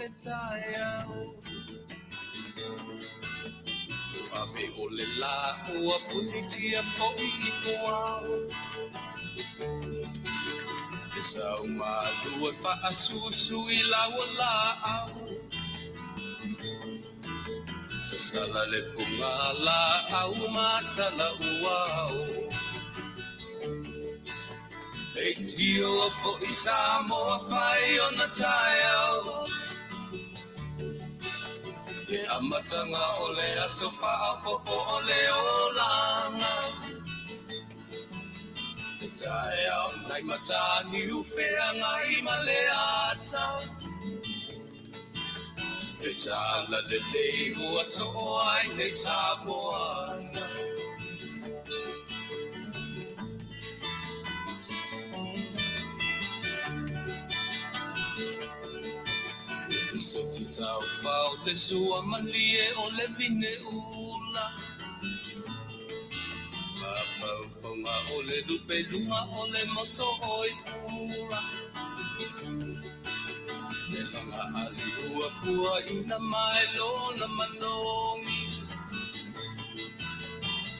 le taeao. Ave o le lā ua punitia foʻi i puao. E sau malu e faasusu i lau laau. Sasala le pugalaau ma talauao. Leitioa foʻi Samoa fai ona taeao. Le amataga o le aso faaopoopo o le olaga. Le taeao nai Mataniu Feagai ma le ata. Le talalelei ua soo ai nei Samoa. Le seti taufao le sua malie o le vine ula. Mafaufaga o le lupeluga o le moso oi pula. Le laga ali ua puaina mai lona manogi.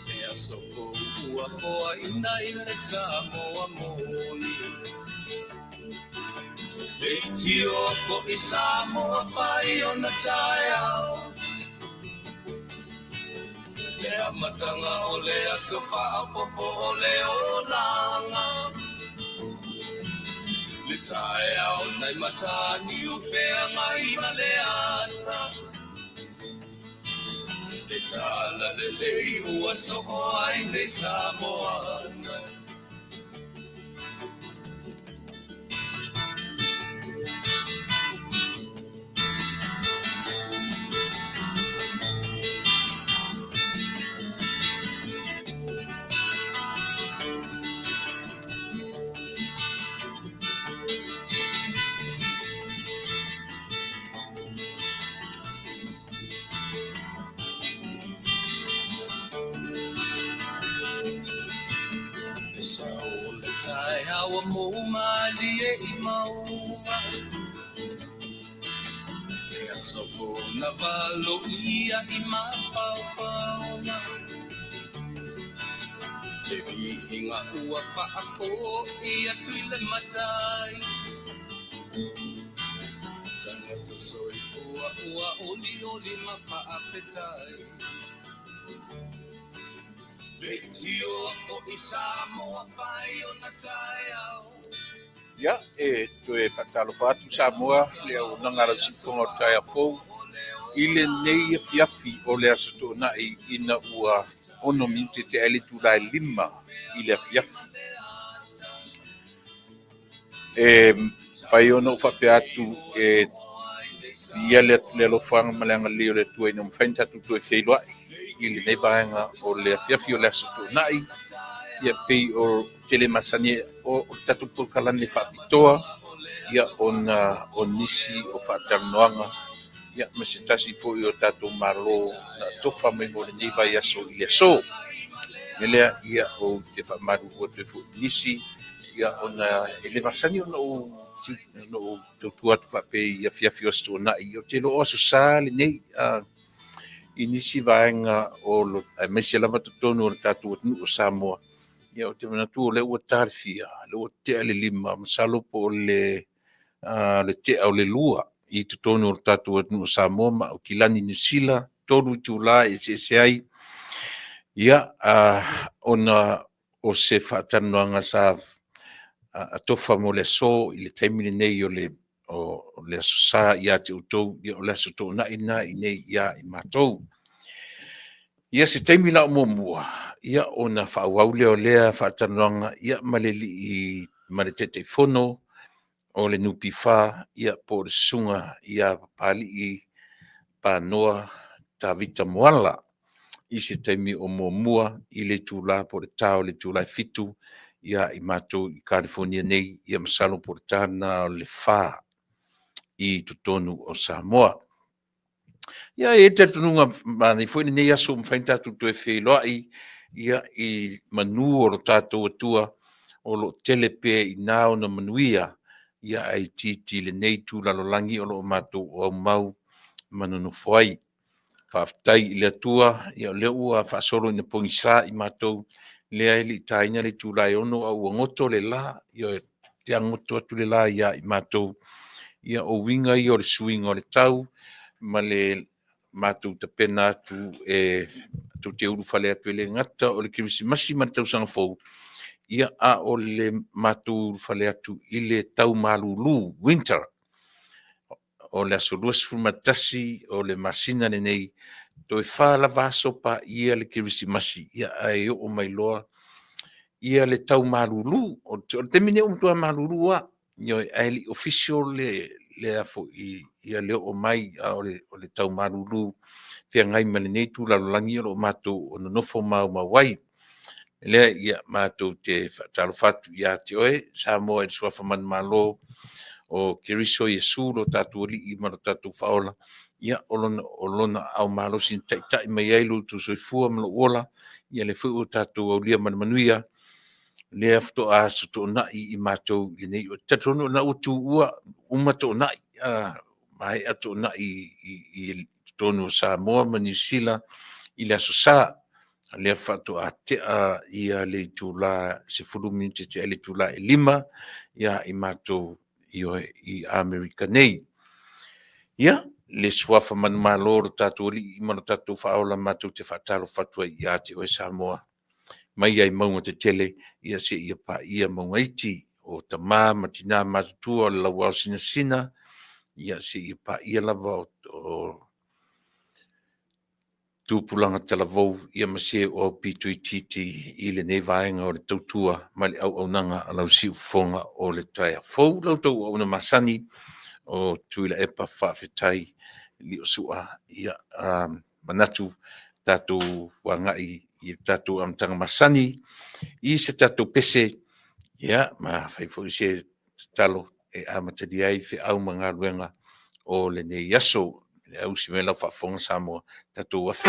Le aso fou ua foaina i le Samoa moni. Leitioa foʻi Samoa fai ona taeao. Le amataga o le aso faaopoopo o le olaga. Le taeao nai Mataniu Feagai ma le ata. Le talalelei ua soo ai nei Samoa. Le sao o le taeao ua mou malie i mauga. Le aso fou na valoia i mafaufauga. Le viiga ua faafoi atu i le Matai. Tagata soifua ua olioli ma faafetai. Leitioa foʻi Samoa fai ona taeao. Ia, e toe faatalofa atu Samoa i le auaunaga a lau siufofoga o le taeao fou i lenei afiafi o le Aso Toonai ina ua 6 minute tea ai le itula e 5 i le afiafi. E mafai ona ou faapea atu e viia le alofaga ma le agalelei o le Atua ina ua mafai ona tatou toe feiloai i lenei vaega o le afiafi o le Aso Toonai. Ia pei o te le masani o le tatou polokalame faapitoa ia ona o nisi o faatalanoaga ia ma se tasi foi o tatou Malo na tofa mai mo lenei vaiaso i le aso. Le mea lea, ia ou te faamalulu atu ai foi i nisi ia ona e le masani ona ou tautua atu faapea i afiafi o Aso Toonai. Ou te iloa o Aso Sa lenei i nisi vaega o aemaise lava totonu o le tatou atunuu o Samoa. Ia ou te manatu o lea ua talifia, o lea ua tea le 5, masalo po o le tea o le 2 i totonu o le tatou atunuu o Samoa ma Aukilani Niu Sila, 3 itula e eseese ai. Ia, ona o se faatalanoaga sa atofa mo le aso i le taimi lenei o le Aso Sa ia te outou, ia o le Aso Toonai lena i nei ia i matou. Ia se taimi la o muamua, ia ona faaauau lea o lea faatalanoaga ia ma le alii ma le Taitaifono o le NPF, ia po o le susuga ia Papalii Panoa Tavita Moala i se taimi o muamua i le itula po o le ta o le itula e 7 ia i matou i Kalifonia nei, ia masalo po o le ta lena o le 4 i totonu o Samoa. Ia e i ai le talitonuga manaia foi lenei aso ua mafai ona tatou toe feiloai ia i manu o lo tatou Atua o lo o tele pea i ina ona manuia ia ae itiiti i lenei itu lalolagi o lo o matou aumau ma nonofo ai. Faafetai i le Atua, ia o lea ua faasolo ina pogisa i matou, lea e le i taina le itula e 6 a ua goto le la, ioe, te goto atu le la ia i matou. Ia o uiga ia o le suiga o le tau ma le matou tapena atu e tou te ulufale atu e le gata o le Kerisimasi ma le Tausaga Fou, ia a o le matou ulufale atu i le tau malulu, winter, o le aso 21 o le masina lenei, toe 4 lava aso paia le Kerisimasi, ia ae oo mai loa ia le tau malulu. O le taimi lenei ua matua malulu lava, ioe, ae le i official le a foi ia le oo mai, a o le tau malulu feagai ma lenei itu lalolagi o lo o matou nonofo maumau ai. O lea ia matou te faatalofa atu ia te oe Samoa i le suafa manumalo o Keriso Iesu lo tatou Alii ma lo tatou Faaola, ia o lona aao malosi na taitai mai ai lo outou soifua ma lou ola, ia lea foi ua tatou aulia ma le manuia lea faatoa Aso Toonai i matou i lenei. Ou te talitonu o lena ua tuua uma Toonai, maea Toonai i totonu o Samoa ma Niu Sila i le Aso Sa, o lea faatoa tea le itula 10 minute tea i le itula e 5 ia i matou i Amerika nei. Ia, le suafa manumalo o lo tatou Alii ma lo tatou Faaola matou te faatalofa atu ai ia te oe Samoa, mai lava i mauga tetele ia seia paia mauga iti, o tama ma tina matutua o le lauao sinasina, ia seia paia lava o tupulaga talavou ia ma se o aupito itiiti i lenei vaega o le tautua ma le auaunaga a lau siufofoga o le taeao fou. La outou auauna masani o Tuilaepa Faafetai Liosua. Ia, manatu tatou agai i le tatou amataga masani i se tatou pese, ia, ma fai foi se tatalo e amatalia ai feau ma galuega o lenei aso. Le ausi mai lau faafofoga Samoa, tatou afe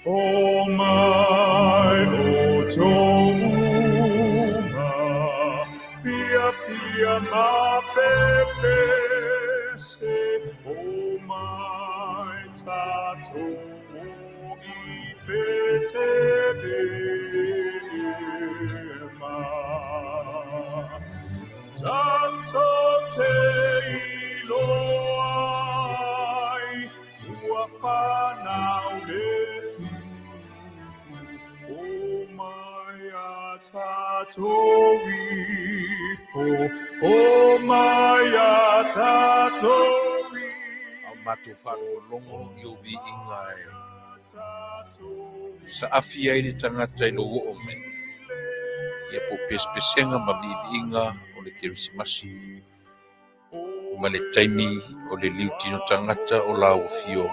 O mai o tō uma, fia fia ma pepese, o mai tātou i Petelehema. Tatou te iloa ai, ua whanau le tupu, o mai a tātou ifo, o mai a tātou ifo. Au matou faalogologo i ou viiga e saafi ai le tagata i lou oo mai, ia po o pesepesega ma viiviiga o le Kerisimasi ma le taimi o le liutino tagata o lau afio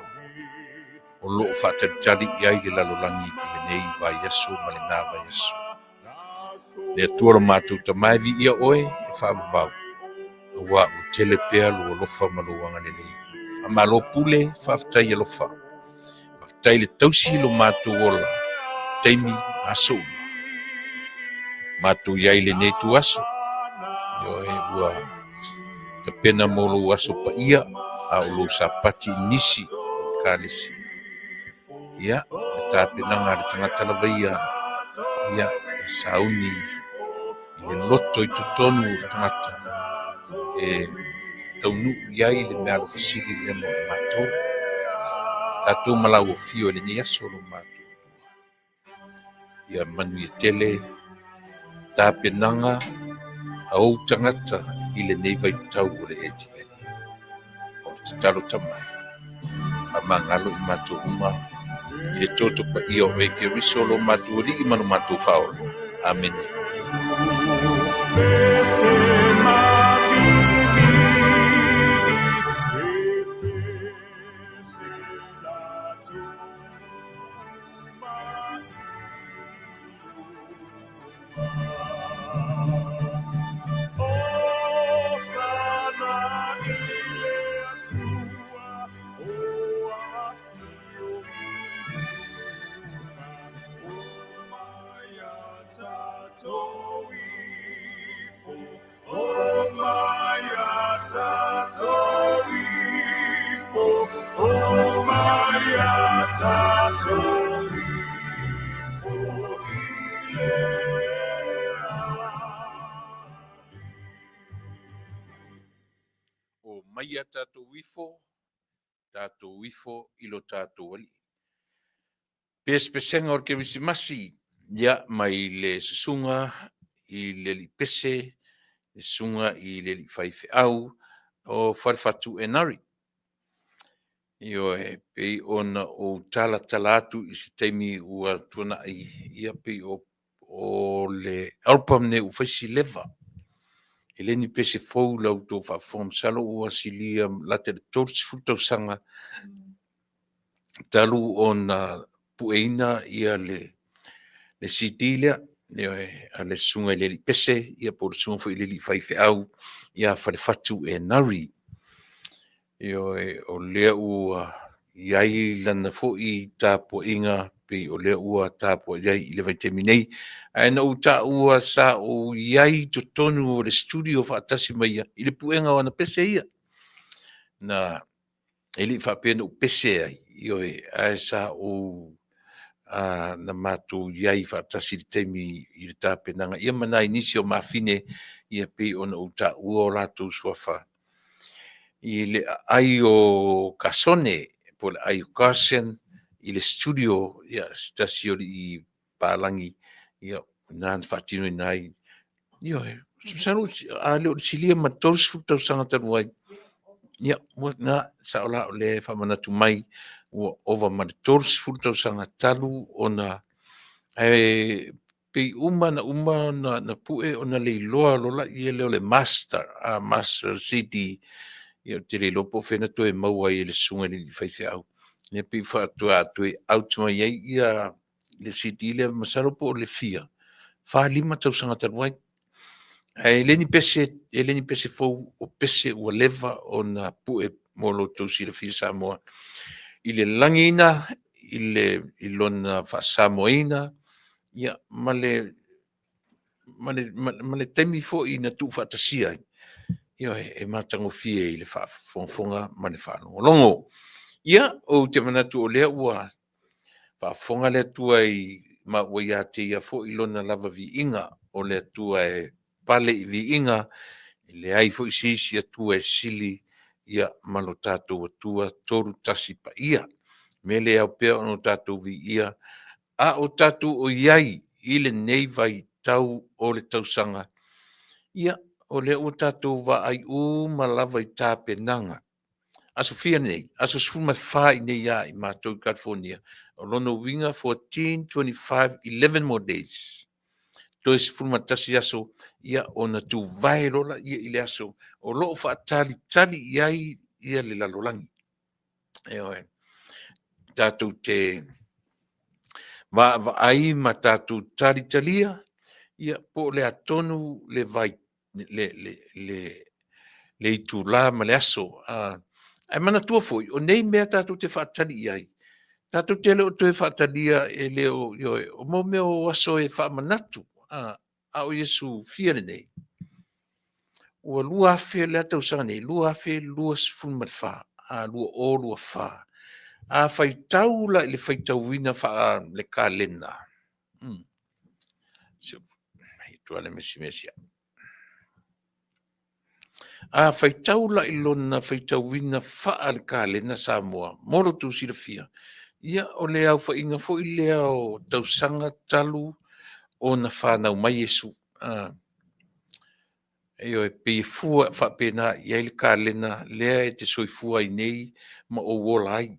o lo o faatalitali i ai le lalolagi i lenei vaiaso ma lena vaiaso. Le Atua lo matou Tama e viia oe e faavavau, auā ua tele pea lou alofa ma lou agalelei. Faamalo pule, faafetai alofa. Faafetai le tausi lo matou ola, taimi ma aso uma. Matou i ai i lenei ituaso, ioe, ua tapena mo lou aso paia, a o lou sapati i nisi o ekalesia. Ia, o le tapenaga a le tagata lava ia, ia, e sauni i le loto i totonu o le tagata e taunuu i ai le meaalofa sili lea mo i matou. Tatou ma lau afio i lenei aso lo matou Atua. Ia manuia tele tapenaga a ou tagata i lenei vaitau o le Etiveni. O le tatalo tamai, faamagalo i matou uma i le toto paia o oe Keriso lo matou Alii ma lo matou Faaola. Amene. tatou ifo i le O mai a tatou ifo, tatou ifo i lo tatou Alii. Pesepesega o le Kerisimasi, ia, mai le susuga i le alii pese, le susuga i le alii faifeau o Falefatu Enari. Ioe, pei ona ou talatala atu i se taimi ua tuanai, ia pei o, o le album nei ua fai si leva. E le ni pese fou la outou faafofoga, masalo ua silia lata i le 30 tausaga talu ona pueina ia le CD lea, ioe, a le susuga i le alii pese, ia po o le susuga foi i le alii faifeau ia Falefatu Enari. Ioe, o lea ua i ai lana foi tapuaiga pei o lea ua tapuai ai i le vaitaimi nei. Ae na ou taua sa ou i ai i totonu o le studio faatasi ma ia i le puega o ana pese ia. Na e le i faapea na ou pese ai, ioe, ae sa ou a, na matou i ai faatasi i le taimi i le tapenaga, ia ma nai nisi o mafine, ia pei ona ou taua o latou suafa i le aai o Kasone, po o le aai o Carson i le studio, ia, se tasi o alii palagi, ia, na na faatinoina ai. Ioe, masalo a le o le silia ma le 30 tausaga talu ai, ia, ua na, sao la o lea e faamanatu mai, ua ova ma le 30 tausaga talu ona, ae pei uma na uma ona na pue ona leiloa loa lea lea o le master, a master CD, ia ou te le iloa po o fea na toe maua ai e le susuga i le alii faifeau. Ia pei faatoa toe out mai ai ia le CD lea masalo po o le fia, 4, 5 tausaga talu ai. Ae le ni pese, e le ni pese fou, o pese ua leva ona pue mo lo outou silafia Samoa. I le lagiina, i le i lona faasamoaina, ia ma le ma le, ma, ma le taimi foi na tuufaatasia ai, ioe, e matagofie i le faafogafoga ma le faalogologo. Ia, ou te manatu o lea ua faafofoga le Atua i ma ua ia te ia foi lona lava viiga, o le Atua e pale i viiga, e leai foi se isi Atua e sili ia ma lo tatou Atua tolu tasi paia. Mea lea e ao pea ona tatou viia a o tatou o i ai i lenei vaitau o le tausaga, ia, o lea ua tatou vaai uma lava i tapenaga. Aso fia nei? Aso 14 i nei ia i matou i California. O lona uiga 14, 25, 11 more days. Toe 11 aso, ia, ona tuvae loa lea i le aso o lo o faatalitali i ai ia le lalolagi. Ioe. Tatou te vaavaai ma tatou talitalia, ia, po o le a tonu le vai, le, le, le, le itulā ma le aso. Ae manatua foi, o nei mea tatou te faatali i ai, tatou te le o toe faatalia e le o, ioe, o mo mea o aso e faamanatu, a, a o Iesu fia lenei. Ua 2000 le a tausaga nei, 2024, a 2024. A faitau la i le faitauina faa le kalena, si tua le mesi mesi a. A faitau la i lona faitauina faa le kalena Samoa, mo lo outou silafia, ia o le aofaiga foi lea o tausaga talu ona fanau mai Iesu. Ioe, pei e fua faapena i ai le kalena lea e te soifua ai nei ma ou ola ai.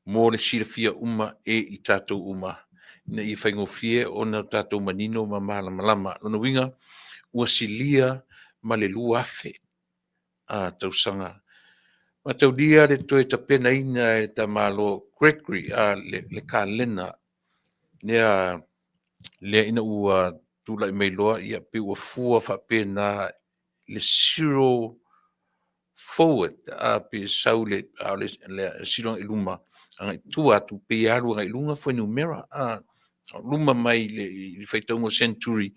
Mo le silafia uma e i tatou uma, ina ia faigofie ona tatou manino ma malamalama. Lona uiga, ua silia ma le 2000 a tausaga. Mataulia le toe tapenaina e tamaloa Gregory a le, le kalena lea lea ina ua tulai mai loa, ia pei ua fua faapena le zero forward, a pe sau le, a o le, le silo i luma agai tua atu pei e alu agai i luga fuainumera, a luma mai le, i le faitauga o century,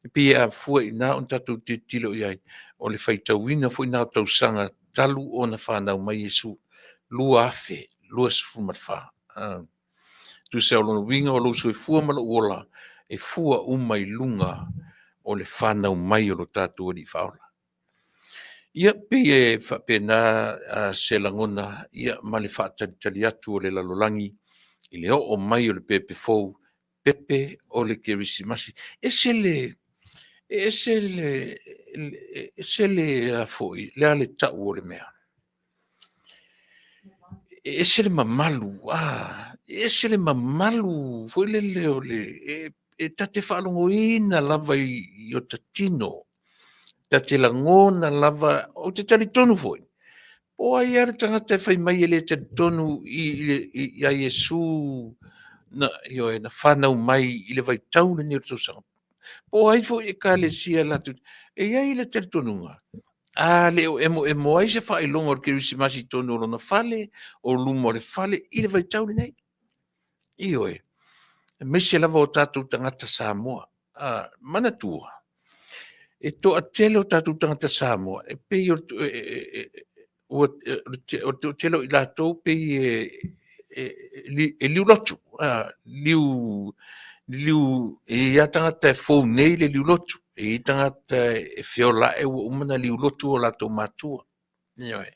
e pei a fua i ina ona tatou tilotilo i ai, o le faitauina foi na o tausaga talu ona fanau mai Iesu. 2024. Tusa o lona uiga o lou soifua ma lou ola e fua uma i luga o le fanau mai o lo tatou Alii Faaola. Ia, pei e faapena se lagona ia ma le faatalitali atu o le lalolagi i le oo mai o le pepe fou, pepe o le Kerisimasi. Ese le, ese le, ese le a foi, le a le tau o le mea. E ese le mamalu, a, e ese le mamalu foi lele o le, e ta te faalogoina lava i ota tino, ta te lagona lava, ou te talitonu foi, po o ai lava le tagata e fai mai e le talitonu ia Iesu na, ioe, na fanau mai i le vaitau lenei o le tausaga, po o ai foi ekalesia latou, e i ai le talitonuga, a le o emoemo ai se faailoga o le Kerisimasi i totonu o lona fale, o luma o le fale i le vaitau lenei. Ioe, aemaise lava o tatou tagata Samoa. Manatua, e toatele o tatou tagata Samoa e pei o le toatele o i latou pei e liulotu, liu, liu, e i ai lava tagata e fou nei le liulotu, e i ai tagata e feola ae ua uma ona liulotu o latou matua. Ioe.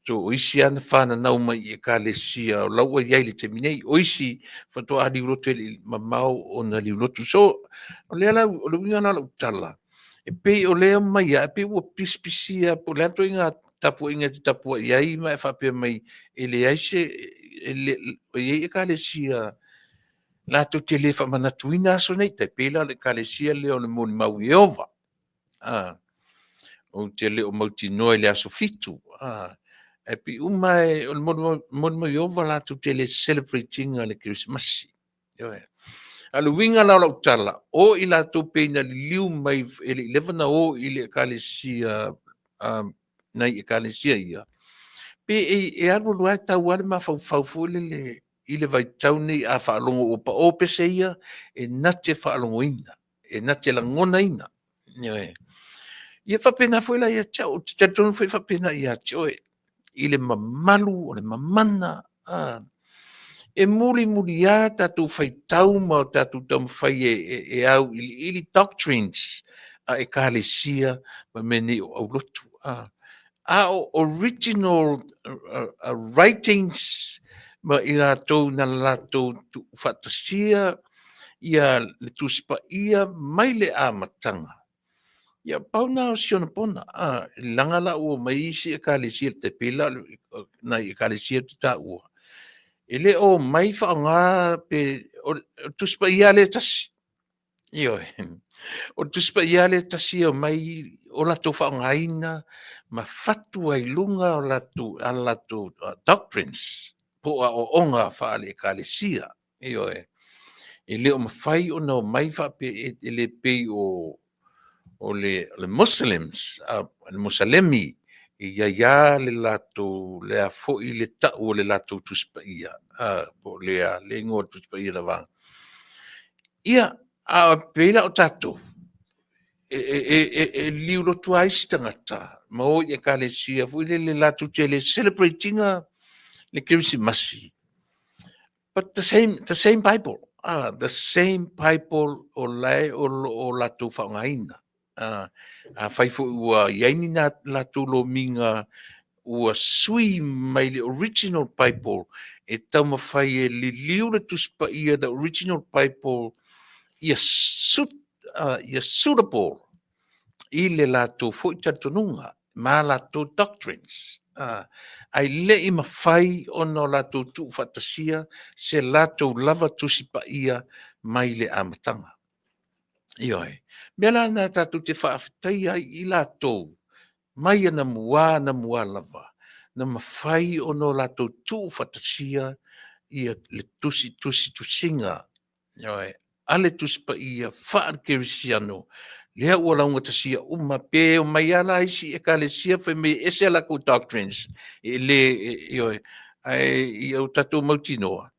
So, o isi lava na fananau mai i ekalesia o la ua i ai i le taimi nei. O isi faatoa liulotu e le i mamao ona liulotu. So, o lea la, o le uiga lena o lau tala, e pei o lea e omai lava, e pei ua pisipisia po o le a le ituaiga tapuaiga e te tapuai ai ma e faapea mai e leai se, e i ai ekalesia latou te le faamanatuina aso nei, tai pei la o le ekalesia lea o le Molimau o Ieova. Ou te le o mautinoa i le aso 7, ae pei uma lava o le Molimau o Ieova latou te le celebrate ina le Kerisimasi. Ioe. A o le uiga la o lau tala, o i latou pei na liliu mai e le i leva na o i le ekalesia, nai ekalesia ia, pe e alu alu lava e tau lava le mafaufau foi lele i le vaitau nei a faalogo ua pao pese ia, e na te faalogoina, e na te lagonaina. Ioe. Ia faapena foi la ia te au, ou te talitonu foi e faapena ia te oe, i le mamalu o le mamana, e mulimuli lava tatou faitau ma tatou taumafai e auiliili doctrines a ekalesia ma mea nei o aulotu. A o original writings ma i latou na latou tuufaatasia ia le Tusi Paia mai le amataga. Ia, pau na o si ona pona. Leaga la ua omai isi ekalesia, tai pei la o nai ekalesia ou te taua, e le o omai faaaoga pe o le Tusi Paia lava lea e tasi. Ioe. O le Tusi Paia lava lea e tasi e omai o latou faaaogaina ma fatu ai i luga o latou, a latou doctrines po o aoaoga faale-ekalesia. Ioe. E le o mafai ona omai faapea e le pei o le Muslims, le Musalemi, e i ai lava le latou, le a foi le tau o le latou Tusi Paia, po o le a le igoa o le Tusi Paia o la vaega. Ia, a pei la o tatou, e liulotu lava isi tagata ma o i ekalesia foi lele latou te le celebrate ina le Kerisimasi, but the same, the same Bible, the same Bible o la e o lo o latou faaaogaina. Afai foi ua i ai ni latou lomiga ua sui mai le original Bible e taumafai e liliu le Tusi Paia, the original Bible, ia suit, ia suitable i le latou foi talitonuga ma latou doctrines. Ae le i mafai ona o latou tuufaatasia se latou lava Tusi Paia mai le amataga. Ioe. Mea la lena tatou te faafetaia ai i latou mai anamua anamua lava na mafai ona o latou tuufaatasia ia le tusi tusitusiga, ioe, a le Tusi Paia faale-Kerisiano lea ua laugatasia uma, pe omai lava la isi ekalesia fai mai e ese a latou doctrines, e le, ioe, ae ia o tatou mautinoa,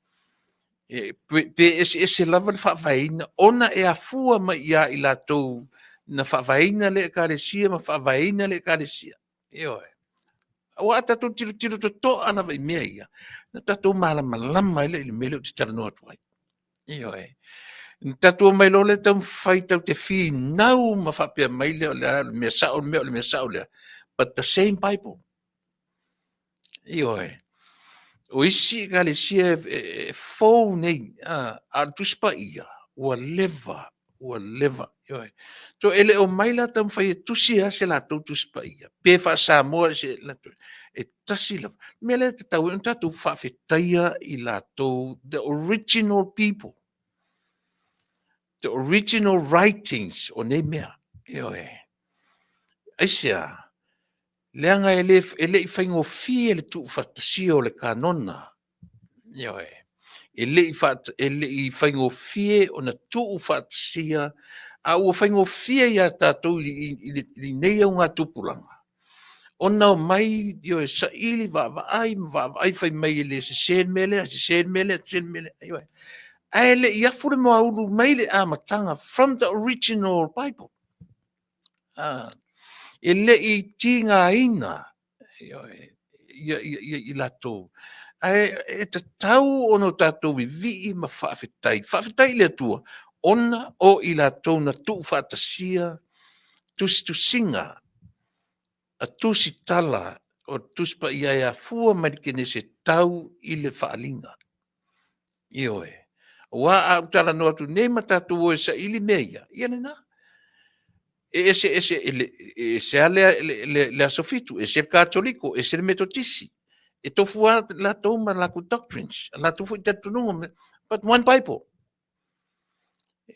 pe eseese lava le faavaeina ona e afua mai ia i latou na faavaeina lea ekalesia ma faavaeina lea ekalesia. Ioe. Aua a tatou tilotilo totoa lava i mea ia, na tatou malamalama ai lea i le mea lea ou te talanoa atu ai. Ioe. Na tatou omai loa lea taumafai tatou te finau ma faapea mai lea o le a le mea sao le mea o le mea sao lea, but the same Bible. Ioe. O isi ekalesia e fou nei, a o le Tusi Paia, ua leva, ua leva. Ioe. So e le o omai la taumafai e tusi lava se latou Tusi Paia, pe faa-Samoa se latou, e tasi lava. O le mea lea e tatau ai ona tatou faafetaia i latou, the original people, the original writings o nei mea. Ioe. Aisea? Leaga e le, e le i faigofie le tuufaatasia o le kanona. Ioe. E le i, e le i faigofie ona tuufaatasia, a ua faigofie ia tatou i lenei augatupulaga, ona omai, ioe, saili, vaavaai ma vaavaai, fai mai e le sese le mea lea, sese le mea lea, sese le mea lea. Ioe. Ae le i afu le moaulu mai le amataga, from the original Bible. E le i tigaina i latou. Ae e tatau ona tatou vivii ma faafetai. Faafetai i le Atua ona o i latou na tuufaatasia tusitusiga a tusitala o Tusi Paia e afua mai le Kenese tau i le Faaaliga. Ioe. Aua a ou talanoa atu nei ma tatou o e saili mea ia, ia lena. E eseese, e ese lava le aso Fitu, ese le Katoliko, ese le Metotisi. E tofu lava latou ma latou doctrines, latou foi talitonuga, but one Bible.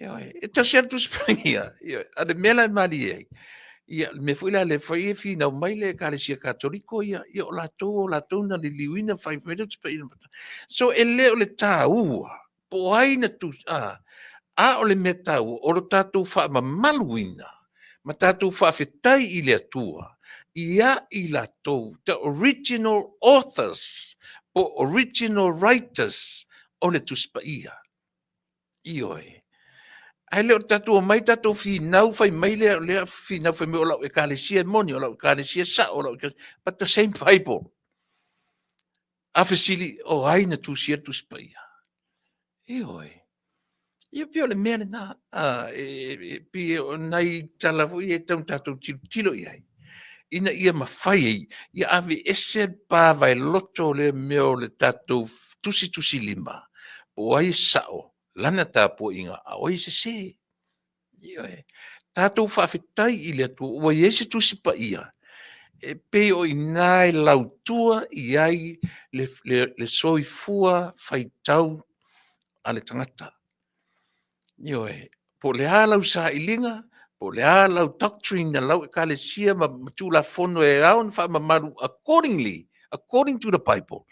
Ioe, e tasi lava le Tusi Paia. Ioe, a o le mea la e malie ai, ia, le mea foi la lea foi e finau mai le Ekalesia Katoliko ia, ia o latou, o latou na liliuina fai mai le Tusi Paia. So e le o le taua po o ai na tu, a, a o le mea taua, o lo tatou faamamaluina ma tatou faafetai i le Atua ia i latou, the original authors po original writers o le Tusi Paia. Ioe. Ae le o tatou omai tatou finau fai mai lea, lea finau fai mai o lau ekalesia e moni, o lau ekalesia e sao, o lau ekalesia, but the same Bible. A fesili, o ai na tusia le Tusi Paia? Ioe. Ia pei o le mea lena, a, e, pei o nai tala foi e tau tatou tilotilo i ai, ina ia mafai ai, ia aveese le pavaeloto o lea mea o le tatou tusitusilima, po o ai e sao lana tapuaiga, a o ai e sese. Ioe. Tatou faafetai i le Atua ua i ai se Tusi Paia e pei o i ina e lautua i ai le soifua faitau a le tagata. Ioe. Po o le a lau sailiga, po o le a lau doctrine a lau ekalesia ma tulafono e ao ona faamamalu accordingly, according to the Bible,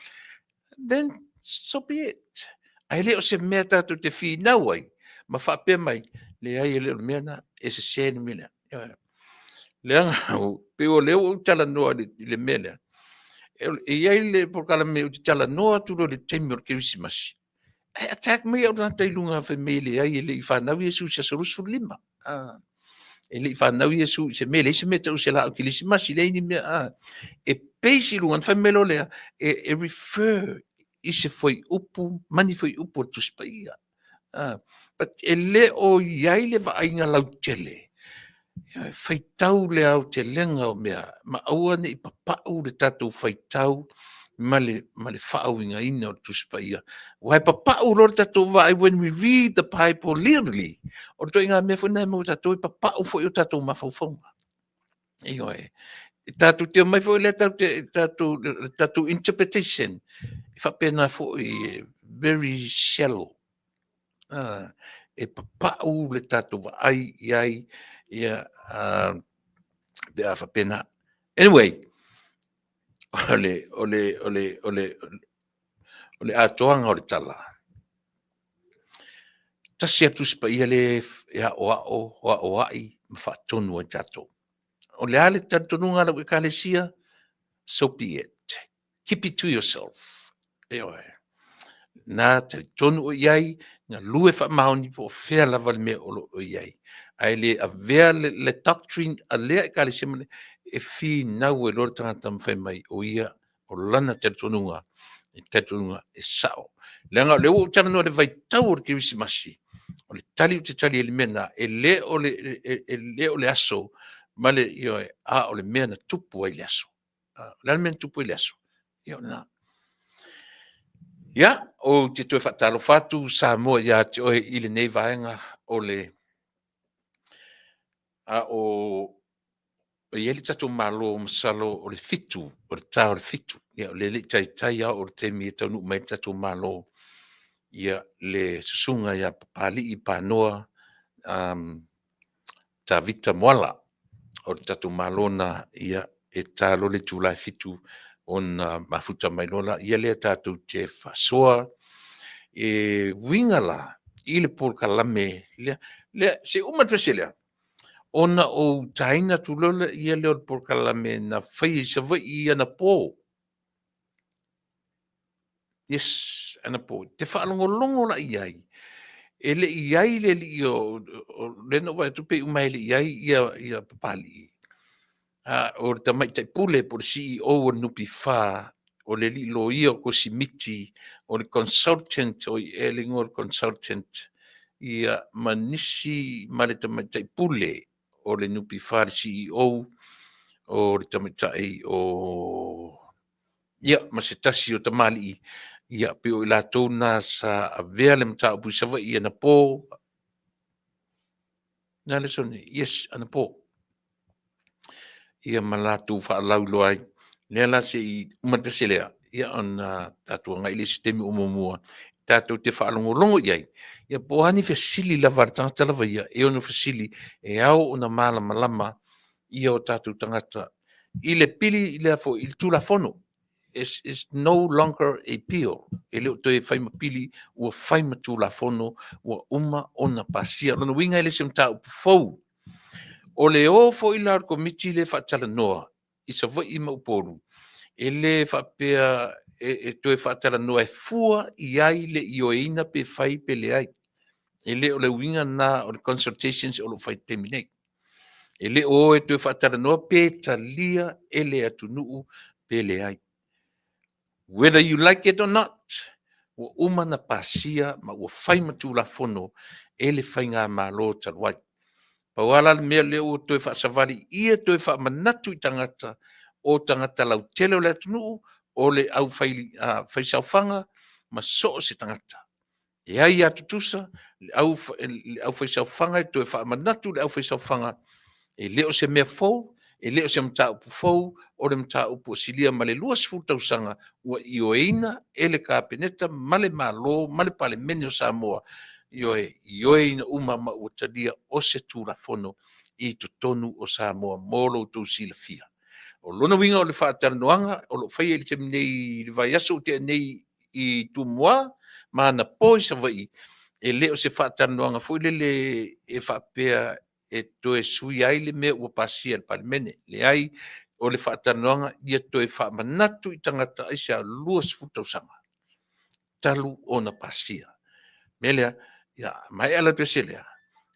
then so be it. Ae le o se mea tatou te finau ai ma faapea mai, leai e le o le mea lena, e sese le mea lea. Ioe. Leaga pei o lea ua ou talanoa i le mea lea, e i ai le polokalame ou te talanoa atu loa i le taimi o le Kerisimasi, ae attack mai au tagata i luga fai mai e leai e le i fanau Iesu i se aso 25. Ah, e le i fanau Iesu i se mea, leai se mea e tau o se laau kerisimasi, leai ni mea. Ah, e base i luga, ona fai mai loa lea, e refer i se fuaiupu ma ni fuaiupu o le Tusi Paia. Ah, but e le o i ai le vaaiga lautele, faitau le aotelega o mea, ma aua ne i papau le tatou faitau ma le faauigaina o le Tusi Paia. Aua e papau loa le tatou vaai, when we read the Bible literally, o le ituaiga mea foi lena e maua e tatou, e papau foi o tatou mafaufauga. Ioe. E tatou te omai foi lea tatou, le tatou interpretation, e faapena foi, e very shallow. E papau le tatou vaai i ai, ia, pe a faapena. Anyway, o le, o le, o le, o le, o le atoaga o le tala, tasi lava le Tusi Paia lea e aoao, aoai ma faatonu ai tatou. O le a le talitonuga a lau ekalesia? So be it. Keep it to yourself. Ioe. Na talitonu oe i ai, galue faamaoni po o fea lava le mea o lo o i ai. Ae le avea le doctrine a lea ekalesia ma le, E finau ai loa le tagata ma fai mai o ia o lana talitonuga, e talitonuga e sao. Leaga o lea ua ou talanoa i le vaitau o le Kerisimasi, o le tali ou te tali ai i le mea lena, e le o le, e le o le aso ma le, ioe, a o le mea na tupu ai i le aso. O le a le mea na tupu ai i le aso? Ia o lena. Ia, ou te toe faatalofa atu Samoa ia te oe i lenei vaega o le a o i ai le tatou Malo masalo o le 7, o le ta o le 7, ia o lea e le i taitai lava oo i le taimi e taunuu mai ai le tatou Malo, ia le Susuga ia Papalii Panoa Tavita Moala. O le tatou Malo lena, ia e ta loa le itula e 7:00 ona mafuta mai loa lea tatou te faasoa. E uiga la i le polokalame lea, se i uma le pese lea, ona ou taina atu loa lea o le polokalame na faia i Savaii anapo. Yes, anapo. Ou te faalogologo la i ai, e le i i ai le alii o lea na ou vaai atu pei uma lava e le i i ai Papalii, a o le Tamaitai Pule po o le CEO o le NPF, o le alii loia o Kosimiti, o le consultant, o ai ea le igoa o le consultant, ia ma nisi ma le Tamaitai Pule o le NPF le CEO, o le tamaitai o ia ma se tasi o tamalii, ia pei o i latou na sa avea le mataupu i Savaii anapo. O le a le aso nei? Yes, anapo. Ia ma latou faalauiloa ai. Lea la se i uma le pese lea, ia ona tatou agai lea i se taimi o muamua tatou te faalogologo i ai, ia po o a ni fesili lava a le tagata lava ia e ono fesili e ao ona malamalama ia o tatou tagata i le pili lea foi i le Tulafono. Is no longer a Bill. E le o toe fai ma pili, ua fai ma Tulafono ua uma ona pasia. O lona uiga e le o se mataupu fou. O le o foi la o le Komiti lea e faatalanoa i Savaii ma Upolu, e le faapea e toe faatalanoa e fua i ai le ioeina pe fai pe leai. E le o le uiga lena o le consultations o lo o fai i le taimi nei. E le o o e toe faatalanoa pe talia e le atunuu pe leai. Whether you like it or not, ua uma ona pasia ma ua fai ma Tulafono e le Faigamalo talu ai. Pau lava la le mea lea ua toe faasavali ia toe faamanatu i tagata, o tagata lautele o le atunuu, o le aufaisaofaga ma so o se tagata. E ai lava tutusa le aufaisaofaga e toe faamanatu i le aufaisaofaga, e le o se mea fou, e le o se mataupu fou, o le mataupu ua silia ma le 20 tausaga ua ioeina e le Kapeneta ma le Malo ma le Palemene o Samoa, ioe, ioeina uma ma ua talia o se Tulafono i totonu o Samoa mo lo outou silafia. O lona uiga o le faatalanoaga o lo o faia i le taimi nei i le vaiaso ua tea nei i Tumua ma anapo i Savaii, e le o se faatalanoaga foi lele e faapea e toe suia ai le mea ua pasia e le Palemene. Leai, o le faatalanoaga ia toe faamanatu i tagata, aisea? 20 tausaga talu ona pasia. O le mea lea, ia maea la le pese lea,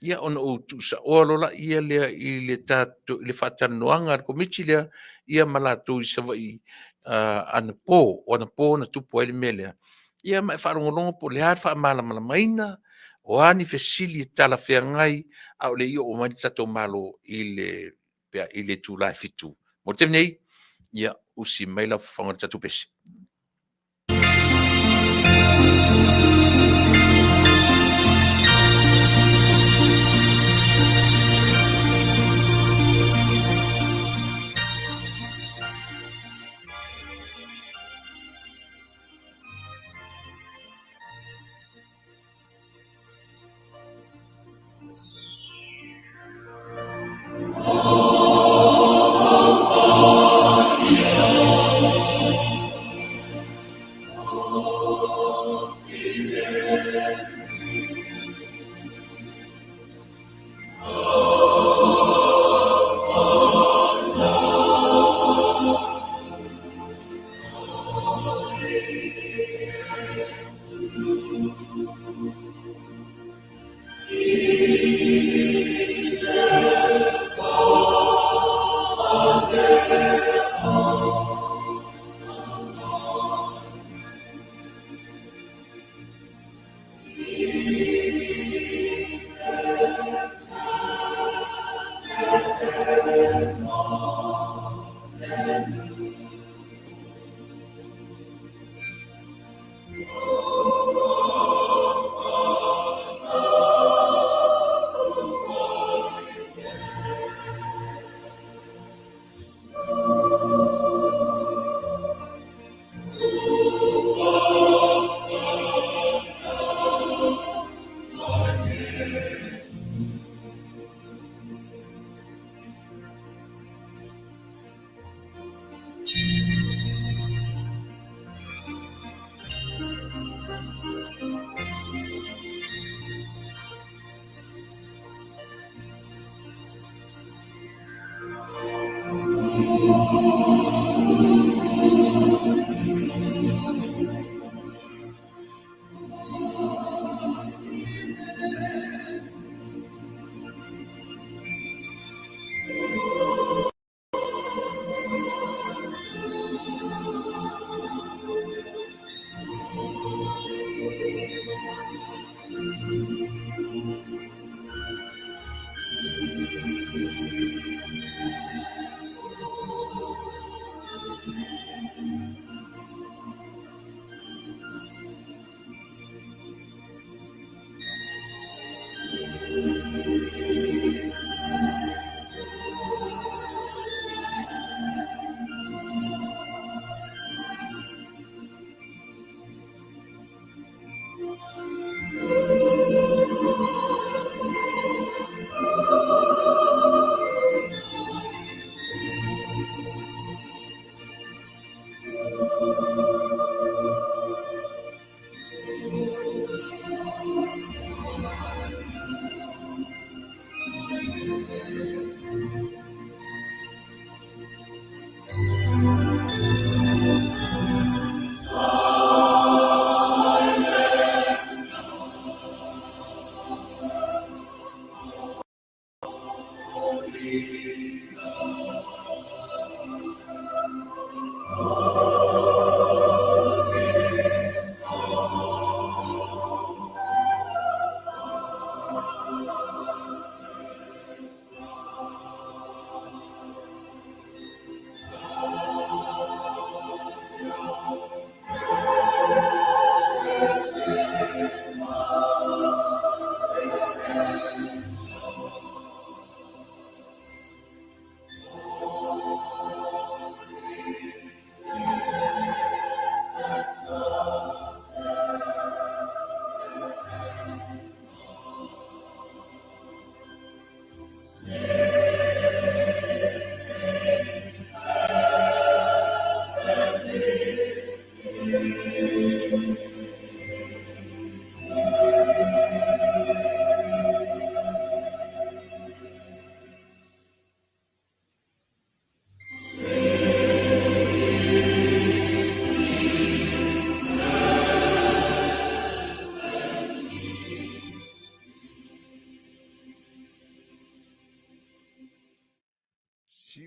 ia ona ou tuusaoa loa lea i le tatou i le faatalanoaga a le Komiti lea ia ma latou i Savaii anapo, o anapo na tupu ai le mea lea, ia ma e faalogologo po o le a le faamalamalamaina, o a ni fesili e talafeagai a o le i oo mai le tatou Malo i le itula e 7:00. Mo le taimi nei, ia usi mai lau fofoga i le tatou pese.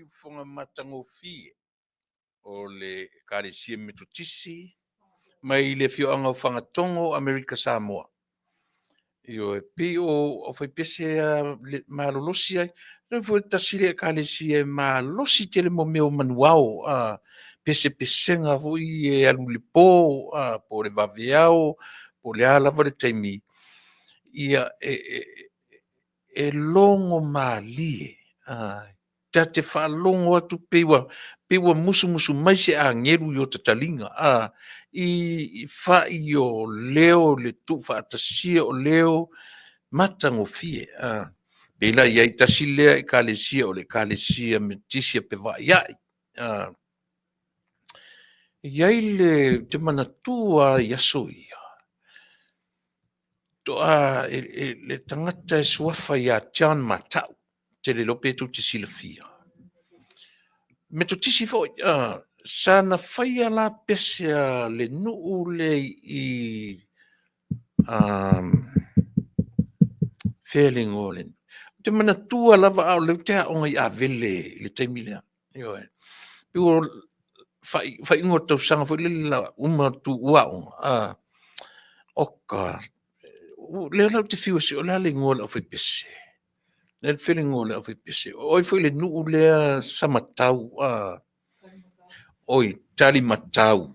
Siufoga matagofie o le Ekalesia Metotisi mai le afioaga o Fagatogo, Amerika Samoa. Ioe, pei o aufaipese malolosi ai, e foi tasi le Ekalesia e malosi tele mo mea o manuao, pesepesega foi e alu i le po, po o le vaveao, po o le a lava le taimi, ia e logo malie, ta te faalogo atu pei ua pei ua musumusu mai se agelu i o ta taliga, i fa'i o leo, le tuufaatasia o leo matagofie. Pei la e i ai tasi lea Ekalesia o le Ekalesia Metotisi a Pevaiai. E i ai le, ou te manatua lava i aso ia, toa le tagata e suafa ia John Mata'u, ou te le iloa pe tou te silafia. Metotisi foi, sa na faia la pese a le nuu lea i fea le igoa o le nuu. Ou te manatua lava a o lea ou te aoga i Avele i le taimi lea. Ioe. Pei o faaiuga o le tausaga foi lele o le a uma tuua aoga, oka, lea la ou te fiu e sue o le a le igoa o le aufaipese. O le a le igoa o le aufaipese? O ai foi le nuu lea Samatau, oi, Talimatau,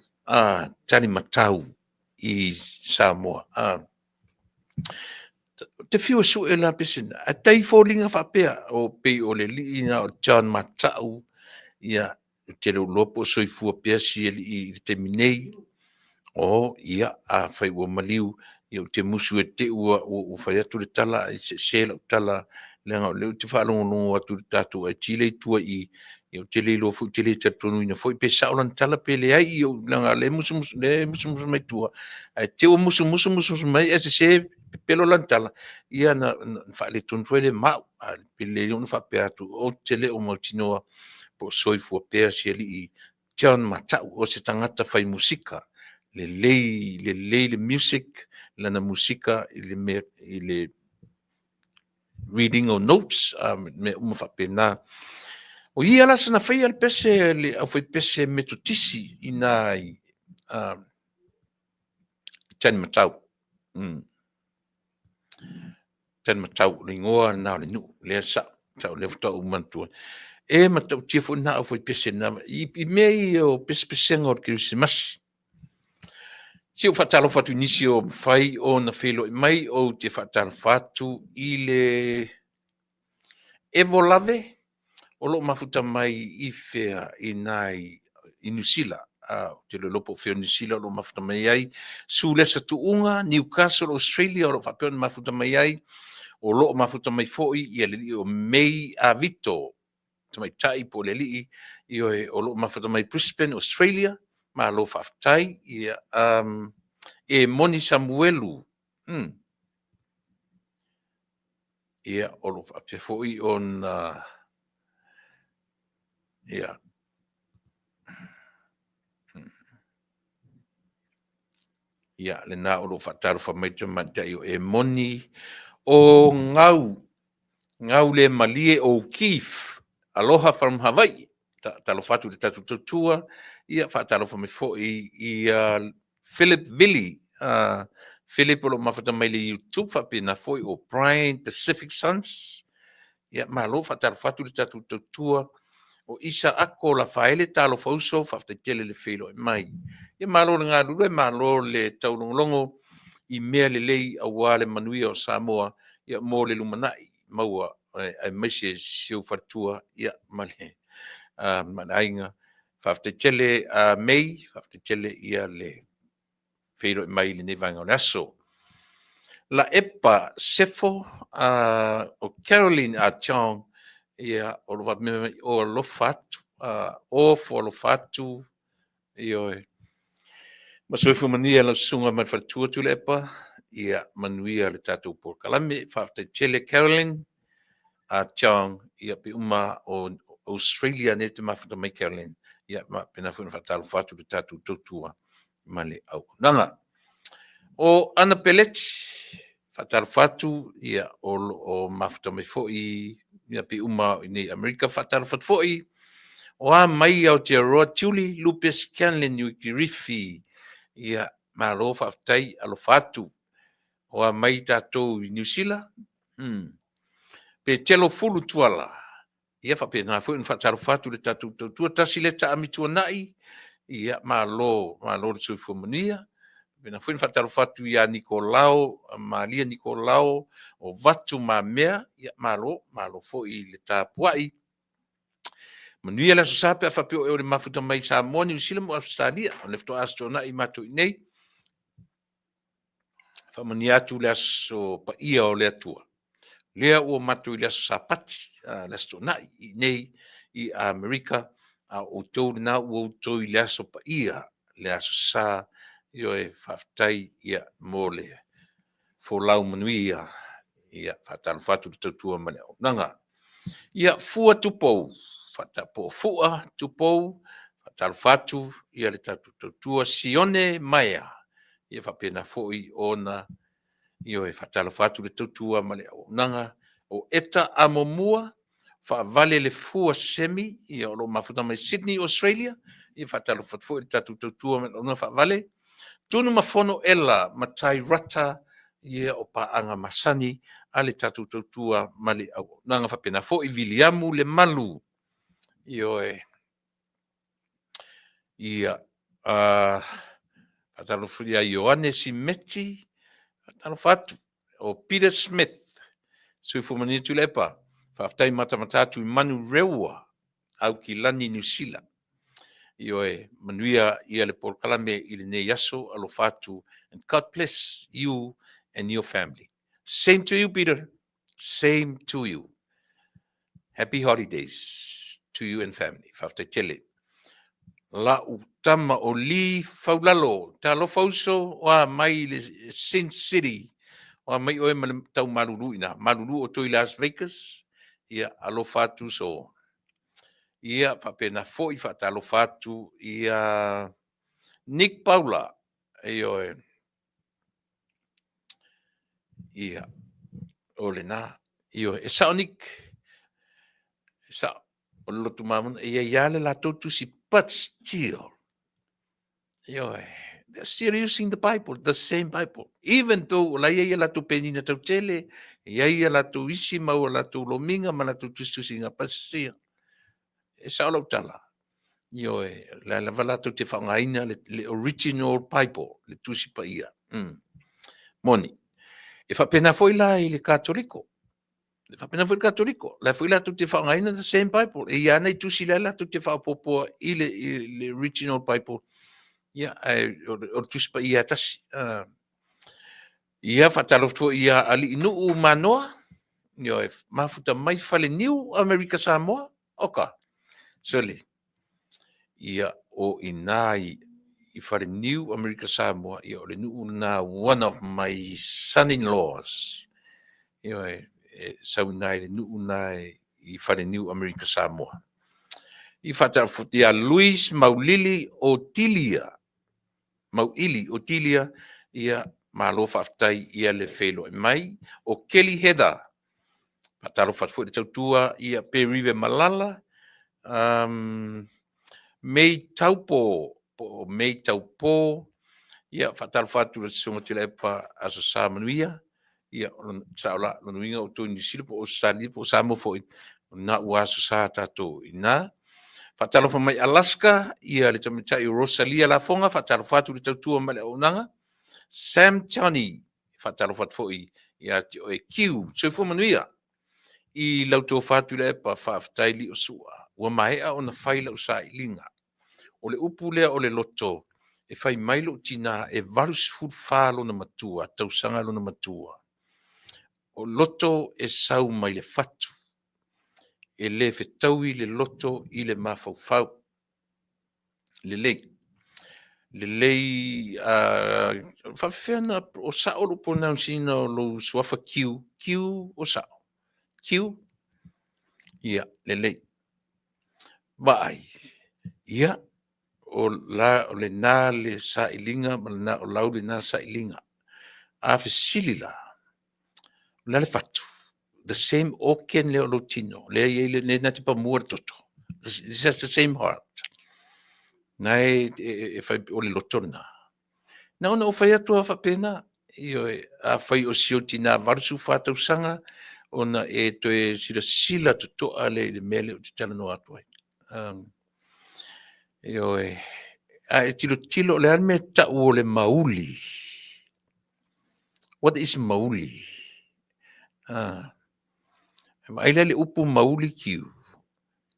Talimatau i Samoa. Ou te fiu e sue la pese na, ae tai foliga faapea, o pei o le alii lena o John Mata'u, ia, ou te le o iloa po o soifua pea si alii i le taimi nei. O, ia, afai ua maliu, ia ou te musu e te i ua fai atu le tala ae sese lau tala, leaga o lea ou te faalogologo atu i le tatou IT lea i tua i i, ia ou te le iloa foi, ou te le talitonuina foi pe sao lana tala pe leai, leaga o lea e musumusu mai tua, ae te i ua musumusu musumusu mai ae sese, pepelo lana tala, ia ona faaletonu foi lea ma au. Ae pe lelei ona faapea atu, ou te le o mautinoa po o soifua pea si alii John Mata'u, o se tagata fai musika, lelei lelei le music, lana musika i le mea i le reading o notes, mea uma faapena. O ia la sana faia le pese le aufaipese Metotisi i na i Talimatau. Talimatau, o le igoa lena o le nuu, lea sa o lea faatoa ou manatua. E matautia foi lena aufaipese na, i mea ia o pesepesega o le Kerisimasi. Se i ou faatalofa atu i nisi o mafai ona feiloai mai, ou te faatalofa atu i le Evo Lave, o lo o mafuta mai i fea i na i Niu Sila. Ou te le iloa po o fea o Niu Sila o lo o mafuta mai ai. Sulesa Tuuga, Newcastle, Australia, o lo o faapea ona mafuta mai ai. O lo o mafuta mai foi ia le alii o May Avito, tamaitai po o le alii, ioe, o lo o mafuta mai Brisbane, Australia. Malo faafetai. Ia, e Moni Samuelu, Ia, o lo o faapea foi ona, ia, ia, lena o lo o faatalofa mai le tamaitai o Emoni, o Gau, Gau le Malie O'Keefe, aloha from Hawaii. Talofa atu i le tatou tautua, ia faatalofa mai foi i Philip Vili, Philip o lo o mafuta mai le YouTube, faapena foi o Brian Pacific Sons. Ia, malo, faatalofa atu i le tatou tautua. O Isa Ako Lafaele, talofa uso, faafetai tele le feiloai mai. Ia, malo le galulue, malo le taulogologo i mea lelei aua le manuia o Samoa, ia, mo le lumanai maua aemaise si ou faletua, ia, ma le aiga. Faafetai tele May, faafetai tele ia le feiloai mai i lenei vaega o le aso. Laepa Sefo, o Caroline Achong, ia, o lo o faapea mai, o alofa atu, ofo alofa atu, ioe. Ma soifua manuia lau susuga ma le faletua Tuilaepa, ia manuia le tatou polokalame. Faafetai tele Caroline Achong, ia pe uma o Australia nei te mafuta mai Caroline, ia ma pena foi ona faatalofa atu le tatou tautua ma le auaunaga. O Ana Peleti, faatalofa atu, ia o lo o mafuta mai foi ia pe uma i nei Amerika, faatalofa atu foi. O a mai Aotearoa, Tiuli Lupe Scanlon Wikiriwhi. Ia, malo faafetai, alofa atu. O a mai tatou i Niu Sila? Petelo Fulu Tuala. Ia faapena foi ona faatalofa atu i le tatou tautua tasi lea taami tuanai. Ia malo, malo le soifua manuia. Faapena foi ona faatalofa atu ia Nikolao, Malia Nikolao o Vatumamea. Ia malo, malo foi i le tapuai. Manuia le Aso Sa pe a faapea o oe o le mafuta mai Samoa, Niu Sila ma Ausetalia. O lea faatoa Aso Toonai matou i inei. Faamanuia atu le aso paia o le Atua. Lea ua matou i le aso Sapati, le Aso Toonai i inei i Amerika, a o outou lena ua outou i le aso paia, le Aso Sa. Ioe, faafetai ia mo le folau manuia. Ia, faatalofa atu i le tautua ma le auaunaga. Ia, Fua Tupou, po o Fua Tupou, faatalofa atu ia le tatou tautua Sione Maea, ia faapena foi ona ioe, faatalofa atu le tautua ma le auaunaga o Eta Amomua, Faavale le Fua Semi, ia o lo o mafuta mai Sydney, Australia. Ia faatalofa atu foi i le tatou tautua ma le auaunaga Faavale. Tunumafono Ela Matai Rata, ia o paaga masani a le tatou tautua ma le auaunaga. Faapena foi Viliamu Lemalu, ioe. Ia, faatalofa ia Ioane Simeti, faatalofa atu. O Peter Smith, soifua manuia Tuilaepa. Faafetai matamata atu i Manurewa, Aukilani, Niu Sila. Ioe, manuia ia le polokalame i lenei aso, alofa atu. And God bless you and your family. Same to you, Peter. Same to you. Happy holidays to you and family. Faafetai tele. La'u tama o Lee Faulalo, talofa uso, o a mai i le Sin City, o a mai oe ma le tau malulu i ina. Malulu outou i Las Vegas, ia alofa atu uso. Ia faapena foi faatalofa atu ia Nick Paula, ioe. Ia, o lena. Ioe, e sao Nick, e sao. O le lotu mamona, e i ai lava le latou tusi, but still, ioe, they're still using the Bible, the same Bible. Even though o la e i ai a latou penina tautele, e i ai a latou isi mau a latou lomiga ma latou tusitusiga, but still, e sao lau tala. Ioe, o la lava latou te faaaogaina le original Bible, le Tusi Paia. Moni. E faapena foi la i le Katoliko. E faapena foi i le Katoliko. La foi latou te faaaogaina the same Bible. E i ai nai tusi la latou te faaopoopoa i le original Bible. Ia, ae o le Tusi Paia e tasi. Ia, faatalofa foi ia Aliinuu Manoa. Ioe, mafuta mai Faleniu, Amerika Samoa. Oka. Sole. Ia, o ina i Faleniu, Amerika Samoa, ia o le nuu lena, one of my son-in-laws. Ioe, e sau ina i le nuu na i Faleniu, Amerika Samoa. I faatalofa ia Luis Maulili Otilia. Mauili Otilia, ia malo faafetai ia le feiloai mai. O Kelly Heather, faatalofa atu foi le tautua ia Perive Malala, May Taupo, po o May Taupo, ia faatalofa atu le Susuga Tuilaepa Aso Sa manuia. Ia, sao la, lona uiga o outou i Niu Sila po o Ausetalia po o Samoa foi, o lena ua Aso Sa tatou i ina. Faatalofa mai Alaska, ia le tamaitai o Rosalia Lafoga, faatalofa atu le tautua ma le auaunaga. Sam Johnny, faatalofa atu foi ia te oe Q, soifua manuia. I lau tofa Tuilaepa, faafetai Liosua, ua maea ona fai lau sailiga. O le upu lea o le loto, e fai mai lou tina e 84 lona matua, tausaga lona matua. O loto e sau mai le fatu, e le fetaui le loto i le mafaufau. Lelei. Lelei, faafefea na o sao lou pronounce ina o lou suafa Q, Q o sao. Q, ia, lelei. Vaai, ia, o la, o lena le sailiga ma lena o lau lena sailiga. A fesili la, o le a le fatu? The same organ lea o lou tino, lea e i ai lea na te pamua le toto. This has the same heart. Na e, e, e fai, o le loto lena. Na ona ou fai atu a faapena, ioe, afai o si ou tina 84 tausaga, ona e toe silasila totoa lea i le mea lea ou te talanoa atu ai. Um, ioe, a e tilotilo, o le a le mea e tau o le mauli? What is mauli? Ah, vaai lea i le upu mauli kiu.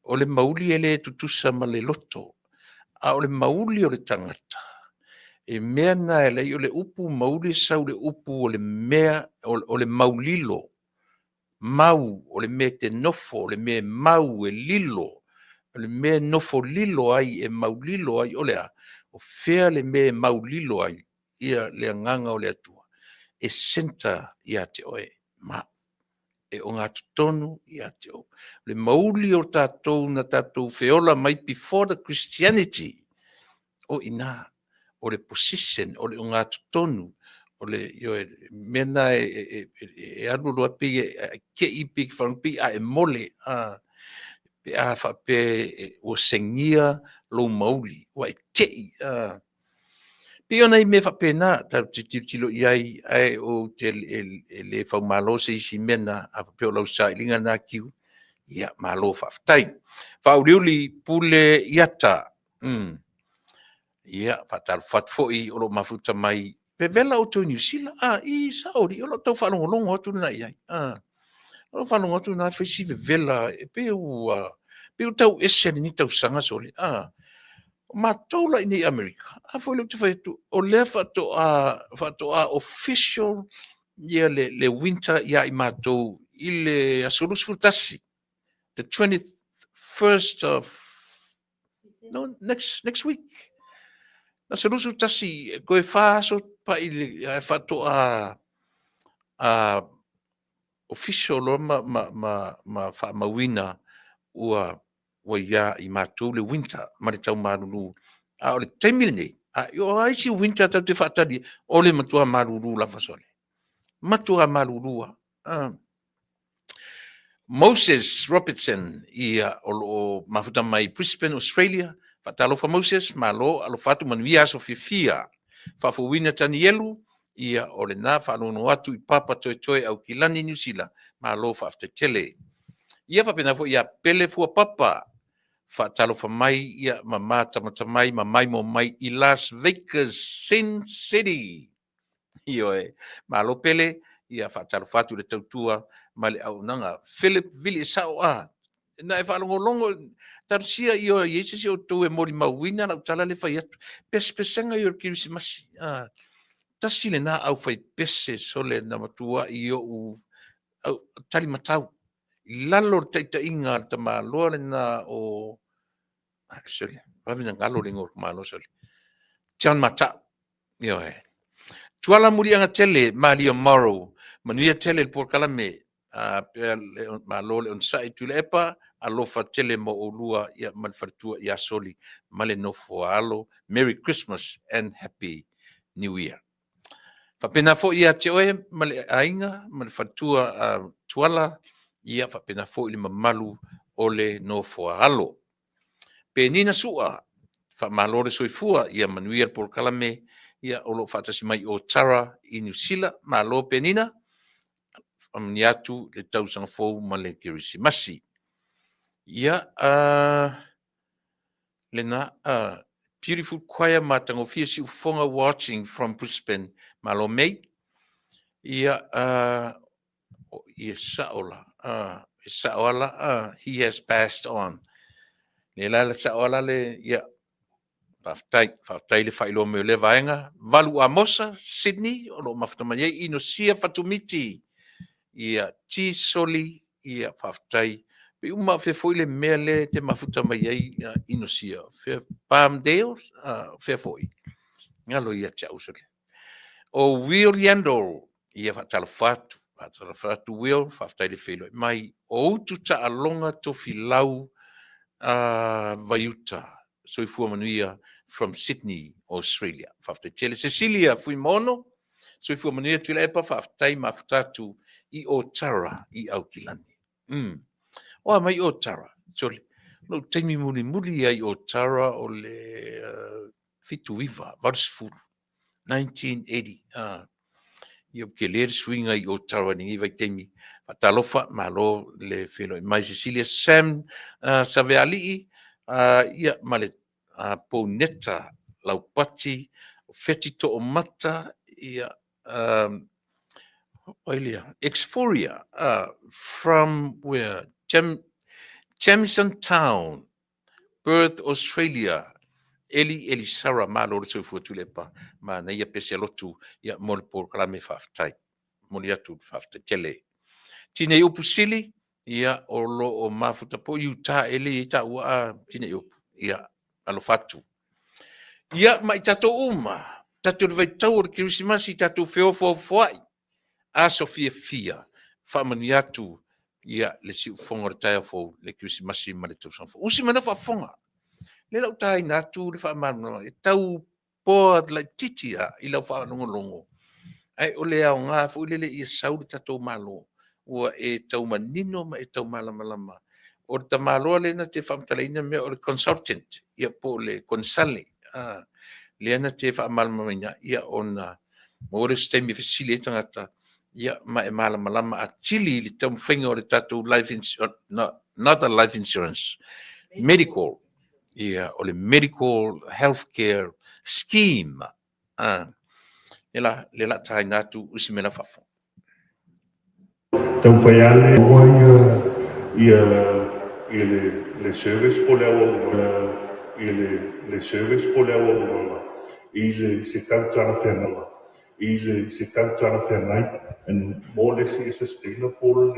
O le mauli e le tutusa ma le loto, a o le mauli o le tagata, e mea na e lai o le upu mauli e sau le upu o le mea o le maulilo, mau, o le mea e te nofo, o le mea e mau, e lilo, o le mea e nofo lilo ai, e maulilo ai, o le a? O fea le mea e maulilo ai ia le agaga o le Atua? E centre ia te oe ma e ogatotonu ia te oe. Le mauli o tatou na tatou feola mai before the Christianity, o i ina, o le position, o le ogatotonu, o le ioe, mea na e, e, e, e alu alu pei e kei pei e pei a e mole a pe a faapea ua segia lou mauli, ua e tei a pei o nai mea faapena tatou te tilotilo i ai, ae ou te e le faumalo se isi mea na a faapea o lau sailiga na Tiu, ia malo faafetai. Faauliuli Pule Iata, ia faatalofa atu foi o lo o mafuta mai vevela outou i Niu Sila. Ah, i sao alii, o lau tau faalogologo atu lena i ai. Ah, o lau faalogo atu lena fai si vevela, e pei ua pei ua tau ese lenei tausaga sole. Ah, o matou la i inei i Amerika, a foi lea ou te fai atu, o lea faatoa faatoa official ia le, le winter ia i matou i le aso 21, the 21st of no, next, next week. Aso 21, koe wha aso pa i le, ae faatoa official loa ma, ma, ma, ma faamauina ua, ua ia i matou le winter ma le tau malulu. A o le taimi lenei, a o a isi winter tatou te faatali, o le matua malulu lava sole. Matua malulu lava. Moses Robertson, ia, o lo o mafuta mai Brisbane, Australia. Faatalofa Moses, malo, alofa atu, manuia aso fiafia. Faafouina Tanielu, ia, o lena faalogologo atu i Papa Toetoe Aukilani, Niu Sila, malo faafetai tele. Ia faapena foi ia Pele Fuapapa, faatalofa mai, ia, ma matamata mai, ma maimoa mai i Las Vegas, Sin City. Ioe. Malo Pele, ia faatalofa atu i le tautua ma le auaunaga. Philip Vili, e sao a. Na e faalogologo, talosia ioe, i ai se isi o outou e molimauina lau tala lea e fai atu. Pesepesega ia o le Kerisimasi. Ah, tasi lena aufaipese sole na matuai ou au, talimatau. I lalo o le taitaiga a le tamaloa lena o ah, sole, vave na galo le igoa o le tamaloa sole. John Mata'u. Ioe. Tuala Muliaga tele, Malia Morrow. Manuia tele le polokalame. A pea le malo le onosai Tuilaepa, alofa tele mo oulua ia ma le faletua ia Soli ma le nofo a alo. Merry Christmas and Happy New Year. Faapena foi ia te oe ma le aiga ma le faletua a Tuala, ia faapena foi le mamalu o le nofo a alo. Penina Sua, faamalo le soifua, ia manuia le polokalame, ia o lo o faatasi mai o Tara i Niu Sila. Malo Penina, faamanuia atu le tausaga fou ma le Kerisimasi. Ia, lena, beautiful choir matagofie Siufofoga watching from Brisbane. Malo May. Ia, ia sao la, e sao ala, he has passed on. Le la la sao ala le, ia, faafetai, faafetai le faailoa mai o lea vaega. Valu Amosa, Sydney, o lo o mafuta mai ai Inosia Fatumiti, ia, T Soli, ia, faafetai. Pe uma fea foi le mea lea e te mafuta mai ai Inosia, fea Palmdale, fea foi. Galo ia te au sole. O Will Yandle, ia faatalofa atu, faatalofa atu Will, faafetai le feiloai mai. O Utu Taaloga Tofilau Vaiuta, soifua manuia from Sydney, Australia. Faafetai tele. Cecilia Fuimaono, soifua manuia Tuilaepa, faafetai mafuta atu i Otara i Aukilani. O a mai Otara? Sole. Lou taimi mulimuli ai o Tara o le 79, 80, 1980. Ia ua tele le suiga i Ottawa i lenei vaitaimi. Faatalofa, malo le feiloai mai Cecilia Sam Savealii, ia ma le Pouneta Laupati, Feti Toomata, ia o ai lea? Exforia from where? Jamison Town, Perth, Australia. Eli Elisara, malo le soifua Tuilaepa, manaia pese lotu ia mo le polokalame faafetai. Momoli atu le faafetai tele. Tinei Upu Sili, ia o lo o mafuta po i uta ea lea e i ai taua a Tinei Upu. Ia, alofa atu. Ia ma i tatou uma, tatou i le vaitau o le Kerisimasi, tatou feofoofoai, aso fiafia, faamanuia atu ia le siufofoga o le taeao fou, le Kerisimasi ma le Tausaga Fou. Usi mai lau faafofoga, lea o le a ou taina atu le faamalamalamaga e tau bored laitiiti lava i lau faalogologo, ae o le aoga foi lele ia sau le tatou Malo ua e tau manino ma e tau malamalama. O le tamaloa lea na te faamatalaina mea o le consultant, ia po o le konesale, lea na te faamalamalamaina ona maua lea o se taimi e fesili ai tagata, ia ma e malamalama atili i le taumafaiga o le tatou life insurance, not a life insurance, medical, ia o le medical health care scheme. Lea la, lea la taina atu usi mai lau faafofoga. Taumafai lava le maua ia ia le le service po o le auaunaga i le le service po o le auaunaga i le se tau talafeagai i le se tau talafeagai and mo le isi e sustainable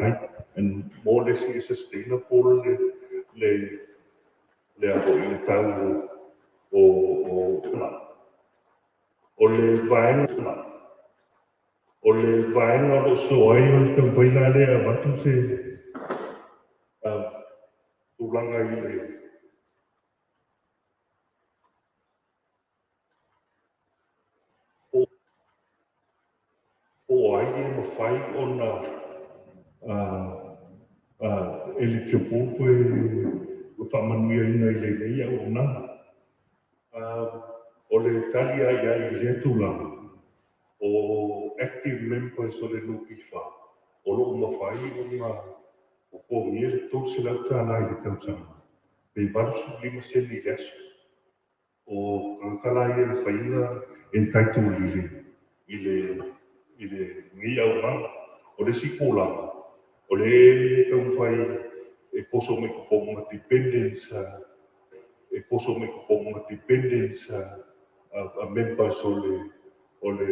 and mo le isi e sustainable le le le a foi le tau o o o le vaega O le vaega o lo o soa ai o le taumafai la lea e avatu se tulaga i le po o ai e mafai ona eligible pe faamanuiaina i lenei auaunaga. O le tali lava i ai i lea tulaga, o active members o le NPF o lo o mafai ona totogia le $300 i le tausaga pe 85 sene i le aso. O tagata la ia e mafai ona entitle i le i lenei auaunaga. O le isi tulaga, o lea e taumafai e toso mai totonu ma dependents e toso mai totonu ma dependents members o le o le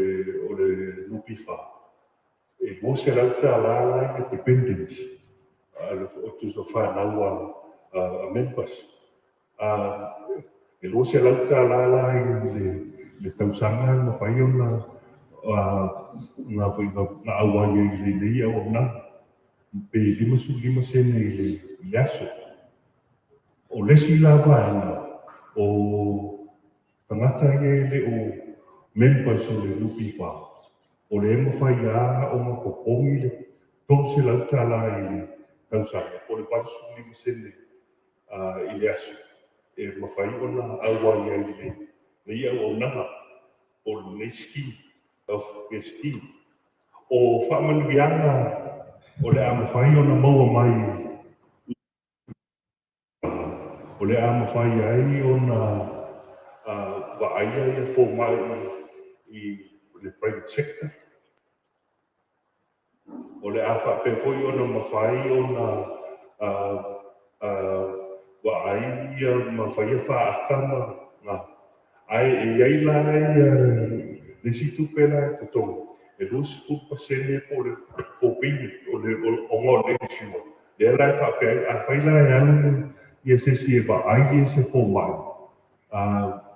o le NPF, e $200 la ia dependents o fanau a members. E $200 la i le tausaga e mafai ona na auai ai i lenei auaunaga, pe 55 sene i le aso. O le isi la vaega, o tagata ia e le o members o le NPF, o lea e mafai lava ona totogi le $300 i le tausaga po o le 85 sene i le aso e mafai ona auai ai i lenei auaunaga po o lenei scheme, health scheme. O faamanuiaga o le a mafai ona maua mai o le a mafai ai ona vaaia ia fomai i le private sector. O le a faapea foi ona mafai ona vaai ia ma faia faata ma na. Ae e i ai la ia le isi tupe la e totogi, e 20% po o le co-payment ona o le insure. Lea la e faapea ai, afai la e alu ia se isi e vaai ia se fomai,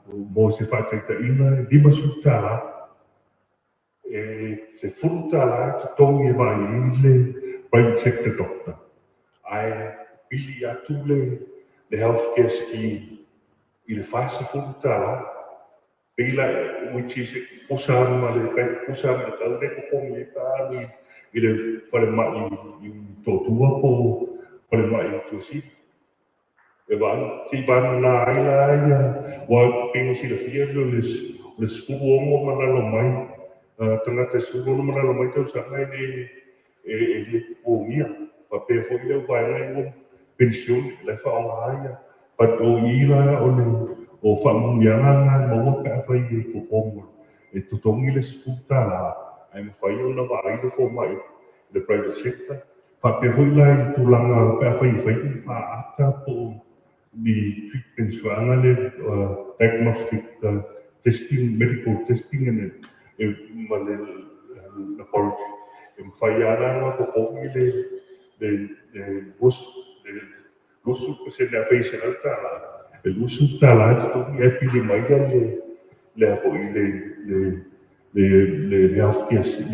mo se faataitaiga e $50, e $10 e totogi e vaai ai le private sector doctor, ae pili atu le healthcare scheme i le $40. Pei la, which is tutusa lava ma le tau lea e totogi ai pe a alu i le falemai i Motootua po o falemai i Tuasivi. E vaai, seivagana ai la ia, aua e pei ona silafia o le 16 ma lalo mai, tagata e 16 ma lalo mai tausaga e le totogia. Faapea foi le auvaega ia ua penisione, o la e faaaoga ia. But o i la o le o faamanuiaga na e maua pe afai e i totonu e totogi le $10 ae mafai ona vaai le fomai i le private sector. Faapea foi la i le tulaga pe afai e fai ni faata po o ni treatments foi lea diagnostic testing, medical testing ma le laboratory, e mafai lava la ona totogi le 20% afai e $100, e $20 e totogi ae pili mai le foi le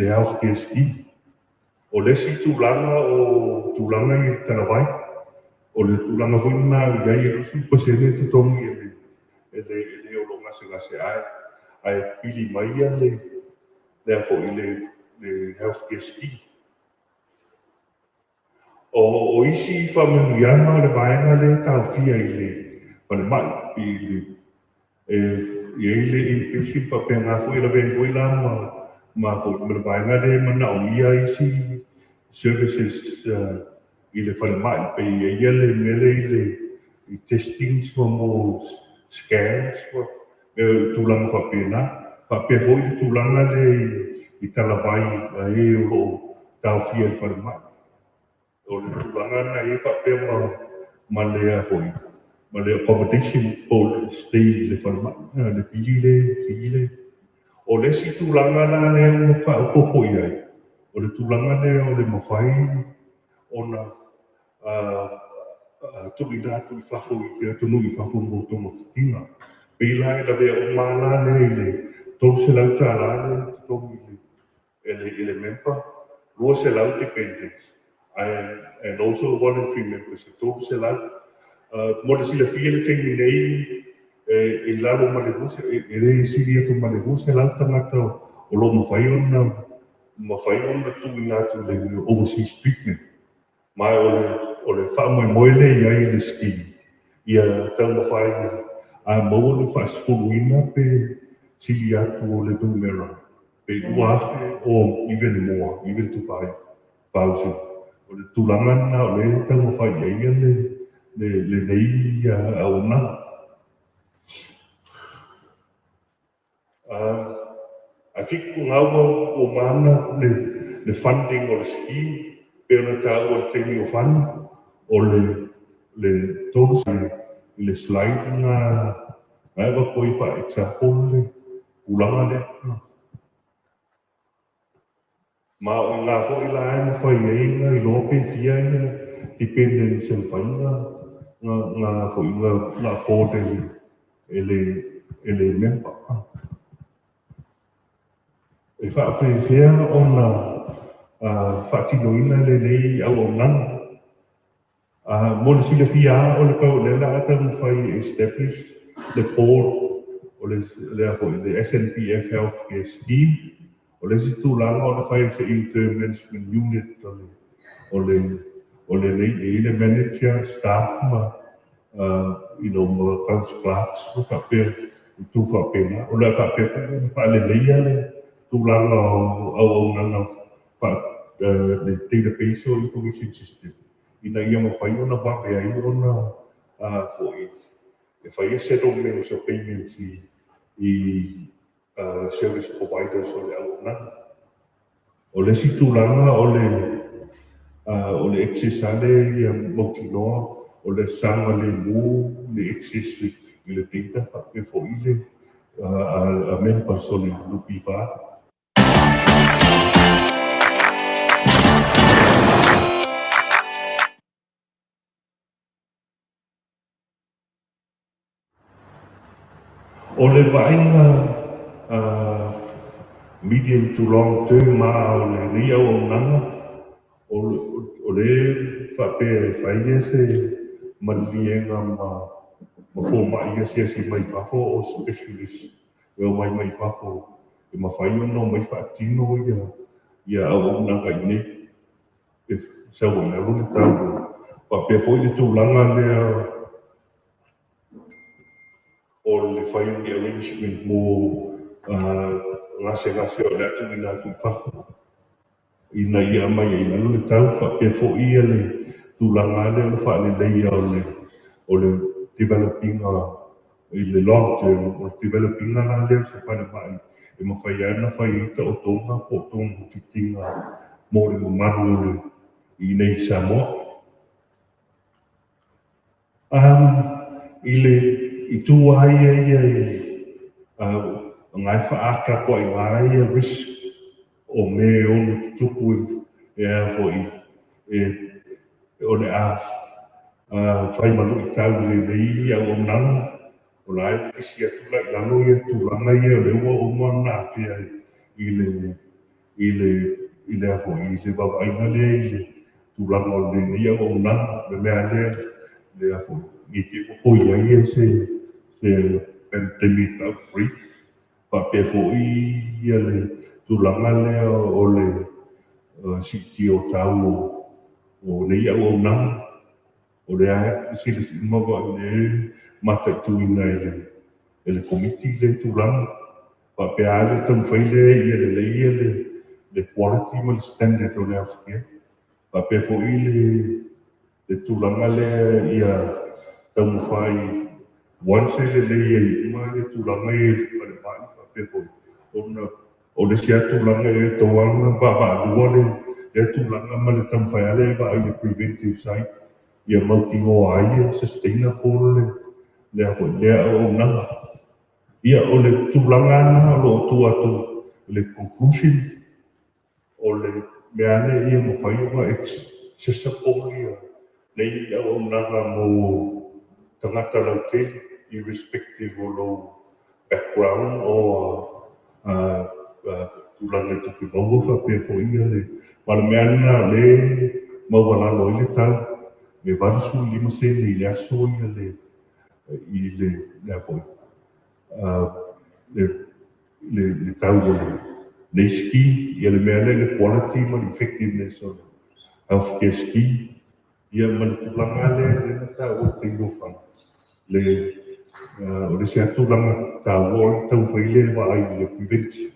healthcare scheme. O le isi tulaga o tulaga i le talavai, o le tulaga foi lena e i ai e 20% e totogi e le o lo o gasegase ae pili mai le foi le healthcare scheme. O isi faamanuiaga o le vaega lea e taofia i le falemai, e i ai le inpatient faapena foi, e lavea ai foi la ma le vaega lea e manaomia isi services i le falemai, pe i ai le mea lea i testings mo scans ma tulaga faapena. Faapea foi le tulaga lea i talavai a e o lo o taofia i le falemai. O le tulaga lena e i ai faapea ma le foi ma le accommodation po o le stay i le falemai, le pili le fee le. O le isi tulaga la lea ua faaopoopo i ai, o le tulaga lea o le mafai ona tuuina atu i fafo i atunuu i fafo mo togafitiga. Pei la e lavea uma la lea i le $300 lea e totogi i le member, 200 dependents and also voluntary members e 300. Mo le silafia i le taimi nei, e lalo ma le e le sili atu ma le 200 tagata o lo o mafai ona tuuina atu i le overseas treatment. Ma o le faamoemoe lea i ai i le scheme, ia taumafai a maua le faasefuluina pe sili atu o le numera, pe 2,000 or even more, even to 5,000. O le tulaga lena o lea e taumafai i ai lenei auaunaga. I think na ua maua le funding o le scheme pe ona taua i le taimi o fani o le tolu i le slide na e avatu ai fa-example le tulaga lea. Ma o i ina foi la e mafai ai ona iloa pe fia ia dependents e mafai ona foi na afford e le member. E faapefea ona faatinoina lenei auaunaga? Mo le silafia lava o le tau lea o le a taumafai e establish le board o le foi le SNBF Healthcare Scheme. O le isi tulaga o le fai o se interim management unit o lenei e i ai le manager, staff ma ma accounts clerks ma faapea itu faapena. O le a faapea foi ona faaleleia le tulaga o auaunaga le database o information system ina ia mafai ona vave ai ona foi e faia settlements o payments i service providers o le auaunaga. O le isi tulaga o le access lava lea ia mautinoa o le saogalemu le access i le data faapea foi le a members o le NPF. O le vaaiga medium to long term a o lenei auaunaga, o le faapea e fai se maliliega ma fomai asiasi mai fafo o specialist e omai mai fafo e mafai ona omai faatino ia auaunaga i inei e sau ai lalo le tau. Faapea foi le tulaga lea. O le fai o ni arrangement mo gasegase o le a tuuina atu i fafo ina ia aumai ai i lalo le tau, faapea foi le tulaga lea o le faaleleia o le develop ina i le long term, o le develop ina la lea o se falemai e mafai ai ona fai ai taotoga po o togafitiga mo le mamalu o le i inei i Samoa. I le itu lava ia ia i na e faaatakoaʻiga ai ia risk o mea e ono tutupu e a foi e o le a fai ma luitau i lenei auaunaga, o la e pisi atu la i lalo ia tulaga ia o lea ua uma ona afea i le i le i le a foi i le vaavaaiga lea i le tulaga o lenei auaunaga, le mea lea le a foi i te ua toe i ai se pandemic outbreak, faapea foi ia le tulaga lea o le siitia o tau o nei auaunaga, o lea e silasila ma le mataituina e le Komiti lea tulaga, faapea lava le taumafai lea ia lelei ia le quality ma le standard o le healthcare, faapea foi le tulaga lea ia taumafai once e lelei ai uma le tulaga i le falemai, faapea foi ona o le isi lava tulaga e tatau lava ona vaavaalua lea tulaga ma le taumafai lava lea e vaai i le preventive side ia mautinoa ai e sustainable lea foi lea auaunaga. Ia, o le tulaga lena o lo o tuu atu le conclusion o le mea lea ia mafai ona accessible ia nei auaunaga mo tagata lautele irrespective o lou background o tulaga i tupe maua, faapea foi ia le ma le mea lena o lea maualalo ai le tau e 85 sene i le aso ia le i le le foi le tau o le scheme, ia le mea lea le quality ma le effectiveness o le healthcare scheme, ia ma le tulaga lea lea na taua i taimi o fana le o le isi lava tulaga taua o le taumafai lea e vaai i le prevention.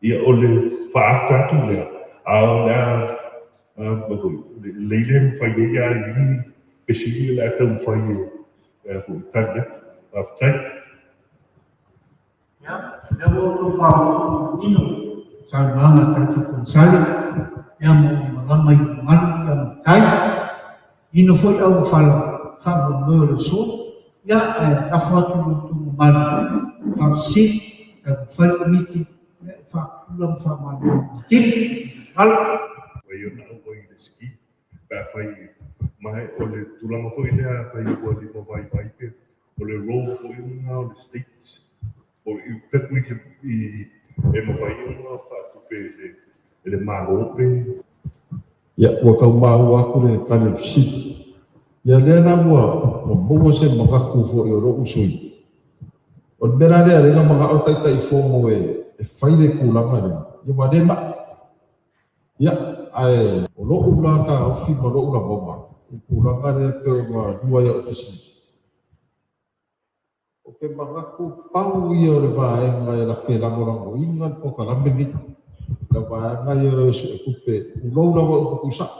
Ia, o le faaata atu lea, a o le a lelei le mafai ai a i fesili le a taumafai e foi tali atu. Faafetai. Ia, lea ua outou faafofoga manino saunoaga a tatou konesale, ia mo malama i malu ia matai. Ino foi au ua fala faamoemoe o le aso, ia ae lafo atu i lo outou mamalu faafesili, taumafai le komiti ia e faapupula ma faamalamalama atili. Malo. Fai ona auai i le scheme pe afai ma o le tulaga foi lea afai ua lima vaivai pe o le role foi lena o le state o i i e mafai ona faatupe e le Malo pe. Ia, ua tau maua atu le tali o le fesili. Ia lea la ua maua se manatu foi o lou sui usufono. O le mea la lea lea na manao le Taitaifono e fai le tulaga lea, ia ua le mai. Ia, ae o lou la taofi ma lou lagona i le tulaga lea pei ona lua ai au fesili. Ou te manatu pau ia o le vaega e lake lagolagoina le polokalame lenei. Le vaega ia o le suetupe, tulou lava upu tuusao.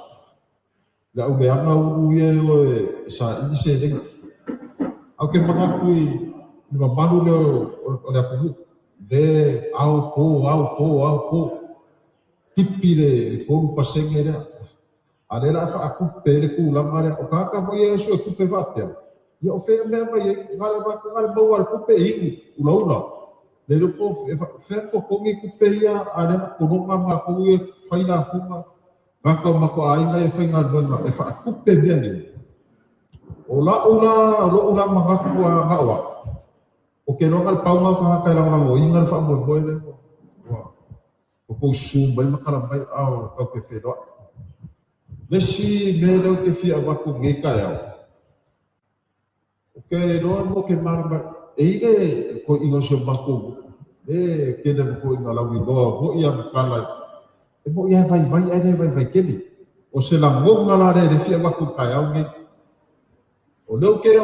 Le au leaga ulu ia e o e saili seleni. Ae ou te manatu i le mamalu lea o le atunuu, le ao po, ao po, ao po. Tipi le 3% lea. A o lea o le a faatupe ai le tulaga lea. O tagata foi ia e suetupe faapea, ia o fea mea aumai ai? Na o le avatu na o le maua lava o le tupe e inu, ulaula. Le iloa po o fea totogi tupe ia, a o lea na pologa matou ia e fai lafoga, tagata o matou aiga ia e faigaluega e faatupe mea nei. O lau la, o lou la manatu lava na o au, ou te iloa na o le pau lena o tagata e lagolagoina le faamoemoe lea ua outou susu mai ma tala mai a o tatou te feiloai. Le isi mea lea ou te fia avatu i lenei taeao, ou te iloa mo te malamalama, e i ai le toeaina o si o matou nuu, le tele foi ina lauiloa foi ana tala, e moni lava e vaivai ae le vaivai tele. O se lagona la lea e fia avatu i le taeao lenei. O lea ou te le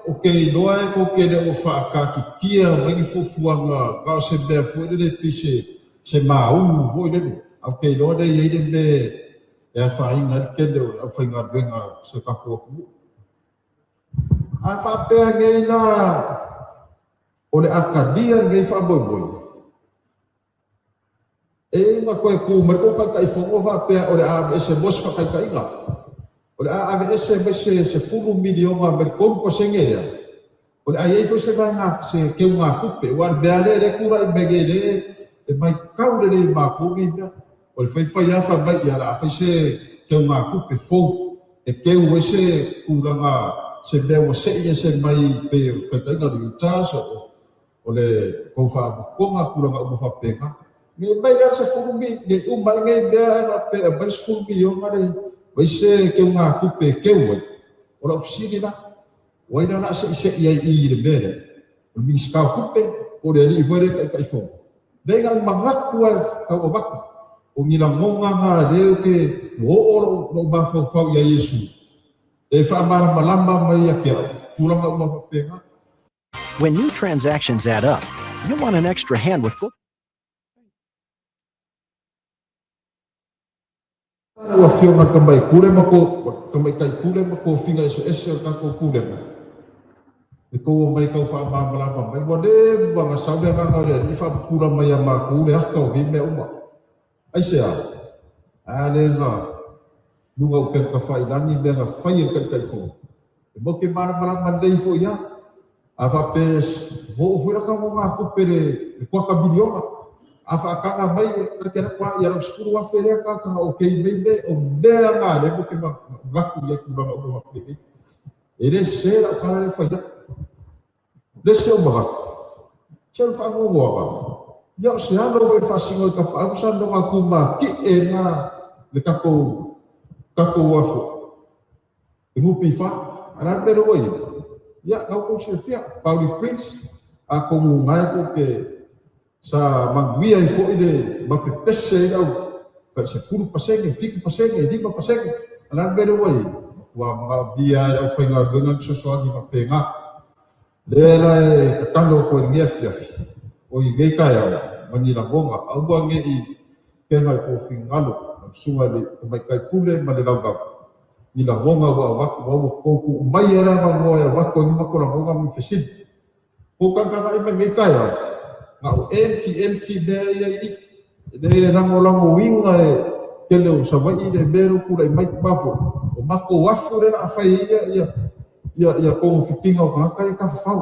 o O ke iloa e kou ke le o whaakatitia mai ni fuafuaga ka o se mea foi lele pei se maunu foi lele. Ae ou te iloa lea e i ai le mea e afaina ai le tele o le aufaigaluega a si o tatou atunuu. A faapea nei la o le a talia lenei faamoemoe, e i ai na toe tu mai le tou Taitaifono faapea o le a aveese mo se faataitaiga, o le a aveese mai se $10 miliona mai le 3% lea, o le a i ai foi se vaega se teugatupe, aua o le mea lava lea o lea e tulai mai nei lea e matau lelei e matou nei mea. O le faifai lava fai mai o le a fai se teugatupe fou e teu ai se tulaga se mea ua sei ese mai pei o le faataitaiga o le UTAS o le tou faalapotopotoga tulaga uma faapena. Nei mai la le 10 nei uma ai nei mea ae faapea e aumai le $10 miliona le fai se teugatupe e teu ai. O lau fesili la, o ai la o le a seisei ai i i le mea lea? O le Minisita o Tupe po o le alii foi lea e Taitaifono? Leai na o le manatu lava e tau avatu. O ni lagona na lea ou te ua oo lou mafaufau ia Iesu e faamalamalama mai ia te au tulaga uma faapena. When new transactions add up, you'll want an extra hand with book. Lau Afioga i le Tamai Pule ma Tamaitai Pule ma tofiga eseese o le tatou Pulega, e tou omai e tau faamalamalama mai, ua leva ona sau le Agaga o le Alii faapupula mai ia matou le ata o nei mea uma. Aisea? A lea na luga o upega tafailagi mea na fai e le Taitaifono. E matou te malamalama lelei foi lava. A faapea ua oo foi la ta nonogatupe i le kuata miliona, a faataga mai ta te alu atu lava, ia lau $10,000 lea ta taga okei mai mea, o mea la na lea matou te manatu i ai i tulaga uma faapenei. E le sese lau tala lea e fai atu. Le isi ou manatu, se o le faanoanoaga, ia o se alo foi e faasino i tapaau sa logo atu matie na le tatou afo e NPF. A o le a le mea lea ua i ai? Ia, na ua outou silafia, Pauli Prince, atonu o lena e tou te sa manuia ai foi le ma pepese ai le au tai 10%, 7%, 5%. A o le a le mea lea ua i ai? Matua manaomia lava e le aufaigaluega ni fesoasoani faapena. Lea la e tatalo atu ai i lenei afiafi, oi lenei taeao ma ni lagona, aua ne i pega i tou finagalo, lau Susuga i le Tamaitai Pule ma le Laulau, ni lagona ua avatu, aua ua tou tuu mai lava le avanoa e avatu ai ni matou lagona ma ni fesili. Tou tagatagai mai i lenei taeao, na o empty, empty mea ia i i. E le lagolagoina e tele o Savaii le mea lea ua tulai mai. Mafua, o matou afu lea o le a fai ai ia ia togafitiga o tagata ia tafafao.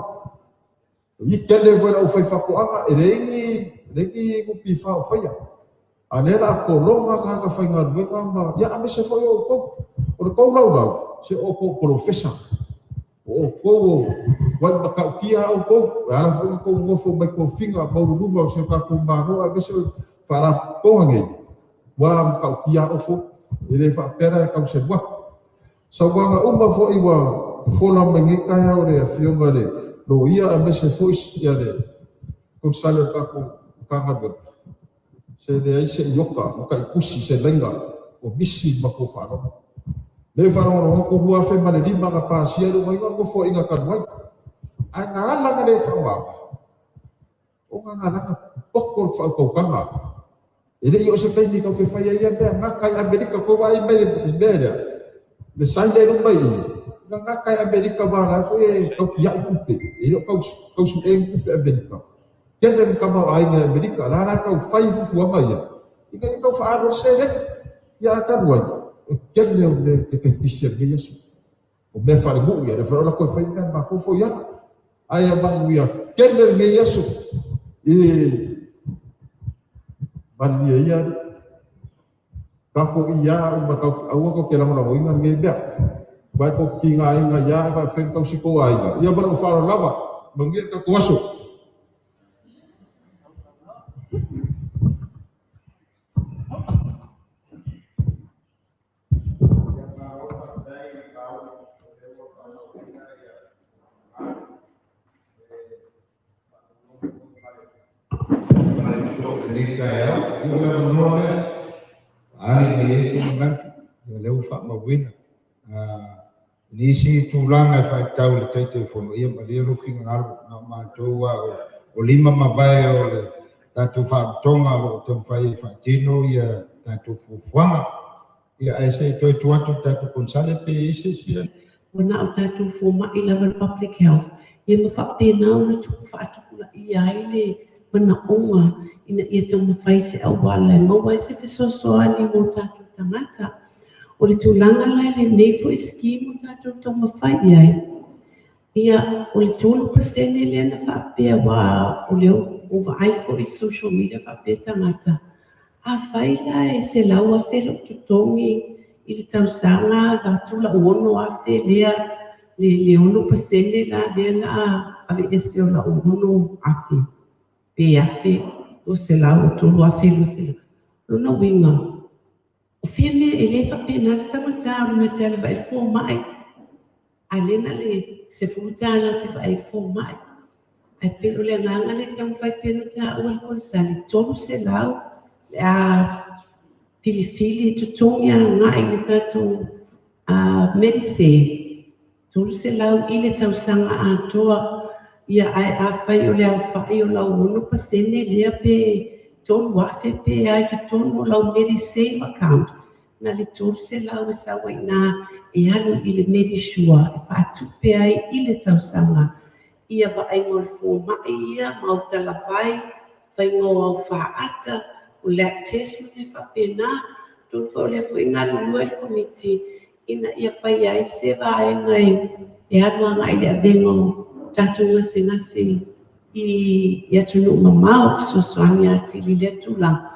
I tele foi le aufaifaatoaga, e leai ni leai ni NPF o faia. A o lea o le a pologa tagata faigaluega ma ia aemaise foi o outou. O le tou laulau, se o outou o polofesa. O outou o matua matautia lava outou. E ala foi ona outou nonofo mai tofiga maualuluga o si o tatou Malo aemaise o faalapotopotoga nei, matua matautia lava outou. E le faapea la e tau selu atu. Saunoaga uma foi ua fofola mai nei taeao e le Afioga i le Loia aemaise foi le Konesale o le tatou Matagaluega, se leai se iota o taitusi se laina ua misi i le matou faalogo. Lea e faalogologo atu 2005 na pasia ai le Nofoaiga talu ai, ae na ala ona le faaaogaina, ona na ala ona poto le faautautaga. E le i oo se taimi tatou te fai ai ia mea, gata i Amerika, tou vaai mai i le mea lea, le sign lea i luma i i, na gata i Amerika aua o la foi e tau tiai tupe, e le o tau sue ni tupe Amerika. Tele le tamaoaiga i Amerika, o la la e tau fai fuafuaga ia, ina ia tau faaalu ai le seleni. Ia ae talu ai, o le tele o mea e te pisi ai i lenei aso. O mea faalenuu ia, lea foi o le a toe fai mea a matou foi ala. Ae ia manuia tele lenei aso i manuia ia alii. Tatou ia uma tatou, aua tou te lagolagoina lenei mea. Aua tou te tigaina ia ae faapefea ona tausi tou aiga. Ia ma lou faaaloalo lava. Manuia le tatou aso. Ia malo faafetai Laauli, o lea ua faamauina ia finagalo e faalogologo foi ma le totoa i lenei taeao. Ia o le avanoa lea faaali mai ai sou manatu, ia o lea ua faamauina. Nisi tulaga e faatatau i le Taitaifono, ia malie lou finagalo, na o matou lava o lima ma vae o le tatou faalapotopotoga o lo o taumafai e faatino ia tatou fuafuaga. Ia ae se i toe tuu atu i le tatou Konesale pe i ai se isi. Ua na o tatou fomai lava le public health ia ma faapena ona faatupulaia ai le manaoga ina ia taumafai se auala e maua ai se fesoasoani mo tatou tagata. O le tulaga la i lenei foi scheme ua tatou taumafai i ai, ia o le 3% lea na faapea, aua o lea ua vaai foi i social media faapea tagata, afai la e 100,000 lou totogi i le tausaga, avatu lau 6,000 lea, le 6% la lea o le a aveese o lau 6,000 pe 1,200 o 3,200. Lona uiga, o fia mea e le faapena se taugata o le mea ou te alu e vaai i le fomai, a o lea na o le $10 ou te vaai ai i le fomai. Ae pei o le agaga lea e taumafai pei ona taua e le Konesale, 300 le a filifili e totogi agai i le tatou Medisave, 300 i le tausaga atoa. Ia ae afai o le aofai o lau 6% lea pe 3,000 pe a i totonu o lau Medisave account, na o le 300 e sau ai i ina e alu i le Medisure e faatupe ai i le tausaga ia vaaiga o le fomai ia, ma au talavai, faiga o au faata, o lab test ma mea faapena. Atonu foi o lea foi e galulue le Komiti ina ia fai ai se vaega e alu agai i le avega o tatou gasegase i atunuu mamao, fesoasoani atili i lea tulaga.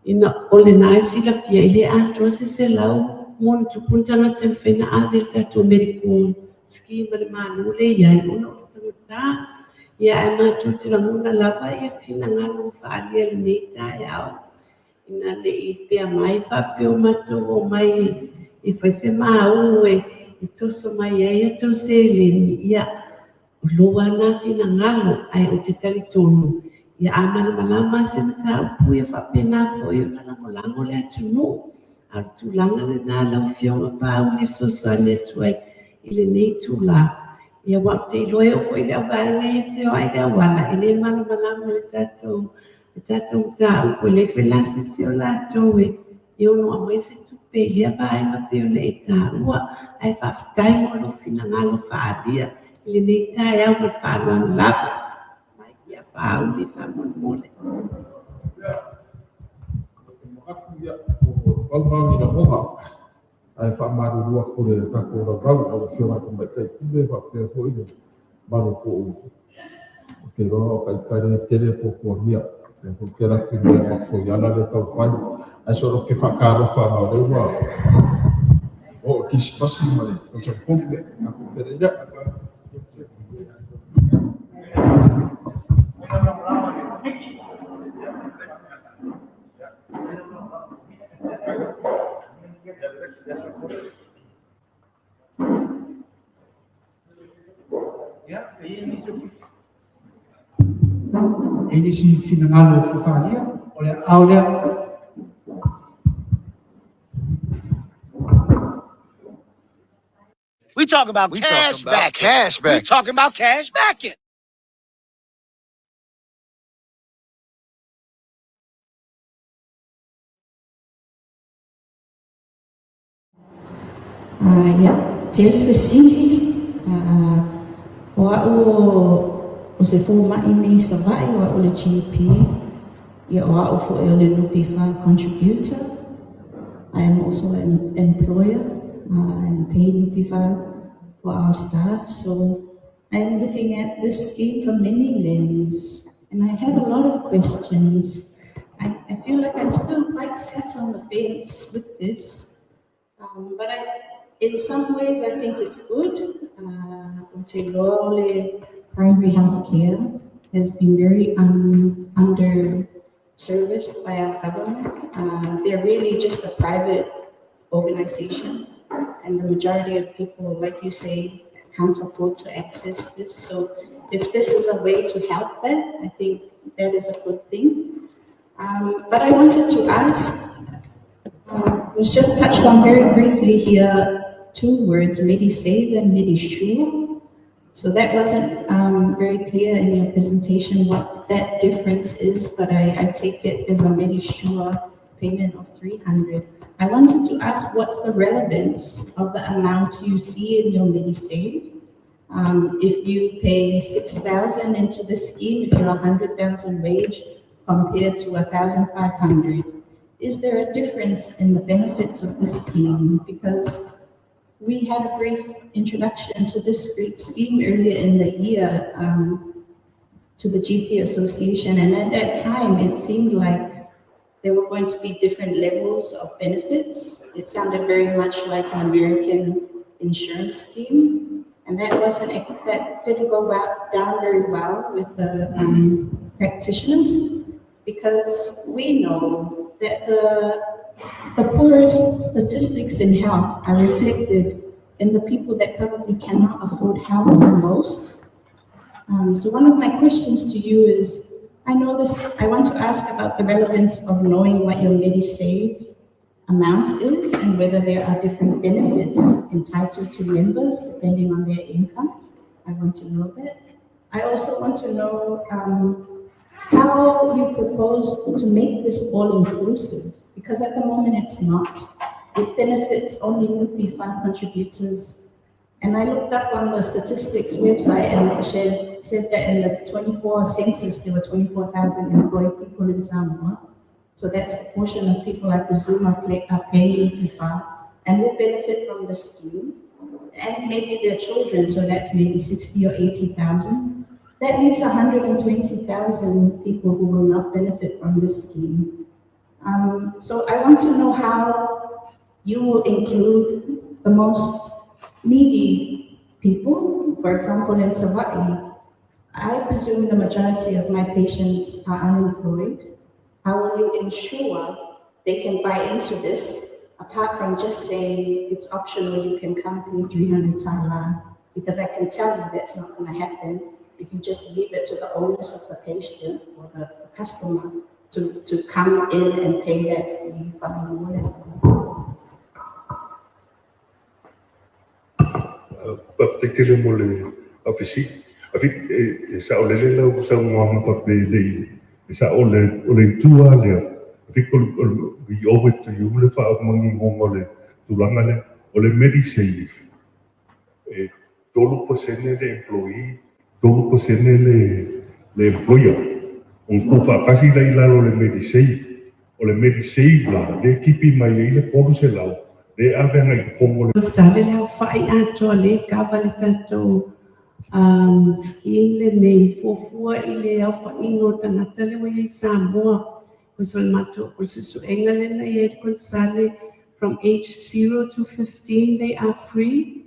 Ina o lena e silafia, e le atoa se 100+ ni tagata e mafai ona ave i le tatou medical scheme a le Malo lea e i ai, ona o le taugata. Ia ae matou te lagona lava ia finagalo ua faaalia i lenei taeao, ina ne i pea mai faapea ua matou omai e fai se maú e toso mai ai a outou seleni, ia, o lou lava lena finagalo, ae ou te talitonu, ia a malamalama se mataupu, ia faapena foi ona lagolago le atunuu. A o le tulaga lena lau Afioga Paauli e fesoasoani atu ai i lenei itula. Ia aua ou te iloa e oo foi i le auvaega ia e feoai i le auala, e le malamalama i le tatou mataupu, e leai foi la se isi o latou e ono aumai se tupe i lea vaega pei ona e taua. Ae faafetai mo lou finagalo faaalia i lenei taeao ma le faaaloalo lava. Mai ia Paauli faamolemole. Pau na o ni lagona, ae faamalulu atu i le tatou laulau i lau Afioga i le Tamaitai Pule faapea foi le mamalu o ou te iloa o taitai e tele puapuagia. Lea foi ou te alu atu i mea o le taufai. Ae solo te faatalofa ona o lea ua oo le Kisimasi ma le tausaga fou. Tatou feiloai lea. E nisi finagalo e fia faaalia, o le aao lea. We talking about We cash talking about back. cash We back. talking about cash backing. Ia, tele fesili, o a'u o se foma'i nei i Sava'i, o a'u o le GP, ia o a'u fo'i o le NPF contributor. I am also an employer and paid NPF for our staff, so I am looking at this scheme from many lenses, and I have a lot of questions. I feel like I'm still quite sat on the fence with this. But in some ways, I think it's good. Ou te iloa o le primary health care has been very under-serviced by our government. They're really just a private organization, and the majority of people, like you say, can't afford to access this. So if this is a way to help that, I think that is a good thing. But I wanted to ask, was just touched on very briefly here. two words, MediSave and MediSure. So that wasn't very clear in your presentation what that difference is, but I take it as a MediSure payment of 300. I wanted to ask, what's the relevance of the amount you see in your MediSave? If you pay 6,000 into the scheme, if you're 100,000 wage compared to 1,500, is there a difference in the benefits of this scheme? Because we had a brief introduction to this scheme earlier in the year to the GP Association, and at that time it seemed like there were going to be different levels of benefits. It sounded very much like an American insurance scheme, and that didn't go down very well with the practitioners, because we know that the poorest statistics in health are reflected in the people that probably cannot afford health the most. So one of my questions to you is, I know this, I want to ask about the relevance of knowing what your MediSave amount is and whether there are different benefits entitled to members depending on their income. I want to know that. I also want to know how you propose to make this all-inclusive, because at the moment it's not. It benefits only NupiFaa contributors. And I looked up on the statistics website and it said that in the 24 census, there were 24,000 employed people in Samoa. So that's the portion of people I presume are paying NupiFaa and will benefit from the scheme. And maybe their children, so that's maybe 60 or 80,000. That leaves 120,000 people who will not benefit from this scheme. So I want to know how you will include the most needy people. For example, in Savaii, I presume the majority of my patients are unemployed. How will you ensure they can buy into this, apart from just saying it's optional, you can come pay 300 tala, because I can tell you that's not going to happen if you just leave it to the onus of the patient or the customer to come in and pay that fee. Faafetai tele mo le faafesili. Afi e saʻolele lau saunoaga faapea e saʻo le o le itu lava lea. Afi we owe it to you le faamaninoga o le tulaga lea. O le MediSave, e 3% le employee, 3% le employer. Ona tuufaatasi la i lalo o le MediSave. O le MediSave la, le kipi mai ai le 300, le ave agai i totonu o le Sale le aofa'i atoa le kava le tatou scheme lenei fuafua i le aofa'iga o tagata le ua iai Samoa. O le matou o le suesuega lena i ai le konesale, from age 0 to 15 they are free,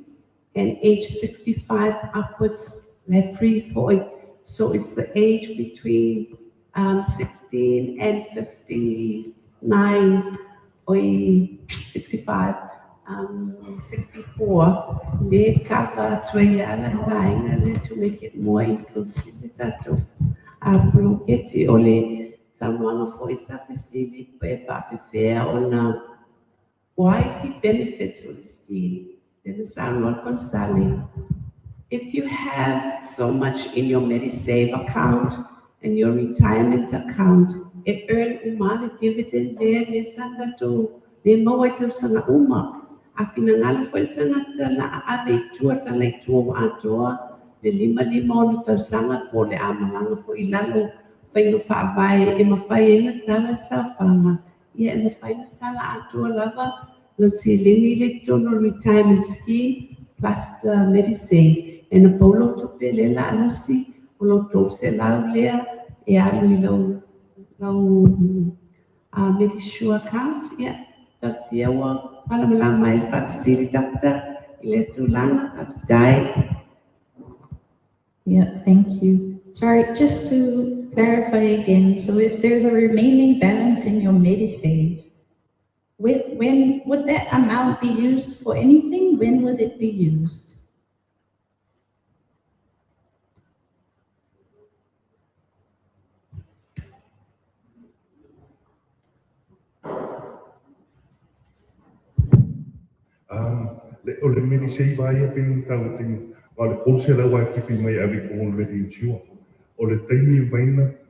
and age 65 upwards they're free for it. So it's the age between 16 and 59 or 65, 64, le kava atu ai ala le vaega le to make it more inclusive le tatou poloketi. O le saunoaga fo'i sa fesili pe faafefea ona why isi benefits o le scheme. Le saunoa le konesale, if you have so much in your MediSave account and your retirement account, e earn uma le dividend lea le sa tatou le maua i tausaga uma. A finagalo fo'i le tagata la aave i tua tala i tua ua atoa le 56 tausaga po o le a malaga fo'i i lalo faiga faavae e mafai ai na tala le saofaga, ia e mafai na tala atoa lava lau seleni le totonu o le retirement scheme plus the MediSave. E na pau lau tupe lea la alusi o lau 300 lea e alu i lau MediSure account. Ia, talosia ua malamalama ai le faafesili, Doctor, i le tulaga. Faafetai. Yeah, thank you. Sorry, just to clarify again, so if there's a remaining balance in your MediSave, when would that amount be used for anything? When would it be used? Le, o le MediSave lava ia pei ona taua i le taimi, aua o le 300 lava e tipi mai e ave i totonu o le MediInsure. O le taimi e mafai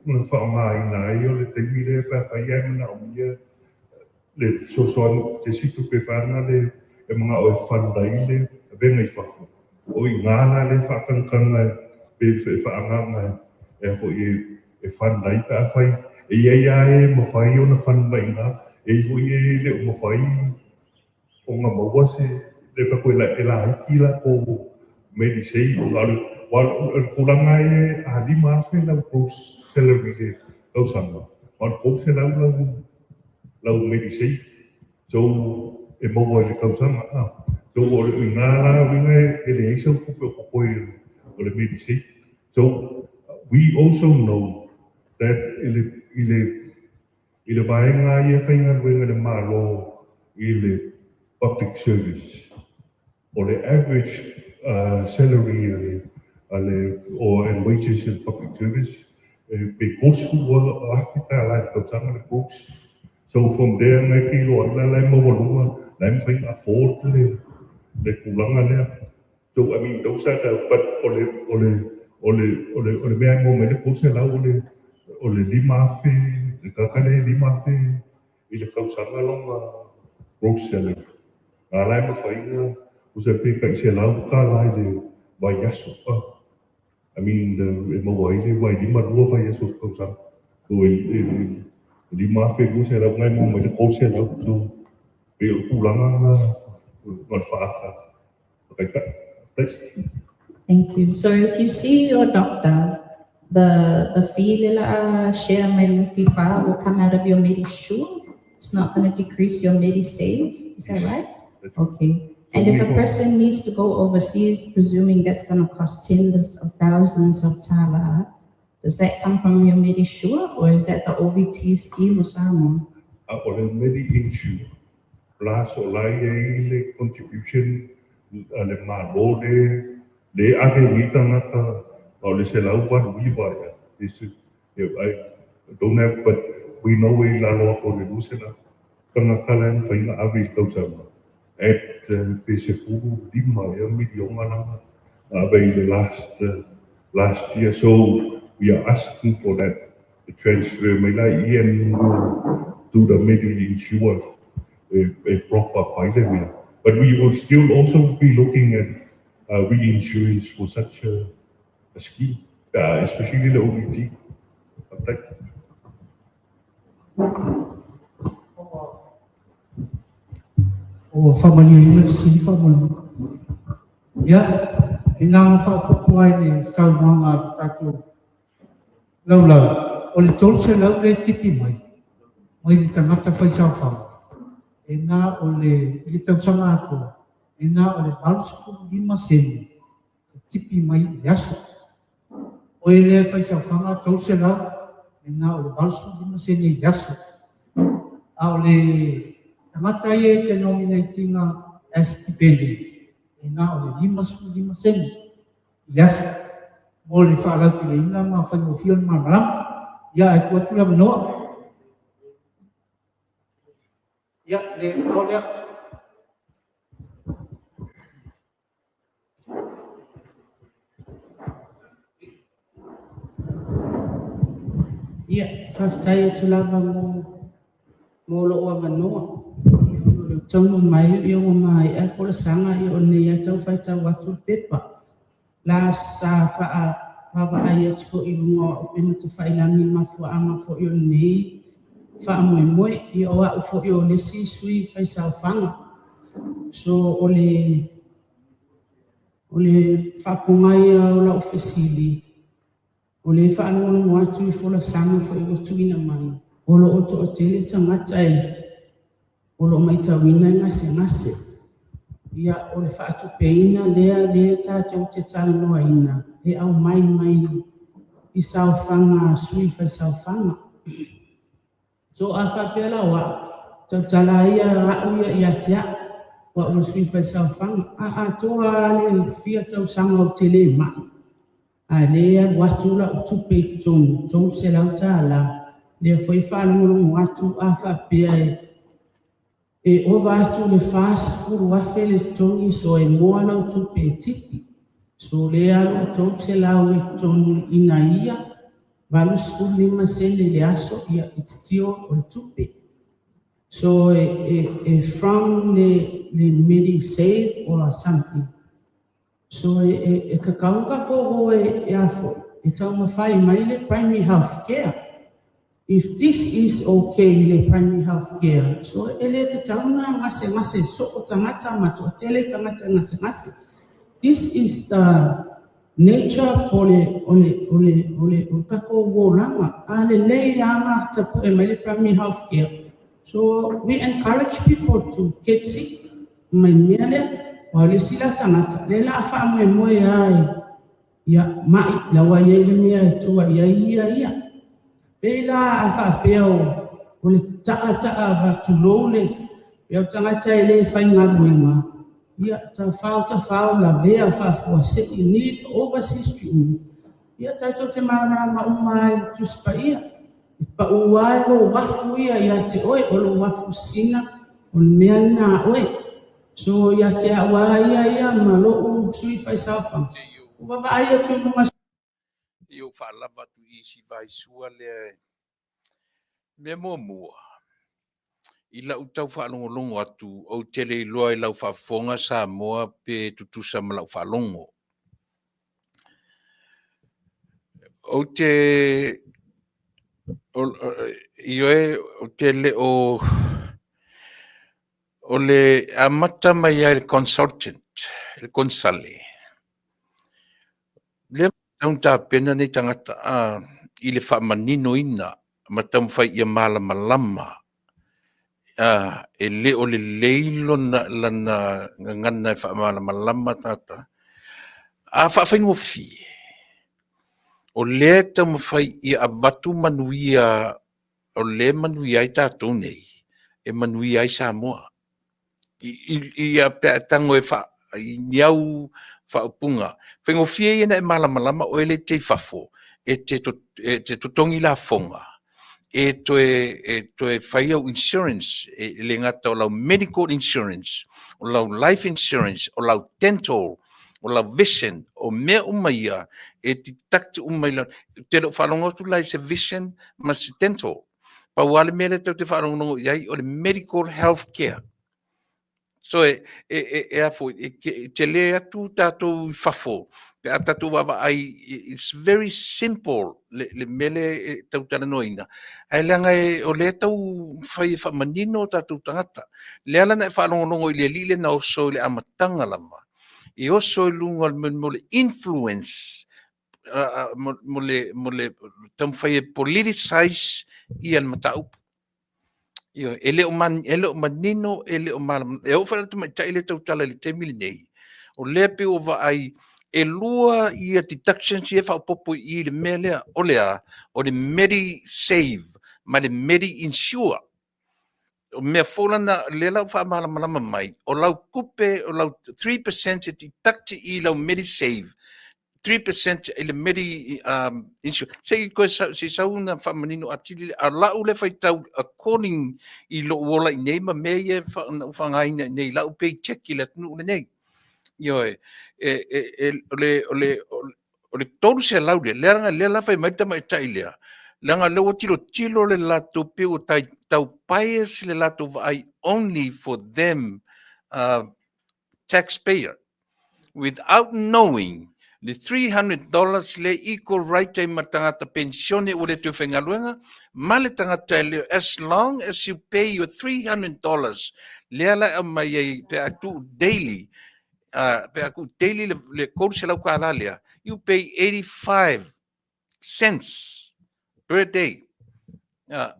ona faaaogaina ai o le taimi lea pe afai ae manaomia le fesoasoani se isi tupe foi lea e manao e fund ai le avega i fafo. O i ina la lea e faatagataga pe faaagaaga e foi e fund ai pe afai e i ai lava e mafai ona fund mai i ina, e i ai foi e le o mafai ona maua se le fai atu e laiti latou MediSave. Aua o le tulaga lava ia, a $5,000 lau gross salary i le tausaga, na o le $300 lau MediSave. So, e maua i le tausaga. So, o i ina la uiga e leai sau tupe o totoe o le MediSave. So, we also know that i le vaega ia e faigaluega i le Malo i le public service, o le average salary a le or and wages in public service pe $30,000 i le tausaga le gross. So from there na e te iloa ai la e maualuga la e mafai ona afford le tulaga lea. So I mean, those are the, but o le mea e maua mai le 300 o le 5,000, le tagata lea e 5,000 i le tausaga lona gross salary. A la e mafai ona tusa pe tai $100 i le vaiaso. I mean, e maua ai le 52 vaiaso o le tausaga. So e 5,200 na e maua mai le 300. So pei o le tulaga na o le faaata. Faataitai. Thank you. So if you see your doctor, the fee lila share mai NPFA will come out of your MediSure. It's not going to decrease your MediSave. Is that right? That's Okay. And if a person needs to go overseas, presuming that's going to cost tens of thousands of tala, does that come from your MediSure or is that the OVT scheme or Samoa? A o le Medi-Insure plus o la e ai le contribution a le Malo le ave nei tagata o le 189 ia. This is, I don't have, but we know e lalo atu o le 200 tagata la e mafai ona ave i le tausaga at pe 15 ia miliona lana ave i le last year. So we are asking for that the transfer mai la i and do the Medi-Insure e proper pai le mea. But we will still also be looking at reinsurance for such a scheme, especially the OVT. Thank you. Ua faamalieina fesili faamolemole. Ia, e na ona faaopoopo ai le saunoaga a le tatou laulau, o le 300 le tipi mai, mai le tagata faisaofaga, e na o le, i le tausaga atoa, e na o le 85 sene e tipi mai i le aso. O e lea faisaofaga 300, e na o le 85 sene i le aso. A o le tagata ia e te nominate ina as dependent, e na o le 55 sene i le aso. Mo le faalauteleina ma faigofie o le malamalama. Ia, ae tuu atu le avanoa. Ia, le ao lea. Ia, faafetai atu lava mo lou avanoa. Ia, ona o le taunuu mai ia ua maea le folasaga ia o lenei lava tau faitau atu le pepa. La sa faavaavaai atu foi i luga o upega tafailagi i le mafuaaga foi o lenei faamoemoe. Ia o au foi o le isi sui faisaofaga. So o le faapoga ia o lau fesili, o le faalogologo atu i folasaga foi ua tuuina mai, o lo o toatele tagata e o lo o matauina e gasegase. Ia, o le faatupeina lea tatou te talanoaina, e aumai mai i saofaga a sui faisaofaga. So a faapea la o au, tautala ia au ia ia te au, o au o le sui faisaofaga. A atoa le fia tausaga ou te le mai, a le alu atu lau tupe i totonu, $300, lea foi faalogologo atu a faapea e E ova atu le 40,000 le totogi so e moa lau tupe e tipi. So lea alu le 300 i totonu ina ia 85 sene i le aso, ia it's still o le tupe. So e, e, e from le, le MediSave or something. So e, e, e kakau ka ko e, e a foi, e taumafai mai le primary health care. If this is okay le primary health care, so e le tatau na gasegase soo tagata ma toatele tagata gasegase. This is the nature o le o le o le o le o tatou olaga. A lelei aga tapue mai le primary health care. So we encourage people to get sick mai mea lea. Aua o le isi la tagata, lea la a faamoemoe lava i ia mai la ua i ai le mea e tua i ai ia ia. Pei la a faapea o o le ta'a ta'a tulou le pea o tagata e le faigaluega, ia tafao tafao lavea faafuasei need overseas treatment, ia tatou te malamalama uma lava i le Tusi Paia, e pau lava lou afu ia ia te oe, o lou afu sina o le mea lena a oe. So ia te au lava ia ia ma lo'u sui faisaofaga, ua vaavaai atu i luga. I ou faalava atu i isi vaisua lea e mea muamua, i lau tau faalogologo atu, ou te le iloa i lau faafofoga Samoa pe tutusa ma lau faalogo. Ou te ioe, ou te le o o le amata mai ai le consultant, le konsale. Lea tau tapena nei tagata a i le faamaninoina ma taumafai ia malamalama a e le o lelei lona lana gagana e faamalamalama tagata a faafaigofie. O lea e taumafai ia avatu manuia o lea e manuia ai tatou nei, e manuia ai Samoa. Ia pe a e tago e faa, i ni au faaupuga, faigofie ia ona e malamalama oe lea e te i fafo, e te, e te totogi lafoga, e toe, e toe fai au insurance, e le gata o lau medical insurance, o lau life insurance, o lau dental, o lau vision, o mea uma ia, e deduct uma i lau, te le o faalogo atu la i se vision ma se dental. Pau lava le mea lea tatou te faalogologo i ai o le medical health care. So e, e, e, e a foi, e, e tele atu tatou i fafo, pe a tatou vaavaai, it's very simple le, le mea lea e tau talanoaina. Ae leaga e, o lea tau fai e faamanino o tatou tagata. Lea la na e faalogologo i le alii lea na oso i le amataga lava. E oso i luga o le mea o le influence mo le, mo le taumafai e politicize ia le mataupu. Ioe, e le o, man, e le o manino, e le o malamalama. E oo foi la tamaitai lea tautala i le taimi lenei, o lea pei ua vaai, e lua ia deductions ia e faaopoopo i i le mea lea, o le a? O le MediSave ma le MediInsure. O mea fou lana, lea la ua faamalamalama mai, o lau tupe, o lau 3% e deduct i lau MediSave, 3% i le Medi um, Insure. Se i koe se i sau na faamanino atili le, a lau le faitau according i lou ola i nei ma mea ia e na ou faaaogaina i nei, lau paycheck i le atunuu lenei. Ioe, e, e, e, o le, o le, o le 300 lea, lea, lea la fai mai le tamaitai lea, leaga lea ua tilotilo le latou pei ua tai, tau bias le latou vaai only for them taxpayer without knowing le $300 le equal right ai ma le tagata penisione ua le toe faigaluega ma le tagata e le as long as you pay your $300 lea la e aumai ai pe a tuu daily pe a tuu daily le, le $300 lea you pay 85 cents per day.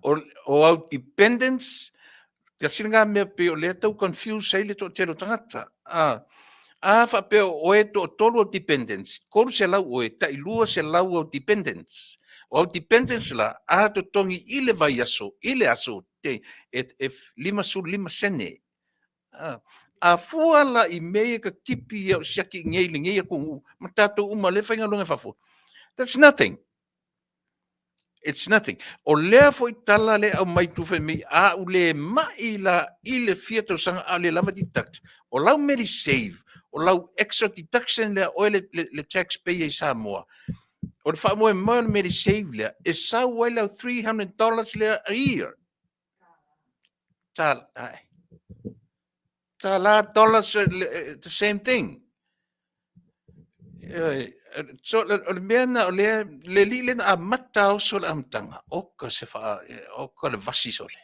O, o au dependents, tasi lena mea pei o lea tau confuse ai le toatele o tagata. A faapea o oe toatolu au dependents, 300 oe, tai 200 au dependents. O au dependents la, a totogi i le vaiaso, i le aso, te, e, e 55 sene. A fua la i mea ia ka tipi ia o siaki i nei lenei atunuu ma tatou uma lea e faigaluega i fafo, that's nothing. It's nothing. O lea foi tala le au mai tu fai a u le mai la i le fia tausaga a le lava deduct. O lau MediSave, o lau extra deduction lea oe le taxpayer i Samoa. O le faamoemoe o le MediSave lea, e sau ai lau $300 lea a year. Ta, ai. Ta la dollars, the same thing. So, o le mea na, o lea, le li le na amata oso le amataga, oka se wha, oka le vasi sole.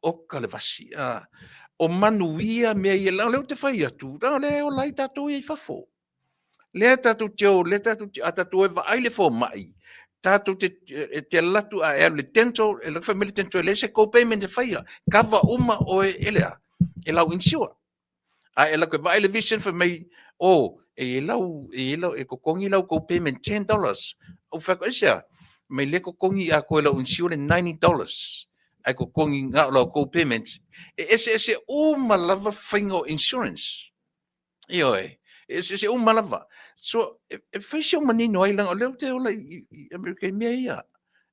Oka le vasi. O manuia mea ia, o lea ou te fai atu, o lea e ola ai tatou ia i fafo. Lea tatou te o, lea tatou te, a tatou e vaai le fomai, tatou te, e te alu atu a e alu i le dental, e fai mai le dental, e leai se co-payment e faia. Cover uma oe e le a, e lau insure. A e alu atu e vaai le vision, fai mai, oh, e i ai lau, e i ai lau, e totogi lau co-payment $10. Ou fai atu, aisea? Mai lea totogi atoa e lau insure le $90. Ae totogi na o lau co-payment. E eseese uma lava faiga o insurance. Ioe, e eseese uma lava. So, e fai si ou manino ai, leaga o lea ou te ola i Amerika i mea ia.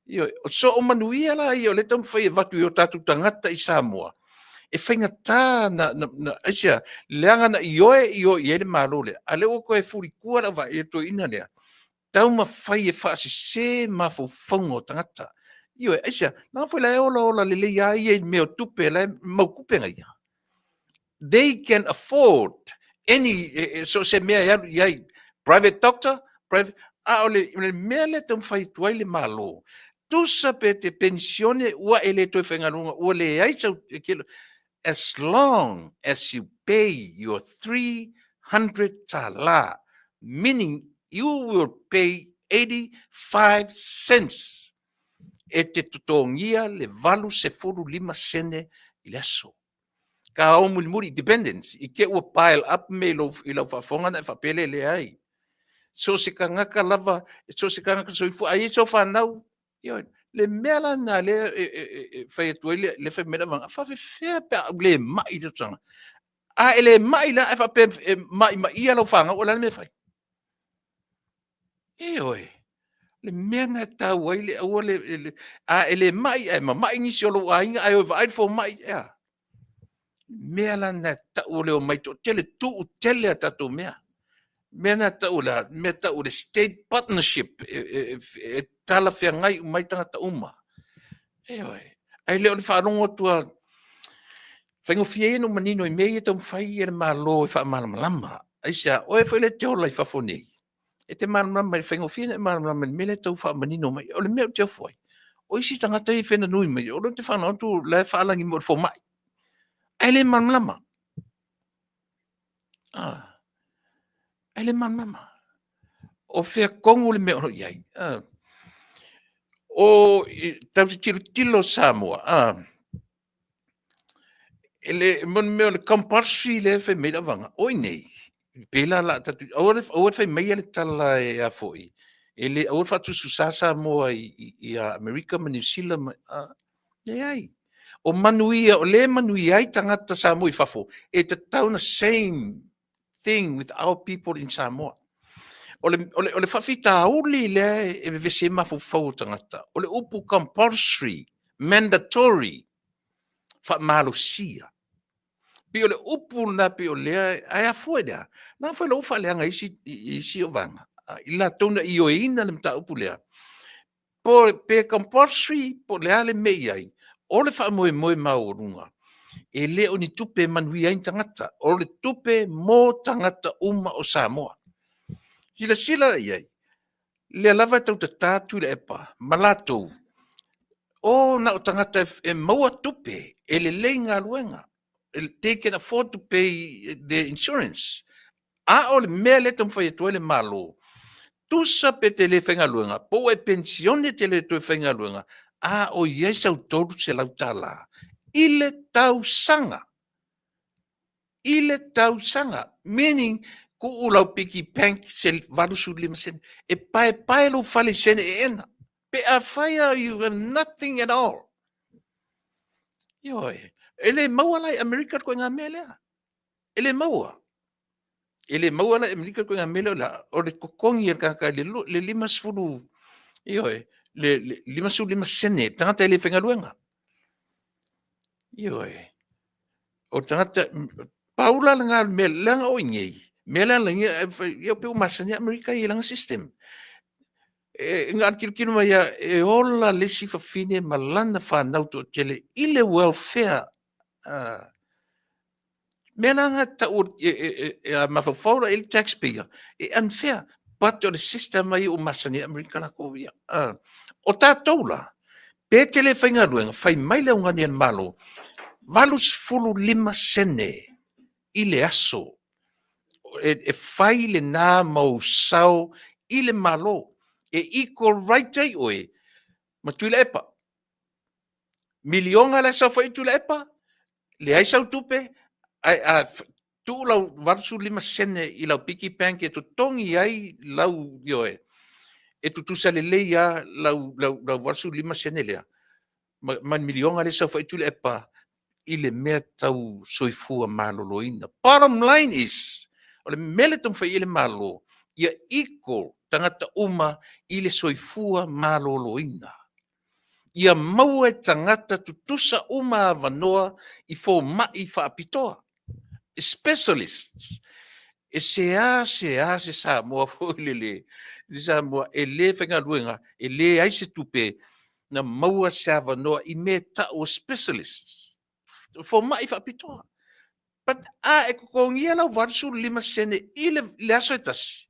Ioe, so o manuia la ia o lea e taumafai e avatu i o tatou tagata i Samoa, e faigata na, aisea, leaga na ioe ioe i ai le Malo lea, a o lea ua toe fulitua le auvaa i le toeaina lea, taumafai e faasese mafaufauga o tagata. Ioe, aisea, leaga foi la e olaola lelei lava ia i mea o tupe, la e mau tupe na ia. They can afford any, so se mea e alu i ai, private doctor, private, a o le mea lea e taumafai atu ai le Malo, tusa pe te penisione ua e le toe faigaluega, ua leai sau kilo, as long as you pay your 300 tala, meaning you will pay 85 cents e te totogia le 85 sene i le aso. Ka o mulimuli, dependents, i te ua pile up me i lau faafofoga na e faapea le leai. So se tagata lava, so se tagata soifua, ai e so whanau, ioe, le mea la na lea e fai atu ai le fai mai le avanga, faafefea pe a ou le mai le tausaga. A e le mai la, e faapea e ma'imaʻia lau fanau, o le a le mea e fai? Ioe, le mea na e tau ai le aua le, a e le mai ae mama'i nisi o lou aiga ae o e vaai le fomai, e a? Mea la na e tau o le omai toatele, tuu tele a tatou mea. Mea na tau la, mea tau le state partnership e talafeagai uma ai tagata uma. Ioe, ae le o le faalogo atu a faigofie ia ona manino i mea ia e taumafai e le Malo e faamalamalama. Aisea, oe foi lea e te ola i fafo nei, e te malamalama i le faigofie ona e malamalama i le mea lea e tau faamanino mai. O le mea ou te ofo ai, o isi tagata ia e whenanui mai, o lea ou te faalogo atu o la e faalagi mai o le fomai, ae le malamalama. Ah, ae le malamalama. O fea tonu le mea o lo o i ai. Ah. O tau te tilotilo Samoa, ah, e le mo le mea o le compulsory lea e fai mai le avaga, o i nei, pela la tatou, aua le, aua le fai maia le tala e a foi, e le, aua le faatususa Samoa i Amerika ma Niu Sila ma, ah, leai. O manuia, o le manuia ai tagata Samoa i fafo, e tatau na same thing with our people in Samoa. O le faafitauli lea e vevesi ai mafaufau o tagata, o le upu compulsory, mandatory, faamalosia. Pei o le upu lena, pei o lea, ae afua i le a? Na foi lou faaleaga i isi o vaega, i latou na ioeina le mataupu lea, po pe compulsory po o le a le mea i ai, o le faamoemoe maualuga, e le o ni tupe e manuia ai ni tagata, o le tupe mo tagata uma o Samoa. Silasila i ai, lea lava e tau tata Tuilaepa ma latou, o na o tagata e maua tupe, e lelei galuega, they can afford to pay their insurance. A o le mea lea e taumafai atu ai le Malo, tusa pe te le faigaluega, po ua e penisione te le toe faigaluega, a o i ai sau $300 i le tausaga. I le tausaga. Meaning, tuu lau piggy bank se 85 sene. E paepae lou fale i sene eena. Pe afai a you have nothing at all. Ioe, e le maua la i Amerika le ituaiga mea lea. E le maua. E le maua la i Amerika le ituaiga mea lea o le a? O le totogi a le tagata i le 50, ioe, le, le 55 sene, tagata e le faigaluega. Ioe. O le tagata, paula lena mea, leaga o i nei, mea lea la ia, ia pe o masani Amerika i lana system. E, nga kilokilo mai ia, e ola le isi fafine ma lana whanau toatele i le welfare. Mea la nga tau e, e, e, e a mafaufau la i le taxpayer, e unfair. But o le system ai o masani Amerika la ko ia. O tātou la, pe te le faigaluega, fai mai le augani a le Malo, 85 sene i le aso e, e fai lenā mau sao i le Malo. E equal right ai oe ma Tuilaepa. Miliona la e saofai i Tuilaepa, leai sau tupe, ae a tuu lau 85 sene i lau piggy bank e totogi ai lau, ioe, e tutusa lelei lava lau, lau, lau 85 sene lea, ma, ma le miliona lea e saofai Tuilaepa i le mea tau soifua maloloina. Bottom line is, o le mea lea e taumafai i ai le Malo, ia equal tagata uma i le soifua maloloina. Ia maua e tagata tutusa uma avanoa i fomai faapitoa, specialists. E seā seā se Samoa foi lele, se Samoa e le faigaluega, e leai se tupe na maua se avanoa i mea e tau o specialists, fomai faapitoa. But a e totogia lau 85 sene i le, le aso e tasi,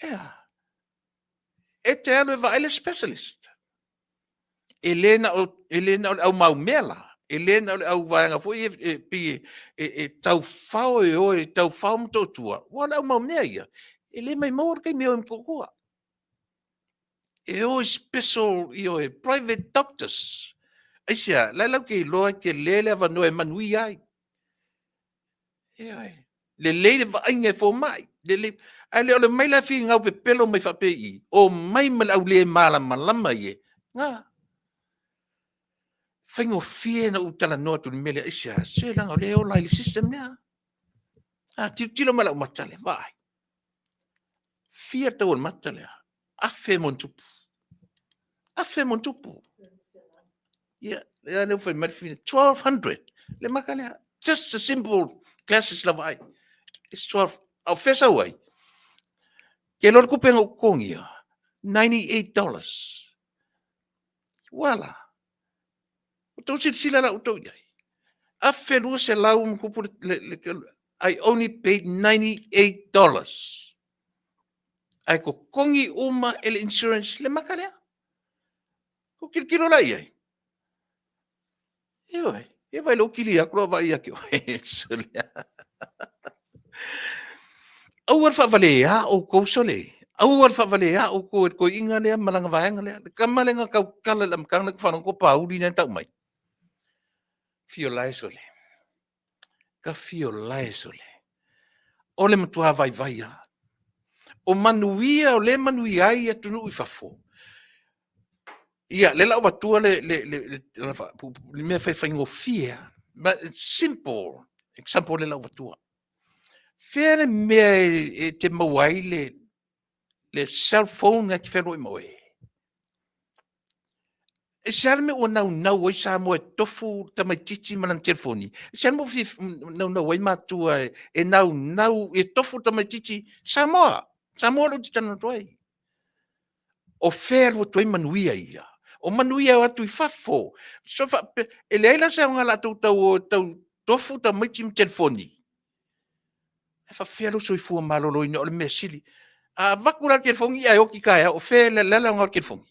ea, e te alu e vaai le specialist. E le na o, e le na o le au maumea la, e le na o le au vaega foi e, e, pei e, e, e taufao e oe, e taufao Motootua, ua o le au maumea ia, e le maimau le taimi e o i Motootua. E o i special, i o e private doctors. Aisea, la e lau te iloa e tele le avanoa e manuia ai. Ioe. Lelei le vaaiga e fomai. Lelei. Ae le o le mai la finau pepelo mai faapea i, o mai ma le au le malamalama ie. Nga. Faigofie na ou talanoa atu i le mea lea, aisea, se leaga o lea e ola ai le system lea. A tilotilo mai lau mata lea, vaai. Fia tau o le mata lea? Afe mo tupu. Afe mo tupu. Ia, lea lea fai mai le fina, 1200. Le maka lea. Just a simple glasses lava ai. It's 12. Au fea sau ai? Ke lor kupe ngau kongia. $98. Wala. O tou silasila la outou i ai. 1200 ma tupu le, le, le, I only paid $98. Ae totogi uma e le insurance le maka lea. Ko kilokilo la i ai. Ioe, e vai lou kili atu loa vaai ake oe. Sole. Aua le faavaleā outou sole. Aua le faavaleā outou e le toeaina lea ma lana vaega lea. Le tama lea na tautala i le amataga lea faalogo ko Pauli lea na tau mai. Fio lae sole. Ka fio lae sole. O le matua vaivai lava. O manuia o le manuia ai atunuu i fafo. Ia, le lau avatua le, le, le, le, le, le mea faifaigofie lava. But it's simple example le lau avatua. Fea le mea e, e te maua ai le, le cell phone e te feloai ma oe? E se a le mea ua naunau ai Samoa e tofu tamaitiiti ma lana telefoni? E se a le mea ua fia naunau ai matua e, e naunau e tofu tamaitiiti Samoa? Samoa lea ou te talanoa atu ai. O fea e alu atu ai manuia ia? O manuia e o atu i fafo. So, fa, e leai la se aoga latou tau, tau tofu tamaiti ma telefoni. E faafefea lou soifua maloloina o le mea sili. A avatu la le telefoni ae oti taeao, o fea le le aoga o le telefoni?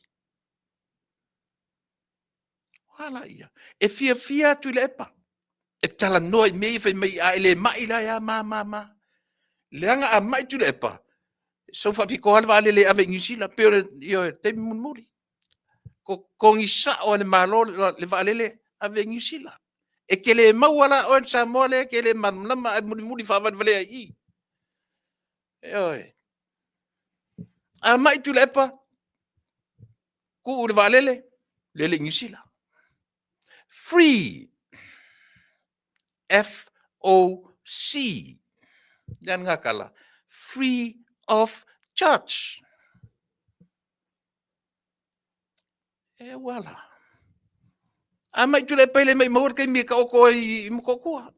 O a la ia? E fiafia atu i le epa. E talanoa i mea ia fai mai a e le mai la ia ma ma ma. Leaga a mai Tuilaepa, sau faapitoa le vaalele e ave i Niu Sila, pei o le, ioe, taimi mulimuli. Totogi sao e le Malo le vaalele ave i Niu Sila. E te le maua la oe le Samoa lea e te le malamalama ae mulimuli faavalevalea i i. Ioe. A mai Tuilaepa, tuu i le vaalele, lele i Niu Sila. Free. F-O-C. Le a le gakala? Free of charge. E ua la. A mai Tuilaepa e le maimau le taimi e taoto ai i Motootua.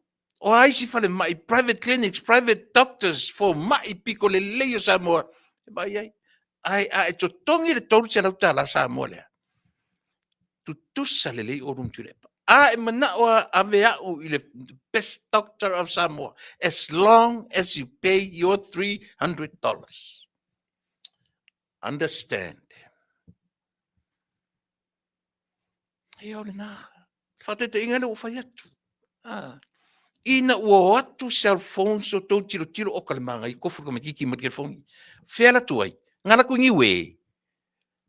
O a isi falemai, private clinics, private doctors, fomai pito lelei o Samoa e vaai ai. Ae a e totogi le $300 Samoa lea, tutusa lelei oulua ma Tuilaepa. A e manao e ave au i le best doctor of Samoa, as long as you pay your $300. Understand. Ia o lena. Faataitaiga lea ua fai atu. Ah. Ina ua o atu cell phones o tou tilotilo oka le manaia tofu le tamaititi ma le telefoni. Fea alu atu ai? Na alu atu i Niue.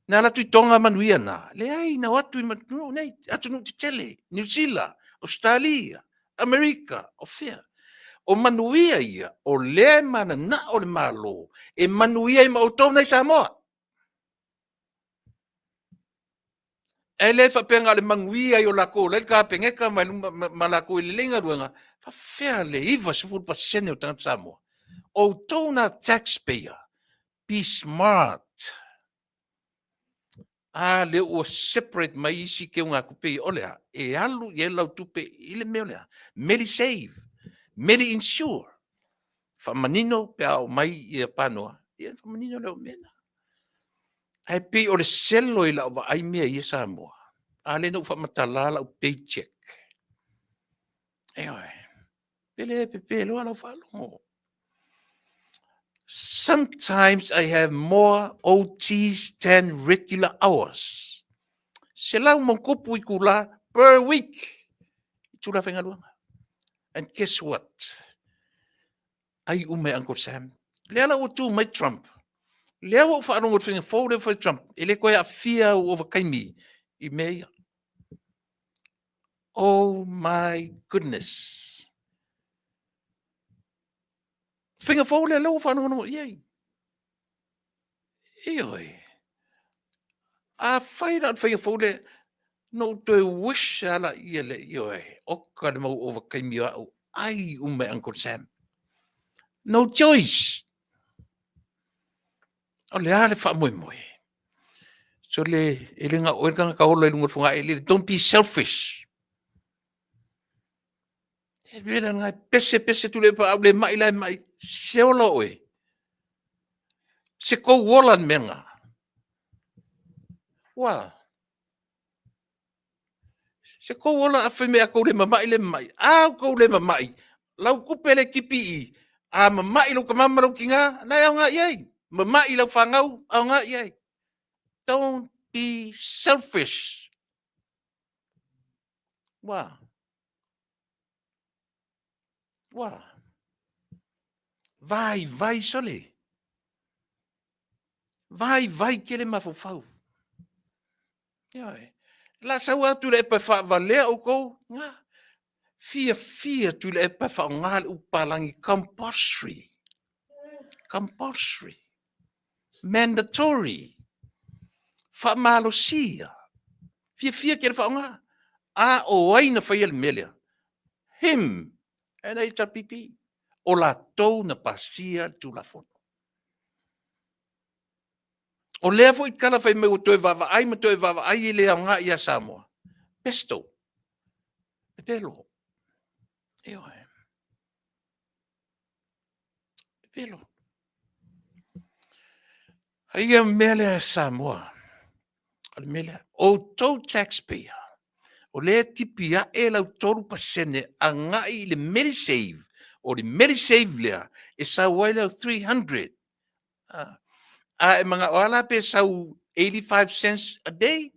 Na alu atu i Tonga manuia na. Leai, na o atu i atunuu nei, atunuu tetele, Niu Sila, Ausetalia, Amerika, o fea. O manuia ia, o lea e mananao le Malo e manuia ai ma outou nei Samoa. E le faapea na o le manuia i o latou o la e i le Kapeneta ma, ma, ma latou e lelei galuega, faafefea le 90% o tagata Samoa. Outou na taxpayer, be smart. A lea ua separate mai isi teugatupe ia, o le a? E alu i ai lau tupe i le mea o le a? Medisave, Medi-insure. Faamanino pe a oo mai ia panoa, ia faamanino lea o mea na. Ae pei o le selo i lau vaai mea ia Samoa, a lea na ou faamatala lau paycheck. Ioe. Pe le pepe loa lau faalogo. Sometimes I have more OTs than regular hours. Selau ma tupu itula per week. Itula faigaluega. And guess what? Ai uma e Uncle Sam. Lea la ua tu mai Trump. Lea ua ou faalogo i le faiga fou lea ua fai Trump. E le toe aafia au ovataimi i mea ia. Oh my goodness. Faiga fou lea, lea ua faalogologo i ai. Ioe. Afai la o le faiga fou lea, na ou toe wish lava laia lea, ioe, oka le mau ovataimi o au, ai uma e Uncle Sam. No choice. O le a le faamoemoe? So le, e le na o oe le tagata ola i luga o le fogaeleele. Don't be selfish. E mea lena e pese pese Tuilaepa a ua le mai la e mai. Se ola oe. Se tou ola le mea lena. Ua. Se tou ola a fai mai a tou le mamai le mamai. A tou le mamai, lau tupe le tipi i, a mamai lou tama ma lou tina, na e aoga i ai. Mamai lau fanau, aoga i ai. Don't be selfish. Ua. Ua. Vaivai sole. Vaivai tele mafaufau. Ioe. La sau atu le epa e faavalea outou, nga. Fiafia Tuilaepa e faaaoga le upu palagi compulsory. Compulsory. Mandatory. Faamalosia. Fiafia tele faaaoga. A o ai na faia le mea lea? Him and HRPP. O latou na pasia le Tulafono. O lea foi tala fai mai ua toe vaavaai ma toe vaavaai e le aoga ia Samoa. Pesto. Pepelo. Ioe. Pepelo. A ia mea lea Samoa. O le mea lea. Outou taxpayer, o lea e tipi ae lau 3% agai i le Medisave. O le Medisave lea e sau ai lau 300. Ah. A e manao lava la pe sau 85 cents a day,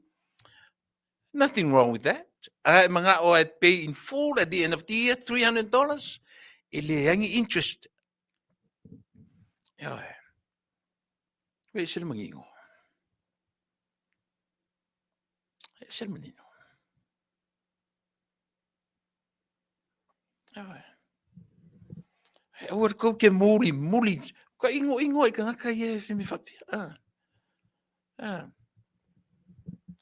nothing wrong with that. A e manao e pay in full at the end of the year, $300, e leai ni interest. Ioe. E ese le manino. E ese le manino. Ioe. E aua le kou te muli, muli. Ka ingo ingo i tagata ia e me faapea. Ah. Ah.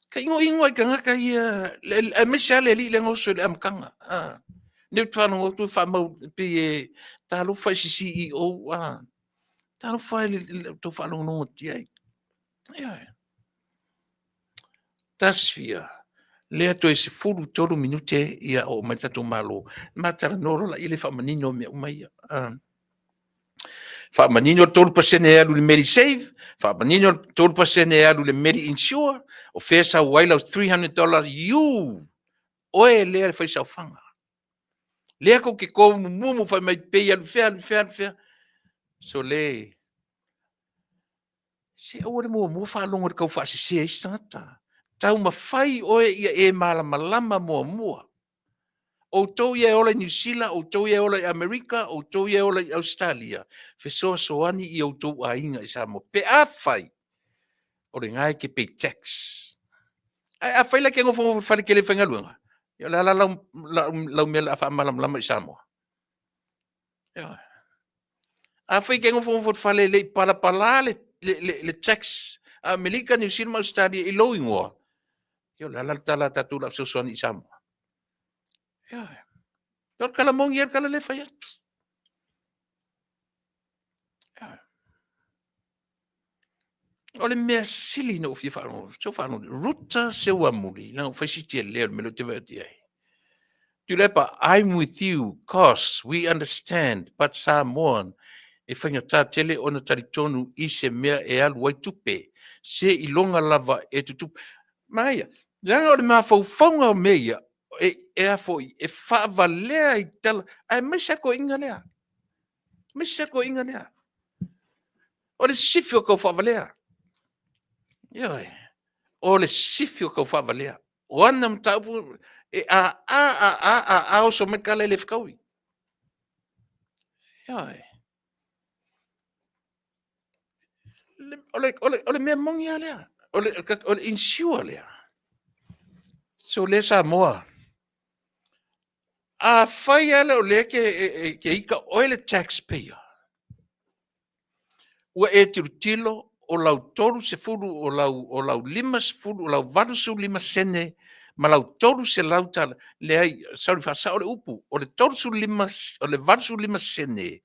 Ka ingo ingo i tagata ia, aemaise lava le alii lea na oso i le amataga. Ah. Nei ou te faalogo atu e faamau pei e talofa i se CEO. Ah. Talofa e le tou faalogologo atu i ai. Ioe. Tasi fia, lea toe 13 minute ia oo mai le tatou Malo, ma talanoa loa laia lea e faamanino mea uma ia. Faamanino le 3% e alu i le Medisave, faamanino le 3% e alu i le Medi-Insure, o fea e sau ai lau $300 you, oe lea e faisaofaga. Lea tou te tomumumu fai mai pay alu i fea, alu i fea, alu i fea. Sole, se aua le muamua faalogo i le taufaasese a isi tagata. Taumafai oe ia e malamalama muamua. Outou ia e ola i Niu Sila, outou ia e ola i Amerika, outou ia e ola i Ausetalia, fesoasoani i outou aiga i Samoa pe afai o lena e te pay tax. Ae afai la e te nofonofo i le fale e te le faigaluega, ia o le a la lau mea o le a faamalamalama i Samoa? Ioe. Afai e te nofonofo i le fale e le i palapala le tax a Amerika, Niu Sila ma Ausetalia i lou igoa, ia o le a la le tala a tatou o le a fesoasoani i Samoa? Ioe. O le tala moni lava le tala lea e fai atu. O le mea sili ona ou fia faalogo, se i ou faalogo, Ruta Seuamuli, leaga ua fai si tele o le mea lea ou te vaai atu i ai. Tuilaepa, I'm with you cause we understand but Samoan e faigata tele ona talitonu i se mea e alu ai tupe, se iloga lava e tutupu. Manaia, leaga o le mafaufauga o mea ia, e a foi, e faavalea i tala, aemaise lava le toeaina lea, aemaise lava le toeaina lea. O le sisifi o taufaavalea. Ioe. O le sisifi o taufaavalea. O ana mataupu, e a a a a a, oso mai le tala e le fetaui. Ioe. O le mea moni lava lea, o le insure lea. Sole Samoa, afai lava o lea e te ita o oe le tax payer, ua e tilotilo o lau 30, o lau 50, o lau 85 sene ma lau $300, leai, sorry, faasao le upu, o le 35, o le 85 sene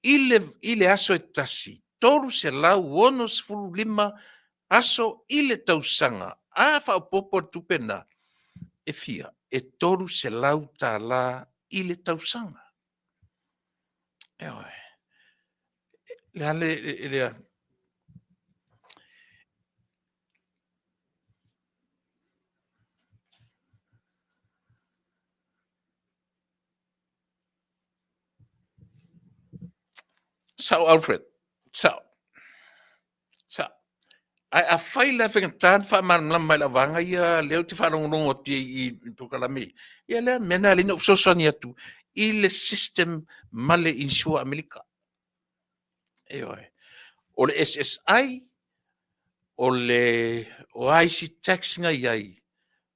i le aso e tasi, 365 aso i le tausaga. A faaopoopo le tupe lena, e fia? E $300 i le tausaga. Ioe. Le a le... Sao Alfred, sao. Sao. Ae afai la e faigata ona faamalamalama mai e le vaega ia lea ou te faalogologo atu i ai i polokalame ia, ia o le mea lena e ala ai ona ou fesoasoani atu i le system ma le insure a Amerika. Ioe. O le SSI, o a isi tax na i ai,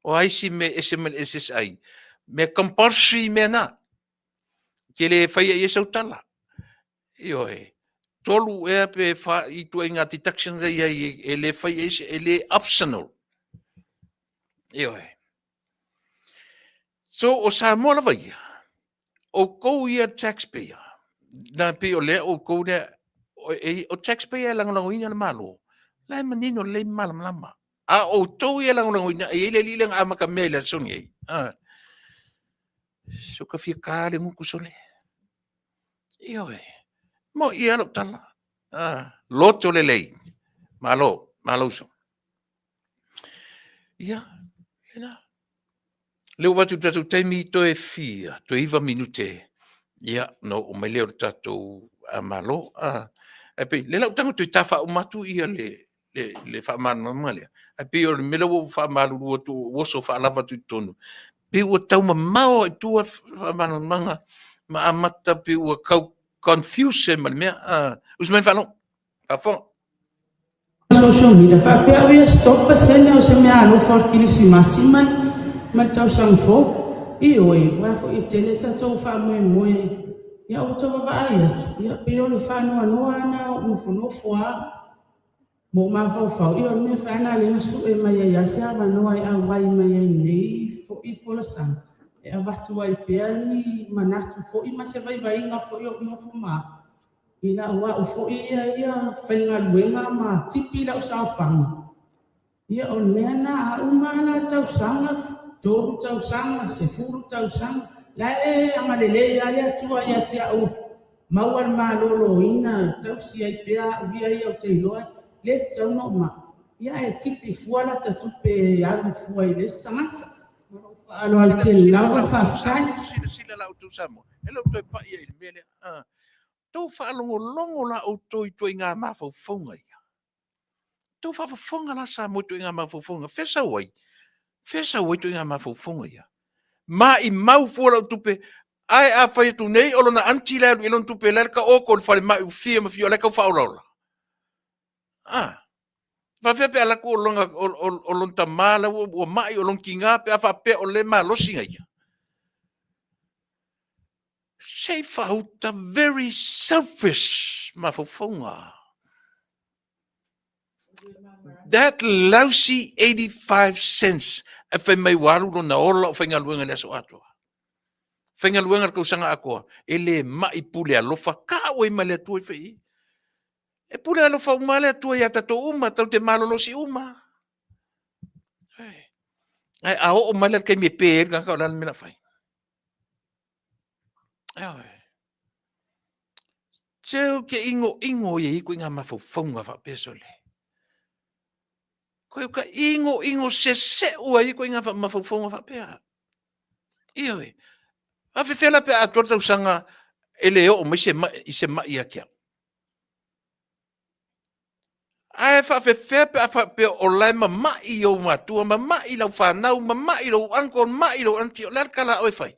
o a isi mea e ese mai le SSI, mea compulsory mea na. E te le faia i ai sau tala. Ioe. 3 ea pe 4 ituaiga deductions e i ai e le fai ai e le optional. Ioe. So o Samoa lava ia, outou ia taxpayer, na pei o lea outou lea, o taxpayer e lagolagoina le Malo, la e manino lelei ma malamalama. A o outou ia e lagolagoina, e i ai le alii lea na amata mea i le aso nei, se ua ta fia ta lava le gutu sole. Ioe, moni lava lau tala. Loto lelei, malo, malo uso. Ia, lena. Lea ua avatu i le tatou taimi, toe fia? Toe 9 minute, ia, ona oo mai lea o le tatou Malo. Ae pei, o lea o le a ou tago e toe ta faauma atu le faamalamalamaga lea, ae pei o le mea lea ua ou faamalulu atu ua ou oso faalava atu i totonu, pei ua tau mamao lava i tua le faamalamalamaga ma amata pei ua tau confuse ai ma le mea. Usu mai ma le faaaloalo. Faafofoga. Social media faapea au ia stop pasene o se mea alofa o le kilisimasi ma le tausaga fou. Ioe, aua foi e tele tatou faamoemoe, ia ua tau vaavaai atu, ia pei o le faanoanoa lava lena o ou nofonofo lava ma ou mafaufau, ia o le mea foi lava lena lea na sue mai ai lava se avanoa e auai mai ai i lenei foi folasaga e avatu ai pea ni manatu foi ma se vaivaiga foi o ou nofo ma au i lau au foi ia faigaluega ma tipi lau saofaga. Ia o le mea lena, a uma la tausaga, 3 tausaga, 10 tausaga, la e agalelei lava le Atua ia te au maua le maloloina, tausi ai pea au ia ia ou te iloa le tatau ona ou mai, ia ae tipi fua lata tupe e alu fua i le isi tagata. Ma lou faaaloalo tele lava, faafetai. Silasila la outou Samoa, e le o toe pai i le mea lea. Tou faalogologo la outou i ituaiga mafaufauga ia. Tou faafofoga la Samoa i ituaiga mafaufauga. Fea sau ai? Fea sau ai ituaiga mafaufauga ia? Maimau fua lau tupe, ae a fai atu nei o lona aunty la e alu i ai lona tupe, la e taoto i le falemai ua fia ma fia o la e tau faaolaola. Ah, faafefea pe a alu atu o lona, o lona tama la ua mai, o lona tina pe a faapea o le malosi na ia. Se i faauta very selfish mafaufauga. That lousy 85 cents e fai mai ua alu lona ola o faigaluega i le aso atoa. Faigaluega le tausaga atoa, e le mai pule alofa, ka ua i ma le Atua i fai i. E pule alofa uma le Atua ia tatou uma, tatou te malolosi uma. Ae a oo mai la le taimi e pe ai le tagata o le a le mea o le a fai? Ioe. Se ou te inoino ia i ituaiga mafaufauga faapea sole. Koe ka inoino seseu ai ituaiga mafaufauga faapea. Ioe. Faafefea la pe a atoa le tausaga e le oo mai se mai, i se mai ia te au. Ae faafefea pe a faapea o la e mamai ou matua, mamai lau fanau, mamai lou uncle, mamai lou aunty, o le a le tala a oe e fai?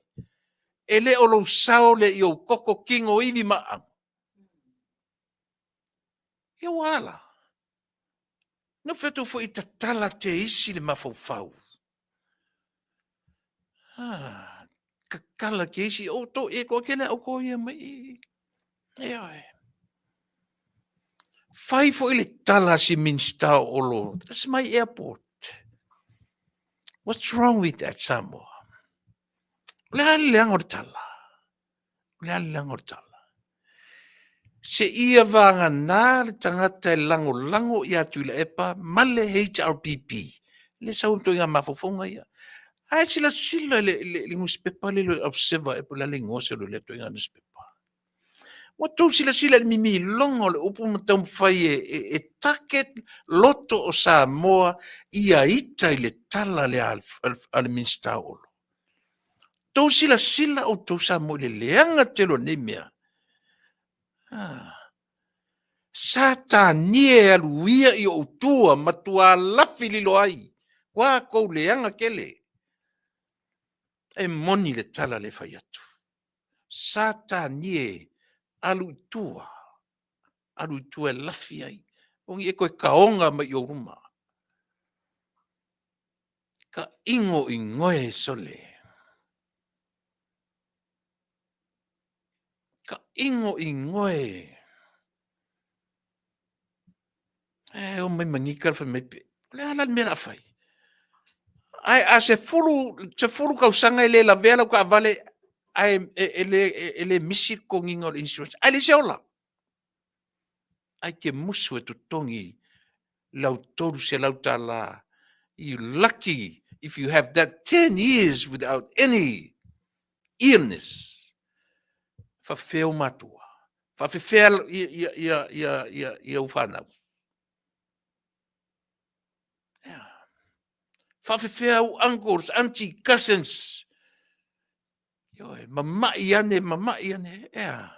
E le o lou sao lea i ou toto, tino, ivi ma aano. Ia ua a la? Nofo atu foi i tatala te isi le mafaufau. Ah, tatala te isi, o to, e toatele au to ia mai i. Ioe. Fai foi le tala a si Minista o Olo. That's my airport. What's wrong with that, Samoa? O le a le leaga o le tala? O le a le leaga o le tala? Se ia vagana le tagata e lagolago ia Tuilaepa ma le HRPP, le sau ituaiga mafaufauga ia. Ae silasila i le nusipepa lea le Observer po o le a le igoa o lea ituaiga nusipepa. Ua outou silasila i le mimiloga o le upu ma taumafai e target loto o Samoa ia ita i le tala lea a le Minisita o Olo. Tou silasila outou Samoa i le leaga tele o nei mea. Ah. Satani e alu ia i ou tua matua lafi lilo ai. Kua kou leaga tele. E moni le tala le fai atu. Satani e alu i tua. Alu i tua e lafi ai. O ni e toe kaonga mai i ou luma. Ka ingo ingoe sole. Ka ingo ingoe. E o mai manika le fai mai pe. O le a la le mea o le a fai? Ae a 10 tausaga e le lavea lau taavale ae e le misi le totogiina o le insurance, ae leai se ola. Ae te musu e totogi lau $300. You lucky if you have that 10 years without any illness. Faafefea ou matua? Faafefea ia ou fanau? Yeah. Faafefea ou uncles, auntie, cousins? Ioe, mamai ane, mamai ane. Yeah.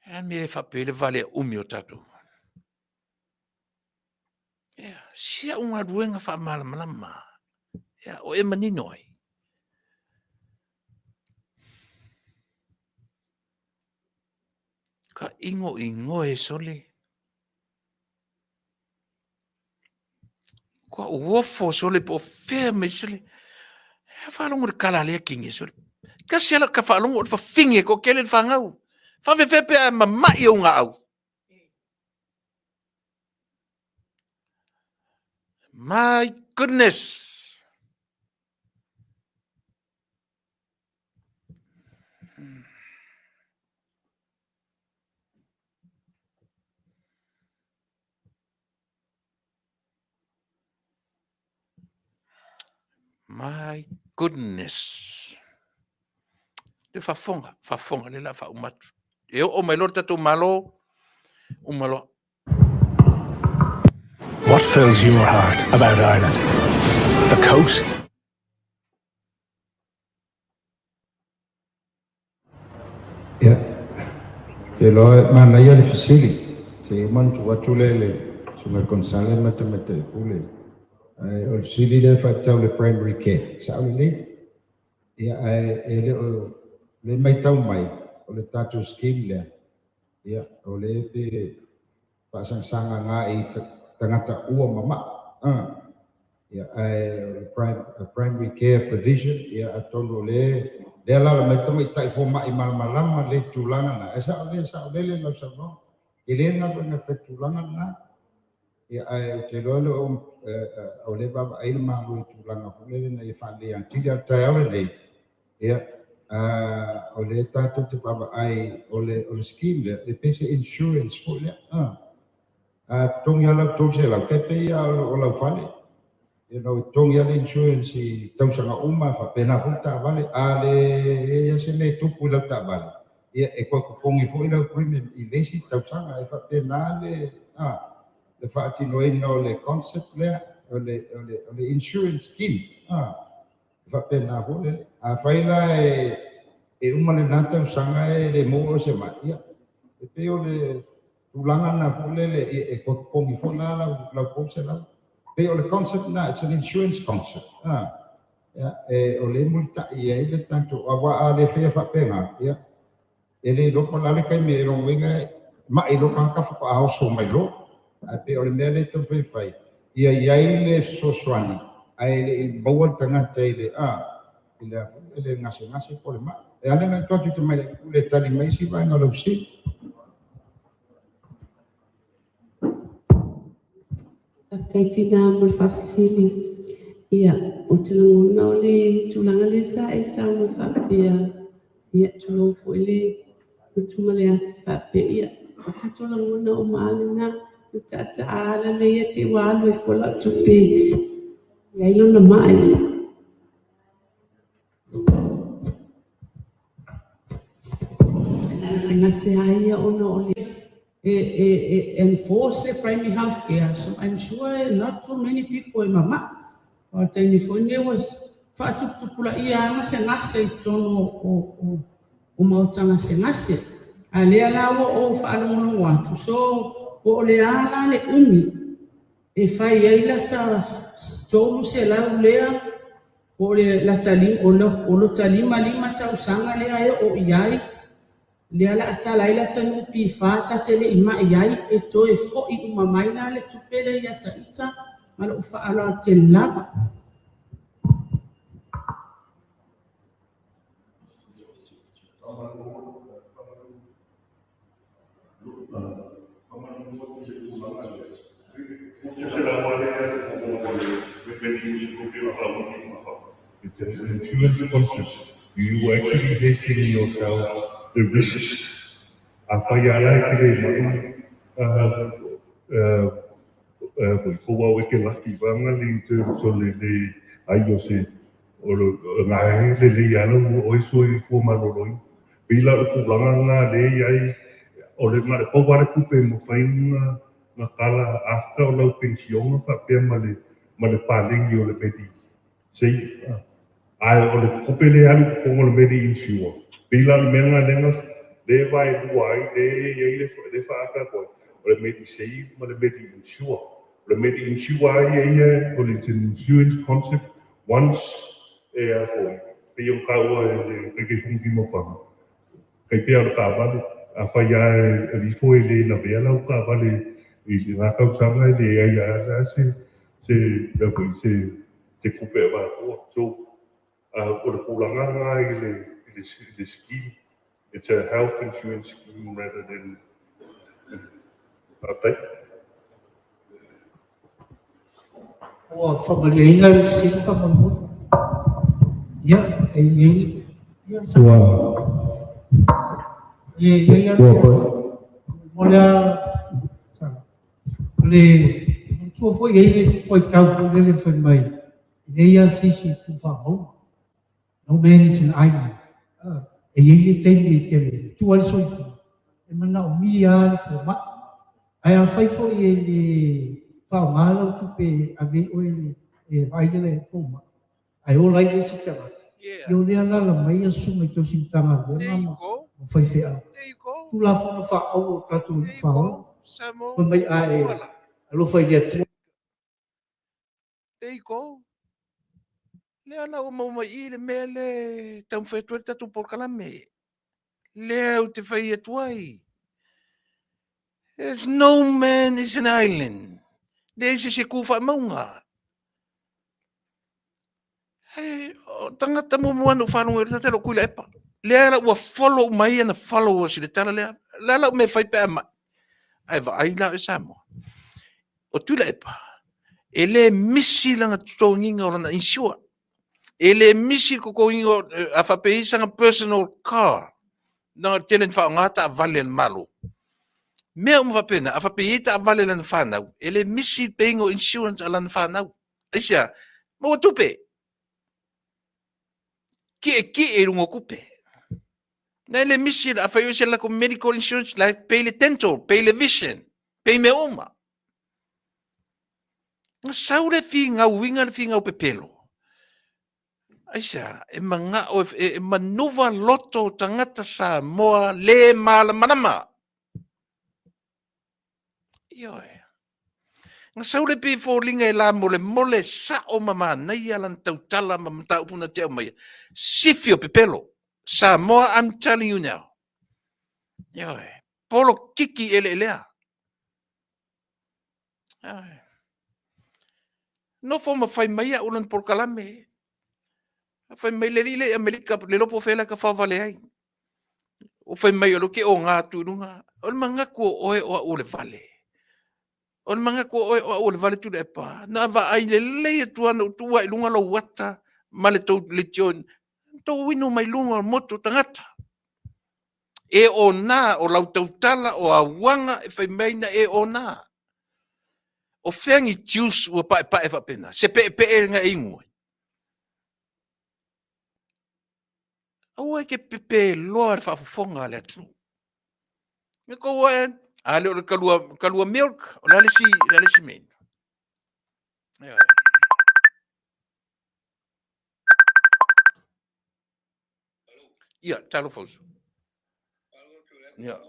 E a mea e faapea le vale umi o tatou. Ia, si au galuega faamalamalama. Ia, o e manino ai. Ka ingo ingoe sole. Kua uofo sole po o fea mai sole. E faalogo le kala lea kingi sole. Kasi ala ka faalogo o le fafine ko kele le whangau. Whawhewhe pe a mamai o ngā au. My goodness! My goodness. Le faafofoga, faafofoga, lea o le a faauma atu. E oo mai loa le tatou Malo, uma loa. What fills your heart about Ireland? The coast? Ia, ou te iloa e manaia le fesili, se i uma ona tuu atu lea i le Susuga i le Konesale ma le Tamaitai Pule. Ae o le fesili lea e faatatau i le primary care, e sao lelei. Ia, ae e le o le matau mai o le tatou scheme lea, ia, o lea pe faasaga agai i tagata ua mamao. Ia, ae o le primary care provision, ia, atonu o lea lea alaala mai le tamaitai fomai malamalama le tulaga na. Ae sao lelei, saolele lau saunoaga. E le galuega e fai tulaga lena. Ia, ae ou te iloa le o lea e vaavaai le Malo i tulaga foi lele ina ia faaleleia atili. A o le taeao lenei, ia, o lea tatou te vaavaai o le scheme lea, e pei se insurance foi lea. A totogi lava lau $300, tai pei lava o lau fale. E totogi lava le insurance i tausaga uma, e faapena foi le taavale. A leai lava se mea e tupu i lau taavale, ia e toe totogi foi lau premium i le isi tausaga. E faapena le faatinoina o le concept lea, o le insurance scheme. E faapena foi lele. Afai la e uma lena tausaga e le maua o se mai, ia, e pei o le tulaga lena foi lele, e toe totogi foi la lau $300. Pei o le concept lena, it's an insurance concept. Ia, o lea e mulitai ai le tatou, aua a le faia faapena, ia, e le iloa po o le a le taimi e lona uiga e mai loa tagata faatoa oso mai loa. Ae pei o le mea lea e taumafai e fai, ia i ai le fesoasoani, ae le i maua le tagata i le i le i le gasegase po o le mai. E ala ona tuu atu i le Tamaitai Pule e tali mai isi vaega o lau fesili. Faafetai tina mo le faafesili. Ia, ou te lagona o le tulaga lea sa e saunoa faapea, ia, tulou foi le utu ma le afi faapea, ia, o tatou lagona uma lava lena, ua taataa ala lea te i ua alu ai fua lau tupe i ai lona mai. Gasegase lava ia ona o le E enforce le primary health care, so I'm sure not too many people e mamai. O le taimi foi lenei ua faatuputupulaia lava gasegase i totonu o maota gasegase. A lea la ua ou faalogologo atu, so po o le a la le umi e fai ai lata 300 lea, po o le lata o lota 55 tausaga lea e oo i ai, lea o le a tala ai lata NPF ta te le i mai ai, e toe foi uma mai la le tupe lea ia ita ma lou faaaloalo tele lava. It's an insurance concept. You actually hedging yourself the risks. Afai ala e te le mai, foi ko wau e ke laki vanga le in terms o le ai o se o le ngā le le ala o e soi fua maloloi. Pei la o tulaga ngā le ai o le ngā le pau wale kupe mo whai ngā kala after o lau pensiona whapea ma le palengi o le medi sei ai o le kupe le alu ko le medi insure. Pei la le mea ngā lenga le vai lua ai le ai le whaaka koe o le medi save ma le medi insure. O le medi insure ai e ia o le insurance concept once e a foi. Pei o kaua e le kai fungi mo panga. Kai pea o le kavale a whai a e rifo e le na vea lau kavale i ngā kausaga e le ai a se le foi se kupe e wātoa. So o le pulanga ngā i le scheme. It's a health insurance scheme rather than Faafetai. Ua faamaliaina le fesili faamolemole. Ia, e i ai ia Ua e i ai ua mo lea o le manatua foi e i ai le fuaitau foi lele fai mai e leai lava se isi e tu faamauga. No man is an island. E i ai le taimi e te matua ai le soifua, e manaomia lava le fomai. Ae afai foi e le faaaoga lau tupe e ave ai oe e vaai le fomai, ae ola ai le isi tagata, ia o lea alaala mai ia susuga i tausi Matagaluega ma faifeau. Tulafono faaauau o tatou alii faaola, fai mai a e alofa i le Atua. There you go. Lea la ua maua mai i le mea lea e taumafai atu ai le tatou polokalame. Lea ou te fai atu ai. There's no man is an island. Leai se se ku faamauga. Hey, o tagata muamua na ou faalogo i le tala o Tuilaepa. Lea la ua follow mai ana followers i le tala lea. Lea la mea fai pe a mai. Ae vaai la o Samoa. O Tuilaepa, e le misi lana totogiga o lana insure. E le misi le totogiga o, a faapea i sana personal car. Na tele na faaaoga taavale a le Malo. Mea uma faapena, a faapea e i ai taavale a lana fanau, e le misi le paying o insurance a lana fanau. Aisea? Maua tupe. Tietie i luga o tupe. Na e le misi, a fai o se latou medical insurance, la e pay le dental, pay le vision, pay mea uma. Na sau le finauina le finau pepelo. Aisea, e manao e, e manuva loto o tagata Samoa le malamalama. Ioe. Na sau le pei foliga e lamolemole sao ma manaia lana tautala ma mataupu na te aumaia. Sifi o pepelo. Samoa, I'm telling you now. Ioe. Polokiki eleelea. Ioe. Nofo ma fai mai au lana polokalame. Fai mai le alii lea i Amerika, le iloa po o fea la e faavale ai. O fai mai o lea ou te oga atu i luga. O le manatu o oe o au o le vale. O le manatu o oe o au o le vale Tuilaepa. Na vaai lelei atu lava na ou tuu lava i luga lou ata ma le tou leitio. Tou inu mai luga o le motu o tagata. E ona o lau tautala o auaga e fai mai na e ona. O fea ni juice ua paepae faapena? Se peepee na e inu ai. Aua e te pepeloa le faafofoga a le atunuu. E tou ae, a le o le kalua, kalua milk, o le a le isi, le a le isi mea inu? Ioe. Ia, talofa uso. Ia.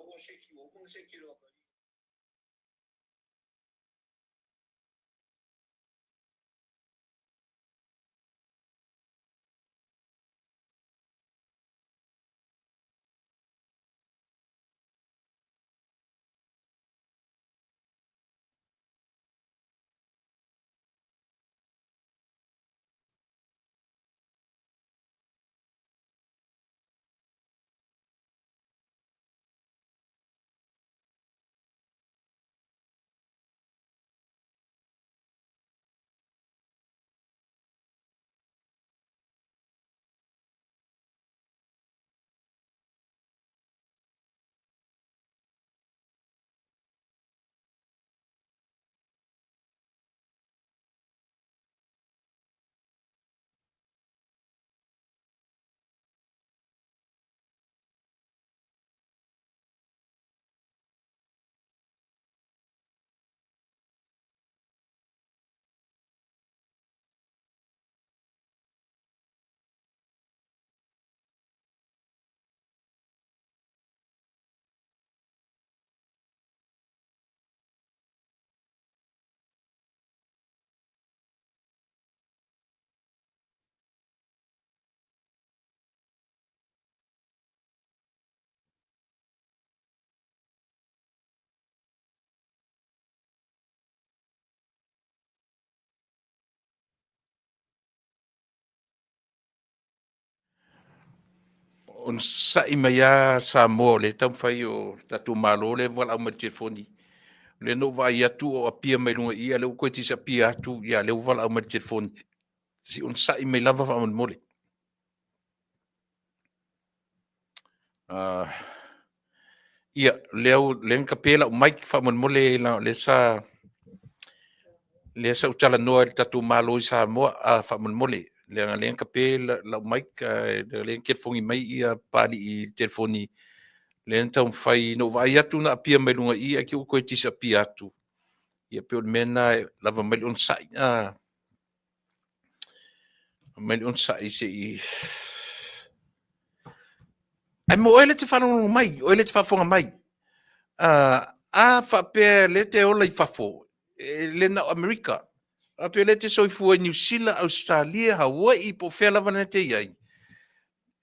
Onosai mai lava Samoa o lea e taumafai o le tatou Malo lea e valaau mai i le telefoni. O lea na ou vaai atu o appear mai luga i i, a o lea ua toe disappear atu, ia lea ua valaau mai i le telefoni. Se i onosai mai lava faamolemole. Ia, lea, lea na tape lau mic faamolemole leaga o lea sa... Lea sa ou talanoa i le tatou Malo i Samoa, a faamolemole, leaga lea na kape lau mic, lea na telefoni mai ia Papalii i le telefoni, lea na taumafai, na ou vaai atu na appear mai luga i i ae te i ua toe disappear atu. Ia pei o le mea lena e lava mai le onosai. A, mai le onosai se i... Ae mo oe lea e te faalogologo mai, oe lea e te faafofoga mai. A faapea lea e te ola i fafo, e le na o Amerika, faapea lea e te soifua i Niu Sila, Ausetalia, Hawaii, po o fea lava lena e te i ai,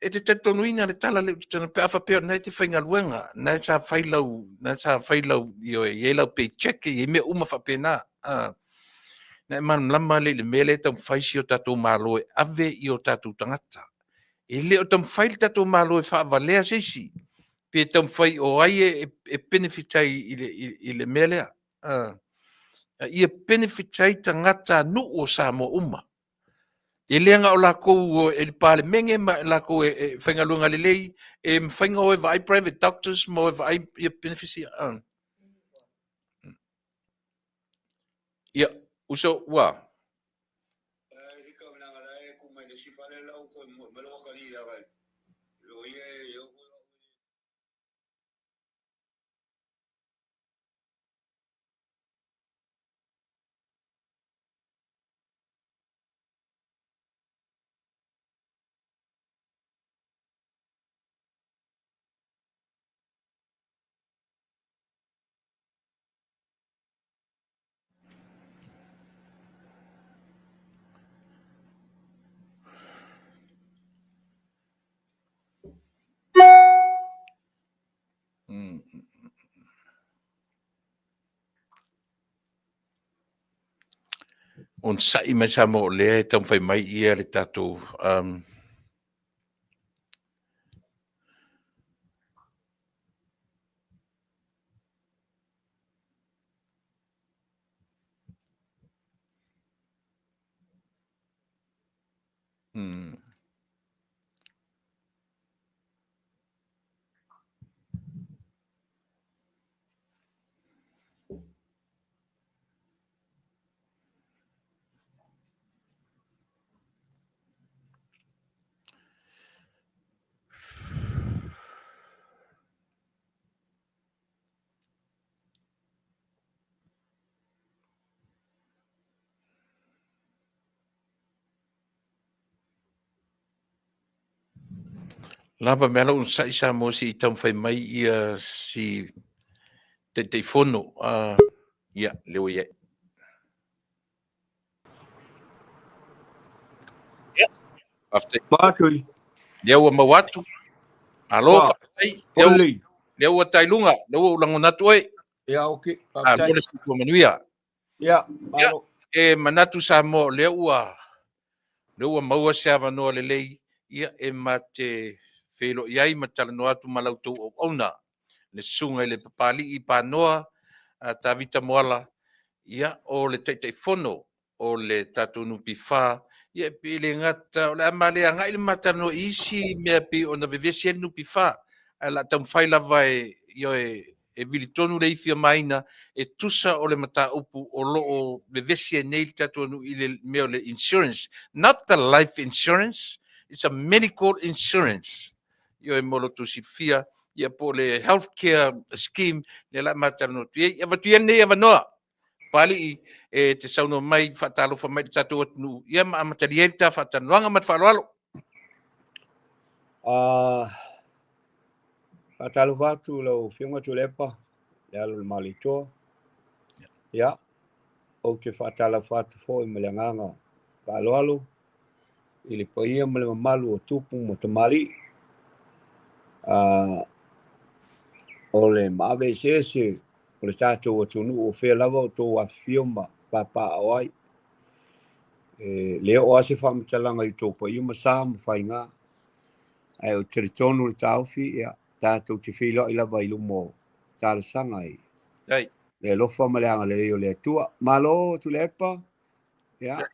e te talitonuina le tala lea ou te talanoa, pe a faapea o lena e te faigaluega, na sa fai lau, na sa fai lau, ioe, e i ai lau paycheck, e i ai mea uma faapena. Na e malamalama lea i le mea lea e taumafai si o tatou Malo e ave i o tatou tagata. E le o taumafai le tatou Malo e faavalea se isi, pe taumafai o ai e benefit ai i le mea lea. Ia benefit ai tagatanuu o Samoa uma. E le na o latou e le Palemene ma latou e faigaluega lelei, e mafai ona o e vaai private doctors ma o e vaai ia benefits ia. Ia, uso, ua. Onosai mai Samoa o lea e taumafai mai ia le tatou Lava mea lou onosai Samoa se i taumafai mai ia si Taitaifono. Ia, lea ua i ai. Ia, faafetai. Maatui. Lea ua maua atu. Malo, faafetai. Lea ua tai luga, lea ua ou lagona atu oe. Ia, ok. Faafetai. Malo le soifua manuia. Ia, malo. E manatu Samoa, o lea ua maua se avanoa lelei, ia e ma te feiloai ai ma talanoa atu ma la outou auauna, le susuga i le Papalii Panoa Tavita Moala, ia o le Taitaifono o le tatou NPF, ia e pei e le gata o le a ma le agai le ma talanoa i isi mea e pei ona vevesi ai le NPF, ae o le a taumafai lava e, ioe, e vili tonu le ifi a Maina e tusa o le mataupu o lo o vevesi ai nei le tatou nuu i le mea o le insurance, not the life insurance, it's a medical insurance. Ioe, mo lo outou silafia, ia po o le health care scheme lea la ma talanoa atu ai. Avatu ia lenei avanoa Papalii e te saunoa mai, faatalofa mai i le tatou atunuu, ia ma amatalia ai le ta faatalanoaga ma le faaaloalo. Faatalofa atu i lau Afioga Tuilaepa, le alo o le Malietoa. Ia, ou te faatalofa atu foi ma le agaga faaaloalo i le paia ma le mamalu o tupu ma tamalii o le maave eseese o le tatou atunuu o fea lava o outou afifio ma papaaao ai. E le oo lava se faamatalaga i outou paia ma sa ma faiga, ae ou te talitonu le taofi, ia, tatou te feiloai lava i luma o talosaga i le alofa ma le agalelei o le Atua. Malo Tuilaepa, ia,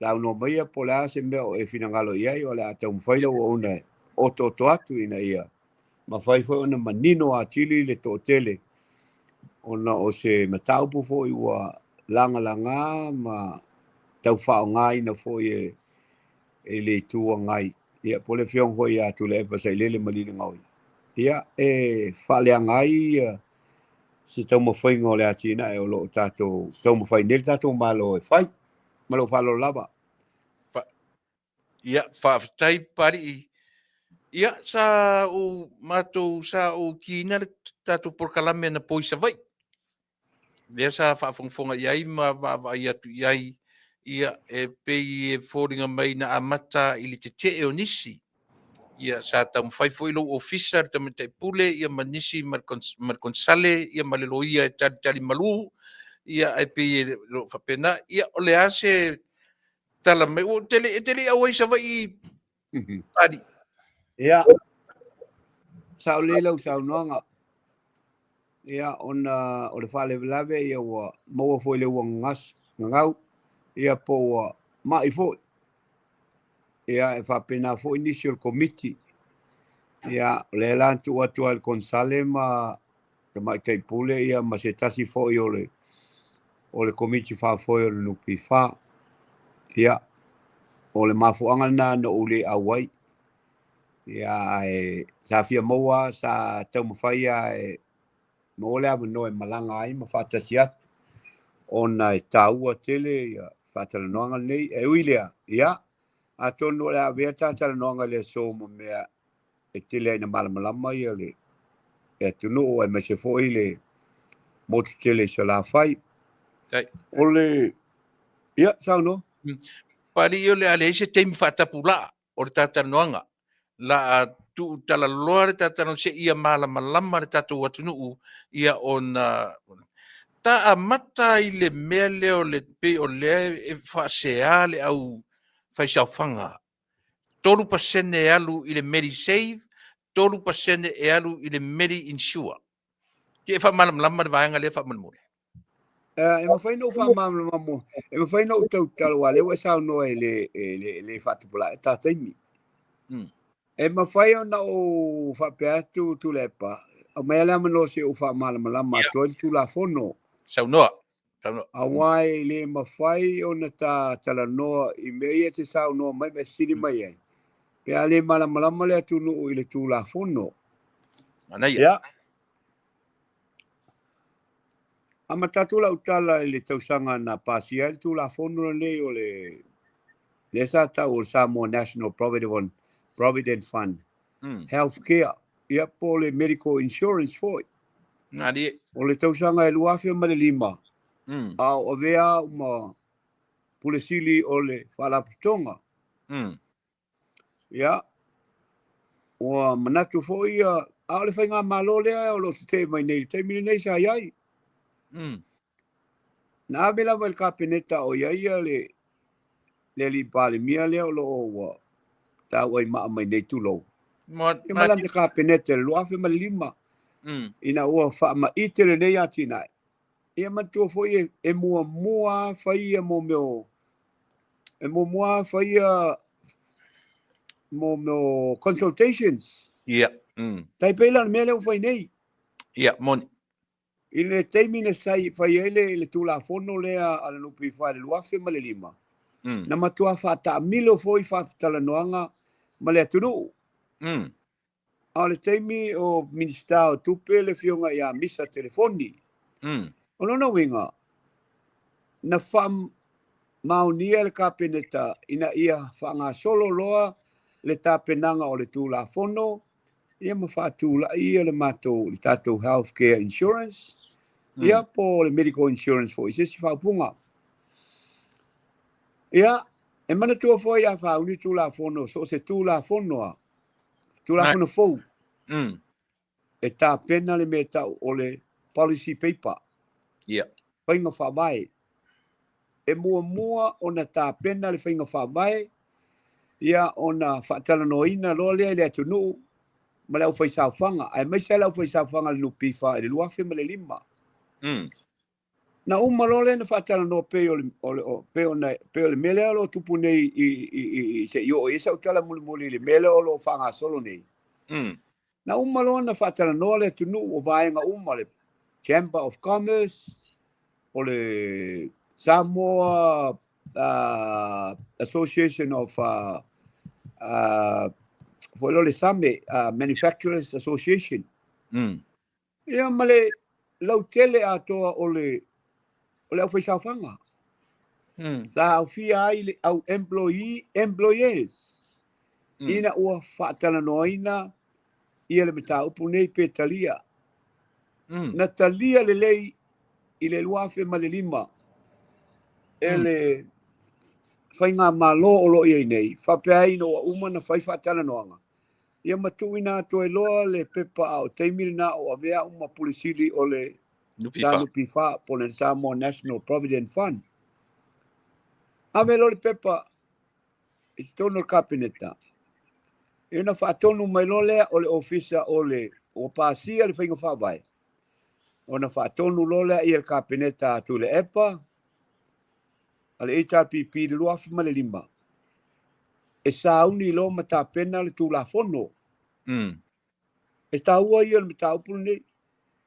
saunoa maia po o le a se mea o e finagalo i ai, o le a taumafai lau auauna e otooto atu ina ia mafai foi ona manino atili le toatele, ona o se mataupu foi ua lagalaga ma tau faaaogaina foi e le Itu Agai, ia po o le Afioga foi ia Tuilaepa Sailele Malielegaoi, ia e faaleaga ai se taumafaiga o le atinae o lo o tatou taumafai nei le tatou Malo e fai. Ma lou faaaloalo lava. Ia, faafetai Papalii. Ia, sa ou matou sa ou kiina le tatou polokalame anapo i Savaii. Lea sa faafogafoga i ai ma vaavaai atu i ai, ia, e pei e foliga mai na amata i le tetee o nisi. Ia, sa taumafai foi lou ofisa, le tamaitai pule, ia ma nisi ma le konesale, ia ma le loia e talitali malu, ia, ae pei e le o faapena. Ia, o le a se tala mai? Ua te le, e te le i auai i Savaii, Papalii? Ia, sao lelei lau saunoaga. Ia, ona o le faalavelave ia ua maua foi i le ua gagau, ia po ua mai foi. Ia, e faapena foi nisi o le komiti. Ia, o lea la na tuu atu ai i le konesale ma Tamaitai Pule ia ma se tasi foi o le o le Komiti Faafoe o le NPF. Ia, o le mafuaaga lena na ou le auai. Ia, ae sa fia maua, sa taumafai lava e maua le avanoa e malaga ai ma faatasi atu, ona e taua tele ia faatalanoaga lenei. E ui i lea, ia, atonu o le a avea ta talanoaga i le aso ma mea e tele ai ina malamalama ia le atunuu aemaise foi le motu tele i Salafai. O le ia saunoa. Papalii o le a leai se taimi faatapulaa o le ta talanoaga. La a tuutalaloa le ta talanoaga seia malamalama le tatou atunuu ia ona ta amata i le mea lea o le pei o lea e faasea le au faisaofaga 3% e alu i le MediSave, 3% e alu i le MediInsure. Te e faamalamalama le vaega lea faamolemole. E mafai ona ou faamalamalama, e mafai ona ou tautalo, aua o lea ua e saunoa e le, e le, e le faatupulaia ta taimi. E mafai ona ou faapea atu Tuilaepa, aumaia le avanoa se i ou faamalamalama atu ai le Tulafono. Saunoa. Aua e le mafai ona ta talanoa i mea ia e te saunoa mai ma e fesili mai ai, pe a le malamalama le atunuu i le Tulafono. Manaia. Ia. Amata atu lau tala i le tausaga na pasia ai le Tulafono lenei o le lea sa tau o le Samoa National Provident Fund, Health Care, ia po o le Medical Insurance foi. Malie. O le tausaga e 2005, a o avea au ma Pule Sili o le Faalapotopotoga. Ia, ua manatu foi ia, a o le faigamalo lea o lo o tetee mai nei i le taimi lenei sa i ai. Na ave lava i le Kapeneta o i ai ia le le alii Palemia lea o lo o ua tauaimaa mai nei, tulou. Ia ma lana Kapeneta i le 2005, ina ua faamaite lenei atinae. Ia manatua foi e muamua lava fai ia mo mea o, e muamua lava fai ia mo mea o consultations. Ia. Tai pei la o le mea lea ua fai nei. Ia, moni. I le taimi na fai ai le Tulafono lea a le NPF i le 2005, na matua faataamilo foi faatalanoaga ma le atunuu. A o le taimi o Minisita o Tupe le Afioga ia Misa Telefoni. O lona uiga, na faamaonia le Kapeneta ina ia faagasolo loa le tapenaga o le Tulafono ia ma faatulai ia le matou le tatou health care insurance ia po o le medical insurance foi i se isi faaupuga. Ia, e manatua foi a faauni Tulafono, so o se Tulafono a, Tulafono fou, e tapena le mea e tau o le policy paper. Faiga faavae. E muamua ona tapena le faiga faavae, ia ona faatalanoaina loa lea i le atunuu ma le aufaisaofaga, aemaise lava le aufaisaofaga a le NPF i le 2005. Na uma loa lea ona faatalanoa pei o le, o le, pei ona, pei o le mea lea o lo o tupu nei i, i, i, i se i oo i ai sau tala mulimuli i le mea lea o lo o faagasolo nei. Na uma loa ona faatalanoa le atunuu o vaega uma, le Chamber of Commerce, o le Samoa Association of foi lea o le Same Manufacturers Association. Ia ma le lautele atoa o le o le aufaisaofaga. Sa aofia ai le au employee employers ina ua faatalanoaina ia le mataupu nei pe talia. Na talia lelei i le 2005 e le faigamalo o lo o i ai nei, faapea ai ina ua uma ona fai faatalanoaga, ia ma tuuina atu ai loa le pepa a o taimi lena o avea au ma Pule Sili o le SNPF po o le Samoa National Provident Fund. Ave loa le pepa i totonu o le Kapeneta, ia ona faatonu mai loa lea o le Ofisa o le ua pasia le faiga faavae, ona faatonu loa lea i le Kapeneta a Tuilaepa a le HRPP i le 2005 e sauni loa ma tapena le Tulafono. E taua ia o le mataupu lenei.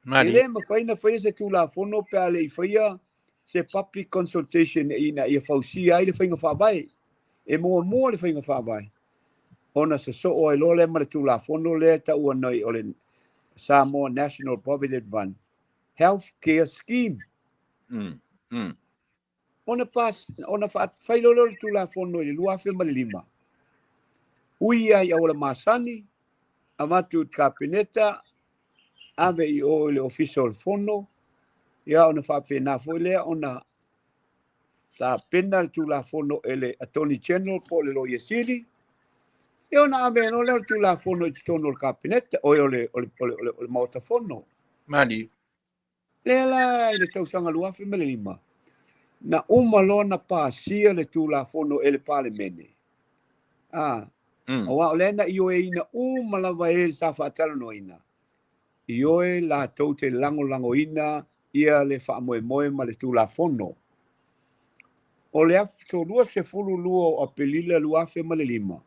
E le mafai ona faia se Tulafono pe a le i faia se public consultation ina ia fausia ai le faiga faavae. E muamua le faiga faavae ona sosoo ai loa lea ma le Tulafono lea e taua nei o le Samoa National Provident Fund Health Care Scheme. Ona pas, ona fai loa lea o le Tulafono i le 2005. Ui ai i auala masani, avatu i le Kapeneta, ave i o i le Ofisa o le Fono, ia ona faapena foi lea ona tapena le Tulafono e le Attorney General po o le Loia Sili, ia ona ave loa lea o le Tulafono i totonu o le Kapeneta, oi o le, o le, o le, o le, o le Maota Fono. Malie. Lea la i le tausaga 2005, na uma loa na pasia le Tulafono e le Palemene. A, aua o lea na ioeina uma lava e sa faatalanoaina, ioe latou te lagolagoina ia le faamoemoe ma le Tulafono. O le aso 22 o Aperila 2005,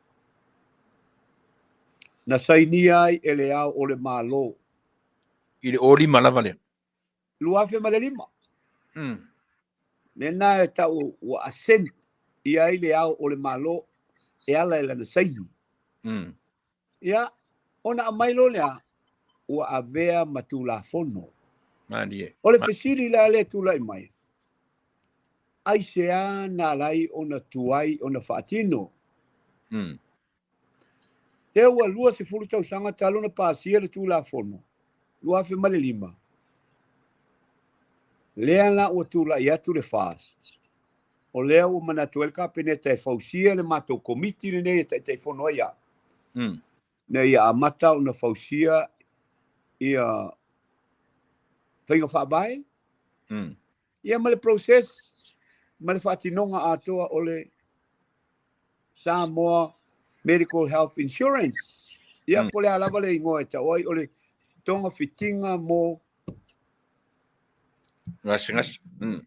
na sainia ai e le Ao o le Malo. I le 05 lava lea. 2005. Lena e tau ua assent i ai le Ao o le Malo e ala i lana saini. Ia, ona aumai loa lea, ua avea ma Tulafono. Malie. O le fesili la lea e tulai mai, aisea na ala ai ona tuai ona faatino? Lea ua 20 tausaga talu ona pasia le Tulafono 2005, lea la ua tulai atu le FAST, o lea ua manatu ai le Kapeneta e fausia le matou Komiti lenei e Taitaifono ai au, ina ia amata ona fausia ia faiga faavae, ia ma le process ma le faatinoga atoa o le Samoa Medical Health Insurance. Ia, po o le a lava le igoa e tau ai, o le togafitiga mo gasegase.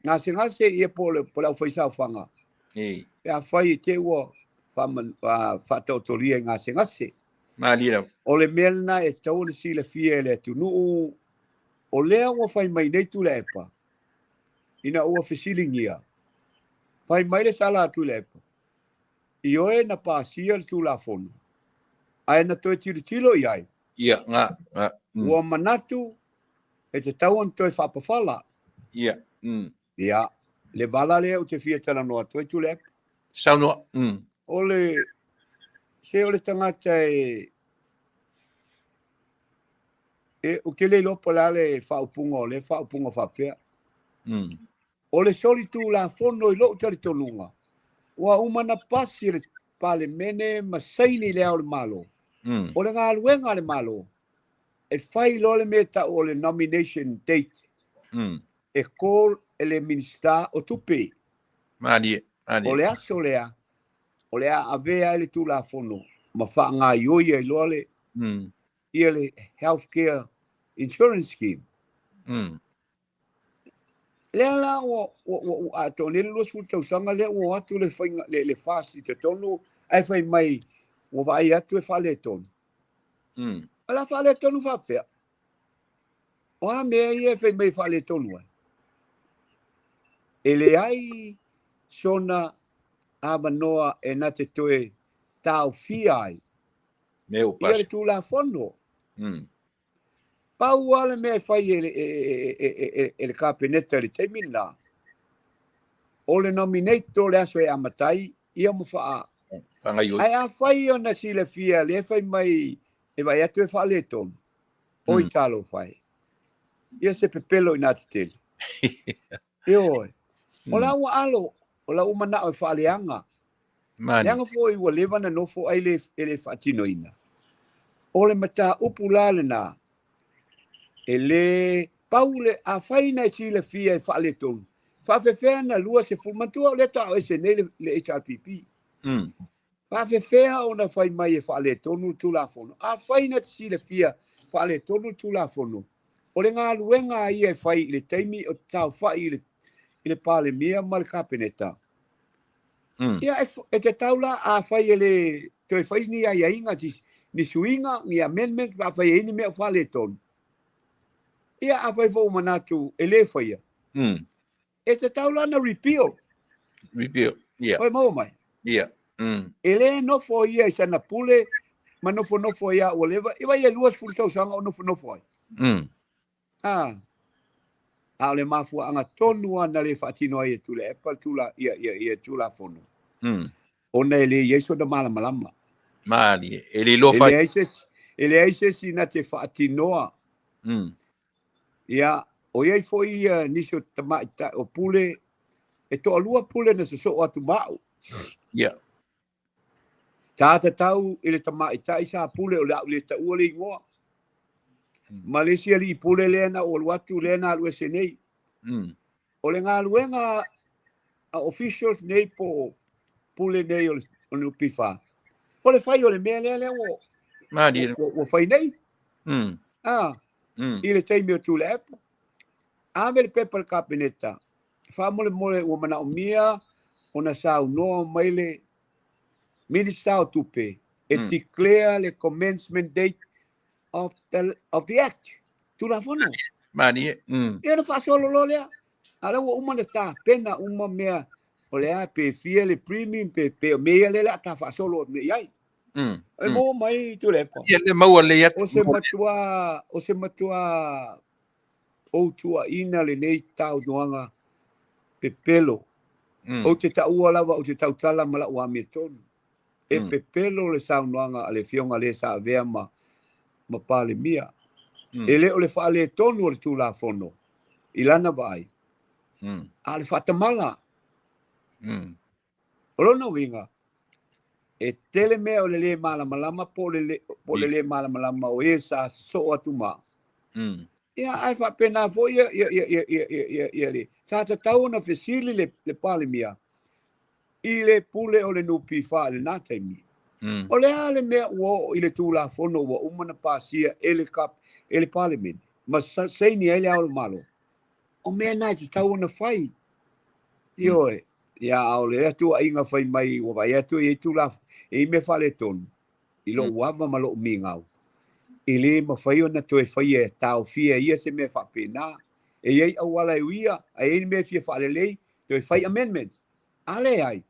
Gasegase, ia po o le, po o le aufaisaofaga. Pe afai e te ua faataotolia i gasegase. Malie lava. O le mea lena e tatau ona silafia e le atunuu, o lea ua fai mai nei Tuilaepa, ina ua fesiligia, fai mai le sala a Tuilaepa, ioe na pasia le Tulafono, ae na toe tilotilo i ai. Ia, nga, nga. Ua manatu e tatau ona toe faapafala. Ia. Ia, le vala lea ou te fia talanoa atu ai Tuilaepa. Saunoa. O le, se o le tagata e, e, ou te le iloa po o le a le faaupuga o lea faaupuga faapea. O le solitulafono i lou talitonuga, ua uma ona pasi e le Palemene ma saini i le Ao o le Malo. O le galuega a le Malo, e fai loa le mea e tau o le nomination date, e call e le Minisita o Tupe. Malie, malie. O le aso lea, o le a avea ai le Tulafono ma faagaoioi ai loa le, ia le Health Care Insurance Scheme. Lea la ua ua atoa nei le 20 tausaga lea ua o atu le faiga le, le FAST i totonu ae fai mai ua vaai atu e faaletonu. O la faaletonu faapefea? O a mea ia e fai mai e faaletonu ai? E leai sona avanoa e na te toe taofia ai Mea ua ia le pasi. Tulafono. Pau lava le mea e fai e le, e, e, e, e, e, e le Kapeneta i le taimi lena, o le nominate o le aso e amata ai, ia ma faa... Faagaioi. Ae afai ona silafia lea fai mai e vaai atu e faaletonu, oi talofa e. Ia se pepelo i nā tetele. Ioe. O la ua alo, o la ua manao e faaleaga. Mani. Leaga foi ua leva na nofo ai le, e le faatinoina. O le mataupu la lena, e le pau le, afai na e silafia e faaletonu, faafefea na 20, manatua o lea faatoa ese nei le, le HRPP. Faafefea ona fai mai e faaletonu le Tulafono? Afai na te silafia faaletonu le Tulafono, o le galuega a ia e fai i le taimi o taofai i le, i le Palemia ma le Kapeneta. Ia, e, e tatau la afai e le toe fai ni aiaiga, ni suiga, ni amendment, pe afai e i ai ni mea o faaletonu. Ia, afai foi ua manatu e le faia, e tatau la na repeal. Repeal. Yeah. Oi maua mai. E le nofo ia i sana pule ma nofonofo ai a ua leva. I vai e 20 tausaga o nofonofo ai. Ah. A o le mafuaaga tonu lava na le faatino ai e Tuilaepa le tula, ia, ia, ia Tulafono. Ona e le i ai sona malamalama. Malie. E le iloa E fai. leai se isi, e leai se isi na te faatinoa. Ia, o i ai foi ia nisi o tamaitai o pule, e toalua pule na sosoo atu ma au. Sa tatau i le tamaitai sa pule o le a ou le taua le igoa. Ma le isi alii pule lea na ou alu atu lea na alu ese nei. O le galuega a officials nei po o pule nei o le o le NPF, o le fai o le mea lea lea ua Malie. ua, ua fai nei. Ah, i le taimi o Tuilaepa. Ave le pepa i le Kapeneta, faamolemole ua manaomia ona saunoa mai le Minista o Tupe e declare le commencement date of the, of the Act, Tulafono. Malie. Ia ona faasolo loa lea. A o lea ua uma ona tapena uma mea o le a pe fia le premium pe, pe o mea ia lea o le a ta faasolo atu nei i ai. E maua mai Tuilaepa. Ia le maua lelei atu. O se matua, o se matua ou tuuaina lenei saunoaga pepelo. Ou te taua lava, ou te tautala ma lau amiotonu. E pepelo le saunoaga a le Afioga lē sa avea ma, ma Palemia. E le o le faaletonu o le Tulafono i lana vaai, a o le faatamala. O lona uiga, e tele mea o le lē malamalama po o le, po o le lē malamalama o e sa sosoo atu ma. Ia, ae faapena foi ia, ia, ia, ia, ia, ia, ia, ia le, sa tatau ona fesili le, le Palemia i le pule o le NPF i lena taimi. O le a le mea ua oo i le Tulafono ua uma ona pasia e le, e le Palemene ma saini ai le Ao o le Malo? O mea na e tatau ona fai. Ioe, ia a o lea tuuaiga fai mai ua vaai atu e i ai Tulafono, e i ai mea faaletonu i lou ava ma lou migao, e le mafai ona toe faia e taofia e ia se mea faapena. E i ai auala e uia, a i ai ni mea e fia faalelei, toe fai amendments. A leai,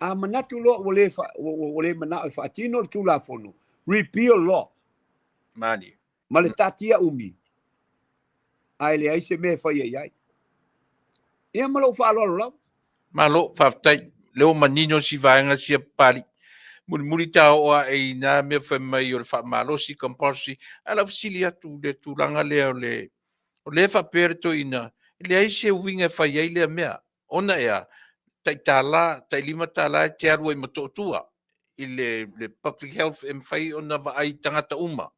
a manatu loa ua le, ua le manao e faatino le Tulafono, repeal law. Malie. Ma le taatia umi, ae leai se mea e faia i ai. Ia ma lou faaaloalo lava. Malo, faafetai. Lea ua manino si vaega sia Papalii. Mulimuli ta oo ae i nā mea fai mai o le faamalosi, compulsory, ae o lau fesili atu i le tulaga lea o le, o lea e faapea le toeaina, e leai se uiga e fai ai lea mea, ona e a? Tai $1, tai $5 e te alu ai ma Motootua i le, le public health e mafai ona vaai i tagata uma.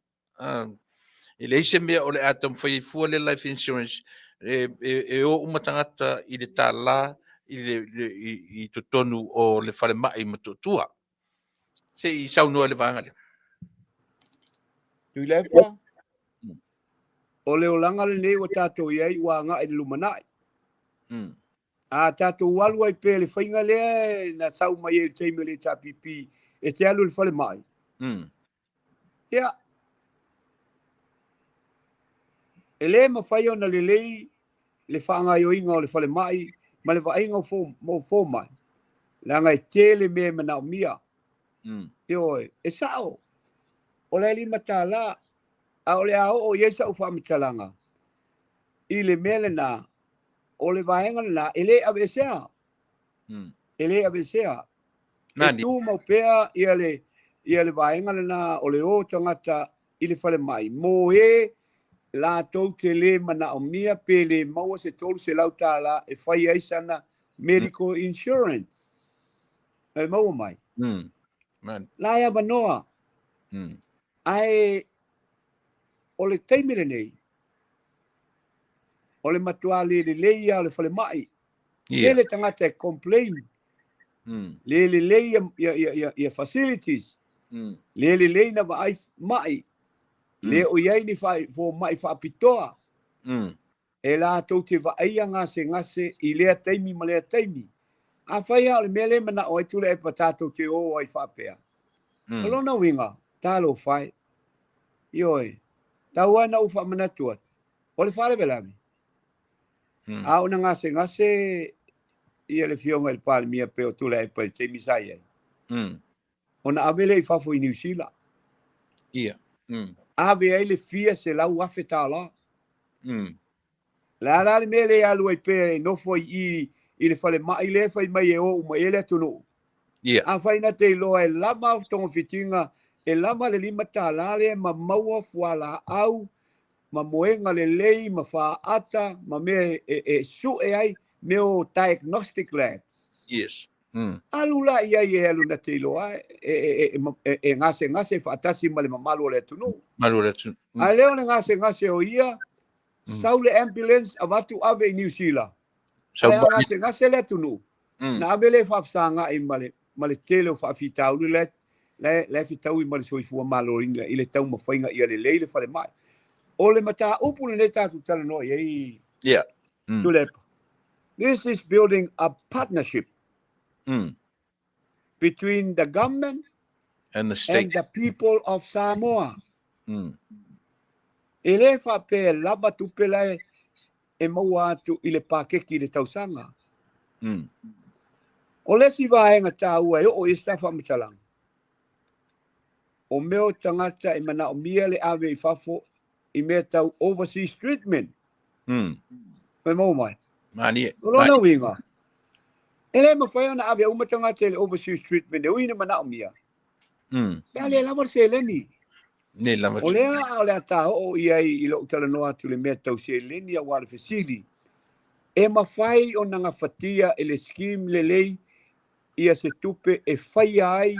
E leai se mea o le a taumafai ai fua le life insurance e, e, e o uma tagata i le $1 i, le, le, i, i totonu o le falemai i Motootua. Se i saunoa i le vaega lea. Tuilaepa, o le olaga lenei ua tatou i ai ua agai i le lumanai. A tatou alu ai pea i le faiga lea na sau mai ai i le taimi o le HRPP e te alu i le falemai, Ia, e le mafai ona lelei le faagaoioiga o le falemai ma le vaaiga o fo, mo fomai, leaga e tele mea e manaomia. Ioe, e sao, o le $5, a o le a oo i ai sau faamatalaga i le mea lena, o le vaega lena e le aveesea. E le aveesea. E tumau pea ia le, ia le vaega lena o le o tagata i le falemai mo e latou te le manaomia pe le maua se $300 e fai ai sana medical insurance. E maua mai. La e avanoa. Ae o le taimi lenei, o le matua le lelei lava o le falemai. Tele tagata e complain. Le lelei ia facilities. Le lelei na vaai mai. Le o i ai ni fomai faapitoa. E latou te vaaia gasegase i lea taimi ma lea taimi. Afai lava o le mea lea e manao ai Tuilaepa tatou te o ai faapea, o lona uiga, talofa e. Ioe, tau lava ina ou faamanatu atu, o le faalavelave, a o na gasegase ia le Afioga i le Palemia pei o Tuilaepa i le taimi sa i ai, ona ave lea i fafo i Niu Sila. Ia. Ave ai le fia $100,000. Le a la le mea lea e alu ai pea e nofo ai i i le falemai lea e fai mai e o uma i ai le atunuu? Ia. Afai na te iloa e lava togafitiga, e lava le $5 lea ma maua fualaau ma moega lelei ma faata ma mea e sue ai mea o diagnostic labs. Yes. Alu la i ai e alu na te iloa e gasegase faatasi ma le mamalu o le atunuu. Mamalu o le atunuu. A lea o le gasegase o ia, sau le ambulance avatu ave i Niu Sila. Sau Ae a gasegase le atunuu, na ave lea e faafesagai ma le ma le tele o faafitauli la la e fetaui ma le soifua maloloina i le taumafaiga ia lelei le falemai. O le mataupu lenei tatou talanoa i ai, Tuilaepa. This is building a partnership between the government and the state and the people of Samoa. E le faapea e lava tupe la e maua atu i le paketi i le tausaga. O le isi vaega taua e oo i ai se faamatalaga, o mea o tagata e manaomia le ave i fafo i mea tau overseas treatment. Mai maua mai. Manie. O lona uiga, e le mafai ona ave uma tagata i le overseas treatment e ui ina manaomia. Pe a le lava le seleni. Ne lava. O lea o le a ta oo i ai i lou talanoa atu i le mea tau seleni aua le fesili, e mafai ona gafatia e le scheme lelei ia se tupe e faia ai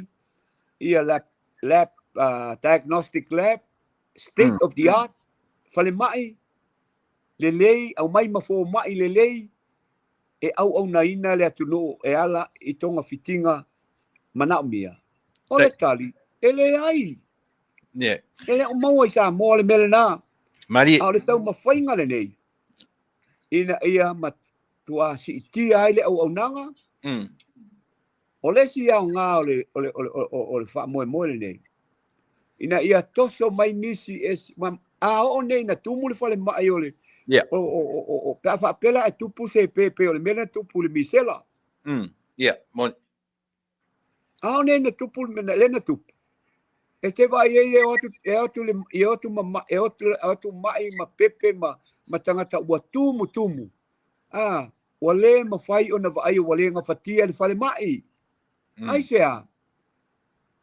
ia lab, lab diagnostic lab, state of the art, falemai lelei, aumai ma fomai lelei, e auaunaina le atunuu e ala i togafitiga manaomia. O le tali, e leai. E le o maua i Samoa le mea lena. Malie. A o le taumafaiga lenei, ina ia matua siitia ai le auaunaga. O le isi aoga o le, o le, o le, o le faamoemoe lenei, ina ia toso mai nisi e, a oo nei ina tumu le falemai o le, o, pe a faapea la e tupu se pe o le mea lena tupu i le misela. Yeah, moni. A oo nei ina tupu le mea lea na tupu, e te vaai ai e o atu, e o atu le, e o atu ma, e o atu, e o atu mai ma pepe ma tagata ua tumu tumu. A, ua le mafai ona vaai ua le gafatia le falemai. Aisea?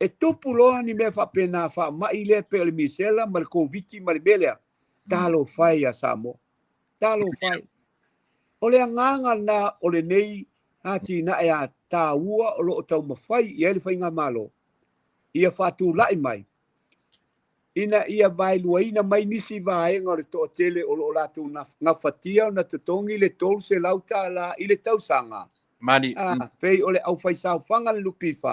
E tupu loa ni mea faapena faamai lea pei o le misela ma le Koviti ma le mea lea. Talofa e ia Samoa. Talofa e. O le agaga lena o lenei atinae a taua o lo o taumafai i ai le Faigamalo ia faatulai mai ina ia vaeluaina mai nisi vaega o le toatele o lo o latou gafatia ona totogi le $300 i le tausaga. Mani. A, pei o le aufaisaofaga le NPF,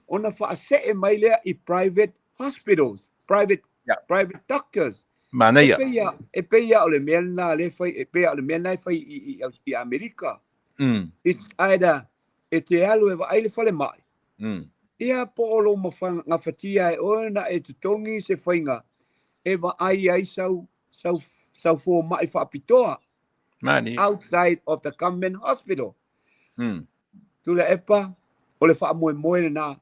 ona faasee mai lea i private hospitals, private, private doctors. Manaia. E pei lava o le mea lena lea e fai, e pei lava o le mea lena e fai i Amerika. It's either e te alu e vaai le falemai, ia po o lou gafatia e oe ona e totogi se faiga e vaai ai sau, sau, sau fomai faapitoa. Mani. Outside of the government hospital. Tuilaepa, o le faamoemoe lena.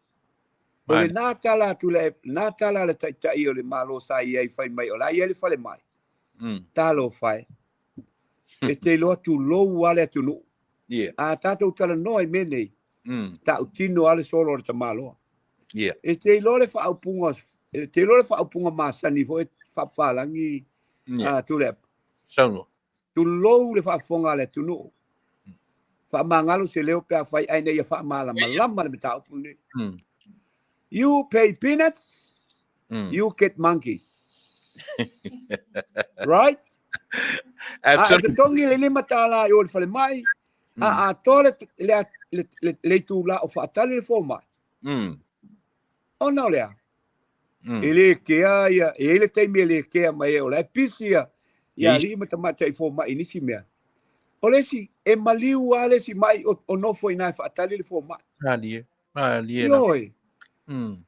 O lena tala a Tuilaepa, lena tala a le Taitai o le Malo sa i ai fai mai o la e i ai le falemai. Talofa e. E te iloa tulou lava le atunuu. A tatou talanoa i mea nei, tautino lava le solo a le tamaloa. E te iloa le faaupuga, e te iloa le faaupuga masani foi faapafalagi a Tuilaepa. Saunoa. Tulou le faafofoga a le atunuu. Faamagalo se leo pe afai ae ina ia faamalamalama le mataupu lenei. You pay peanuts, you get monkeys. Right? A e totogi le $5 i o i le falemai, a atoa le, le, le, le, le itula o faatali le fomai. Ona o le a? E le kea ia, e i ai le taimi e le kea mai ai, o la e busy ia, ia alii ma tamaitai fomai i nisi mea. O le isi, e maliu lava le isi mai o nofo i ina e faatali le fomai. Malie, malie la. Ioe.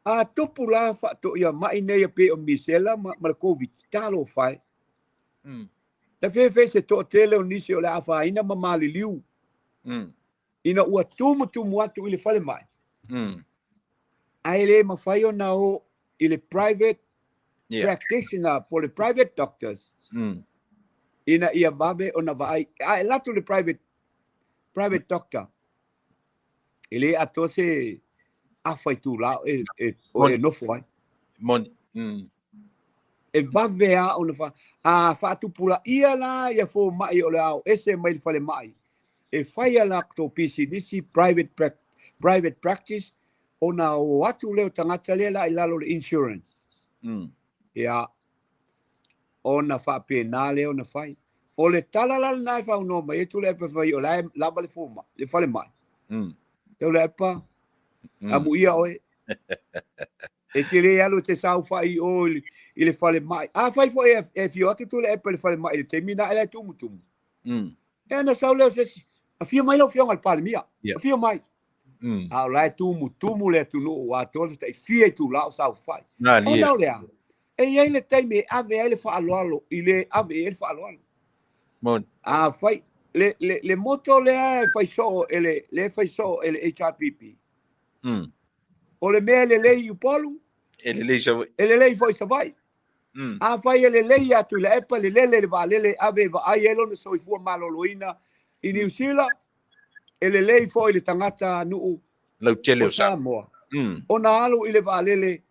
A tupu la faatoia mai nei e pei o misela ma le Covid, talofa e. Ta fefe se toatele o nisi o le afaina ma maliliu. Ina ua tumutumu atu i le falemai. Ae le mafai ona o i le private practitioner po o le private doctors ina ia vave ona vaai. A e alu atu i le private doctor, e le atoa se afa itula o e nofo ai. Moni. E vave lava ona fa... A faatupulaia la ia fomai o le a o ese mai le falemai, e fai a latou pisinisi private practice ona o atu lea o tagata lea la i lalo o le insurance. Ia, ona faapena lea ona fai. O le tala la lena e faunoa mai ai Tuilaepa fai o la e lava le fomai, le falemai. Tuilaepa, amuia oe. E te le alu e te saofai i o i le falemai. Afai foi e afio atu Tuilaepa i le falemai i le taimi lena e la e tumutumu. E ana sau lea o se isi, afio mai lau Afioga i le Palemia, afio mai. A o la e tumutumu le atunuu atoa le tai fia itula o saofai. Ona o le a? E i ai le taimi e ave ai le faaaloalo i le ave i ai le faaaloalo. Afai le moto lea e fai soo e le, le fai soo e le HRPP. O le mea e lelei i Upolu, e lelei Savaii. E lelei foi Savaii. Afai e lelei ia Tuilaepa, lelele le vaalele e ave e vaai ai lona soifua maloloina i Niu Sila, e lelei foi le tagata nuu lautele o Samoa ona alu i le vaalele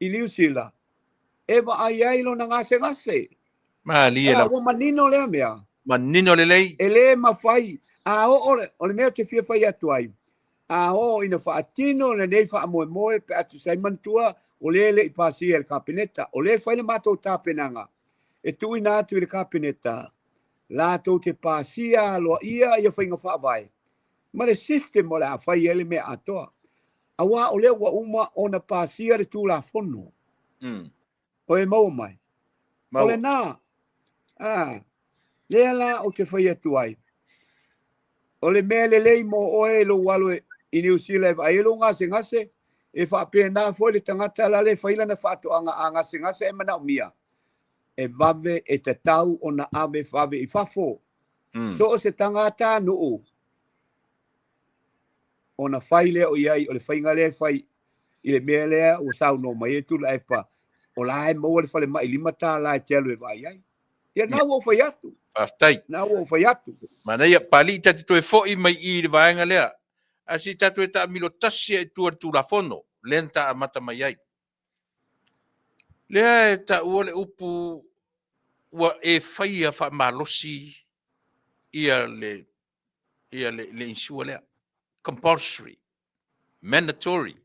i Niu Sila e vaai ai lona gasegase. Malie la. Ua manino lea mea. Manino lelei. E le mafai. A oo o le mea ou te fia fai atu ai, a oo ina faatino lenei faamoemoe pe a tusa ai manatua o lea e le i pasia e le Kapeneta, o lea e fai le matou tapenaga e tuuina atu i le Kapeneta latou te pasia aloaia ia faiga faavae ma le system o le a fai ai le mea atoa. Aua o lea ua uma ona pasia le Tulafono. O e maua mai. O lena, a, lea la ou te fai atu ai, o le mea lelei mo oe i lou alu i Niu Sila e vaai ai lou gasegase, e faapena foi le tagata la le fai lana faatoaga a gasegase e manaomia, e vave e tatau ona ave vave i fafo. So o se tagata nuu ona fai lea o i ai, o le faiga lea e fai i le mea lea ua saunoa mai ai Tuilaepa, o la e maua le falemai $5 e te alu e vaai ai. Ia na ua ou fai atu. Faafetai. Na ua ou fai atu. Manaia, Papalii, ta te toe foi mai i i le vaega lea. Ae se i tatou e taamilo tasi i tua i le Tulafono lea na ta amata mai ai. Lea e taua le upu ua e faia faamalosi ia le ia le, le insure lea. Compulsory. Mandatory.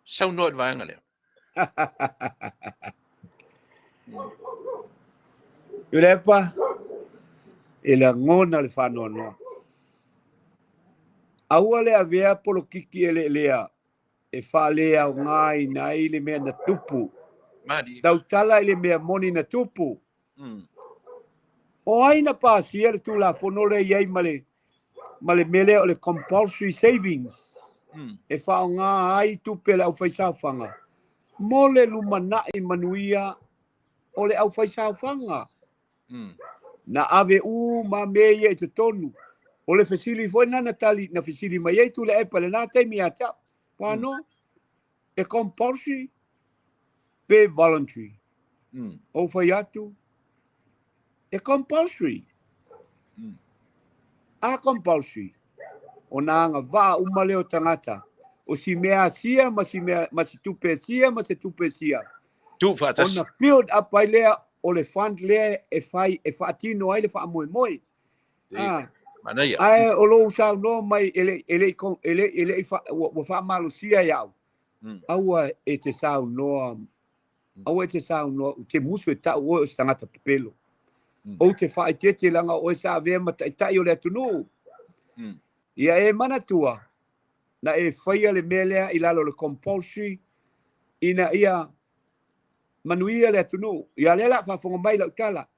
Saunoa i le vaega lea. Tuilaepa, e lagona le faanoanoa. Aua le avea polokiki eleelea e faaleaogaina ai le mea na tupu. Tautala i le mea moni na tupu. O ai na pasia le Tulafono lea i ai ma le, ma le mea lea o le compulsory savings e faaaoga ai tupe a le aufaisaofaga mo le lumanai manuia o le aufaisaofaga. Na ave uma mea ia i totonu. O le fesili foi lena na tali, na fesili mai ai Tuilaepa i lena taimi ia te au, Panoa, e compulsory pe voluntary? Ou fai atu, e compulsory. A compulsory, ona agavaa uma lea o tagata, o si mea asia ma si mea, ma si tupe asia ma se tupe asia. Tuufaatasi. Ona build up ai lea o le fund lea e fai e faatino ai le faamoemoe. Ah, Manaia. Ae o lou saunoa mai e le e le e le e le ua faamalosia e au. Aua e te saunoa, aua e te saunoa, ou te musu e tau oe o se tagata pepelo. Ou te faaeteete leaga o oe sa avea ma taitai o le atunuu. Ia e manatua, na e faia le mea lea i lalo o le compulsory ina ia manuia le atunuu. Ia lea la faafofoga mai lau tala.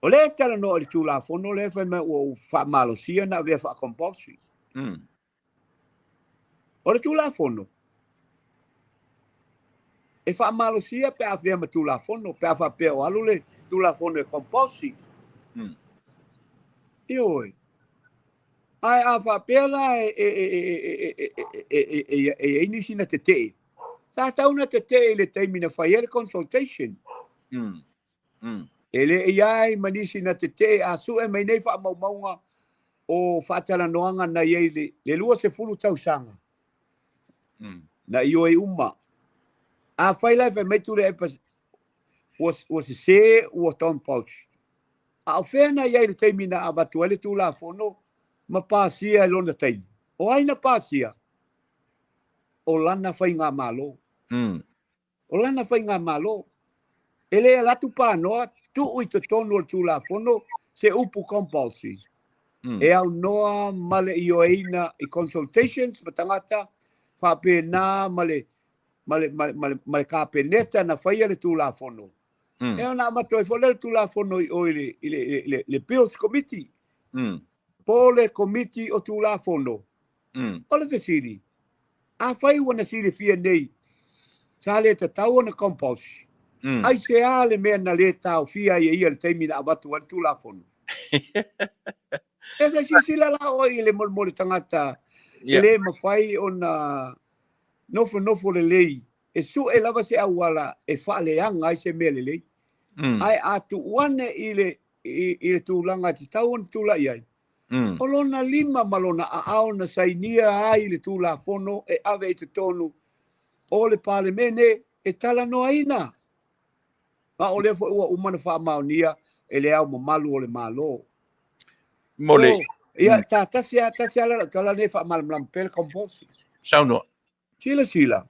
O lea e talanoa i le Tulafono lea fai mai ua ou faamalosia na avea faa-compulsory. O le Tulafono, e faamalosia pe a afea ma Tulafono, pe a faapea o alu le Tulafono e compulsory. Ioe. Ae a faapea la e i ai nisi na tetee, sa tatau ona tetee i le taimi na fai ai le consultation. E le i ai ma nisi na tetee a sue mai nei faamaumauga o faatalanoaga na i ai le 20 tausaga. Na ioe uma. Afai la e fai mai Tuilaepa ua sese ua Tom Pouch. A o fea na i ai le taimi na avatu ai le Tulafono ma pasia i lona taimi? O ai na pasia? O lana faigamalo. O lana faigamalo. E le alu atu panoa tuu i totonu o le Tulafono se upu compulsory. E aunoa ma le ioeina i consultations ma tagata faapena ma le ma le, ma le, ma le, ma le Kapeneta na faia le Tulafono. E ona avatu ai foi lea le Tulafono i o i le, i le, i le, le Bills Committee. Po o le Komiti o Tulafono. O le fesili, afai ua na silafia nei, sa le tatau ona compulsory, aisea le mea na le taofia ai e ia i le taimi na avatu ai le Tulafono? E se silasila la oe i le molemole tagata e le mafai ona nofonofo lelei e sue lava se auala e faaleaga ai se mea lelei. Ae a tuu ane i le, i, i le tulaga e tatau ona tulai ai, o lona lima ma lona aao na sainia ai le Tulafono e ave i totonu o le Palemene e talanoaina. Ma o lea foi ua uma ona faamaonia e le Ao Mamalu o le Malo. Mo le... So, ia, ta tasi a, tasi a la lau tala nei e faamalamalama pea le compulsory. Saunoa. Silasila,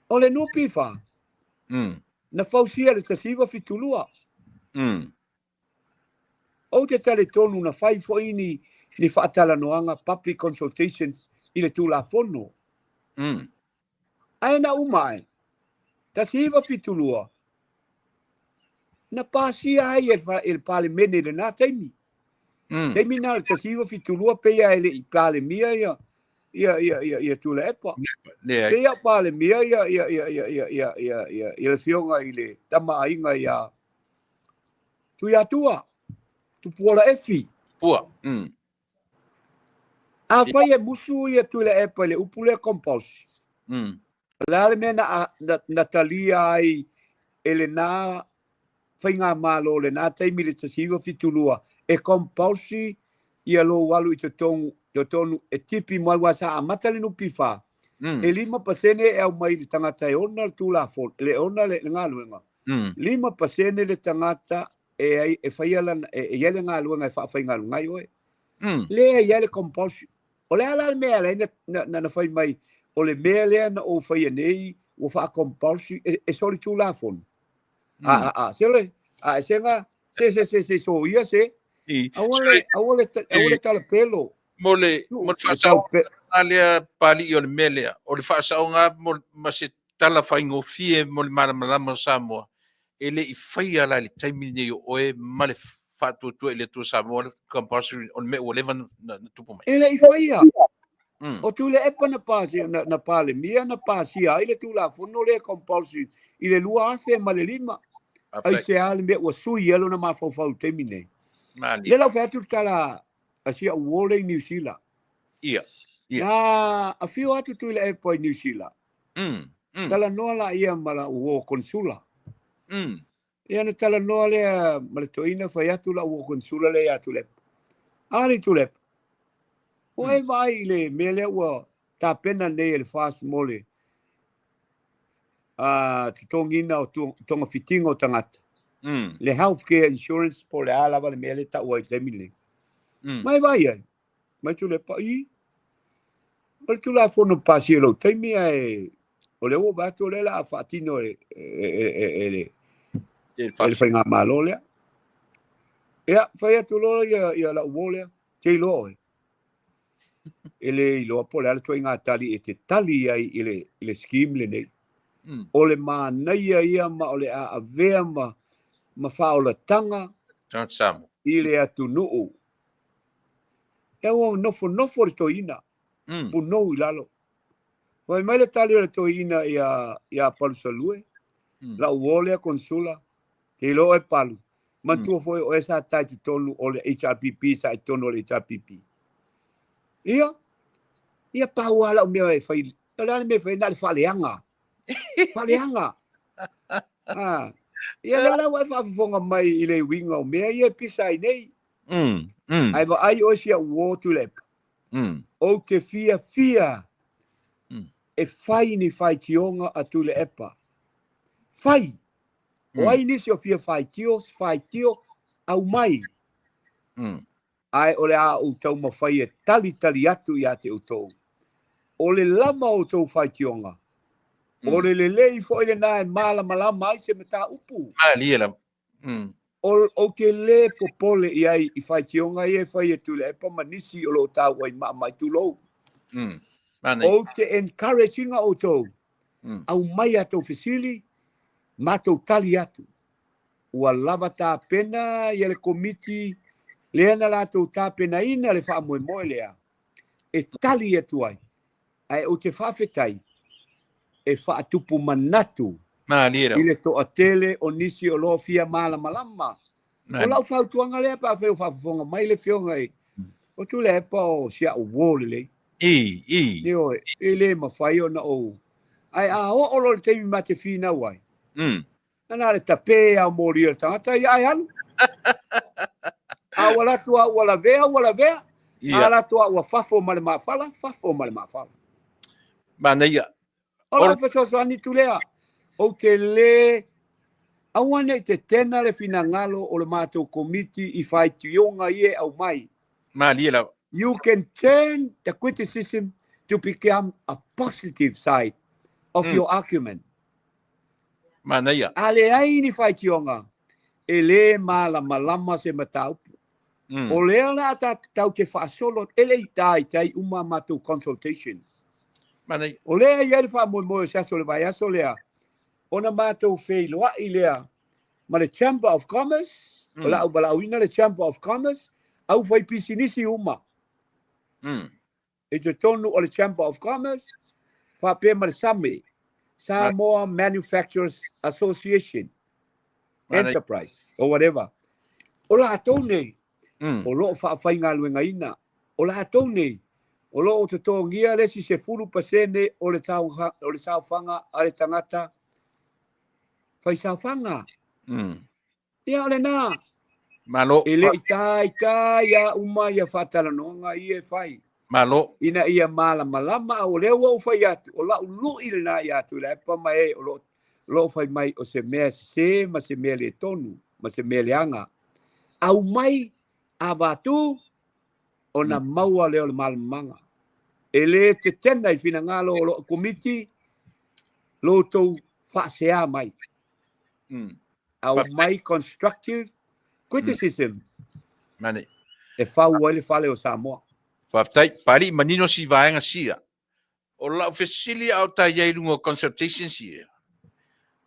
o le NPF na fausia i le 1972. Ou te talitonu na fai foi ni, ni faatalanoaga, public consultations, i le Tulafono. Ae na uma ae, 1972, na pasia ai e le Palemene i lena taimi. Taimi na le 1972 pei a e le i Palemia ia ia ia ia ia Tuilaepa. Pei a Palemia ia ia ia ia ia ia ia ia ia le afioga i le Tama a Aiga ia Tuiatua, Tupuola Efi. Pua. Afai e musu ia Tuilaepa i le upu lea compulsory. O le a le mea na, na, na talia ai e lena faigamalo lena taimi i le 1972 e compulsory ia lou alu i totonu, totonu e tipi mai aua sa amata le NPF e 5% e aumai i le tagata e ona le Tulafono, le ona le, le galuega. 5% le tagata e ai e faia lana e, e i ai le galuega e faafaigaluega ai oe. Lea e i ai le compulsory. O le a la le mea e ala ai na, na, na, na fai mai o le mea lea na ou faia nei ua faa-compulsory e, e solitulafono. A, a, a, se le, a e sega, se, se, se, se, soia se. Aua le, aua le, aua le talapelo. Mo le, mo le faasaoga lea Papalii o le mea lea, o le faasaoga mo, ma se tala faigofie mo le malamalama o Samoa, e le i faia la i le taimi lenei o oe ma le Faatuatua i le Atua Samoa le compulsory o le mea ua leva na tupu mai. E le i faia. O Tuilaepa na pasia, na, na Palemia na pasia ai le Tulafono lea compulsory i le 2005. Aisea le mea ua sui ai lona mafaufau i le taimi lenei? Malie. Lea la ua fai atu le tala a si au uo lea i Niu Sila. Ia. Ia. Na afio atu Tuilaepa i Niu Sila. Talanoa laia ma lau uo konesula. Ia na talanoa lea ma le toeaina fai atu lau uo konesula lea ia Tuilaepa. A alii Tuilaepa, ua e vaai i le mea lea ua tapena nei e le FAST mo le totogiina o togafitiga o tagata, le health care insurance po o le a lava le mea lea e taua ai i le taimi lenei. Ma e vaai ai, mai Tuilaepa, i, o le Tulafono pasia i lou taimi ae o lea ua ou vaai atu o lea o le a faatino e le Faigamalo lea. Ia, fai atu loa ia lau uo lea, te iloa oe. E le iloa po o le a le ituaiga tali e te tali ai i le, i le scheme lenei. O le manaia ia ma o le a avea ma, ma faaolataga i le atunuu. Ia ua nofonofo le toeaina, punou i lalo. Fai mai le tali o le toeaina ia, ia Palusalue, lau uo lea konsula, te iloa oe Palu, Manatua foi o oe sa ta i totonu o le HRPP, sa i totonu o le HRPP. Ia, ia pau lava lau mea e fai, o le a le mea e fai, na o le faaleaga. Faaleaga. Ah. Ia lea la ua e faafofoga mai i le uiga o mea ia e pisa ai nei. Ae vaai oe si au uo Tuilaepa. Ou te fiafia e fai ni faitioga a Tuilaepa. Fai! O ai nisi o fia faitio, faitio, aumai. Ae o le a ou taumafai e talitali atu ia te outou. O le lama o outou faitioga, o le lelei foi lena e malamalama ai se mataupu. Malie lava. O, ou te lē popole i ai i faitioga ia e fai e Tuilaepa ma nisi o lo o taua i maamai, tulou. Ou te encourage ina outou, aumai a tou fesili, matou tali atu. Ua lava tapena ia le Komiti lea na latou tapenaina le faamoemoe lea e tali atu ai, ae ou te faafetai e faatupu manatu i le toatele o nisi o lo o fia malamalama. O lau fautuaga lea pe afai o faafofoga mai le Afioga i o Tuilaepa o si au uo lelei. I, i. Ioe, e le mafai ona ou. Ae a oo loa i le taimi ma te finau ai, na o le tape lava o moli o le tagata ia ae alu. A ua alu atu lava ua lavea, ua lavea. A alu atu lava ua fafo ma le mafala, fafo ma le mafala. Manaia. O lau fesoasoani tu lea, ou te le aua ne i tetena le finagalo o le matou komiti i faitioga ia e aumai. Malie lava. You can turn the criticism to become a positive side of your argument. Manaia. A leai ni faitioga, e le malamalama se mataupu. O lea la a tatou te faasolo, e le i taitai uma a matou consultations. Manaia. O lea e i ai le faamoemoe o se aso o le vaiaso lea, ona matou feiloai lea ma le Chamber of Commerce, o le a ou valaauina le Chamber of Commerce, aufaipisinisi uma. I totonu o le Chamber of Commerce, faapea ma le SAME, Samoa Manufacturers Association, Enterprise, or whatever. O latou nei, o lo o faafaigaluegaina, o latou nei, o lo o totogia le isi 10% o le saofaga a le tagata faisaofaga. Ia, o lena. Malo. E le i taitai lava uma ia faatalanoaga ia e fai. Malo. Ina ia malamalama, a o lea ua ou fai atu, o lau lui lena ia Tuilaepa ma e o lo o fai mai o se mea sese ma se mea le tonu ma se mea leaga. Aumai avatu ona maua lea o le malamalamaga. E le tetena i finagalo o lou komiti lo outou faasea mai. Aumai constructive criticism Mane. e fau ai le fale o Samoa. Faafetai. Pali, manino si vaega sia. O lau fesili a o ta i ai i luga o consultations ia,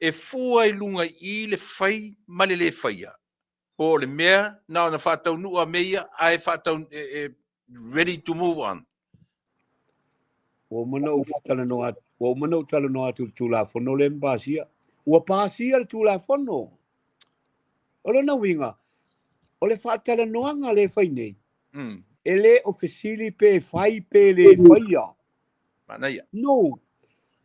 e fua i luga i le fai ma le le faia, po o le mea na ona faataunuu a mea ia ae faatau, e, e, ready to move on. Ua uma ona ou talanoa atu, ua uma ona ou talanoa atu i le Tulafono lea na pasia. Ua pasia le Tulafono. O lona uiga, o le faatalanoaga lea e fai nei, e le o fesili pe fai pe le faia. Manaia. No.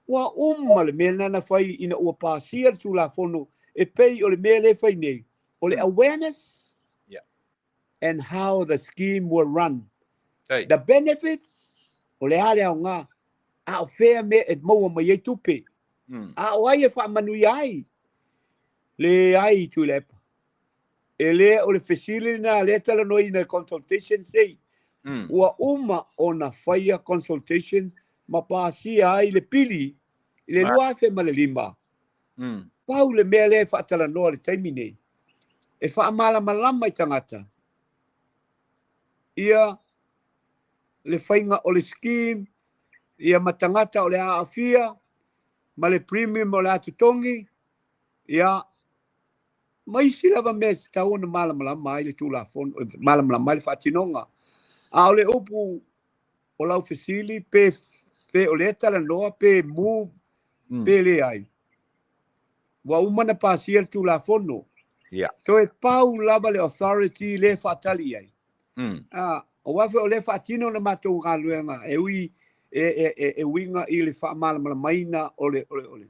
Ua uma le mea lena na fai ina ua pasia le Tulafono e pei o le mea lea e fai nei, o le awareness and how the scheme will run. Hey. The benefits, o le a le aoga, a o fea mea e maua mai ai tupe. A o ai e faamanuia ai? Leai Tuilaepa. E le o le fesili lena lea e talanoaina i consultation sei. Ua uma ona faia consultation ma pasia ai le pili i le 2005. Pau le mea lea e faatalanoa i le taimi nei, e faamalamalama i tagata ia le faiga o le scheme ia ma tagata o le a aafia ma le premium o le a totogi ia ma isi lava mea e tatau ona malamalama ai le Tulafono, malamalama ai le faatinoga. A o le upu o lau fesili pe pe o lea talanoa pe move pe leai, ua uma ona pasia le Tulafono. Toe pau lava le authority lea e faatali i ai. Aua foi o lea e faatino le matou galuega e ui e uiga i le faamalamalamaina o le o le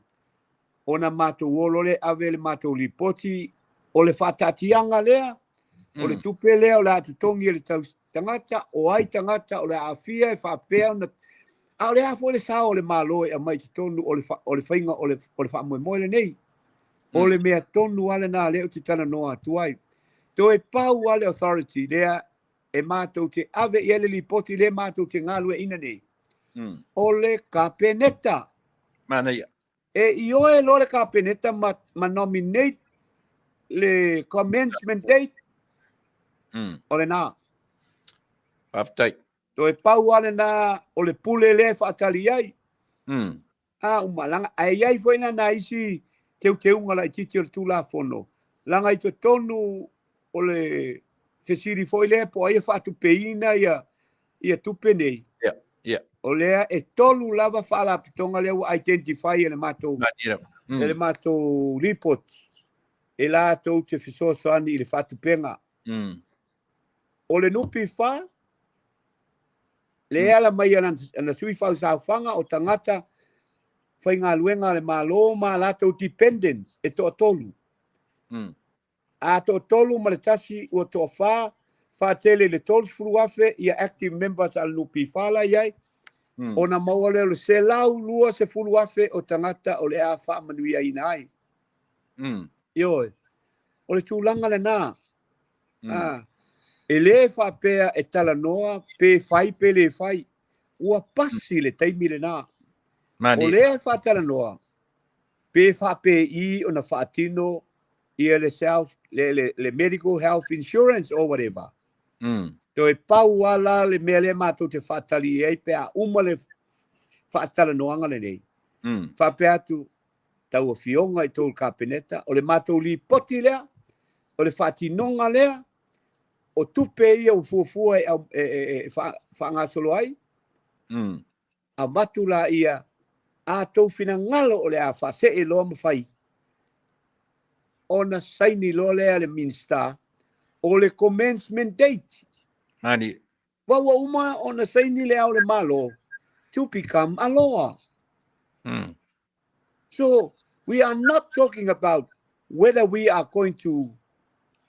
ona matou o loa lea e ave le matou lipoti o le faataatiaga lea, o le tupe lea o le a totogi e le tagata, o ai tagata o le a aafia e faapea ona. A o le a foi le sao o le Malo e aumai i totonu o le, o le faiga o le, o le faamoemoe lenei. O le mea tonu lava lena lea ou te talanoa atu ai. Toe pau lava le authority lea e matou te ave i ai le lipoti lea matou te galueaiina nei, o le Kapeneta. Manaia. E ioe loa le Kapeneta ma, ma nominate le commencement date, o lena. Faafetai. Toe pau lava lena o le pule lea e faatali ai. A uma, leaga, ae i ai foi la nai isi teuteuga laitiiti o le Tulafono, leaga i totonu o le fesili foi lea po o ai e faatupeina ia, ia tupe nei. O lea e tolu lava faalapotopotoga lea ua identify e le matou, e le matou lipoti e latou te fesoasoani i le faatupega. O le NPF, le ala mai a ana sui fausaofaga o tagata faigaluega a le Malo ma latou dependents e toatolu. A toatolu ma le tasi ua toafa, faatele i le 30,000 ia active members a le NPF la e i ai, ona maua lea o le 120,000 o tagata o le a faamanuiaina ai. Ioe, o le tulaga lena. E le faapea e talanoa pe fai pe le fai. Ua pasi le taimi lena. O lea e faatalanoa pe faapei ona faatino ia le self le, le, le medical health insurance or whatever. Toe pau lava la le mea lea matou te faatali i ai pe a uma le faatalanoaga lenei. Faapea atu tau afioga i tou Kapeneta, o le matou lipoti lea, o le faatinoga lea, o tupe ia ua fuafua e, e, e, e faagasolo ai, avatu laia a tou finagalo o le a faasee loa ma fai, ona saini loa lea le Minisita o le commencement date. Mani. Wa ua uma ona saini le Ao o le Malo to become a law. So we are not talking about whether we are going to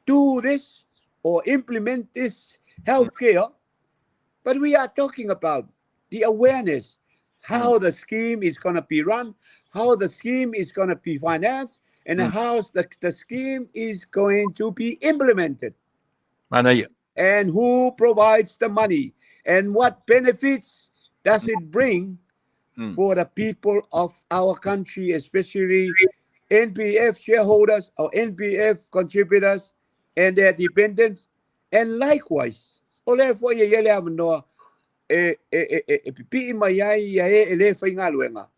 do this or implement this healthcare, but we are talking about the awareness, how the scheme is going to be run, how the scheme is going to be financed, and how the scheme is going to be implemented. Manaia. And who provides the money, and what benefits does it bring for the people of our country, especially NPF shareholders or NPF contributors and their dependents. And likewise, o lea foi e i ai le avanoa e, e, e, e, e pipii mai ai ia e e le faigaluega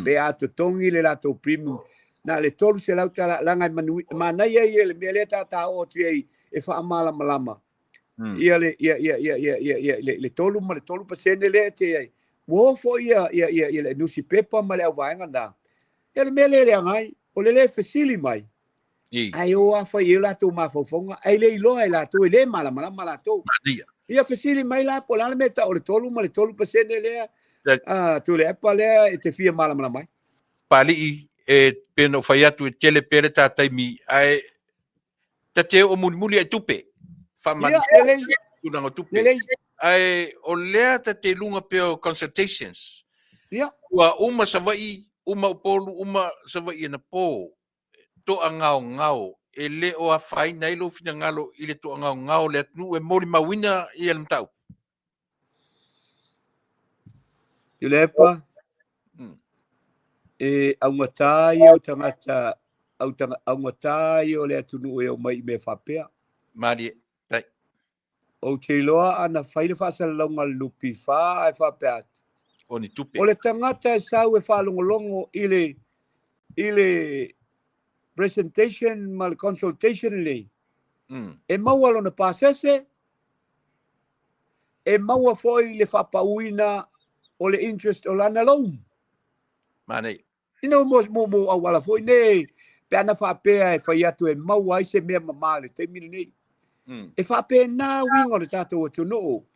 pe a totogi le latou premium na le 300 tala leaga e manu, manaia ia le mea lea ta oo atu ai e faamalamalama ia le ia ia ia ia ia ia le, le 3 ma le 3% lea e te ai ua oo foi ia ia ia, ia le nusipepa ma le auvaega na. Ia le mea lea e leaga ai o le le fesili mai. Ae o a fai i ai o latou mafaufauga, ae le iloa e latou, e le malamalama latou. Ia fesili mai la po o le a le mea e tau o le 3 ma le 3% lea, Tuilaepa lea e te fia malamalama ai. Papalii, e pei ona ou fai atu e tele pea le ta taimi, ae ta te oo mulimuli ai tupe. Faamalie tulaga o tupe. Ae o lea ta te luga pea o consultations. Ua uma Savaii, uma Upolu, uma Savaii anapo. Toagaogao, e le o afaina ai lou finagalo i le toagaogao o le atunuu e molimauina ia le mataupu. Tuilaepa, e augata ia o tagata, augata ia o le atunuu e omai i mea faapea. Malie, tai. Ou te iloa ana fai le faasalalauga a le NPF ae faapea atu. O ni tupe. O le tagata e sau e faalogologo i le, i le presentation ma le consultation lenei, e maua lona pasese, e maua foi le faapauina o le interest o lana loan. Manaia. Ina mo, mo, mo auala foi nei, pe ana faapea e fai atu e maua ai se mea mamā i le taimi lenei. E faapena uiga o le tatou atunuu.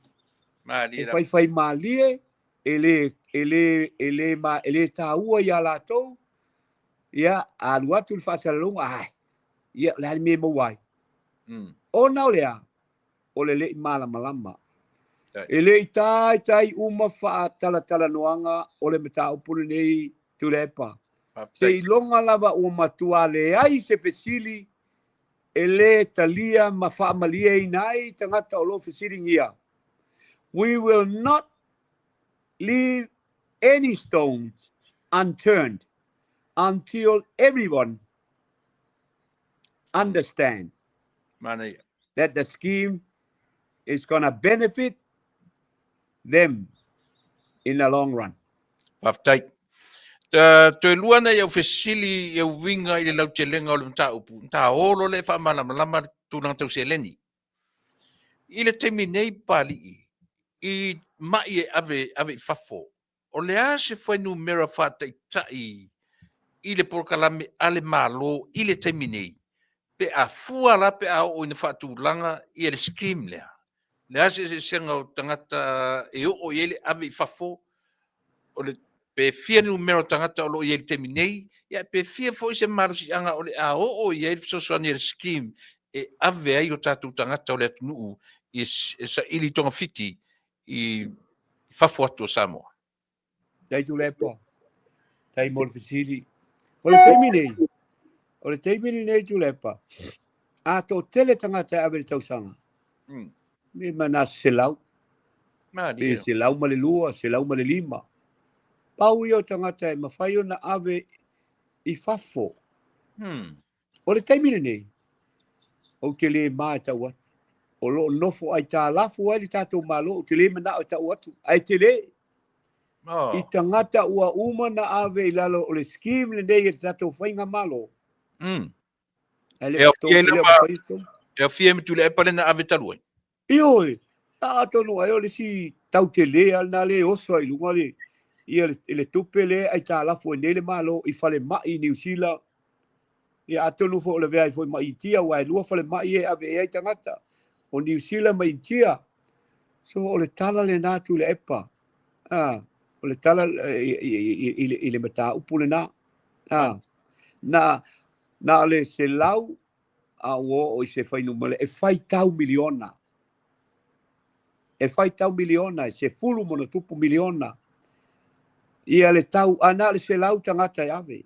Malie E faifai malie, e le, e le, e le, ma, e le taua ia latou, ia, a alu atu le faasalalauga, ai, ia, o le a le mea e maua ai. Ona o le a? O le le i malamalama. E le i taitai uma faatalatalanoaga o le mataupu lenei Tuilaepa. Seiloga lava ua matua leai se fesili e le talia ma faamalieina ai tagata o lo o fesiligia. We will not leave any stones unturned until everyone understands Manaia. that the scheme is gonna benefit them in the long run. Faafetai. Toe lua nai au fesili e uiga i le lautelega o le mataupu, ta olo lea e faamalamalama le tulaga tau seleni. I le taimi nei Papalii, i mai e ave, ave i fafo, o le a se fuainumera faataitai i le polokalame a le Malo i le taimi nei, pe a fua la pe a oo ina faatulaga ia le scheme lea? Le a se eseesega o tagata e oo i ai le ave i fafo, o le pe fia numera o tagata o lo o i ai i le taimi nei, ia pe fia foi se malosiaga o le a oo i ai le fesoasoani a le scheme e ave ai o tatou tagata o le atunuu e saili togafiti i fafo atu o Samoa. Faafetai Tuilaepa. Faafetai mo le fesili. O le taimi nei, o le taimi lenei Tuilaepa, a toatele tagata e ave i le tausaga, me ma na 100, pe 102, 105. Pau ia o tagata e mafai ona ave i fafo. O le taimi lenei, ou te le ma e tau atu. O lo o nofo aitalafu ai le tatou Malo, ou te le manao e tau atu, ae tele. I tagata ua uma na ave i lalo o le scheme lenei e le tatou faigamalo. Ae le E o aofia ai le o lava, mafai ona. e aofia ai ma Tuilaepa lea na ave talu ai. Ioe, atonu ai o le isi tau tele lava lena lea e oso ai i luga le, ia le, le tupe lea e aitalafu ai nei le Malo i falemai i Niu Sila. Ia atonu foi o lavea ai foi ma Initia, aua e lua falemai e ave i ai tagata, o Niu Sila ma Initia. So o le tala lena Tuilaepa, a, o le tala i le mataupu lena. A, na, na o le 100 a ua oo i se fuainumera e faitau miliona. E faitau miliona, e sefulu ma ona tupu miliona ia le tau, a na o le 100 tagata e ave.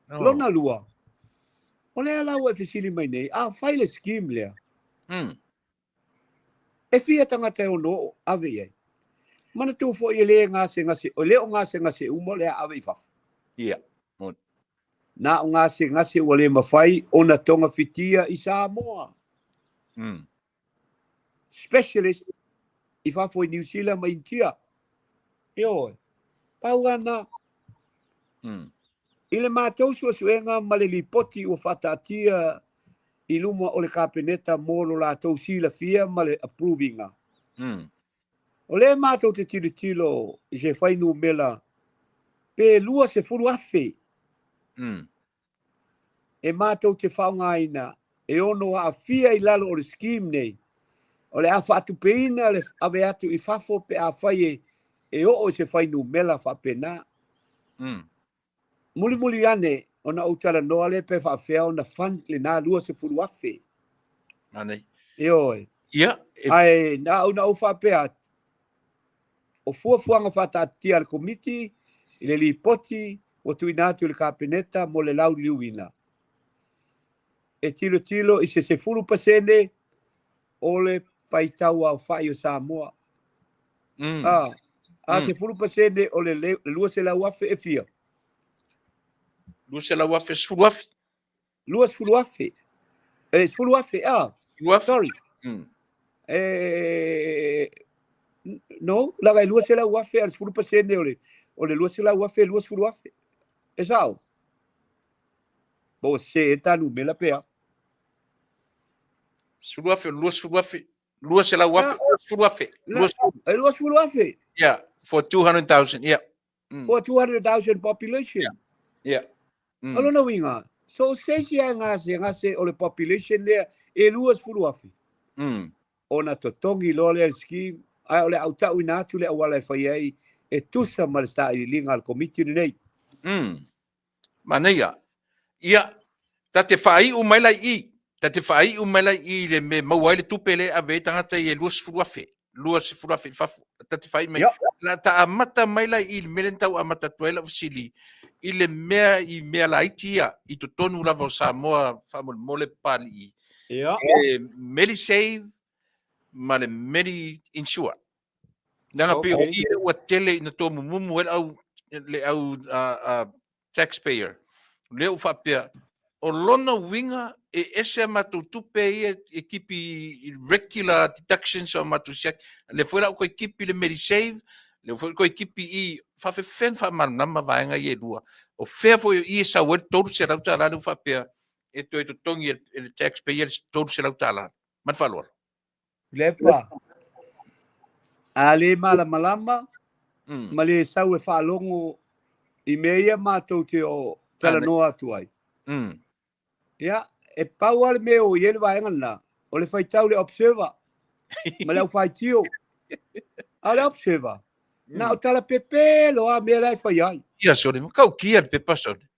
Lona lua, o lea la ua e fesili mai nei, a fai le scheme lea, e fia tagata e ono oo ave i ai? Manatua foi e le gasegase, e le o gasegase uma o le a ave i fafo. Ia. Na o gasegase ua le mafai ona togafitia i Samoa. Specialist i fafo i Niu Sila ma Initia. Ioe. Pau lava lena. I le matou suesuega ma le lipoti ua faataatia i luma o le Kapeneta mo lo latou silafia ma le approve-ina, o lea matou te tilotilo i se fuainumera pe 20,000. e matou te faaaogaina e ono aafia i lalo o le scheme nei, o le a faatupeina le ave atu i fafo pe afai e e oo i se fuainumera faapena. Mulimuli ane ona ou talanoa lea pe faafefea ona fund lena $20,000. Manaia. Ioe. Ia. Ae na au na ou faapea atu, o fuafuaga faataatitia a le Komiti i le Lipoti ua tuuina atu i le Kapeneta mo le lauliliuina, e tilotilo i se 10% o le faitau aofai o Samoa. A, a 10% o le 200,000 e fia? 200,000, 10,000. 20,000. E 10,000, a. 10,000. Sorry. E, no, leaga e 200,000 a le 10% o le 200,000 e 20,000. E sao? Po ua sese ea ta numera pe a? 10,000, 20,000, 200,000, 20,000. E 20,000. Yeah, for 200,000, yeah. For 200,000 population. Yeah. O lona uiga, so o se isi lava e gasegase o le population lea e 20,000. Ona totogi loa lea i le scheme, ae o le a ou tauina atu le auala e fai ai e tusa ma le sailiiliga a le Komiti lenei. Manaia. Ia, ta te faaiu mai la i i, ta te faaiu mai la i i le mea e maua ai le tupe lea e ave ai tagata ia e 20,000, 20,000 i fafo. Ta te faaiu mai. La ta amata mai la i i le mea lea na tau amata atu ai lau fesili, i le mea i mea laiti ia i totonu lava o Samoa faamolemole Papalii. Le MediSave ma le Medi Insure. Leaga pei o i lea ua tele ina tomumumu ai le au, le au taxpayer. Lea ua faapea, o lona uiga e ese a matou tupe ia e kipi i regular deductions o matou siaki. Lea foi la ua toe kipi le MediSave, lea foi ua toe kipi i faafefea ona faamalamalama vaega ia e lua. O fea foi o i e sau ai le $300 lea ua faapea e toe totogi e le taxpayer le $300. Ma le faaaloalo. Lepa. A le malamalama ma le sau e faalogo i mea ia matou te o talanoa atu ai. Ia, e pau lava le mea o i ai le vaega lena, o le faitau i le Observer ma le aufaitio. A o le Observer, na o tala pepelo lava mea la e fai ai. Ia, sole, matautia le pepa sole.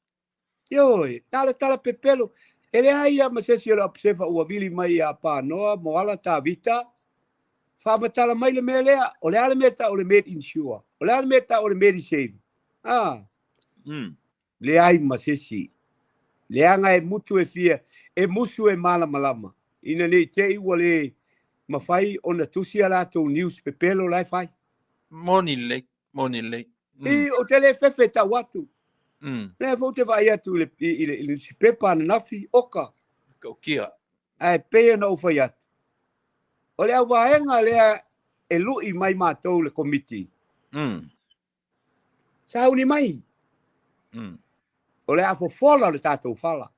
Ioe, na o le tala pepelo. E leai lava ma se isi o le Observer ua vili mai ia Panoa, Moala, Tavita, faamatala mai le mea lea, o le a le mea e tau o le MedInsure, o le a le mea e tau o le MediSave. A, leai ma se isi. Leaga e mutu e fia, e musu e malamalama, ina ne i te i ua le mafai ona tusi a latou news pepelo la e fai. Moni lelei, moni lelei. I, ou te le fefe e tau atu. Lea foi ou te vaai atu i le, i le, i le nusipepa ananafi, oka. Tautia. Ae pei ona ou fai atu, o le auvaega lea e lui mai matou le Komiti, sauni mai. O le a fofola le tatou fala.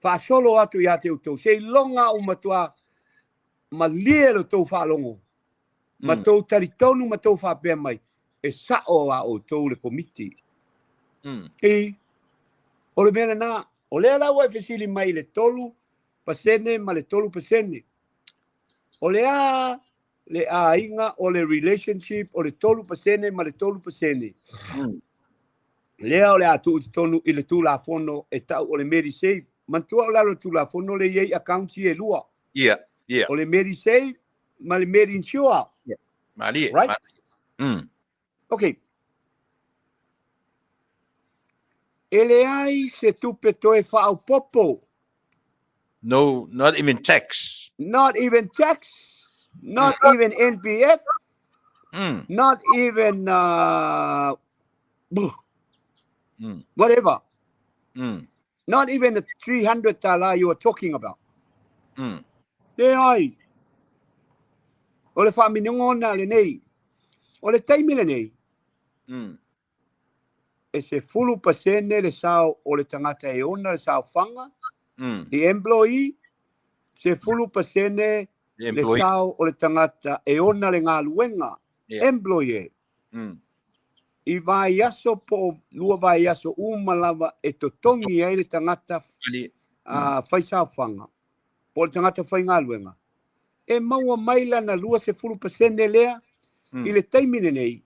Faasolo atu ia te outou, seiloga ua matua malie lo outou faalogo, ma tou talitonu ma tou faapea mai, e sao a outou le Komiti. I, o le mea lena, o lea la ua e fesili mai i le 3% ma le 3%. O le a le aiga o le relationship o le 3% ma le 3%? Lea o le a tuu i totonu i le Tulafono e tau o le MediSave. Manatua o lalo o le Tulafono lea e i ai accounts ia e lua. Yeah. O le MediSave ma le MediInsure. Yeah. Malie. Right? Malie. Okay. E leai se tupe toe faaopoopo. No, not even tax. Not even tax, not even NPF, not even whatever. Not even the 300 tala you are talking about. Leai. O le faaminogona lenei. O le taimi lenei, e 10% le sao o le tagata e ona le saofaga, the employee, 10% The le employee. sao o le tagata e ona le galuega, employer. I vaiaso po o lua vaiaso uma lava e totogi ai le tagata faisaofaga po o le tagata faigaluega, e maua mai lana 20% lea i le taimi lenei,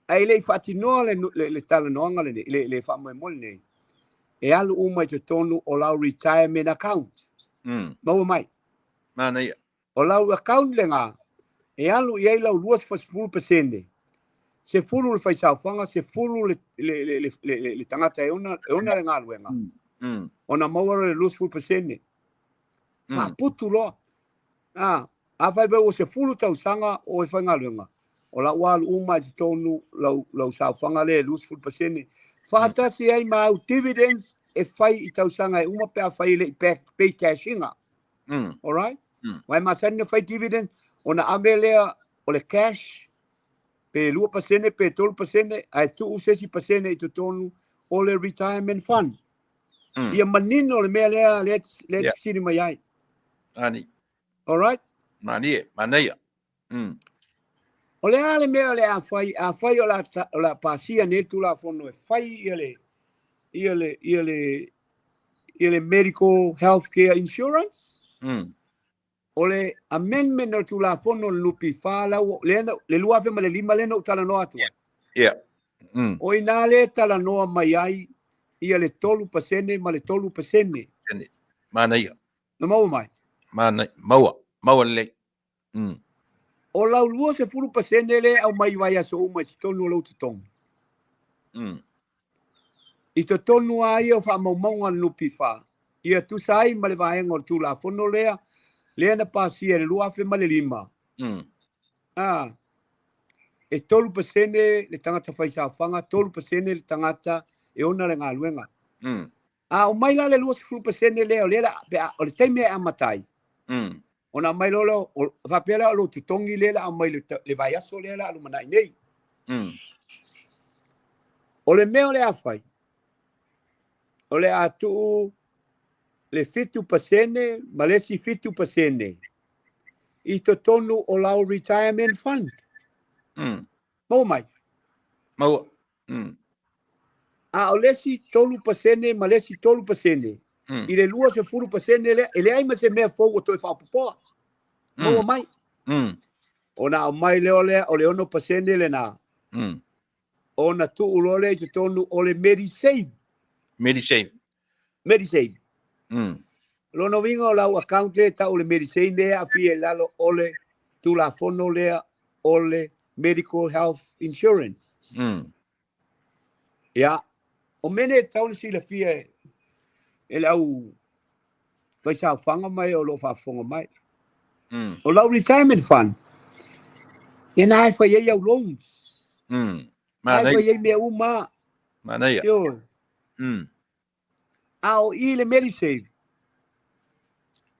ae le i faatinoa le talanoaga lenei, le faamoemoe lenei, e alu uma i totonu o lau retirement account. Maua mai. Manaia. O lau account lena, e alu i ai lau 20%, 10 le faisaofaga, 10 le tagata e ona le galuega, ona maua loa le 20%. Faaputu loa. Afai pe ua 10 tausaga o e faigaluega, o la ua alu uma i totonu lau saofaga lea e 20%. Faatasi ai ma au dividends e fai i tausaga e uma pe afai e le i pay cash ina. Alright? Aua e masani ona fai dividend, ona ave lea o le cash pe 2% pe 3% ae tuu se isi pasene i totonu o le retirement fund. Ia manino le mea lea lea lea e te fesili mai ai. Ani. Alright? Manie, manaia. O le a le mea o le a fai, afai o le a pasia nei le Tulafono e fai ia le ia le ia le ia le medical health care insurance? O le amendment o le Tulafono o le NPF la ua lea na, le 2005 lea na ou talanoa atu ai. O i ina lea e talanoa mai ai ia le 3% ma le 3%. Manaia. Na maua mai? Manaia. Maua. Maua lelei. O lau 20% lea e aumai i vaiaso uma i totonu o lou totogi. I totonu lava ia o faamaumauga a le NPF, ia tusa ai ma le vaega o le Tulafono lea, lea na pasia i le 2005. E 3% le tagata faisaofaga, 3% le tagata e ona le galuega. A aumai la le 20% lea, o lea la, pe a, o le taimi e amata ai, ona aumai loa lea, o, faapea la o lou totogi lea la aumai le, le vaiaso lea la a lumanai nei. O le mea o le a fai, o le a tuu le 7% ma le isi 7% i totonu o lau retirement fund. Maua mai? Maua. A o le isi 3% ma le isi 3% i le 20% lea, e leai ma se mea fou o toe faaopoopoa. Maua mai? Ona aumai lea lea o le 6% lena, ona tuu loa lea i totonu o le Medisave. Medisave. Medisave. Lona uiga o lau account lea e tau o le Medisave lea e aafia i lalo o le Tulafono lea o le Medical Health Insurance. Ia, o mea nei e tatau ona silafia e le au faisaofaga ma e o lo o faafofoga mai. O lau retirement fund, ia na e fai ai au loans. Na e fai ai mea uma. Manaia. Ioe. A o i le Medisave,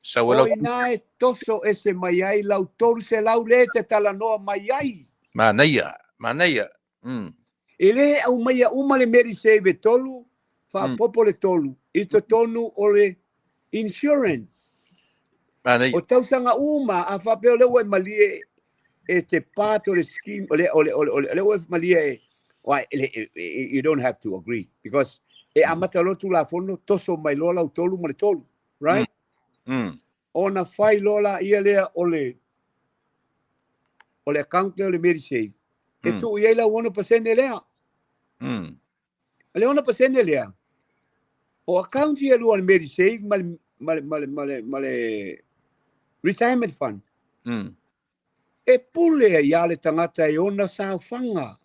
Sau e lau o ina e toso ese mai ai lau 300 lea e te talanoa mai ai. Manaia, manaia. E le aumaia uma le Medisave e tolu, faaopoopo le tolu i totonu o le insurance. Manaia. O tausaga uma, a faapea o lea ua e malie e te part o le scheme, o le, o le, o le, o le, o lea ua e malie e, o, le, you don't have to agree, because e amata loa Tulafono, toso mai loa lau tolu ma le tolu, right? Ona fai loa la ia lea o le, o le account lea o le Medisave, e tuu i ai lau 6% lea. O le 6% lea, o account ia lua o le Medisave ma le, ma le, ma le, ma le, ma le retirement fund. E pule ai lava le tagata e ona saofaga.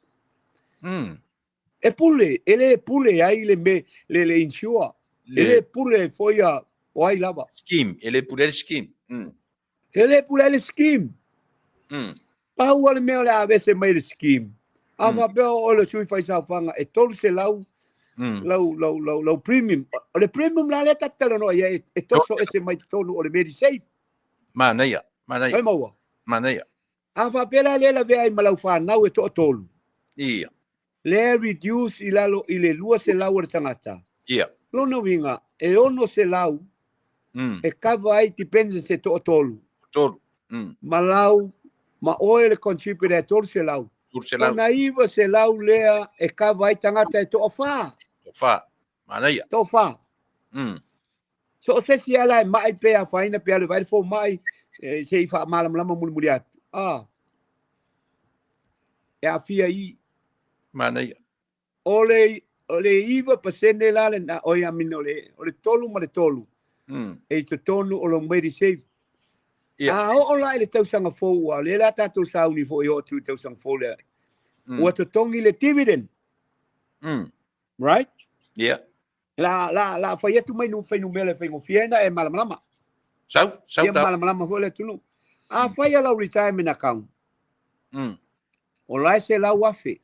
E pule, e le pule ai le me, le, le insure. E le pule ai foi a, o ai lava. Scheme, e le pule ai le scheme. E le pule ai le scheme. Pau lava le mea o le a aveese mai le scheme. A faapea o le sui faisaofaga e 300 lau, lau, lau, lau premium. O le premium la lea ta te talanoa i ai, e toso ese mai totonu o le Medisave. Manaia, manaia. Fai maua. Manaia. A faapea la lea lavea ai ma lau fanau e toatolu. Ia. Lea reduce i lalo i le 200 o le tagata. Ia. Lona uiga, e 600 e cover ai dependents e toatolu. Tolu. Ma lau, ma oe le contributor e 300. 300. Ona 900 lea e kava ai tagata e toafa. Toafa. Manaia. Toafa. So o se isi ala e mai pe afaina pe alu e vaai le fomai e, se i faamalamalama mulimuli atu. Ah. E aafia i. Manaia. O le o le 9% la lena, oi I mean, o le 3 ma le 3. E i totonu o lou Medisave. Yeah. A oo la i le tausaga fou, a o lea la tatou sauni foi e oo atu i le tausaga fou lea. Ua totogi le dividend. Right? Yeah. La, la, la fai atu mai nu fuainumera e faigofie ai na e malamalama. Sau, sau Ia malamalama foi le atunuu. A fai a lau retirement account. O la e 100,000.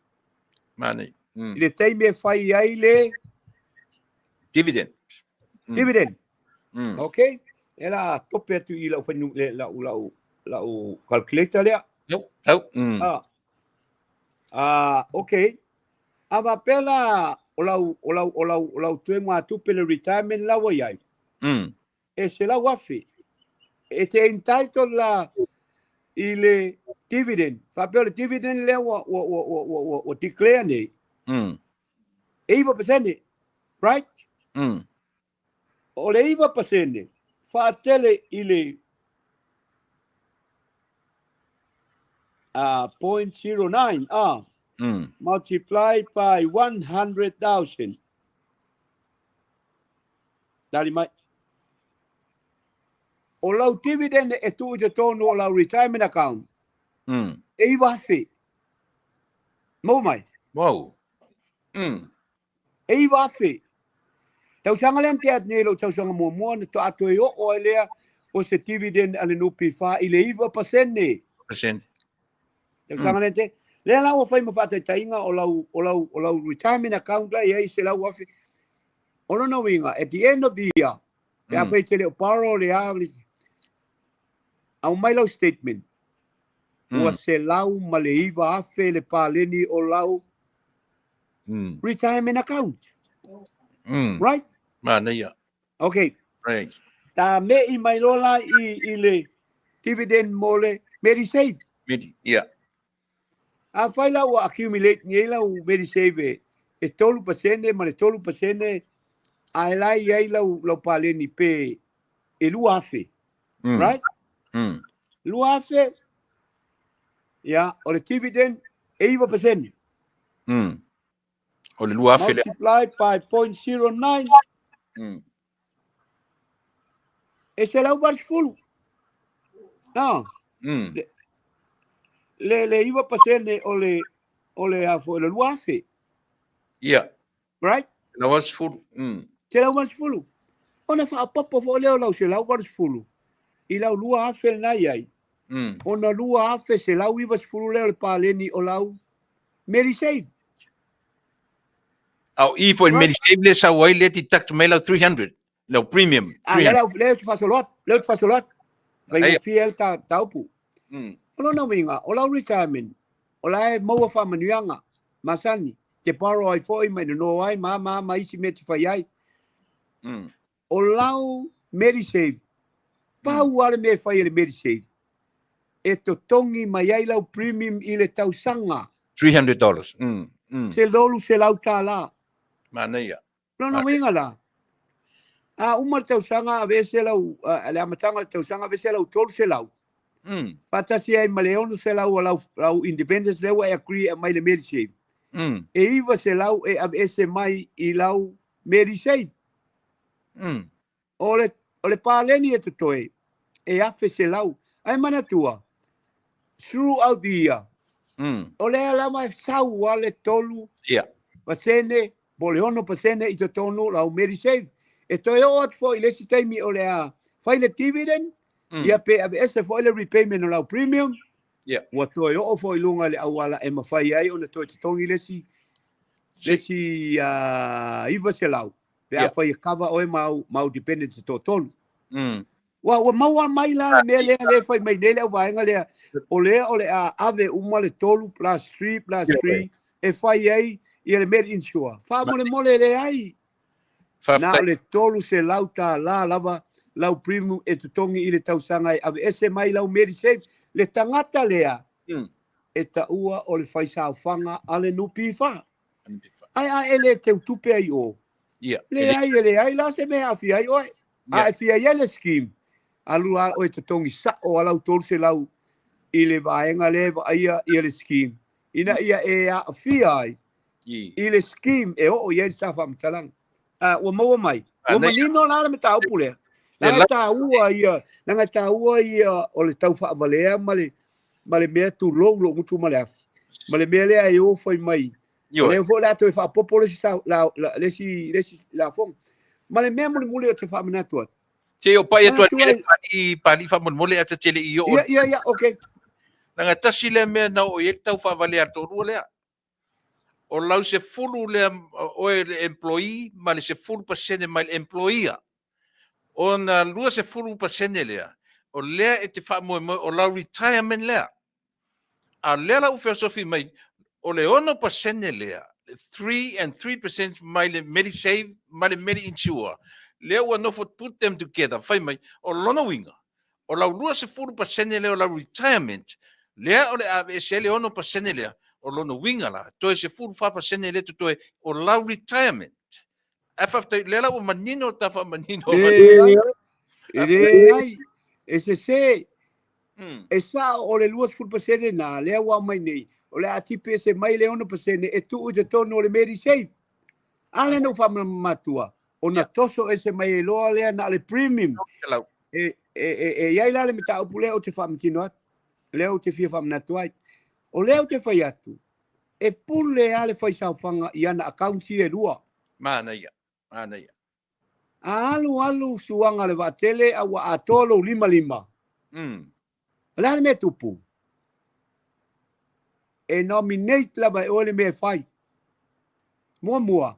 Manaia. I le taimi e fai ai le dividend. Dividend. Okay. E la tope atu i lau whainu, le, lau, lau, lau calculator lea. Tau, tau. Ah. Ah, okay. A faapea la o lau, o lau, o lau, o lau toega tupe le retirement la ua i ai, e 100,000. E te entitled la i le dividend. Faapea o le dividend lea ua, ua, ua, ua, ua, ua, ua declare nei, e 9%, right? O le 9% faatele i le 0.09 multiply by 100,000. Tali mai. O lau dividend e tuu i totonu o lau retirement account. E 9,000. Maua mai. Wow. E 9,000. Tausaga lea na tea atu nei i lou tausaga muamua na toa toe oo ai lea o se dividend a le NPF i le 9%. Percent. Tausaga lea na tea. Lea la ua fai ma faataitaiga o lau, o lau, o lau retirement account la i ai 100,000. O lona uiga, at the end of the year, pe afai e te le o borrow le a, le, aumai lau statement, ua 109,000 le paleni o lau retirement account. Right? Manaia. Okay. Right. Ta me'i mai loa la i le dividend mo le Medisave. Medi, yeah. Afai la ua accumulate nei lau Medisave e 3% ma le 3% ae la i ai lau, lau paleni pe e 2,000. Right? 2,000, ia, o le dividend e 9%. O le 2,000 lea. Multiply by 0.09. E 180. No. Le, le 9% o le, o le, a foi, le 2,000. Yeah. Right? 180. 180. Ona faaopoopo foi lea o lau 180 i lau 2,000 lena i ai. Ona 2,190 lea o le paleni o lau Medisave. A o i foi le Medisave lea sau ai lea deduct mai lau 300, lau premium. Ah, lea lau, lea ou te faasolo atu, lea ou te faasolo atu. Faigofie ai le ta, taupu. O lona uiga, o lau retirement, o la e maua faamanuiaga, masani, te borrow ai foi ma e nono ai ma ma ma isi mea te fai ai. O lau Medisave, pau lava le mea e fai e le Medisave, e totogi mai ai lau premium i le tausaga. $300. Se $300. Manaia. Lona uiga la, a uma le tausaga aveese lau, le amataga o le tausaga aveese lau 300. Faatasi ai ma le 600 o lau, lau independence lea ua e agree e aumai le Medisave. E 900 e aveese mai i lau Medisave. O le, o le paleni e totoe, e 1,100. Ae manatua, throughout the year, o lea lava e sau lava le 3 pasene po o le 6% i totonu o lau Medisave. E toe oo atu foi i le isi taimi o le a fai le dividend, ia pe aveese foi le repayment o lau premium, ua toe oo foi i luga i le auala e mafai ai ona toe totogi le isi, le isi 900. Pe afai e cover oe ma au, ma au dependents e toatolu. Ua, ua maua mai la le mea lea lea e fai mai nei le auvaega lea, o lea o le a ave uma le 3 plus 3 plus 3 e fai ai ia le MediInsure. Faamolemole e leai. Na o le $300 lava lau premium e totogi i le tausaga e aveese mai lau Medisave. Le tagata lea, e taua o le faisaofaga a le NPF. Ae a e le teutupe ai i o, leai e leai la se mea e aafia ai oe. A e fia i ai le scheme, alu lava oe e totogi sao a lau 300 i le vaega lea e vaaia ia le scheme, ina ia e aafia ai i le scheme e oo i ai le sa faamatalaga. Ua maua mai, ua manino la le mataupu lea. Leaga e taua ia, leaga e taua ia o le tau faavalea ma le ma le mea tulou lou gutu ma le afi. Ma le mea lea e o fai mai. O lea foi o le a toe faaopoopo le isi la, la, le isi, le isi lafoga. Ma le mea mulimuli ou te faamanatu atu. Se i ou pai atu ai le Papalii faamolemole ae ta te le i oo. Ia, ia, ia, okay. Leaga tasi lea mea na oo i ai le tau faavalea a le toalua lea. O lau 10 lea oe le employee ma le 10% mai le employer. Ona 20% lea, o lea e te faamoemoe o lau retirement lea. A o lea la ua feosofi mai, o le 6% lea, 3 and 3% mai le MediSave ma le MediInsure, lea ua nofo put them together, fai mai, o lona uiga, o lau 20% lea o lau retirement, lea o le a aveese ai le 6% lea, o lona uiga la, toe 14% lea totoe o lau retirement. Ae faafetai, lea la ua manino ta faamanino. Leai, e leai, e sese. E sao o le 20% lena, lea ua aumai nei, o le a tipi ese mai le 6% e tuu i totonu o le MediSave. A lea na ou faamalamalama atua, ona toso ese mai ai loa lea na o le premium. E, e, e, e i ai la le mataupu lea ou te faamatino atu, lea ou te fia faamanatu ai. O lea ou te fai atu, e pule lava le faisaofaga i ana accounts ia e lua. Manaia, manaia. A alu alu suaga o le vaatele a ua atoa lou limalima, o le a le mea e tupu? E nominate lava e oe le mea e fai. Muamua,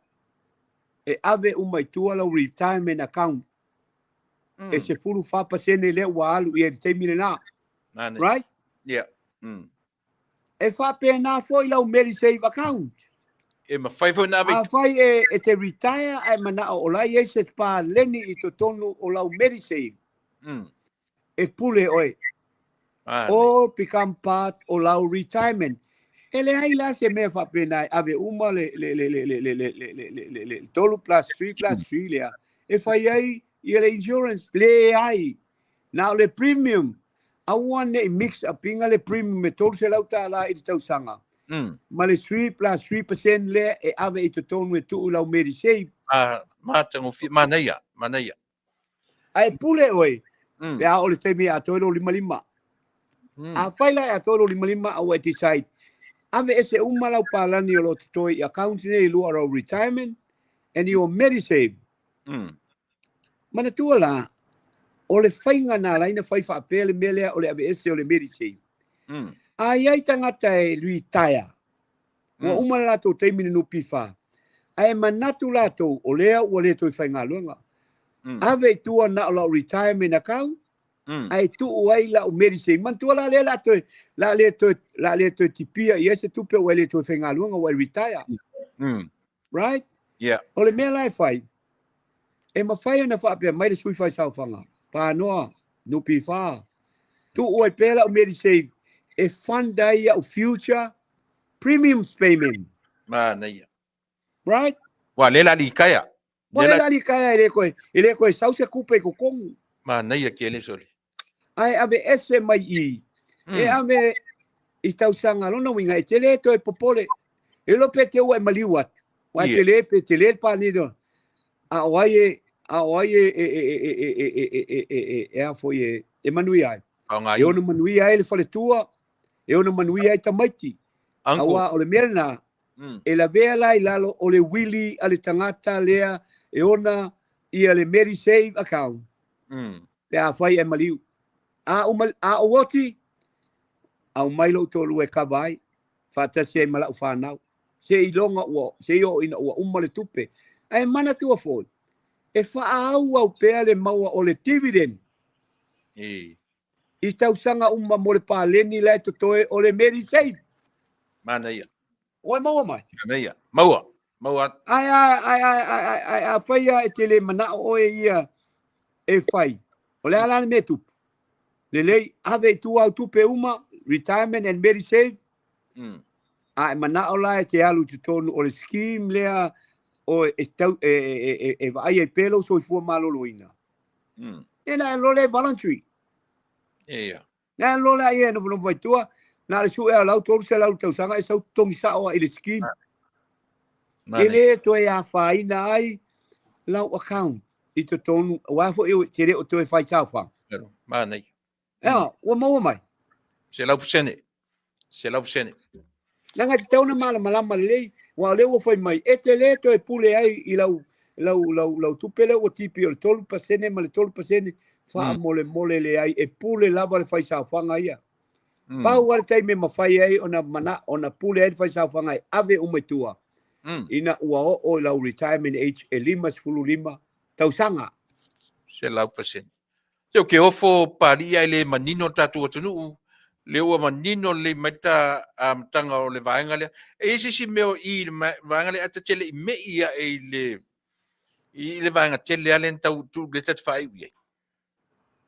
e ave uma i tua lau retirement account e 14% lea ua alu i ai i le taimi lena. Right? Yeah. E faapena foi lau MediSave account. E mafai foi ona ave i Afai e te retire ae manao o la e i ai se paleni i totonu o lau MediSave, e pule oe. All become part o lau retirement. E leai la se mea faapena e ave uma le le le le le le le le le le le le 3 plus 3 plus 3 lea e fai ai ia le insurance. Leai. Na o le premium. Aua ne i mix up ina le premium e $300 i le tausaga ma le 3 plus 3% lea e ave i totonu e tuu i lau MediSave. Matagofie, manaia, manaia. Ae pule oe, pe a oo i le taimi e atoa ai lou limalima. Afai la e atoa lou limalima a ua e decide, ave ese uma lau palani o lo o totoe i accounts nei e lua o lau retirement and your MediSave. Manatua la, o le faiga na ala ai ona fai faapea le mea lea o le aveese o le MediSave. A i ai tagata e retire, ua uma le latou taimi i le NPF, ae manatu latou o lea ua le toe faigaluega. Ave i tua na o lau retirement account, ae tuu ai lau MediSave. Manatua la lea o le a toe, o le a le toe, o le a le toe tipia i ai se tupe ua e le toe faigaluega, ua e retire. Right? Yeah. O le mea la e fai, e mafai ona faapea mai le sui faisaofaga, Panoa, NPF, tuu ai pea lau MediSave e fund ai au future premiums payment. Manaia. Right? Ua le la likaea. Ua le la likaea e le koe, e le koe sau se kupe i totonu. Manaia kele sole. Ae ave ese mai i, e ave i tausaga lona uiga e te le toe popole. E iloa pe te ua e maliu atu. Aua e tele pe tele le panini a o ai e a o ai e e e e e e e e e e e a foi e e manuia ai. E ono manuia ai le faletua, e ono manuia ai tamaiti. Aua o le mea lena, e lavea la i lalo o le uili a le tagata lea e ona ia le MediSave account. Pe afai e maliu. A a ou oti, aumai lou toalua e kava ai, faatasi ai ma lau fanau. Seiloga ua, se i oo ina ua uma le tupe. Ae manatua foi, e faaauau pea le maua o le dividend i tausaga uma mo le paleni la e totoe o le MediSave. Manaia. Ua e maua mai? Manaia. Maua. Maua atu. Ae a, ae a, ae a, ae afai lava e te le manao oe ia e fai, o le a la le mea e tupu? Lelei, ave i tua au tupe uma, retirement and MediSave. A e manao la e te alu i totonu o le scheme lea o e tau e e e e vaai ai pea lou soifua maloloina. Ia na e loa lea e voluntary. Ia. Na e loa lea ia e nofonofo mai tua, na o le sue o lau 300 i le tausaga e sau totogi sao ai i le scheme. E le toe afaina ai lau account i totonu, aua foi e te le o toe fai saofaga. Manaia. Ea, ua maua mai. 100%. 100%. Leaga e tatau ona malamalama lelei, aua o lea ua fai mai, e te le toe pule ai i lau, lau, lau, lau tupe lea ua tipi o le 3% ma le 3%, faamolemole leai, e pule lava le faisaofaga ia. Pau lava le taimi e mafai ai ona mana, ona pule ai le faisaofaga e ave uma i tua, ina ua oo i lau retirement age e 55 tausaga. 100%. Se o ke ofo Papalii ae le manino le tatou atunuu, lea ua manino lelei mai le ta amataga o le vaega lea. E i ai se isi mea o i i le vaega lea ae ta te le i me'i ae i le i le vaega tele lava lea na tau tu lea ta te faaiu i ai.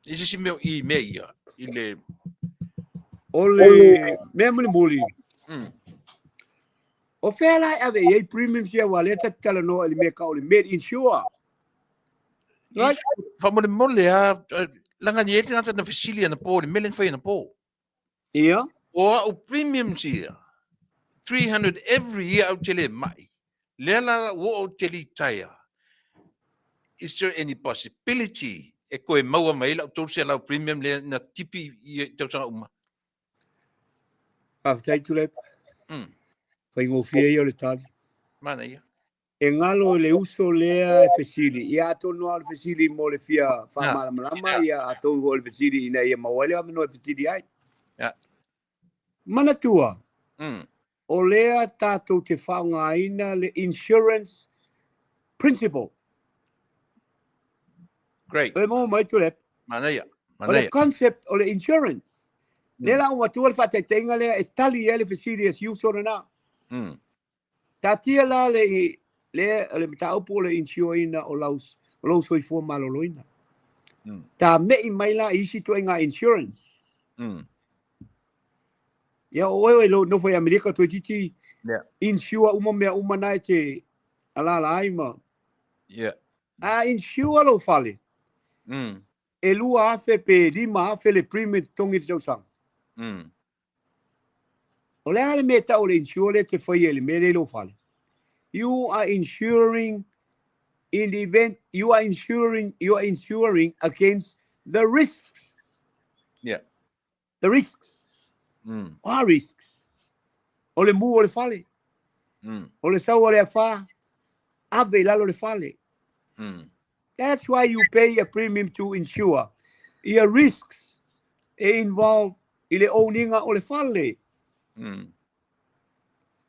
E i ai se isi mea o i i mea ia i le O le mea mulimuli, o fea la e ave i ai premiums ia aua o lea ta te talanoa i le mea e tau o le MedInsure. Right? Faamolemole lava, leaga e i ai le tagata na fesili anapo i le mea lea na fai anapo. Ia. O au premiums ia, 300 every year au te le mai. Lea la ua oo ou te retire. Is there any possibility e toe maua mai ai lau 300 premium lea na tipi i tausaga uma? Faafetai Tuilaepa. Faigofie ia o le tali. Manaia. E galo i le uso lea e fesili, ia atonu lava o le fesili mo le fia faamalamalama, ia atonu foi o le fesili ina ia maua ai le avanoa e fesili ai. Manatua, o lea tatou te faaaogaina le insurance principle. Great. O le maua mai Tuilaepa. Manaia. O le concept o le insurance. Lea la ua avatua le faataitaiga lea e tali ai le fesili a si uso lena. Taatia la le le le mataupu o le insure ina o lau o lou soifua maloloina. Ta me'i mai la i isi ituaiga insurance. Ia o oe e nofo i Amerika toeitiiti insure uma mea uma na e te alaala ai ma. A insure lou fale. E 2,000 pe 5,000 le premium e totogi i le tausaga. O le a le mea e tau o le insure lea e te faia i le mea lea i lou fale? You are insuring in the event you are insuring you are insuring against the risks. The risks. O a risks? O le mu o le fale. O le sau o le afa, ave i lalo le fale. That's why you pay a premium to insure ia risks e involve i le owning-a o le fale.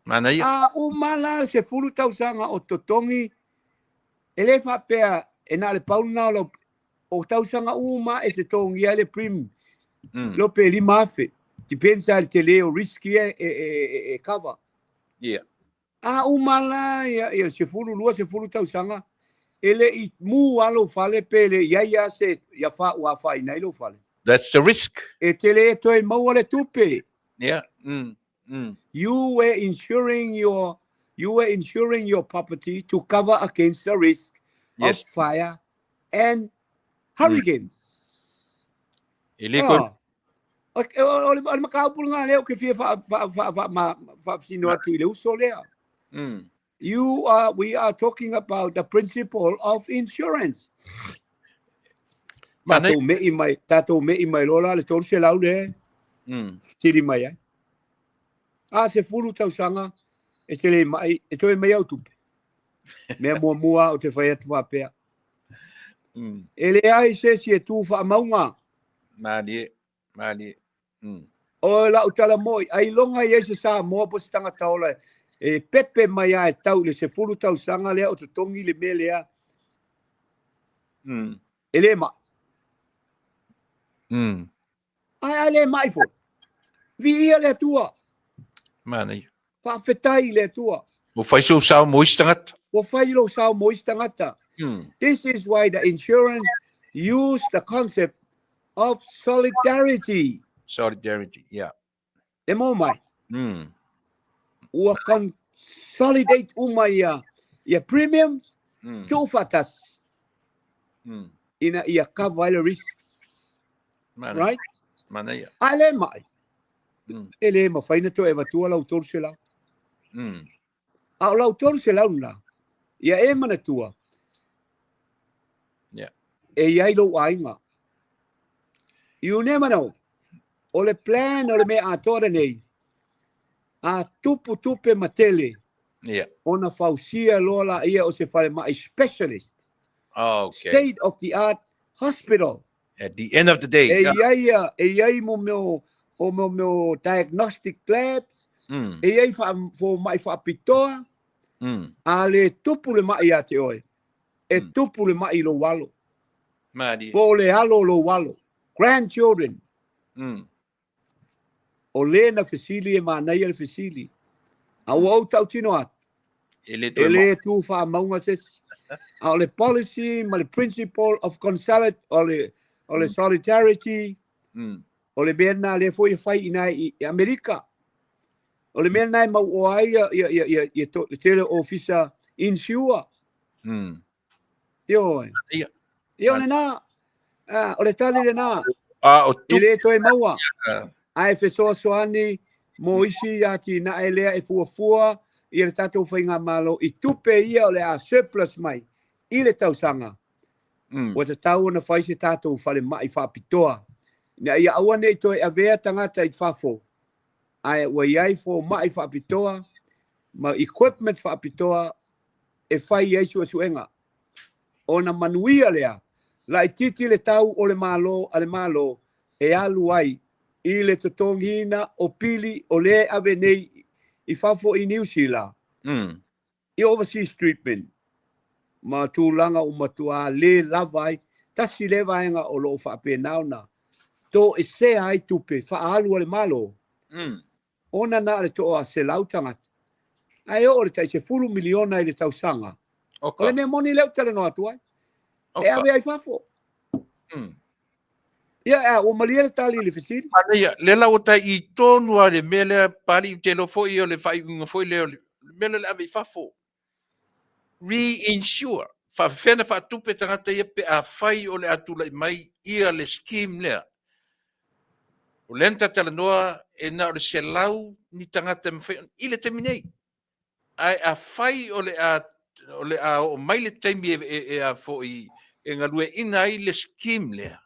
Manaia. A uma la le 10 tausaga o totogi, e le faapea e na o le pau lena o lau, o tausaga uma e totogia ai le premium, lo pe 5,000, depends lava i le tele o risk ia e cover. A uma la ia le 10, 20 tausaga, e le i mu lava lou fale pe le i ai lava se afa ua afaina ai lou fale. That's the risk. E te le toe maua le tupe. Yeah. You were insuring your you were insuring your property to cover against the risk of fire and hurricanes. E le koe. O le mataupu lena lea ou te fia faafesino atu i le uso lea. You are, we are talking about the principle of insurance. Tatou me'i mai, tatou me'i mai loa la le 300 lea fesili mai ai. A 10 tausaga e te le mai, e toe mai au tupe. Mea muamua ou te fai atu faapea. E leai se isi e tu faamauga. Malie, malie. O lau tala moi, ailoga i ai se Samoa po o se tagata ola e pepe mai lava e tau i le 10 tausaga lea o totogi le mea lea. E le mai. Ae a le mai foi, viia le Atua. Manaia. Faafetai i le Atua. Ua fai sou sao mo isi tagata. Ua fai lou sao mo isi tagata. This is why the insurance use the concept of solidarity. Solidarity, yeah. E maua mai. Ua consolidate uma ia ia premiums tuufaatasi ina ia cover ai le risk. Right? Manaia. A le mai. E le mafai na toe avatua lau 300. A o lau 300 lena, ia e manatua, e i ai lou aiga. You never know. O le plan o le mea atoa lenei, a tupu tupe ma tele, ona fausia loa laia o se falemai specialist. State of the art hospital. At the end of the day. E i ai, e i ai mo mea o mo mea diagnostic labs, e i ai fomai faapitoa, a le tupu le mai ia te oe, e tupu le mai i lou alo. Malie. Po o le alo o lou alo. Grandchildren. O le na fesili e manaia le fesili. A ua ou tautino atu, E le toe e le tu faamauga se isi. A o le policy ma le principle of consolid, o le, o le solidarity, o le mea lena lea foi e fai i ina i Amerika. O le mea lena e mauoa ai ia, ia, ia, ia, ia to, le tele o ofisa insure. Ioe. Ia. Ia o lena, o le tali lena. A o E le toe maua. Ae fesoasoani mo isi atinae lea e fuafua i le tatou faigamalo i tupe ia o le a surplus mai i le tausaga. Ua tatau ona fai se tatou falemai faapitoa ina ia aua ne i toe avea tagata i fafo, ae ua i ai fomai faapitoa ma equipment faapitoa e fai ai suesuega. Ona manuia lea, laitiiti le tau o le malo a le Malo e alu ai i le totogiina o pili o lea e ave nei i fafo i Niu Sila, i overseas treatment ma tulaga ua matuā le lava ai. Tasi lea vaega o lo o faapena ona toesea ai tupe faaalu a le Malo, ona na o le toa 100 tagata, ae oo i le tai 10 miliona i le tausaga. O le mea moni lea ou te talanoa atu ai, e ave ai fafo. Ia, ua malie le tali i le fesili. Manaia, lea la ua tai i tonu lava i le mea lea, Papalii, ou te iloa foi o le faaiuga foi lea o le mea lea o le ave i fafo. Reinsure. Faapefea ona faatupe tagata ia pe afai o le a tulai mai ia le scheme lea. O lea na ta talanoa e na o le 100 ni tagata e mafai ona, i le taimi nei. Ae afai o le a o le a oo mai le taimi e, e, e a foi e galueaiina ai le scheme lea,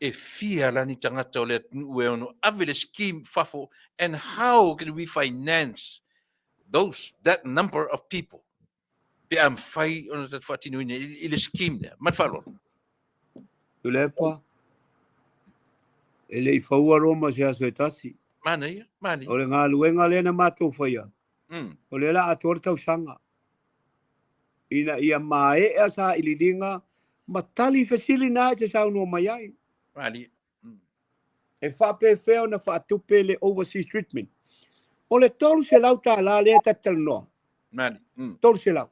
e fia la ni tagata o le atunuu e ono ave le scheme fafo, and how can we finance those, that number of people pe a mafai ona tatou faatinoina i le scheme lea. Ma le faaaloalo. Tuilaepa, e le i faua Roma i se aso e tasi. Manaia, manaia. O le galuega lea na matou faia, o lea la atoa le tausaga ina ia maea sailiiliga ma tali fesili na e te saunoa mai ai. Malie. E faapefea ona faatupe le overseas treatment? O le $300 lea ta te talanoa. Mali. 300.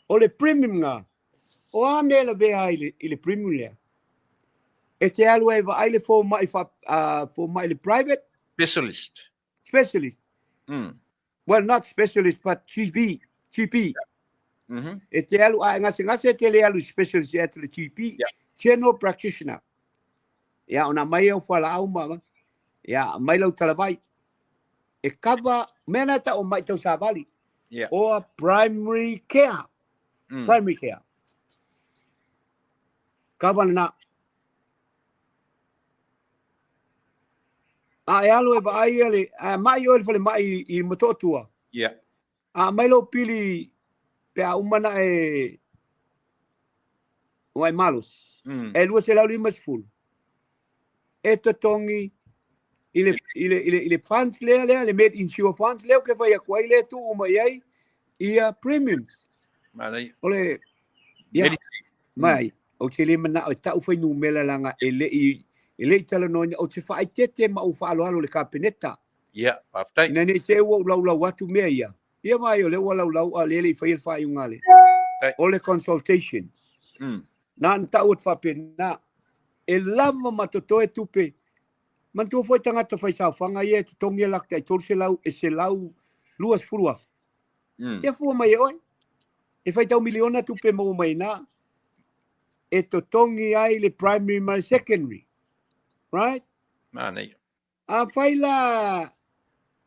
O le premium na, o a mea e lavea ai i le premium lea? E te alu ai e vaai le fomai, fomai le private? Specialist. Specialist. Well, not specialist, but GP. GP. E te alu, a e gasegase e te le alu i specialist e atu le GP. General practitioner. Ia, ona aumai au fualaau ma, ia, aumai lau talavai. E cover, mea na e tau o mai tausavali. Or primary care. Primary care. Cover lena. A e alu e vaai ia le, a mai oe i le falemai i Motootua. A aumai lou pili pe a uma na e ua e malosi. E 250. E totogi i le, i le, i le, i le funds lea, lea, le Med Insure funds lea ou te fai atu ai lea e tuu uma i ai ia premiums. Manaia. O le, ia, mai, ou te le manao e tau fuainumera leaga e le i, e le i talanoaina, ou te faaeteete ma ou faaaloalo i le Kapeneta. Ia, faafetai. Ina ne i te i ua ou laulau atu mea ia. Ia mai, o lea ua laulau a o lea e le i faia le faaiuga a le. O le consultation. Na ona tau atu faapena, e lava ma totoe tupe. Manatua foi tagata faisaofaga ia e totogi a latou tai 300 e 100. 20,000. Ia fua mai e oe. E faitau miliona tupe maua mai i ina e totogi ai le primary ma le secondary. Right? Manaia. Afai la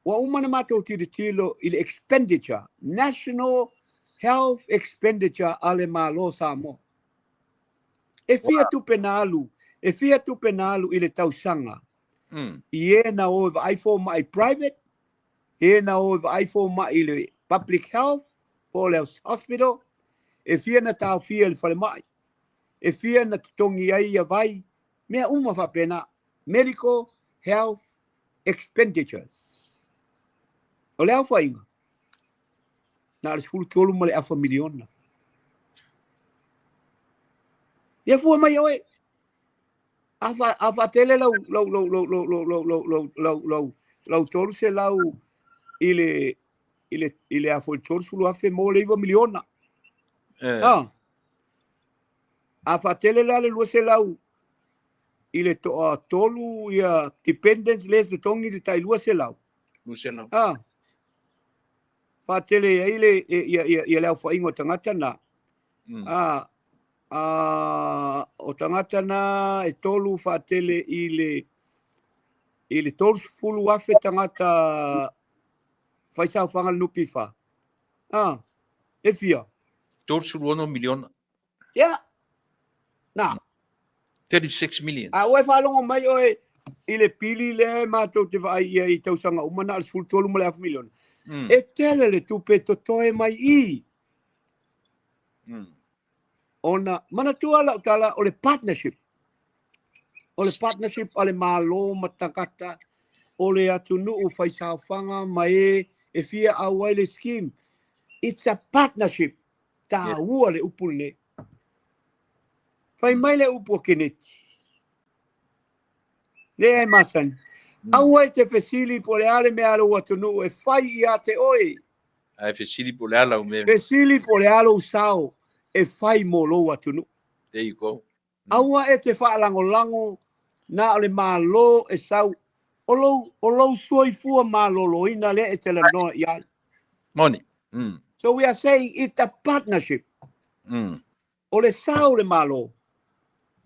ua uma ona matou tilotilo i le expenditure, national health expenditure a le Malo o Samoa. E fia tupe na alu, e fia tupe na alu i le tausaga i e na o e vaai fomai private, e na o e vaai fomai i le public health po o le hospital, e fia na taofia i le falemai, e fia na totogi ai ia vai, mea uma faapena, medical health expenditures. O le aofaiga, na o le 13 ma le afa miliona. Ia fua mai oe. A faatele lau lau lau lau lau lau lau lau lau lau lau lau 300 i le afo i 30,000 mo le 9 miliona. Ah. A faatele la le 200 i le toa tolu ia dependents le totogi le tai 200. 200. Ah. Faatele ai le ia ia ia le aofaiga o tagata na. Ah, ah, o tagata na e tolu faatele i le 30,000 tagata faisaofaga le NPF. Ah, e fia? 36 miliona. Ia. Na. 36 million. A ua e faalogo mai oe i le pili lea e matou te vaai i ai i tausaga uma na o le 13 ma le afa miliona. E tele le tupe totoe mai i. Ona manatua lau tala o le partnership. O le partnership a le Malo ma tagata o le atunuu faisaofaga ma e e fia auai le scheme. It's a partnership. Taua le upu lenei. Fai mai le upu o Keneti. Lea e masani. Aua e te fesili po o le a le mea a lou atunuu e fai ia te oe. Ae fesili po o le a lau mea. Fesili po o le a lou sao e fai mo lou atunuu. There you go. Aua e te faalagolago na o le Malo e sau. O lou soifua maloloina lea e te lanoa i ai. Moni. So we are saying it's a partnership. O le sao le Malo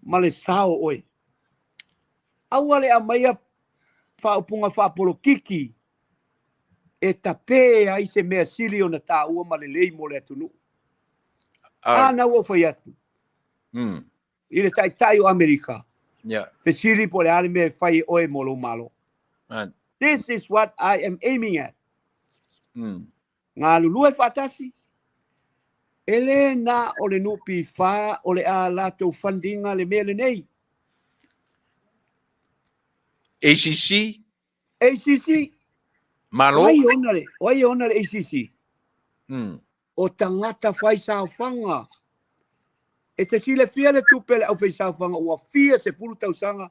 ma le sao oe. Aua le aumaia faaupuga faapolokiki e tape ai se mea sili ona taua ma lelei mo le atunuu. A na ua fai atu i le taitai o Amerika. Fesili po o le a le mea e fai e oe mo lou Malo. Man. This is what I am aiming at. Galulue faatasi. E le na o le NPF o le a latou fundinga le mea lenei. ACC? ACC. Malo? O ai ona le ACC? O tagata faisaofaga. E te silafia le tupe le aufaisaofaga ua fia 10 tausaga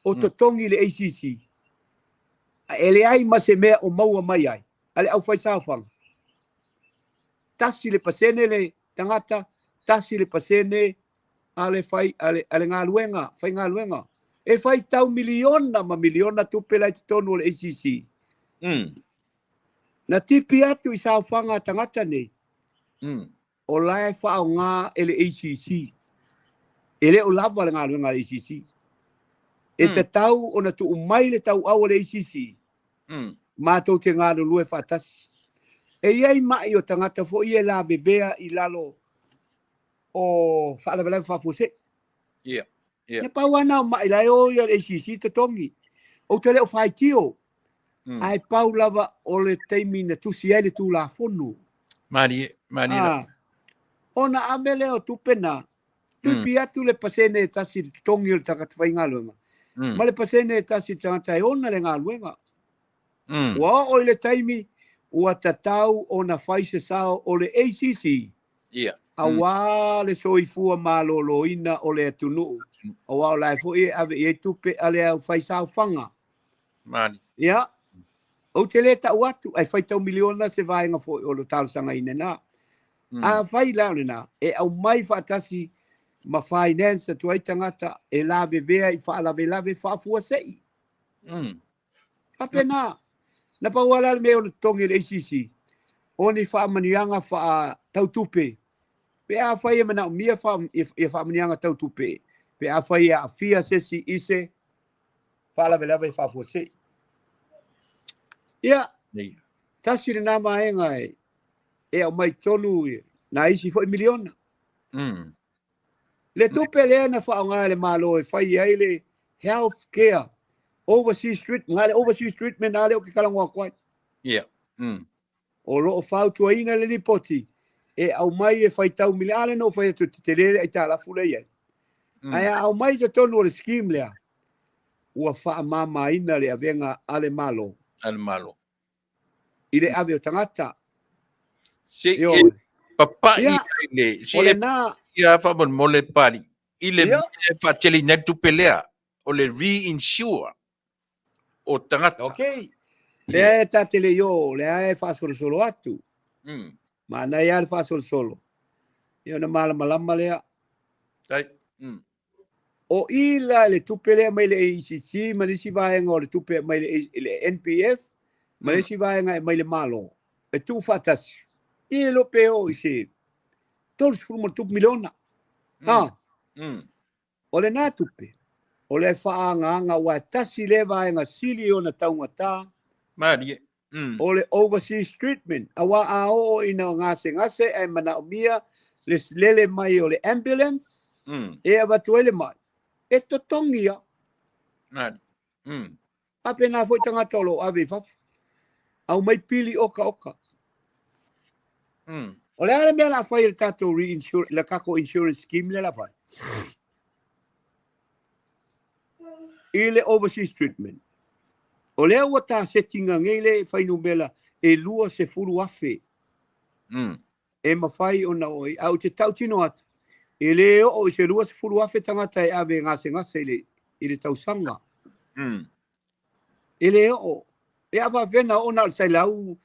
o totogi le ACC. E leai ma se mea o maua mai ai a le aufaisaofaga. 1% le tagata, 1% a le fai a le galuega, faigaluega. E faitau miliona ma miliona tupe la i totonu o le ACC. Na tipi atu i saofaga a tagata nei. O la e faaaoga e le ACC. E le o lava le galuega a le ACC. E tatau ona tuu mai le tauau a le ACC. Matou te galulue faatasi. E i ai mai o tagata foi e lavevea i lalo o faalavelave faafuasei. Yeah. E pau ana o mai la e o ia le ACC totogi. Ou te le o faitio. Ae pau lava o le taimi na tusi ai le Tulafono. Malie, malie. Ah. Ona ame lea o tupe na, tupi atu le pasene e tasi i le totogi o le tagata faigaluega. Ma le pasene e tasi i le tagata e ona le galuega. Ua oo i le taimi, ua tatau ona fai se sao o le ACC. Auā le soifua maloloina o le atunuu. Auā o la e foi e ave i ai tupe a le aufaisaofaga. Mali. Ia, ou te le tau atu, ae faitau miliona se vaega foi o le talosagaina na. A fai la o lena, e aumai faatasi ma finance atu ai tagata e lavevea i faalavelave faafuasei. Faapena. Na pau lava la le mea e ono totogi e le ACC, o ni faamanuiaga faa-tau tupe pe afai e manaomia ia faamanuiaga tau tupe pe afai e aafia se isi i se faalavelave faafuasei. Ia, tasi lena vaega e aumai totonu nai isi foi miliona. Le tupe lea na faaaoga e le Malo e fai ai le health care overseas treatment, na le overseas treatment lea ou te talanoa atu ai. Yeah. O lo o fautuaina le lipoti e aumai e faitau miliona, a lea na ou fai atu e tetele le aitalafu lea e i ai. Ae a aumai i totonu o le scheme lea, ua faamamaina le avega a le Malo. A le Malo. I le ave o tagata. Se i e papai ai le, se e ia faamolemole Pali, i le mea e faateleina ai le tupe lea, o le reinsure o tagata. Ok. Lea e ta te le i o, lea e faasolosolo atu. Manaia lava le faasolosolo. Ia ona malamalama lea. Tai. O i la le tupe lea mai le ACC ma le isi vaega o le tupe mai le NPF ma le isi vaega e mai le Malo e tuufaatasi. Ia e le o pe oo i se 30 ma tupu miliona. O lena tupe, o le faaagaaga aua e tasi lea vaega sili ona taugata. Malie. O le overseas treatment, aua a oo ina gasegase ae manaomia le lele mai o le ambulance e avatu ai le mai, e totogi lava. Malie. Faapena foi tagata o lo o ave i fafo, aumai pili okaoka. O le a le mea o le a fai e le tatou reinsure, le tatou insurance scheme lea o le a fai? I le overseas treatment. O lea ua tasetiga nei le fuainumera e 20,000 e mafai ona oo ai. Ae ou te tautino atu, e le oo i se 20,000 tagata e ave e gasegase i le tausaga. E le oo. E a faapefea ona oo na o le 100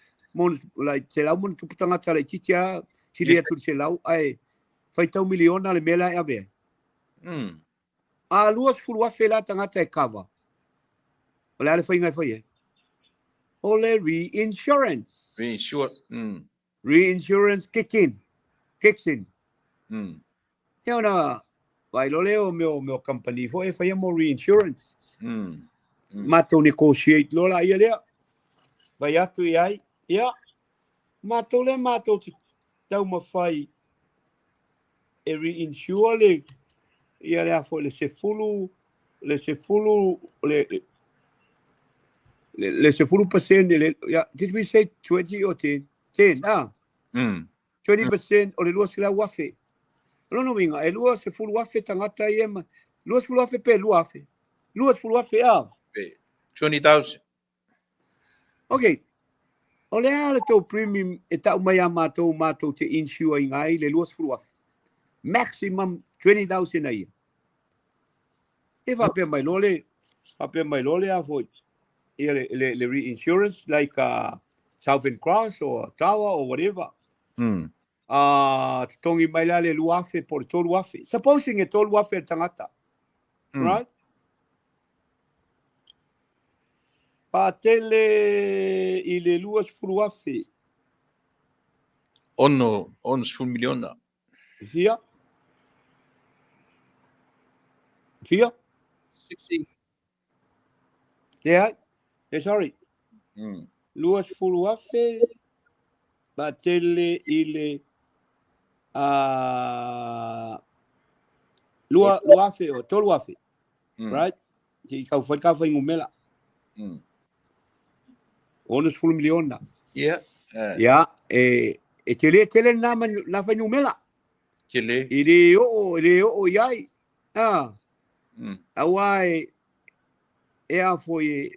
like 100+ tagata laitiiti lava, sili atu i le 100 ae faitau miliona le mea la e ave ai. A 20,000 la tagata e kava, o le a le faiga e fai ai? O le reinsurance. Reinsure. Reinsurance kick in. Kicks in. Ia ona vaai loa lea o mea o company foi e faia mo reinsurance. Matou negotiate loa laia lea. Vaai atu i ai, ia, matou lea matou te taumafai e reinsure le, ia le a foi le sefulu, le sefulu, le, le, le 10%, le, yeah, did we say 20 or 10? 10, ah. 20% o le 200,000. O lona uiga, e 20,000 tagata ia, ma, 20,000 pe 2,000? 20,000, ah. 20,000. Ok. O le a le tou premium e tau mai a matou matou te insure ina ai le 20,000? Maximum 20,000 a ia. E faapea mai loa le, faapea mai loa le a foi, ia le, le, le reinsurance like Southern Cross or Tower or whatever. Totogi mai la le 2,000 po o le 3,000. Supposing e 3,000 le tagata. Right? Faatele i le 20,000. 60 miliona. Fia? Fia? 60. Leai. Sorry. 20,000 faatele i le 2,000 o 3,000. Right? I kau whai ka whai ngumela. 60 miliona. Yeah. Ia, e tele tele nā, nā whai numela. Tele. I le oo, i le oo i ai. Ah. Aua e a foi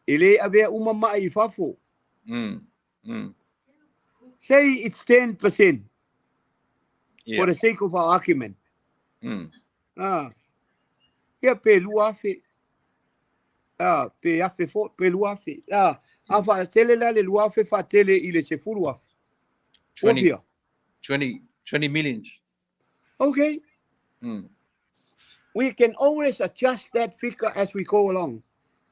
e le avea uma mai i fafo. Say it's 10% for the sake of our argument. Ah. Ia pe 2,000. Ah, pe afe fo, pe 2,000. Ah, a faatele la le 2,000 faatele i le 10,000. 20, 20, 20 millions. Okay. We can always adjust that figure as we go along.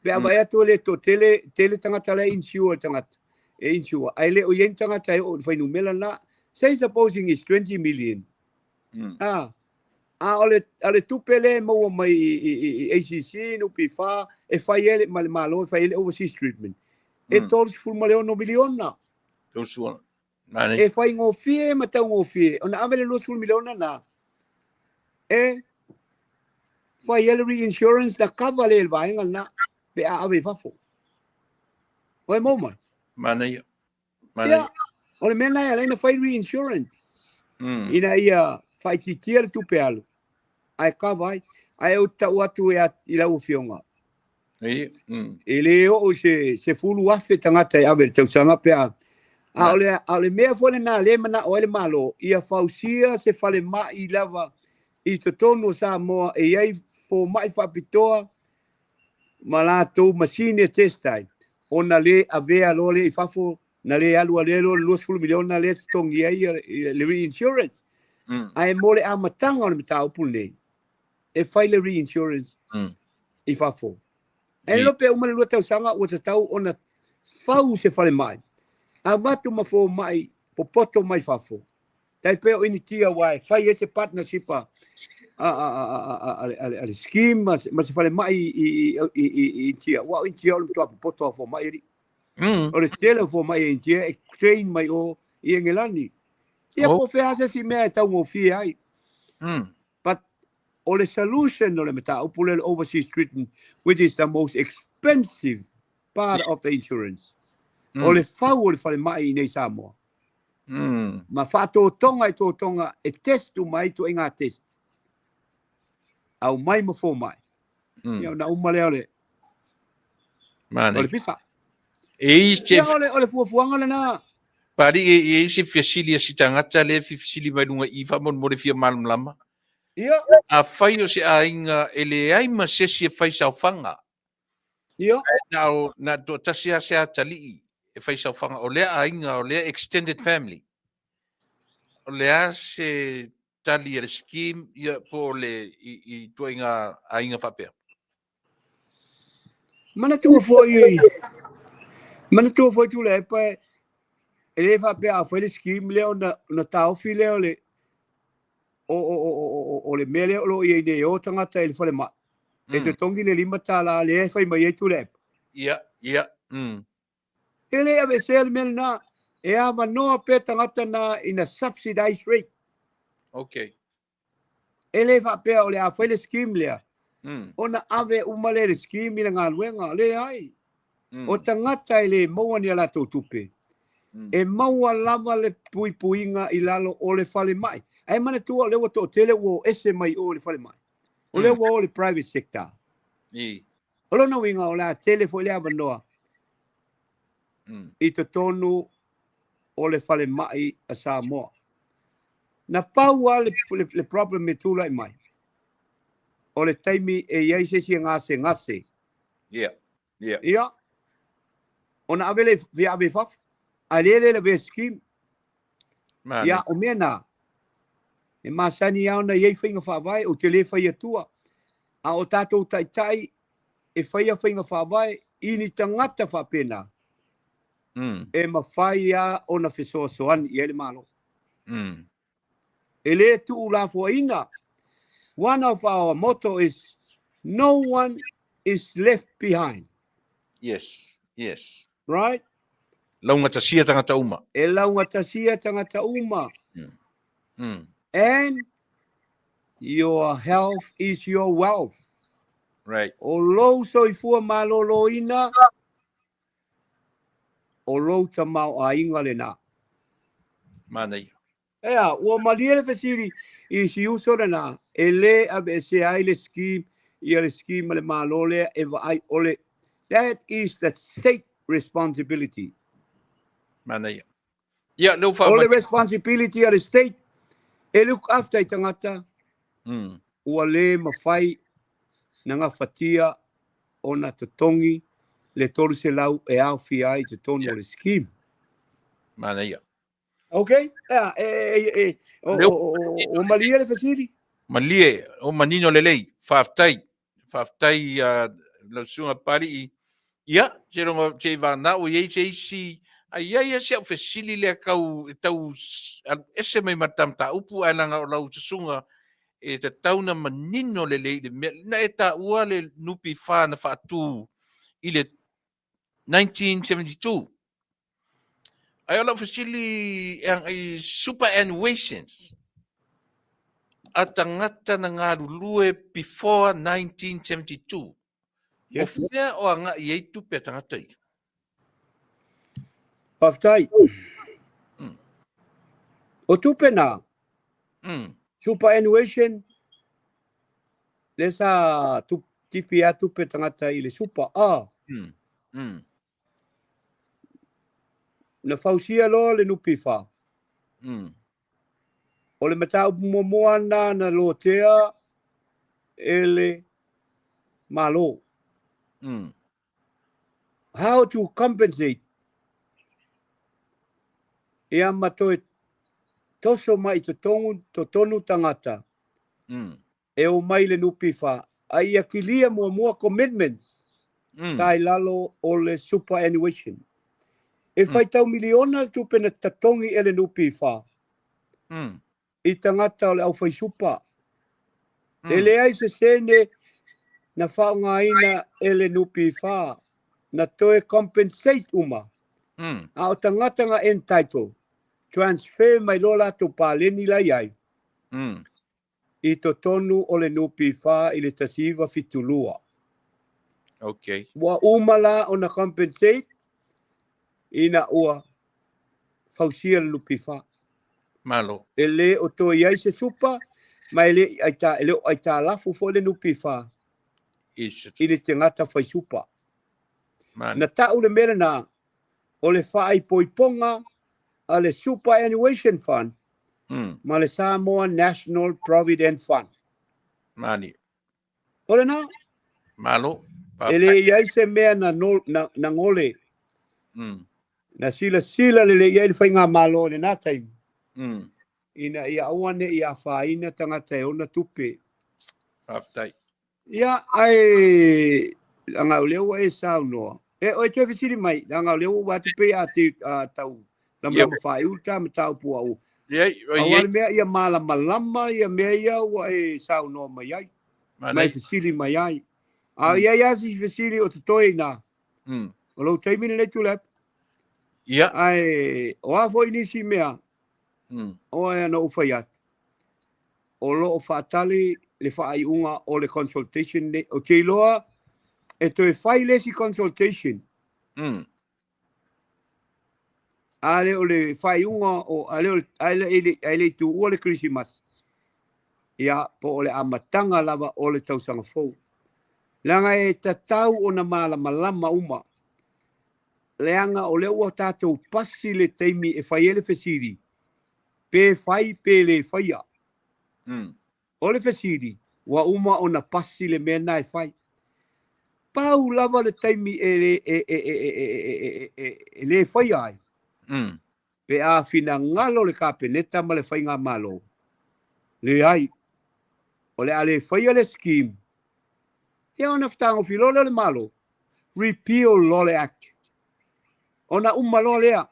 Pe a vaai atu e le toatele tele tagata la e insure le tagata e insure ae le o i ai ni tagata e oo i le fuainumera lena. Say supposing it's 20 million. A a o le a le tupe lea e maua mai i i i i ACC, NPF e fai ai le ma le Malo e fai ai le overseas treatment e $36 miliona. 36. E faigofie ma taugofie ona ave le 20 miliona na e fai ai le reinsurance na cover le vaega lena pe a ave i fafo. O e maua mai? Manaia. Manaia. Ia, o le mea lena e ala ai ona fai reinsurance. Ina ia faaitiitia le tupe alu ae cover ai. Ae ou te tau atu i lau Afioga, E le oo i se 10,000 tagata e ave i le tausaga pe a. A o le, a o le mea foi lena lea e manao ai le Malo, ia fausia se falemai lava i totonu o Samoa e i ai fomai faapitoa ma latou masini e test ai, ona le avea loa lea i fafo, na le alu alea loa le 20 miliona lea e totogi ai le reinsurance. Ae mo le amataga o le mataupu lenei, e fai le reinsurance i fafo. E iloa pe uma le 2 tausaga ua tatau ona fau se falemai, avatu ma fomai popoto mai fafo. Tai pei o Initia aua e fai ai se partnership a a le scheme ma se falemai i Initia. Aua o Initia o le matua popoto lava o fomai alii. O le tele o fomai a Initia e train mai o i Engelani. Ia po o fea lava se isi mea e taugofie ai. But o le solution o le mataupu lea o le overseas treatment which is the most expensive part of the insurance, o le fau o le falemai i inei Samoa ma faatotoga i totoga e test uma ai ituaiga test, aumai ma fomai, ia ona uma lea o le o le pisa. E i se Ia o le fuafuaga lena. Pali e i ai se fesili a si tagata lea e fesili mai luga i i faamolemole fia malamalama. Ia. Afai o se aiga e leai ma se isi e fai saofaga. Ia. Ae na o na toatasi lava se atalii e fai saofaga o lea aiga o lea extended family. O le a se tali a le scheme ia po o le i, i ituaiga aiga faapea? Manatua foi, manatua foi Tuilaepa e le faapea a fai le scheme lea ona, ona taofi lea o le o, o, o, o, o, o le mea lea o lo o i ai nei e o tagata i le falemai. E totogi le $5 lea e fai mai ai Tuilaepa. Ia, ia. E le aveesea le mea lena, e avanoa pea tagata na in a subsidized rate. Okay. E le faapea o le a fai le scheme lea, ona ave uma lea e le scheme i le galuega. Leai. O tagata e le maua ni a latou tupe, e maua lava le puipuiga i lalo o le falemai. Ae manatua o lea ua toatele ua o ese mai o i le falemai. O lea ua o i le private sector. O lona uiga o le a tele foi le avanoa i totonu o le falemai a Samoa. Na pau lava le, le, le problem e tulai mai, o le taimi e i ai se isi e gasegase. Yeah. Yeah. Ia, ona ave lea fia ave i fafo, ae lea le lavea scheme. Manaia. Ia, o mea na, e masani lava ona i ai faiga faavae, ou te le fai atua, a o tatou taitai e faia faiga faavae i ni tagata faapena, e mafai lava ona fesoasoani i ai le Malo. E le tuulafoaiina. One of our motto is no one is left behind. Yes, yes. Right? Laugatasia tagata uma. E laugatasia tagata uma. And your health is your wealth. Right. O lou soifua malōlōina, o lou tamaoaiga lena. Manaia. Ea, ua malie le fesili i si uso lena, e le aveesea ai le scheme, ia le scheme a le Malo lea e vaai o le, that is the state responsibility. Manaia. Ia, lea ua O le responsibility a le state e look after i tagata, ua le mafai na gafatia ona totogi le 300 e aofia ai i totonu o le scheme. Manaia. Ok, ea, e, e, e, o, o, o, o malie le fesili. Malie, o manino lelei. Faafetai. Faafetai lau susuga Papalii. Ia, seiloga seiavagana ua i ai se isi, a i ai lava si au fesili lea tau, e tau alu ese mai ma le ta mataupu, ae leaga o lau susuga e tatau ona manino lelei i le mea, na e taua le NPF na faatu i le 1972. Ae o lau fesili e agai i superannuations a tagata na galulue before 1972. Yes. O fea o agai i ai tupe a tagata ia? Faafetai. O tupe na, superannuation, lea sa tipi a tupe tagata i le super. Ah. Na fausia loa le NPF. O le mataupu muamua lena na lotea e le Malo. How to compensate ia ma toe toso mai i totogu, totonu tagata e omai le NPF, a ia kilia muamua commitments sa i lalo o le superannuation. E faitau miliona le tupe na tatogi e le NPF i tagata o le aufaisupa. E leai se sene na faaaogaina e le NPF na toe compensate uma, a o tagata na entitled, transfer mai loa latou paleni la i ai i totonu o le NPF i le 1972. Okay. Ua uma la ona compensate ina ua fausia le NPF. Malo. E le o toe i ai se supa, ma e le i aita, e le o aitalafu foi le NPF i le tagata fai supa. Na tau le mea lena o le faaipoipoga a le Superannuation Fund ma le Samoa National Provident Fund. Mani. O lena. Malo. E le i ai se mea na, no, na, na gole. Na silasila lelei i ai le faigamalo i lena taimi. Ina ia aua ne i afaina tagata e ona tupe. Faafetai. Ia, ae leaga o lea ua e saunoa. E, oi toe fesili mai, leaga o lea ua ou vaai atu pei a te, a tau lamalama faaiu le ta mataupu au. Ia, Aua le mea ia malamalama ia mea ia ua e saunoa mai ai, ma e fesili mai ai. A i ai lava si fesili o totoe i ina, o lou taimi lenei Tuilaepa. Ia. Ae o a foi nisi mea, oe na ou fai atu, o lo o faatali le faaiuga o le consultation nei. Ou te iloa e toe fai le isi consultation. A le o le faaiuga o a le o a le a le i tuua le Kerisimasi, ia po o le amataga lava o le tausaga fou. Leaga e tatau ona malamalama uma, leaga o lea ua tatou pasi le taimi e fai ai le fesili, pe fai pe le faia. O le fesili, ua uma ona pasi le mea lena e fai. Pau lava le taimi e le, e, e, e, e, e, e, e, e le faia ai, pe a finagalo le Kapeneta ma le Faigamalo, leai, o le a le faia le scheme, ia ona fetagofi loa lea o le Malo, repeal loa le Act. Ona uma loa lea.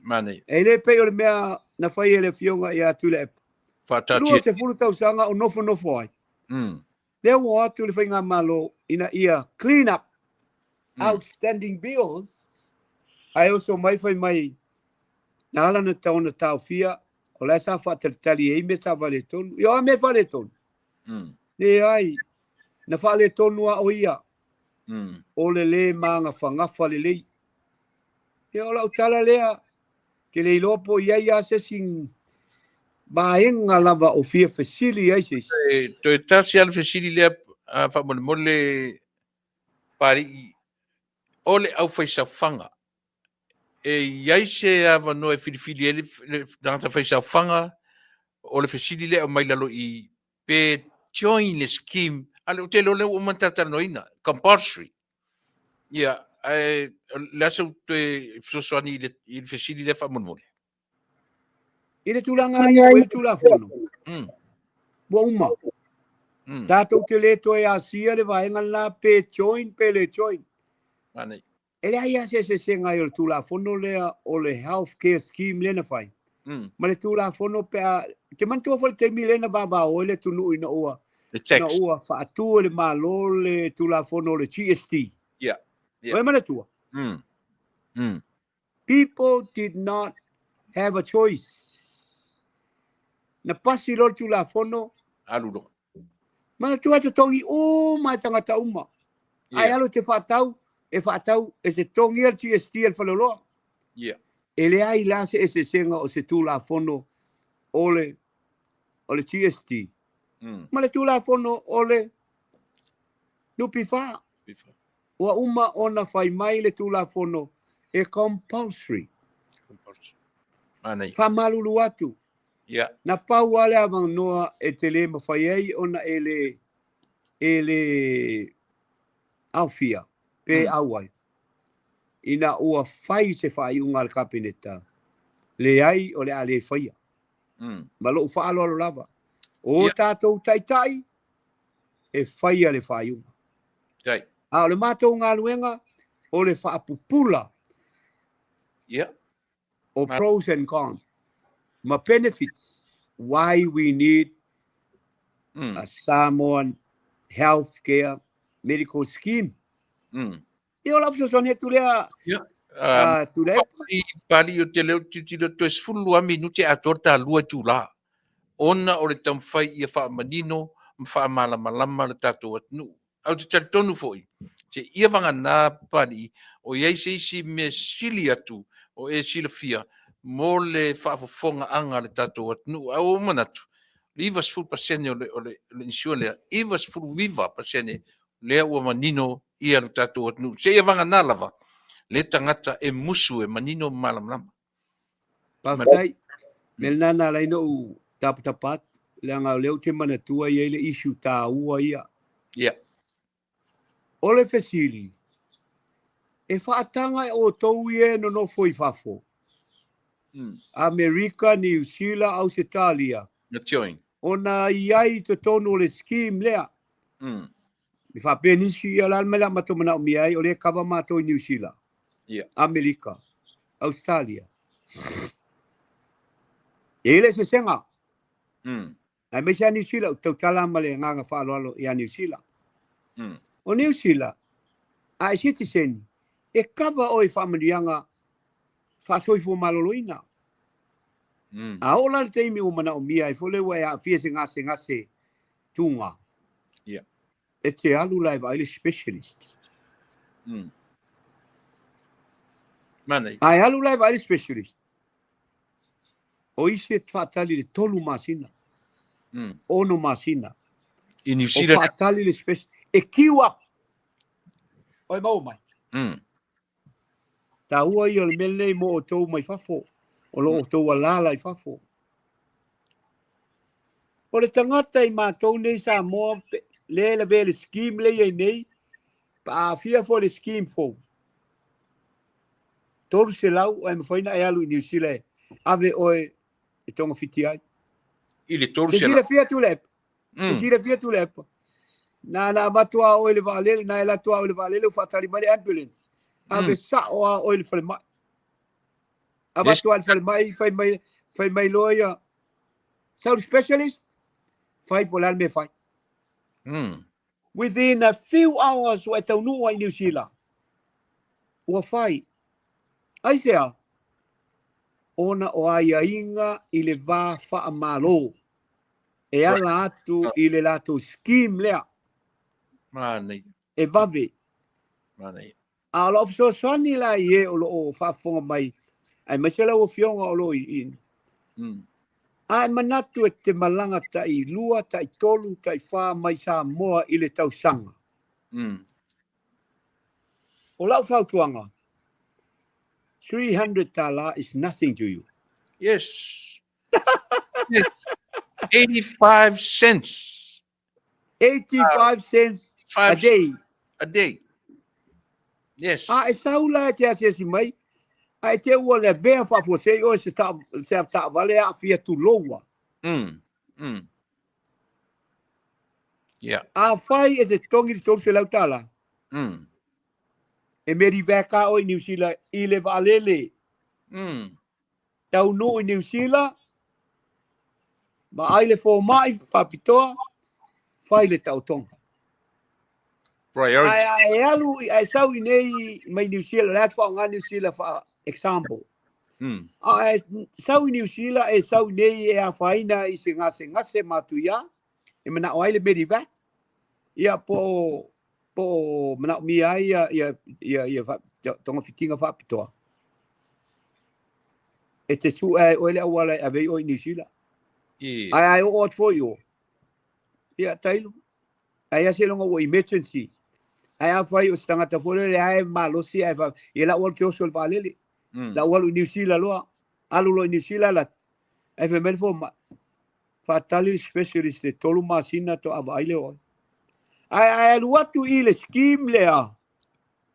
Manaia. E le pei o le mea na fai e le Afioga ia Tuilaepa. Faataatia. 20 tausaga o nofonofo ai. Lea ua o atu le Faigamalo ina ia clean up outstanding bills, ae oso mai fai mai na ala na ona taofia, o la e sa faatalitali ai mea sa faaletonu. Ia o a mea faaletonu? Leai, na faaletonu lava o ia. O le le magafagafa lelei. Ia o lau tala lea, ke le iloa po o i ai lava se isi vaega lava o fia fesili ai se isi. Toe tasi lava le fesili lea faamolemole Papalii, o le aufaisaofaga, e i ai se avanoa e filifili ai le tagata faisaofaga? O le fesili lea e aumai lalo i pe join le scheme, a o le tele o lea ua uma ona talatalanoaina, compulsory. Ia, ae o le a sau toe fesoasoani i le, i le fesili lea faamolemole? I le tulaga ia o le Tulafono, ua uma. Tatou te le toe asia le vaega lena pe join pe le join. Manaia. E leai lava se eseesega ai o le Tulafono lea o le Health Care Scheme lea na fai, ma le Tulafono pe a... E te manatua foi le taimi lea na vavao ai le atunuu ina ua, The tax. ina ua faatu e le Malo le Tulafono o le GST. Yeah. O e manatua? People did not have a choice. Na pasi loa le Tulafono. Alu loa. Manatua e totogi uma e tagata uma. Ae alu te faatau, e faatau, e te totogia le GST a le faleoloa. E leai la se eseesega o se Tulafono o le, o le GST ma le Tulafono o le NPF. Ua uma ona fai mai le Tulafono e compulsory. Compulsory. Manaia. Faamalulu atu. Na pau lava le avanoa e te le mafai ai ona e le, e le aofia pe auai ina ua fai se faaiuga a le Kapeneta, leai o le a le faia. Ma lou faaaloalo lava, o tatou taitai e faia le faaiuga. A o le matou galuega o le faapupula o pros and cons ma benefits why we need a Samoan healthcare medical scheme. Ia o lau fesoasoani atu lea. Tuilaepa. Pali o te leo tilotilo toe 12 minute atoa le talua itula ona o le taumafai ia faamanino ma faamalamalama le tatou atunuu. Ae ou te talitonu foi, seia vagana Papalii o i ai se isi mea sili atu o e silafia mo le faafofogaaga a le tatou atunuu. Ae ua ou manatu, le 90% o le, o le, o le insurance lea, 99% lea ua manino ia le tatou atunuu. Seia vagana lava le tagata e musu e manino ma malamalama. Faafetai. Mea lena na ala ai ona ou tapatapa atu, leaga o lea ou te manatua e i ai le issue taua ia. O le fesili, e faataga e outou ia e nonofo i fafo, Amerika, Niu Sila, Ausetalia, ona i ai i totonu o le scheme lea. E faapea nisi, ia o le a le mea o le a matou manaomia ai, o lea e kava matou i Niu Sila, Amerika, Ausetalia. E i ai le eseesega. Aemaise lava Niu Sila, ou te tautala ma le agaga faaaloalo ia Niu Sila. O Niu Sila, a e sitiseni, e kava oe i faamanuiaga faasoifua maloloina. A oo la le taimi ua manaomia ai foi lea ua e aafia i se gasegase tuga, e te alu la e vaai le specialist. Manaia. A e alu la e vaai le specialist, o isi e faatali i le 3 masina, 6 masina. I Niu Sila. O faatali le specialist, e queue up. Oi maua mai. Taua ia o le mea lenei mo outou mai fafo, o lo o outou alaala i fafo. O le tagata i matou nei Samoa, lea e lavea i le scheme lea e i ai nei, pe a aafia foi i le scheme fou, 300 ae mafai ona e alu i Niu Sila e ave oe e togafiti ai. I le 300. Te silafia Tuilaepa? Te silafia Tuilaepa? Na na avatu lava oe i le vaalele, na e alu atu lava oe i le vaalele ua faatali mai le ambulance. Ave sao lava oe i le falemai. Avatu lava i le falemai, fai mai, fai mai loa ia, sau le specialist, fai po o le a le mea e fai. Within a few hours ua e taunuu ai i Niu Sila. Ua fai. Aisea? Ona o aiaiga i le va faamalo e ala atu i le latou scheme lea. Manaia. E vave. Manaia. A o lau fesoasoani la i e o lo o faafofoga mai, aemaise lau Afioga o lo o i i. A e manatu e te malaga tai 2, tai 3, tai 4 mai Samoa i le tausaga. O lau fautuaga, $300 is nothing to you. Yes. Yes. 85 cents. 85 cents a day. A day. Yes. A e sau la e te asiasi mai, a e te ua le avea faafuasei oe se ta, se taavale e aafia tuloua. Yeah. Afai e te totogi le $300, E medevac lava oe i Niu Sila i le vaalele. Taunuu i Niu Sila, vaai le fomai faapitoa, fai le taotoga. Priority. Ae a e alu, a e sau i nei mai Niu Sila, o le a te faaaoga Niu Sila faa example. A e sau i Niu Sila, e sau i nei e afaina i se gasegase matuia, e manao ai le medevac, ia po o po o manaomia ai ia ia ia ia fa, togafitiga faapitoa. E te sue ai oe le auala e ave ai oe i Niu Sila. Ae a e oo atu foi i o, ia tailo, ai lava seiloga ua emergency. Ae afai o se tagata foi lele lea e malosi ae fa, ia la ua alu te oso i le vaalele. La ua alu i Niu Sila loa, alu loa i Niu Sila la, ae fai mai le fomai, faatali le specialist e 3 masina faatoa vaai lea o oe. Ae a e alu atu i le scheme lea,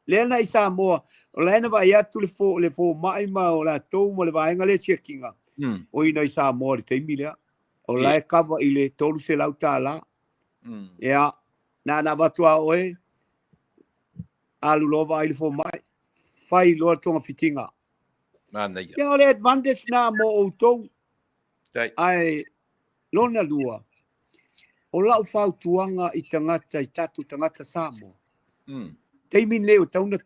lea na i Samoa, o la e na vaai atu le fo, le fomai ma o latou ma le vaega lea check ina, o i inā i Samoa i le taimi lea. O la e cover i le $300. Ia, na ona avatu lava oe, alu loa vaai le fomai, fai loa le togafitiga. Manaia. Ia, o le advantage na mo outou. Ae lona lua, o lau fautuaga i tagata, i tatou tagata Samoa, taimi lenei o tatau ona,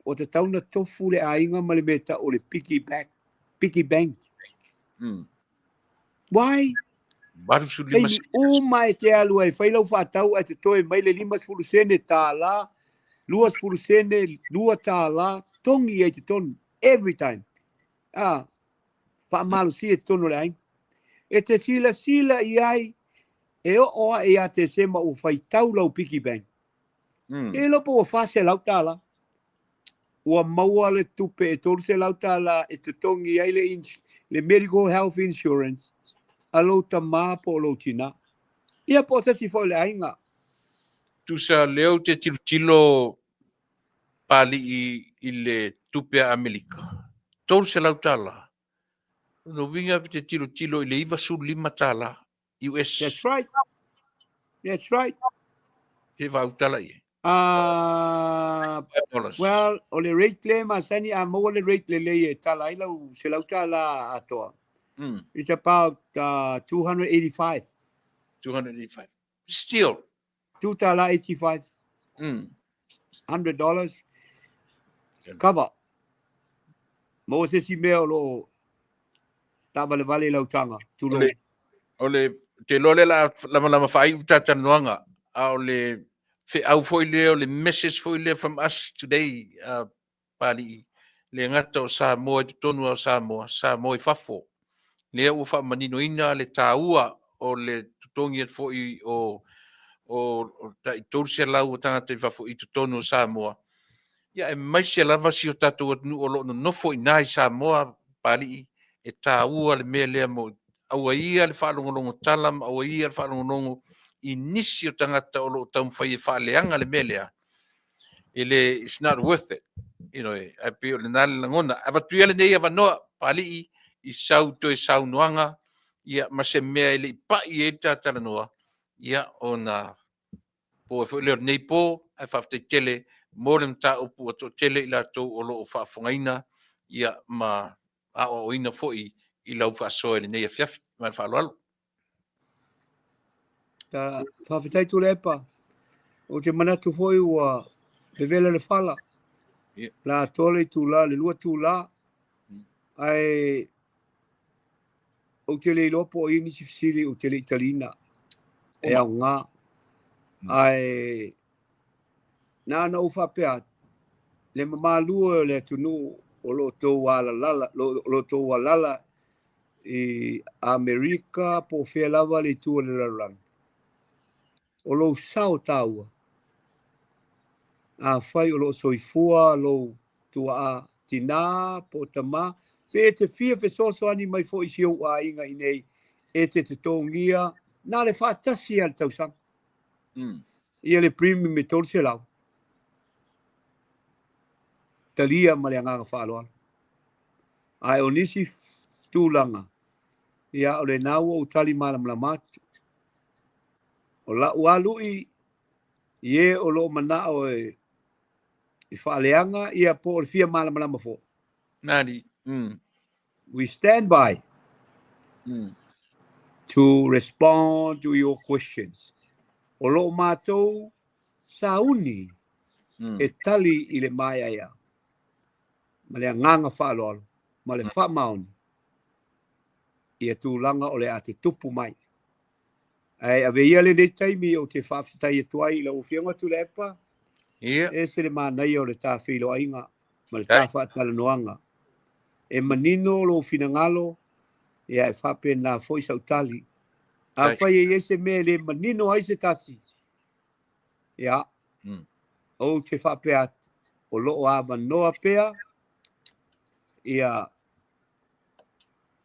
o tatau ona tofu le aiga ma le mea e tau o le piggy back, piggy bank. Why? 85 Taimi uma e te alu ai e fai lau faatau ae totoe mai le 50 sene $1, 20 sene, $2, togi ai totonu, every time. Ah, faamalosia i totonu o le aiga. E te silasila i ai e oo ae ia Tesema ua faitau lau piggy bank. E iloa po ua $400. Ua maua le tupe e $300 e totogi ai le, le medical health insurance a lou tama po o lou tina. Ia po o se isi foi o le aiga. Tusa lea ou te tilotilo Palii i le tupe a Amerika, $300. Lona uiga pe te tilotilo i le $95 US. That's right. That's right. Se faautala i ai. Dollars. Well, o le rate lea e masani, a maua le rate lelei e tala ai lau $100 atoa. It's about 285. 285. Still. $2.85. $100. Cover. Maua se isi mea o lo o taavalevale i lau taga. Tulou. O le, te iloa lea o le a lamalama faaiu le ta talanoaga, a o le feau foi lea, o le message foi lea from us today, Papalii, le gata o Samoa i totonu lava o Samoa, Samoa i fafo. Lea ua faamaninoina le taua o le totogi atu foi o o tai 300 o tagata i fafo i totonu o Samoa. Ia aemaise lava si o tatou atunuu o lo o nonofo i ina i Samoa, Papalii, e taua le mea lea mo aua ia le faalogologo tala ma aua ia le faalogologo i nisi o tagata o lo o taumafai e faaleaga le mea lea. E le, it's not worth it. You know, ae pei o lena le lagona. Avatu ia lenei avanoa, Papalii, i sau toe saunoaga, ia, ma se mea e le i pai ai le ta talanoa, ia, ona po ai foi lea o lenei po, ae faafetai tele mo le mataupu ua toatele i latou o lo o faafofogaina, ia, ma aoaoina foi i lau faasoa i lenei afiafi. Ma le faaaloalo. Faafetai Tuilaepa. Ou te manatu foi ua vevela le fala. La atoa le itula, le 2 itula. Ae ou te le iloa po o i ai nisi fesili ou te le i taliina e aoga. Ae na ona ou faapea atu, le mamalu e o le atunuu o lo o outou alalala, o lo o outou alala i Amerika po o fea lava le itu o le lalolagi, o lou sao taua, afai o lo o soifua lou tuaa tinā po o tamā, pe e te fia fesoasoani mai foi i si ou aiga i nei e te totogia na le faatasi lava i le tausaga. Ia le premium e $300. Talia ma le agaga faaaloalo. Ae o nisi tulaga, ia o lena ua ou tali malamalama atu. O la'u lava lui i e o lo o mana'o e i faaleaga ia po o le fia malamalama foi. Nani. We stand by to respond to your questions. O lo o matou sauni e tali i le maeaea ma le agaga faaaloalo ma le faamaoni ia tulaga o le a tutupu mai. Ae ave ia lenei taimi ou te faafetai atu ai i lau Afioga Tuilaepa, e ese le manaia o le ta feiloaiga ma le ta faatalanoaga. E manino lou finagalo, ia e faapena foi sau tali. Afai e i ai se mea e le manino ai se tasi, ia, ou te faapea atu, o lo o avanoa pea ia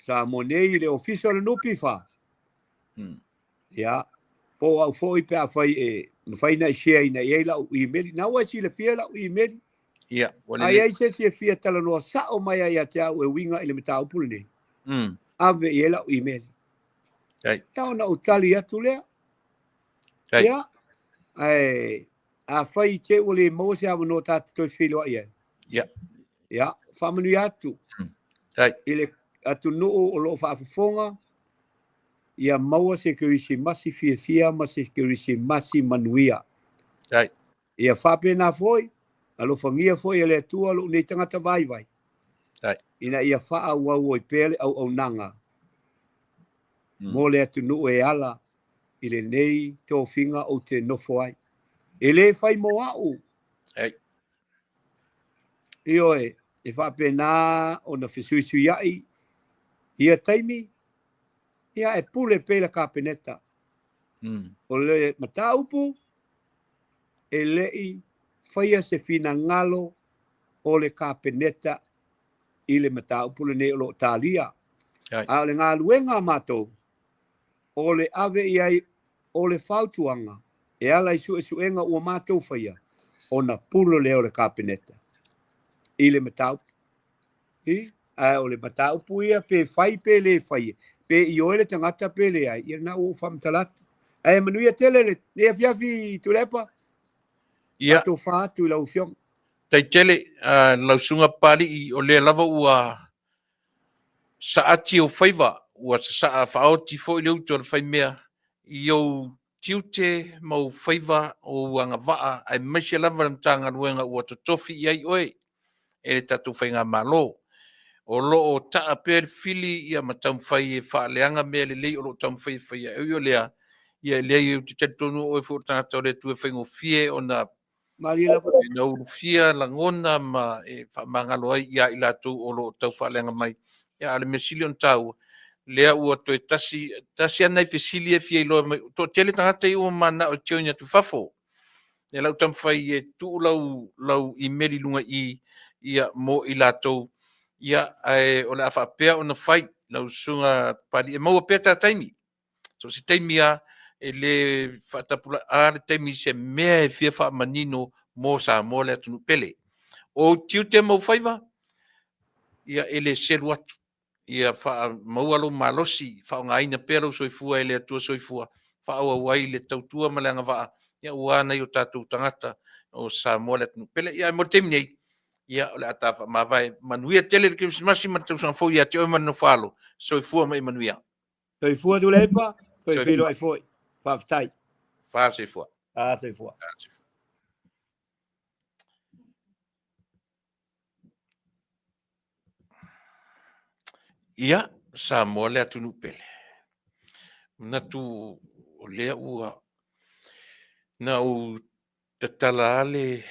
Samoa nei i le Ofisa o le NPF. Ia, po o au foi pe afai e mafai ona e share ina i ai lau email. Na ua e silafia lau email. Ia, ua A i ai se isi e fia talanoa sao mai ai ia te au e uiga i le mataupu lenei, ave i ai lau email. Ia ona ou tali atu lea. Ia, ae afai i te i ua le maua se avanoa ta te toe feiloai ai. Ia, faamanuia atu i le atunuu o lo o faafofoga, ia maua se Kerisimasi fiafia ma se Kerisimasi manuia. Ia faapena foi, alofagia foi e le Atua lou nei tagata vaivai, ina ia faaauau ai pea le auaunaga mo le atunuu e ala i lenei tofiga ou te nofo ai. E le fai mo au. Ioe, e faapena ona fesuisuiai ia taimi, ia e pule pea le Kapeneta. O le mataupu, e le i faia se finagalo o le Kapeneta i le mataupu lenei o lo o talia. A o le galuega a matou, o le ave i ai o le fautuaga e ala i suesuega ua matou faia, ona pule lea o le Kapeneta i le mataupu. I, ae o le mataupu ia pe fai pe le fai, pe ioe le tagata pe leai, ia lena ua ou faamatala atu. Ae manuia tele lenei afiafi Tuilaepa. Faatofa atu i lau Afioga. Tai tele lau Susuga Papalii, o lea lava ua saati ou faiva, ua sasaa faaoti foi le utu a le faimea i ou tiute ma ou faiva, o ou agavaa, aemaise lava le Matagaluega ua totofi i ai oe e le tatou Faigamalo. O lo o taa pea le fili ia ma taumafai e faaleaga mea lelei o lo o taumafai e faia. E ui o lea, ia e leai ou te talitonu o oe foi o le tagata o le Atua e faigofie ona ina ulufia lagona ma e faamagalo ai ia i latou o lo o tau faaleaga mai. Ia, a o le mea sili ona taua, lea ua toe tasi, tasi lava nai fesili e fia iloa mai. Toatele tagata ia ua mananao e join atu i fafo. Ia lau taumafai e tuu lau, lau email i luga i i, ia, mo i latou. Ia, ae o le a faapea ona fai lau susuga Papalii, e maua pea ta taimi. So se taimi lava e le faatapulaa le taimi i se mea e fia faamanino mo Samoa le atunuu pele. O ou tiute ma ou faiva, ia e le selu atu. Ia faamaua lou malosi, faaaogaina pea lou soifua e le Atua soifua, faaauau ai le tautua ma le agavaa, ia aua nai o tatou tagata o Samoa le atunuu pele. Ia ae mo le taimi nei, ia o le a ta faamavae. Manuia tele le Kerisimasi ma le tausaga fou ia te oe ma le nofo a alo. Soifua ma ia manuia. Soifua Tuilaepa, toe feiloai foi. Faafetai. Fa soifua. Fa soifua. Ia, Samoa le atunuu pele. Manatu o lea ua na ou tatala lava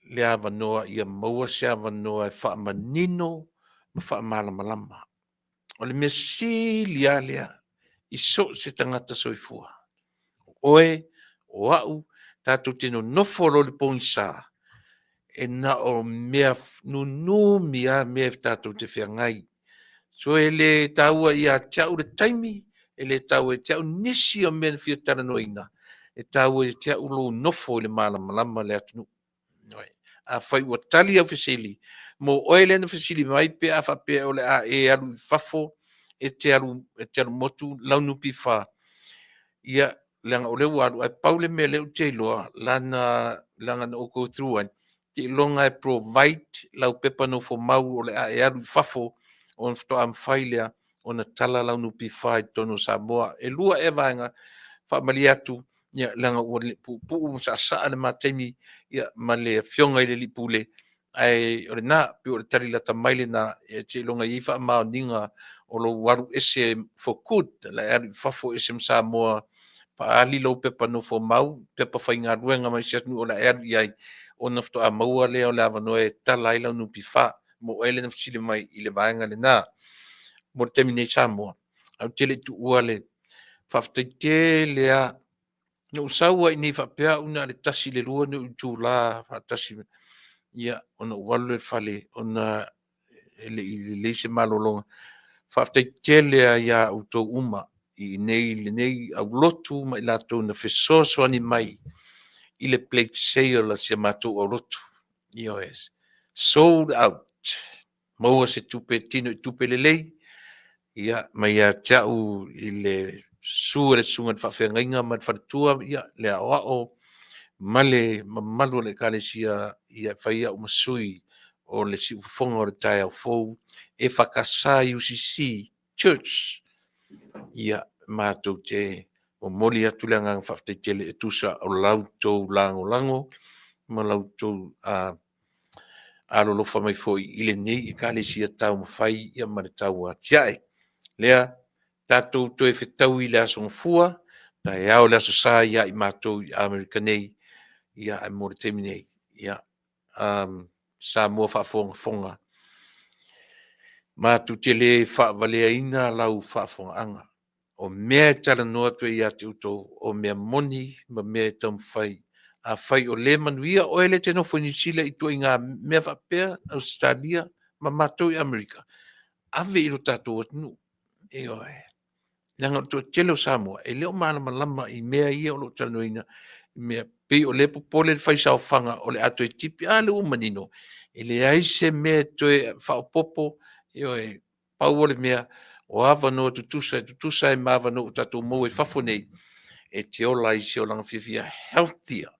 le avanoa ia maua se avanoa e faamanino ma faamalamalama. O le mea sili lava lea i so o se tagata soifua. O oe, o au, tatou te nonofo loa i le pogisa, e na o mea nunumi lava mea tatou te feagai. So e le taua ia te au le taimi, e le taua ia te au nisi o mea na fia talanoaina, e taua ia te au lou nofo i le malamalama le atunuu. Afai ua tali au fesili, mo oe lea na fesili mai pe a faapea o le a e alu i fafo e te alu, e te alu motu lau NPF, ia, leaga o lea ua alu, ae pau le mea lea ou te iloa, lana, leaga na ou go through ai, Seiloga e provide lau pepa nofomau o le a e alu i fafo ona faatoa mafai lea ona tala lau NPF i totonu o Samoa. E lua ea vaega, faamalie atu, ia, leaga ua puupuu ma saasaa le ma taimi, ia, ma le afioga i le Alii Pule, ae o lena, pei o le tali lata mai lena, ia, seiloga e i ai faamaoniga o lou alu ese for good, la e alu i fafo ese ma Samoa, faaali lou pepa nofomau, pepa faigaluega mai se atunuu o le a e alu i ai, ona faatoa maua lea o le avanoa e tala ai lau NPF. Mo oe lea na fesili mai i le vaega lena. Mo le taimi nei Samoa, ae ou te le i tuua le faafetai tele lava. Na ou sau ai i inei faapea au na o le 1 i le 2 ni ou itula faatasi, ia, ona ou alu lea i le fale ona e le i lelei se malologa. Faafetai tele lava ia outou uma i inei i lenei aulotu ma i latou na fesoasoani mai i le plate sale a si a matou aulotu. Ioe, sold out. Maua se tupe e tino i tupe lelei, ia, mai ia te au i le susu e le susuga i le faafeagaiga ma le faletua, ia, le aoao ma le mamalu o le Ekalesia, ia, e fai au ma sui o le siufofoga o le taeao fou EFKS UCC Church. Ia, matou te momoli atu le agaga faafetai tele e tusa o la outou lagolago ma la outou alolofa mai foi i lenei Ekalesia taumafai ia ma le tauatiae. Lea, tatou toe fetaui i le Aso Gafua, taeao le Aso Sa ia i matou i Amerika nei, ia ae mo le taimi nei, ia, Samoa faafogafoga, matou te le faavaleaina lau faafofogaaga. O mea e talanoa atu ai ia te outou, o mea moni ma mea e taumafai. Afai o lē manuia oe lea e te nofo i Niu Sila i ituaiga mea faapea, Ausetalia ma matou i Amerika, ave i lo tatou atunuu. Ioe. Leaga o le toatele o Samoa e le o malamalama i mea ia o lo o talanoaina, mea pei o lea e popole le faisaofaga o le a toe tipi. A lea ua manino, e leai se mea e toe faaopoopo, ioe, pau o le mea, o avanoa tutusa e tutusa ai ma avanoa ua tatou maua i fafo nei, e te ola ai i se olaga fiafia, healthier.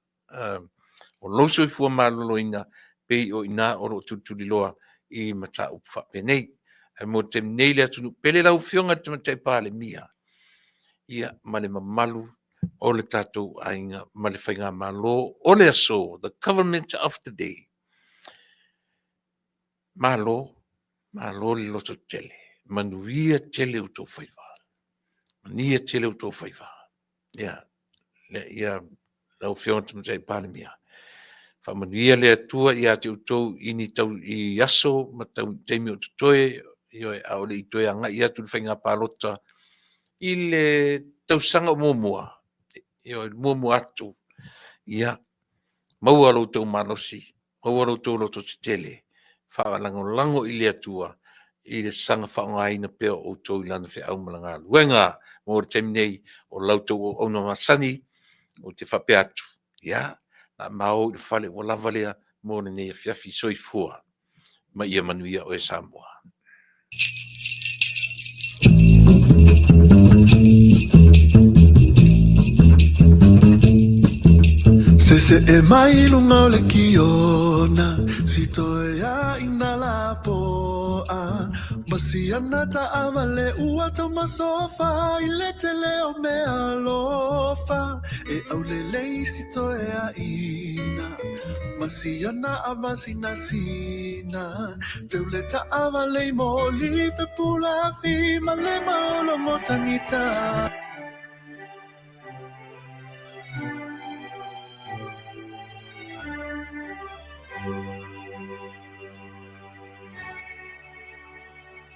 O lou soifua maloloina pei o i ina o lo o tulituliloa i mataupu faapenei. Ae mo le taimi nei le atunuu pele lau Afioga i le Tamaitai Palemia, ia ma le mamalu o le tatou aiga ma le faigamalo o le aso, the government of the day. Malo, malo le lototele, manuia tele outou faiva, manuia tele outou faiva. Ia, ia lau Afioga i le Tamaitai Palemia, faamanuia le Atua ia te outou i ni tau, i aso ma tau, taimi o totoe, ioe, a o le i toe agai atu i le faiga palota i le tausaga o muamua, ioe, muamua atu, ia, maua lo outou malosi, maua lo outou lototetele, faalagolago i le Atua i le saga faaaogaina pea o outou i lana feau ma lana galuega. Mo le taimi nei, o la outou auauna masani, ou te faapea atu, ia, o le a ma o i le fale ua lava lea mo lenei afiafi. Soifua ma ia manuia oe Samoa. Sese e mai lunga o le kiona Si toe a ina la po'a Masi ana taavale ua taumasofa I le tele o mea alofa E aulelei si toeaina Masi ana a masinasina Teule taavale i moli Fepulafi ma le maologo tagita.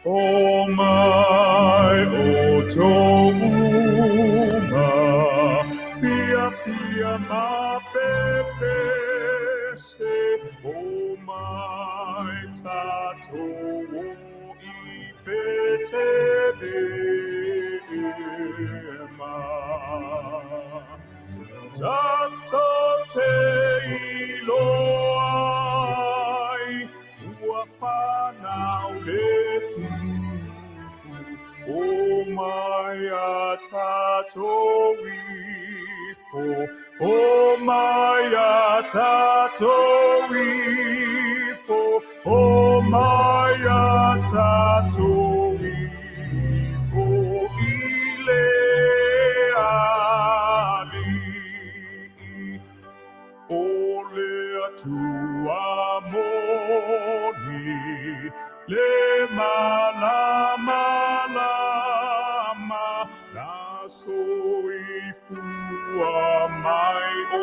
O mai outou uma, fiafia ma pepese, o mai tatou o i Petelema. Tatou te iloa ai, ua fanau le tupu, o mai a tatou ifo, o O mai a tātou ifo, o mai a tātou ifo i le ali. O le atua moni, le malama lama, na soifua mai o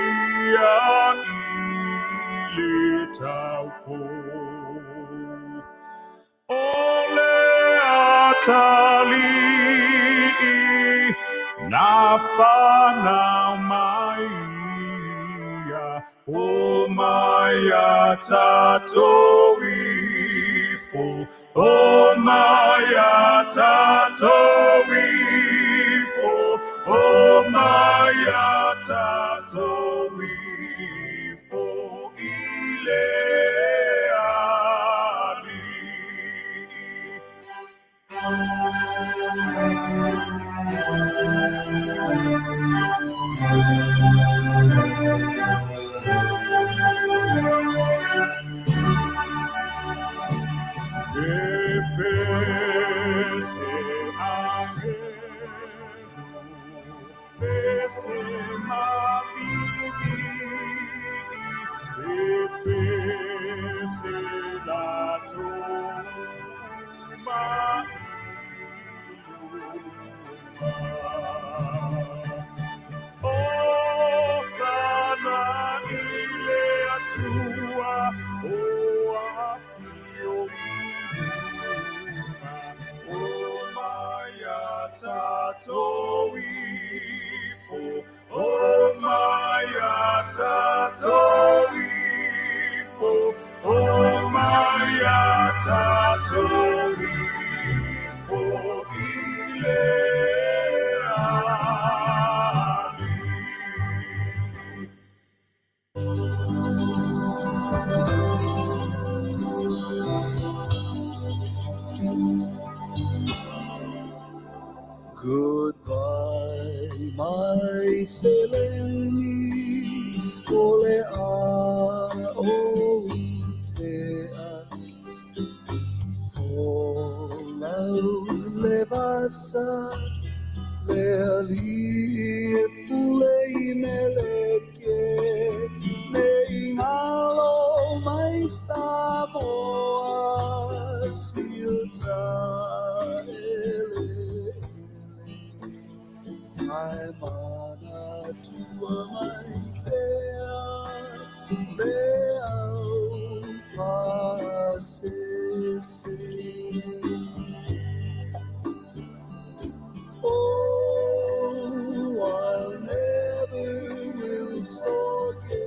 ia i le taupō. O le atalii na whanau mai ia, o mai a tātou ifo, o mai a tātou ifo, o mai a tātou ifo i le ali. E pese angelo, pese mavivi, e pese la toma. O sana i le atua, o afio i luga, o mai a tātou ifo, o mai a tātou ifo, o mai a tātou ifo i le ali. Goodbye, my Seleni, o le a o te a. Folau le vasa, le ali e pule i meleke, me ingalo mai Samoa, siuta ele. Ai mana tua mai pea, le au pasese. Oh, I'll never will forget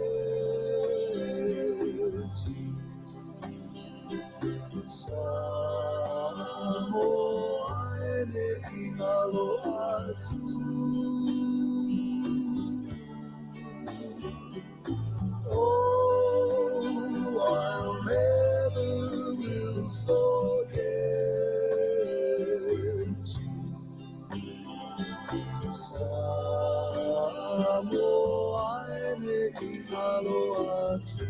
you. Samoa e ne ingalo atu. Oh, I'll never will forget you. Samoa e ne ingalo atu.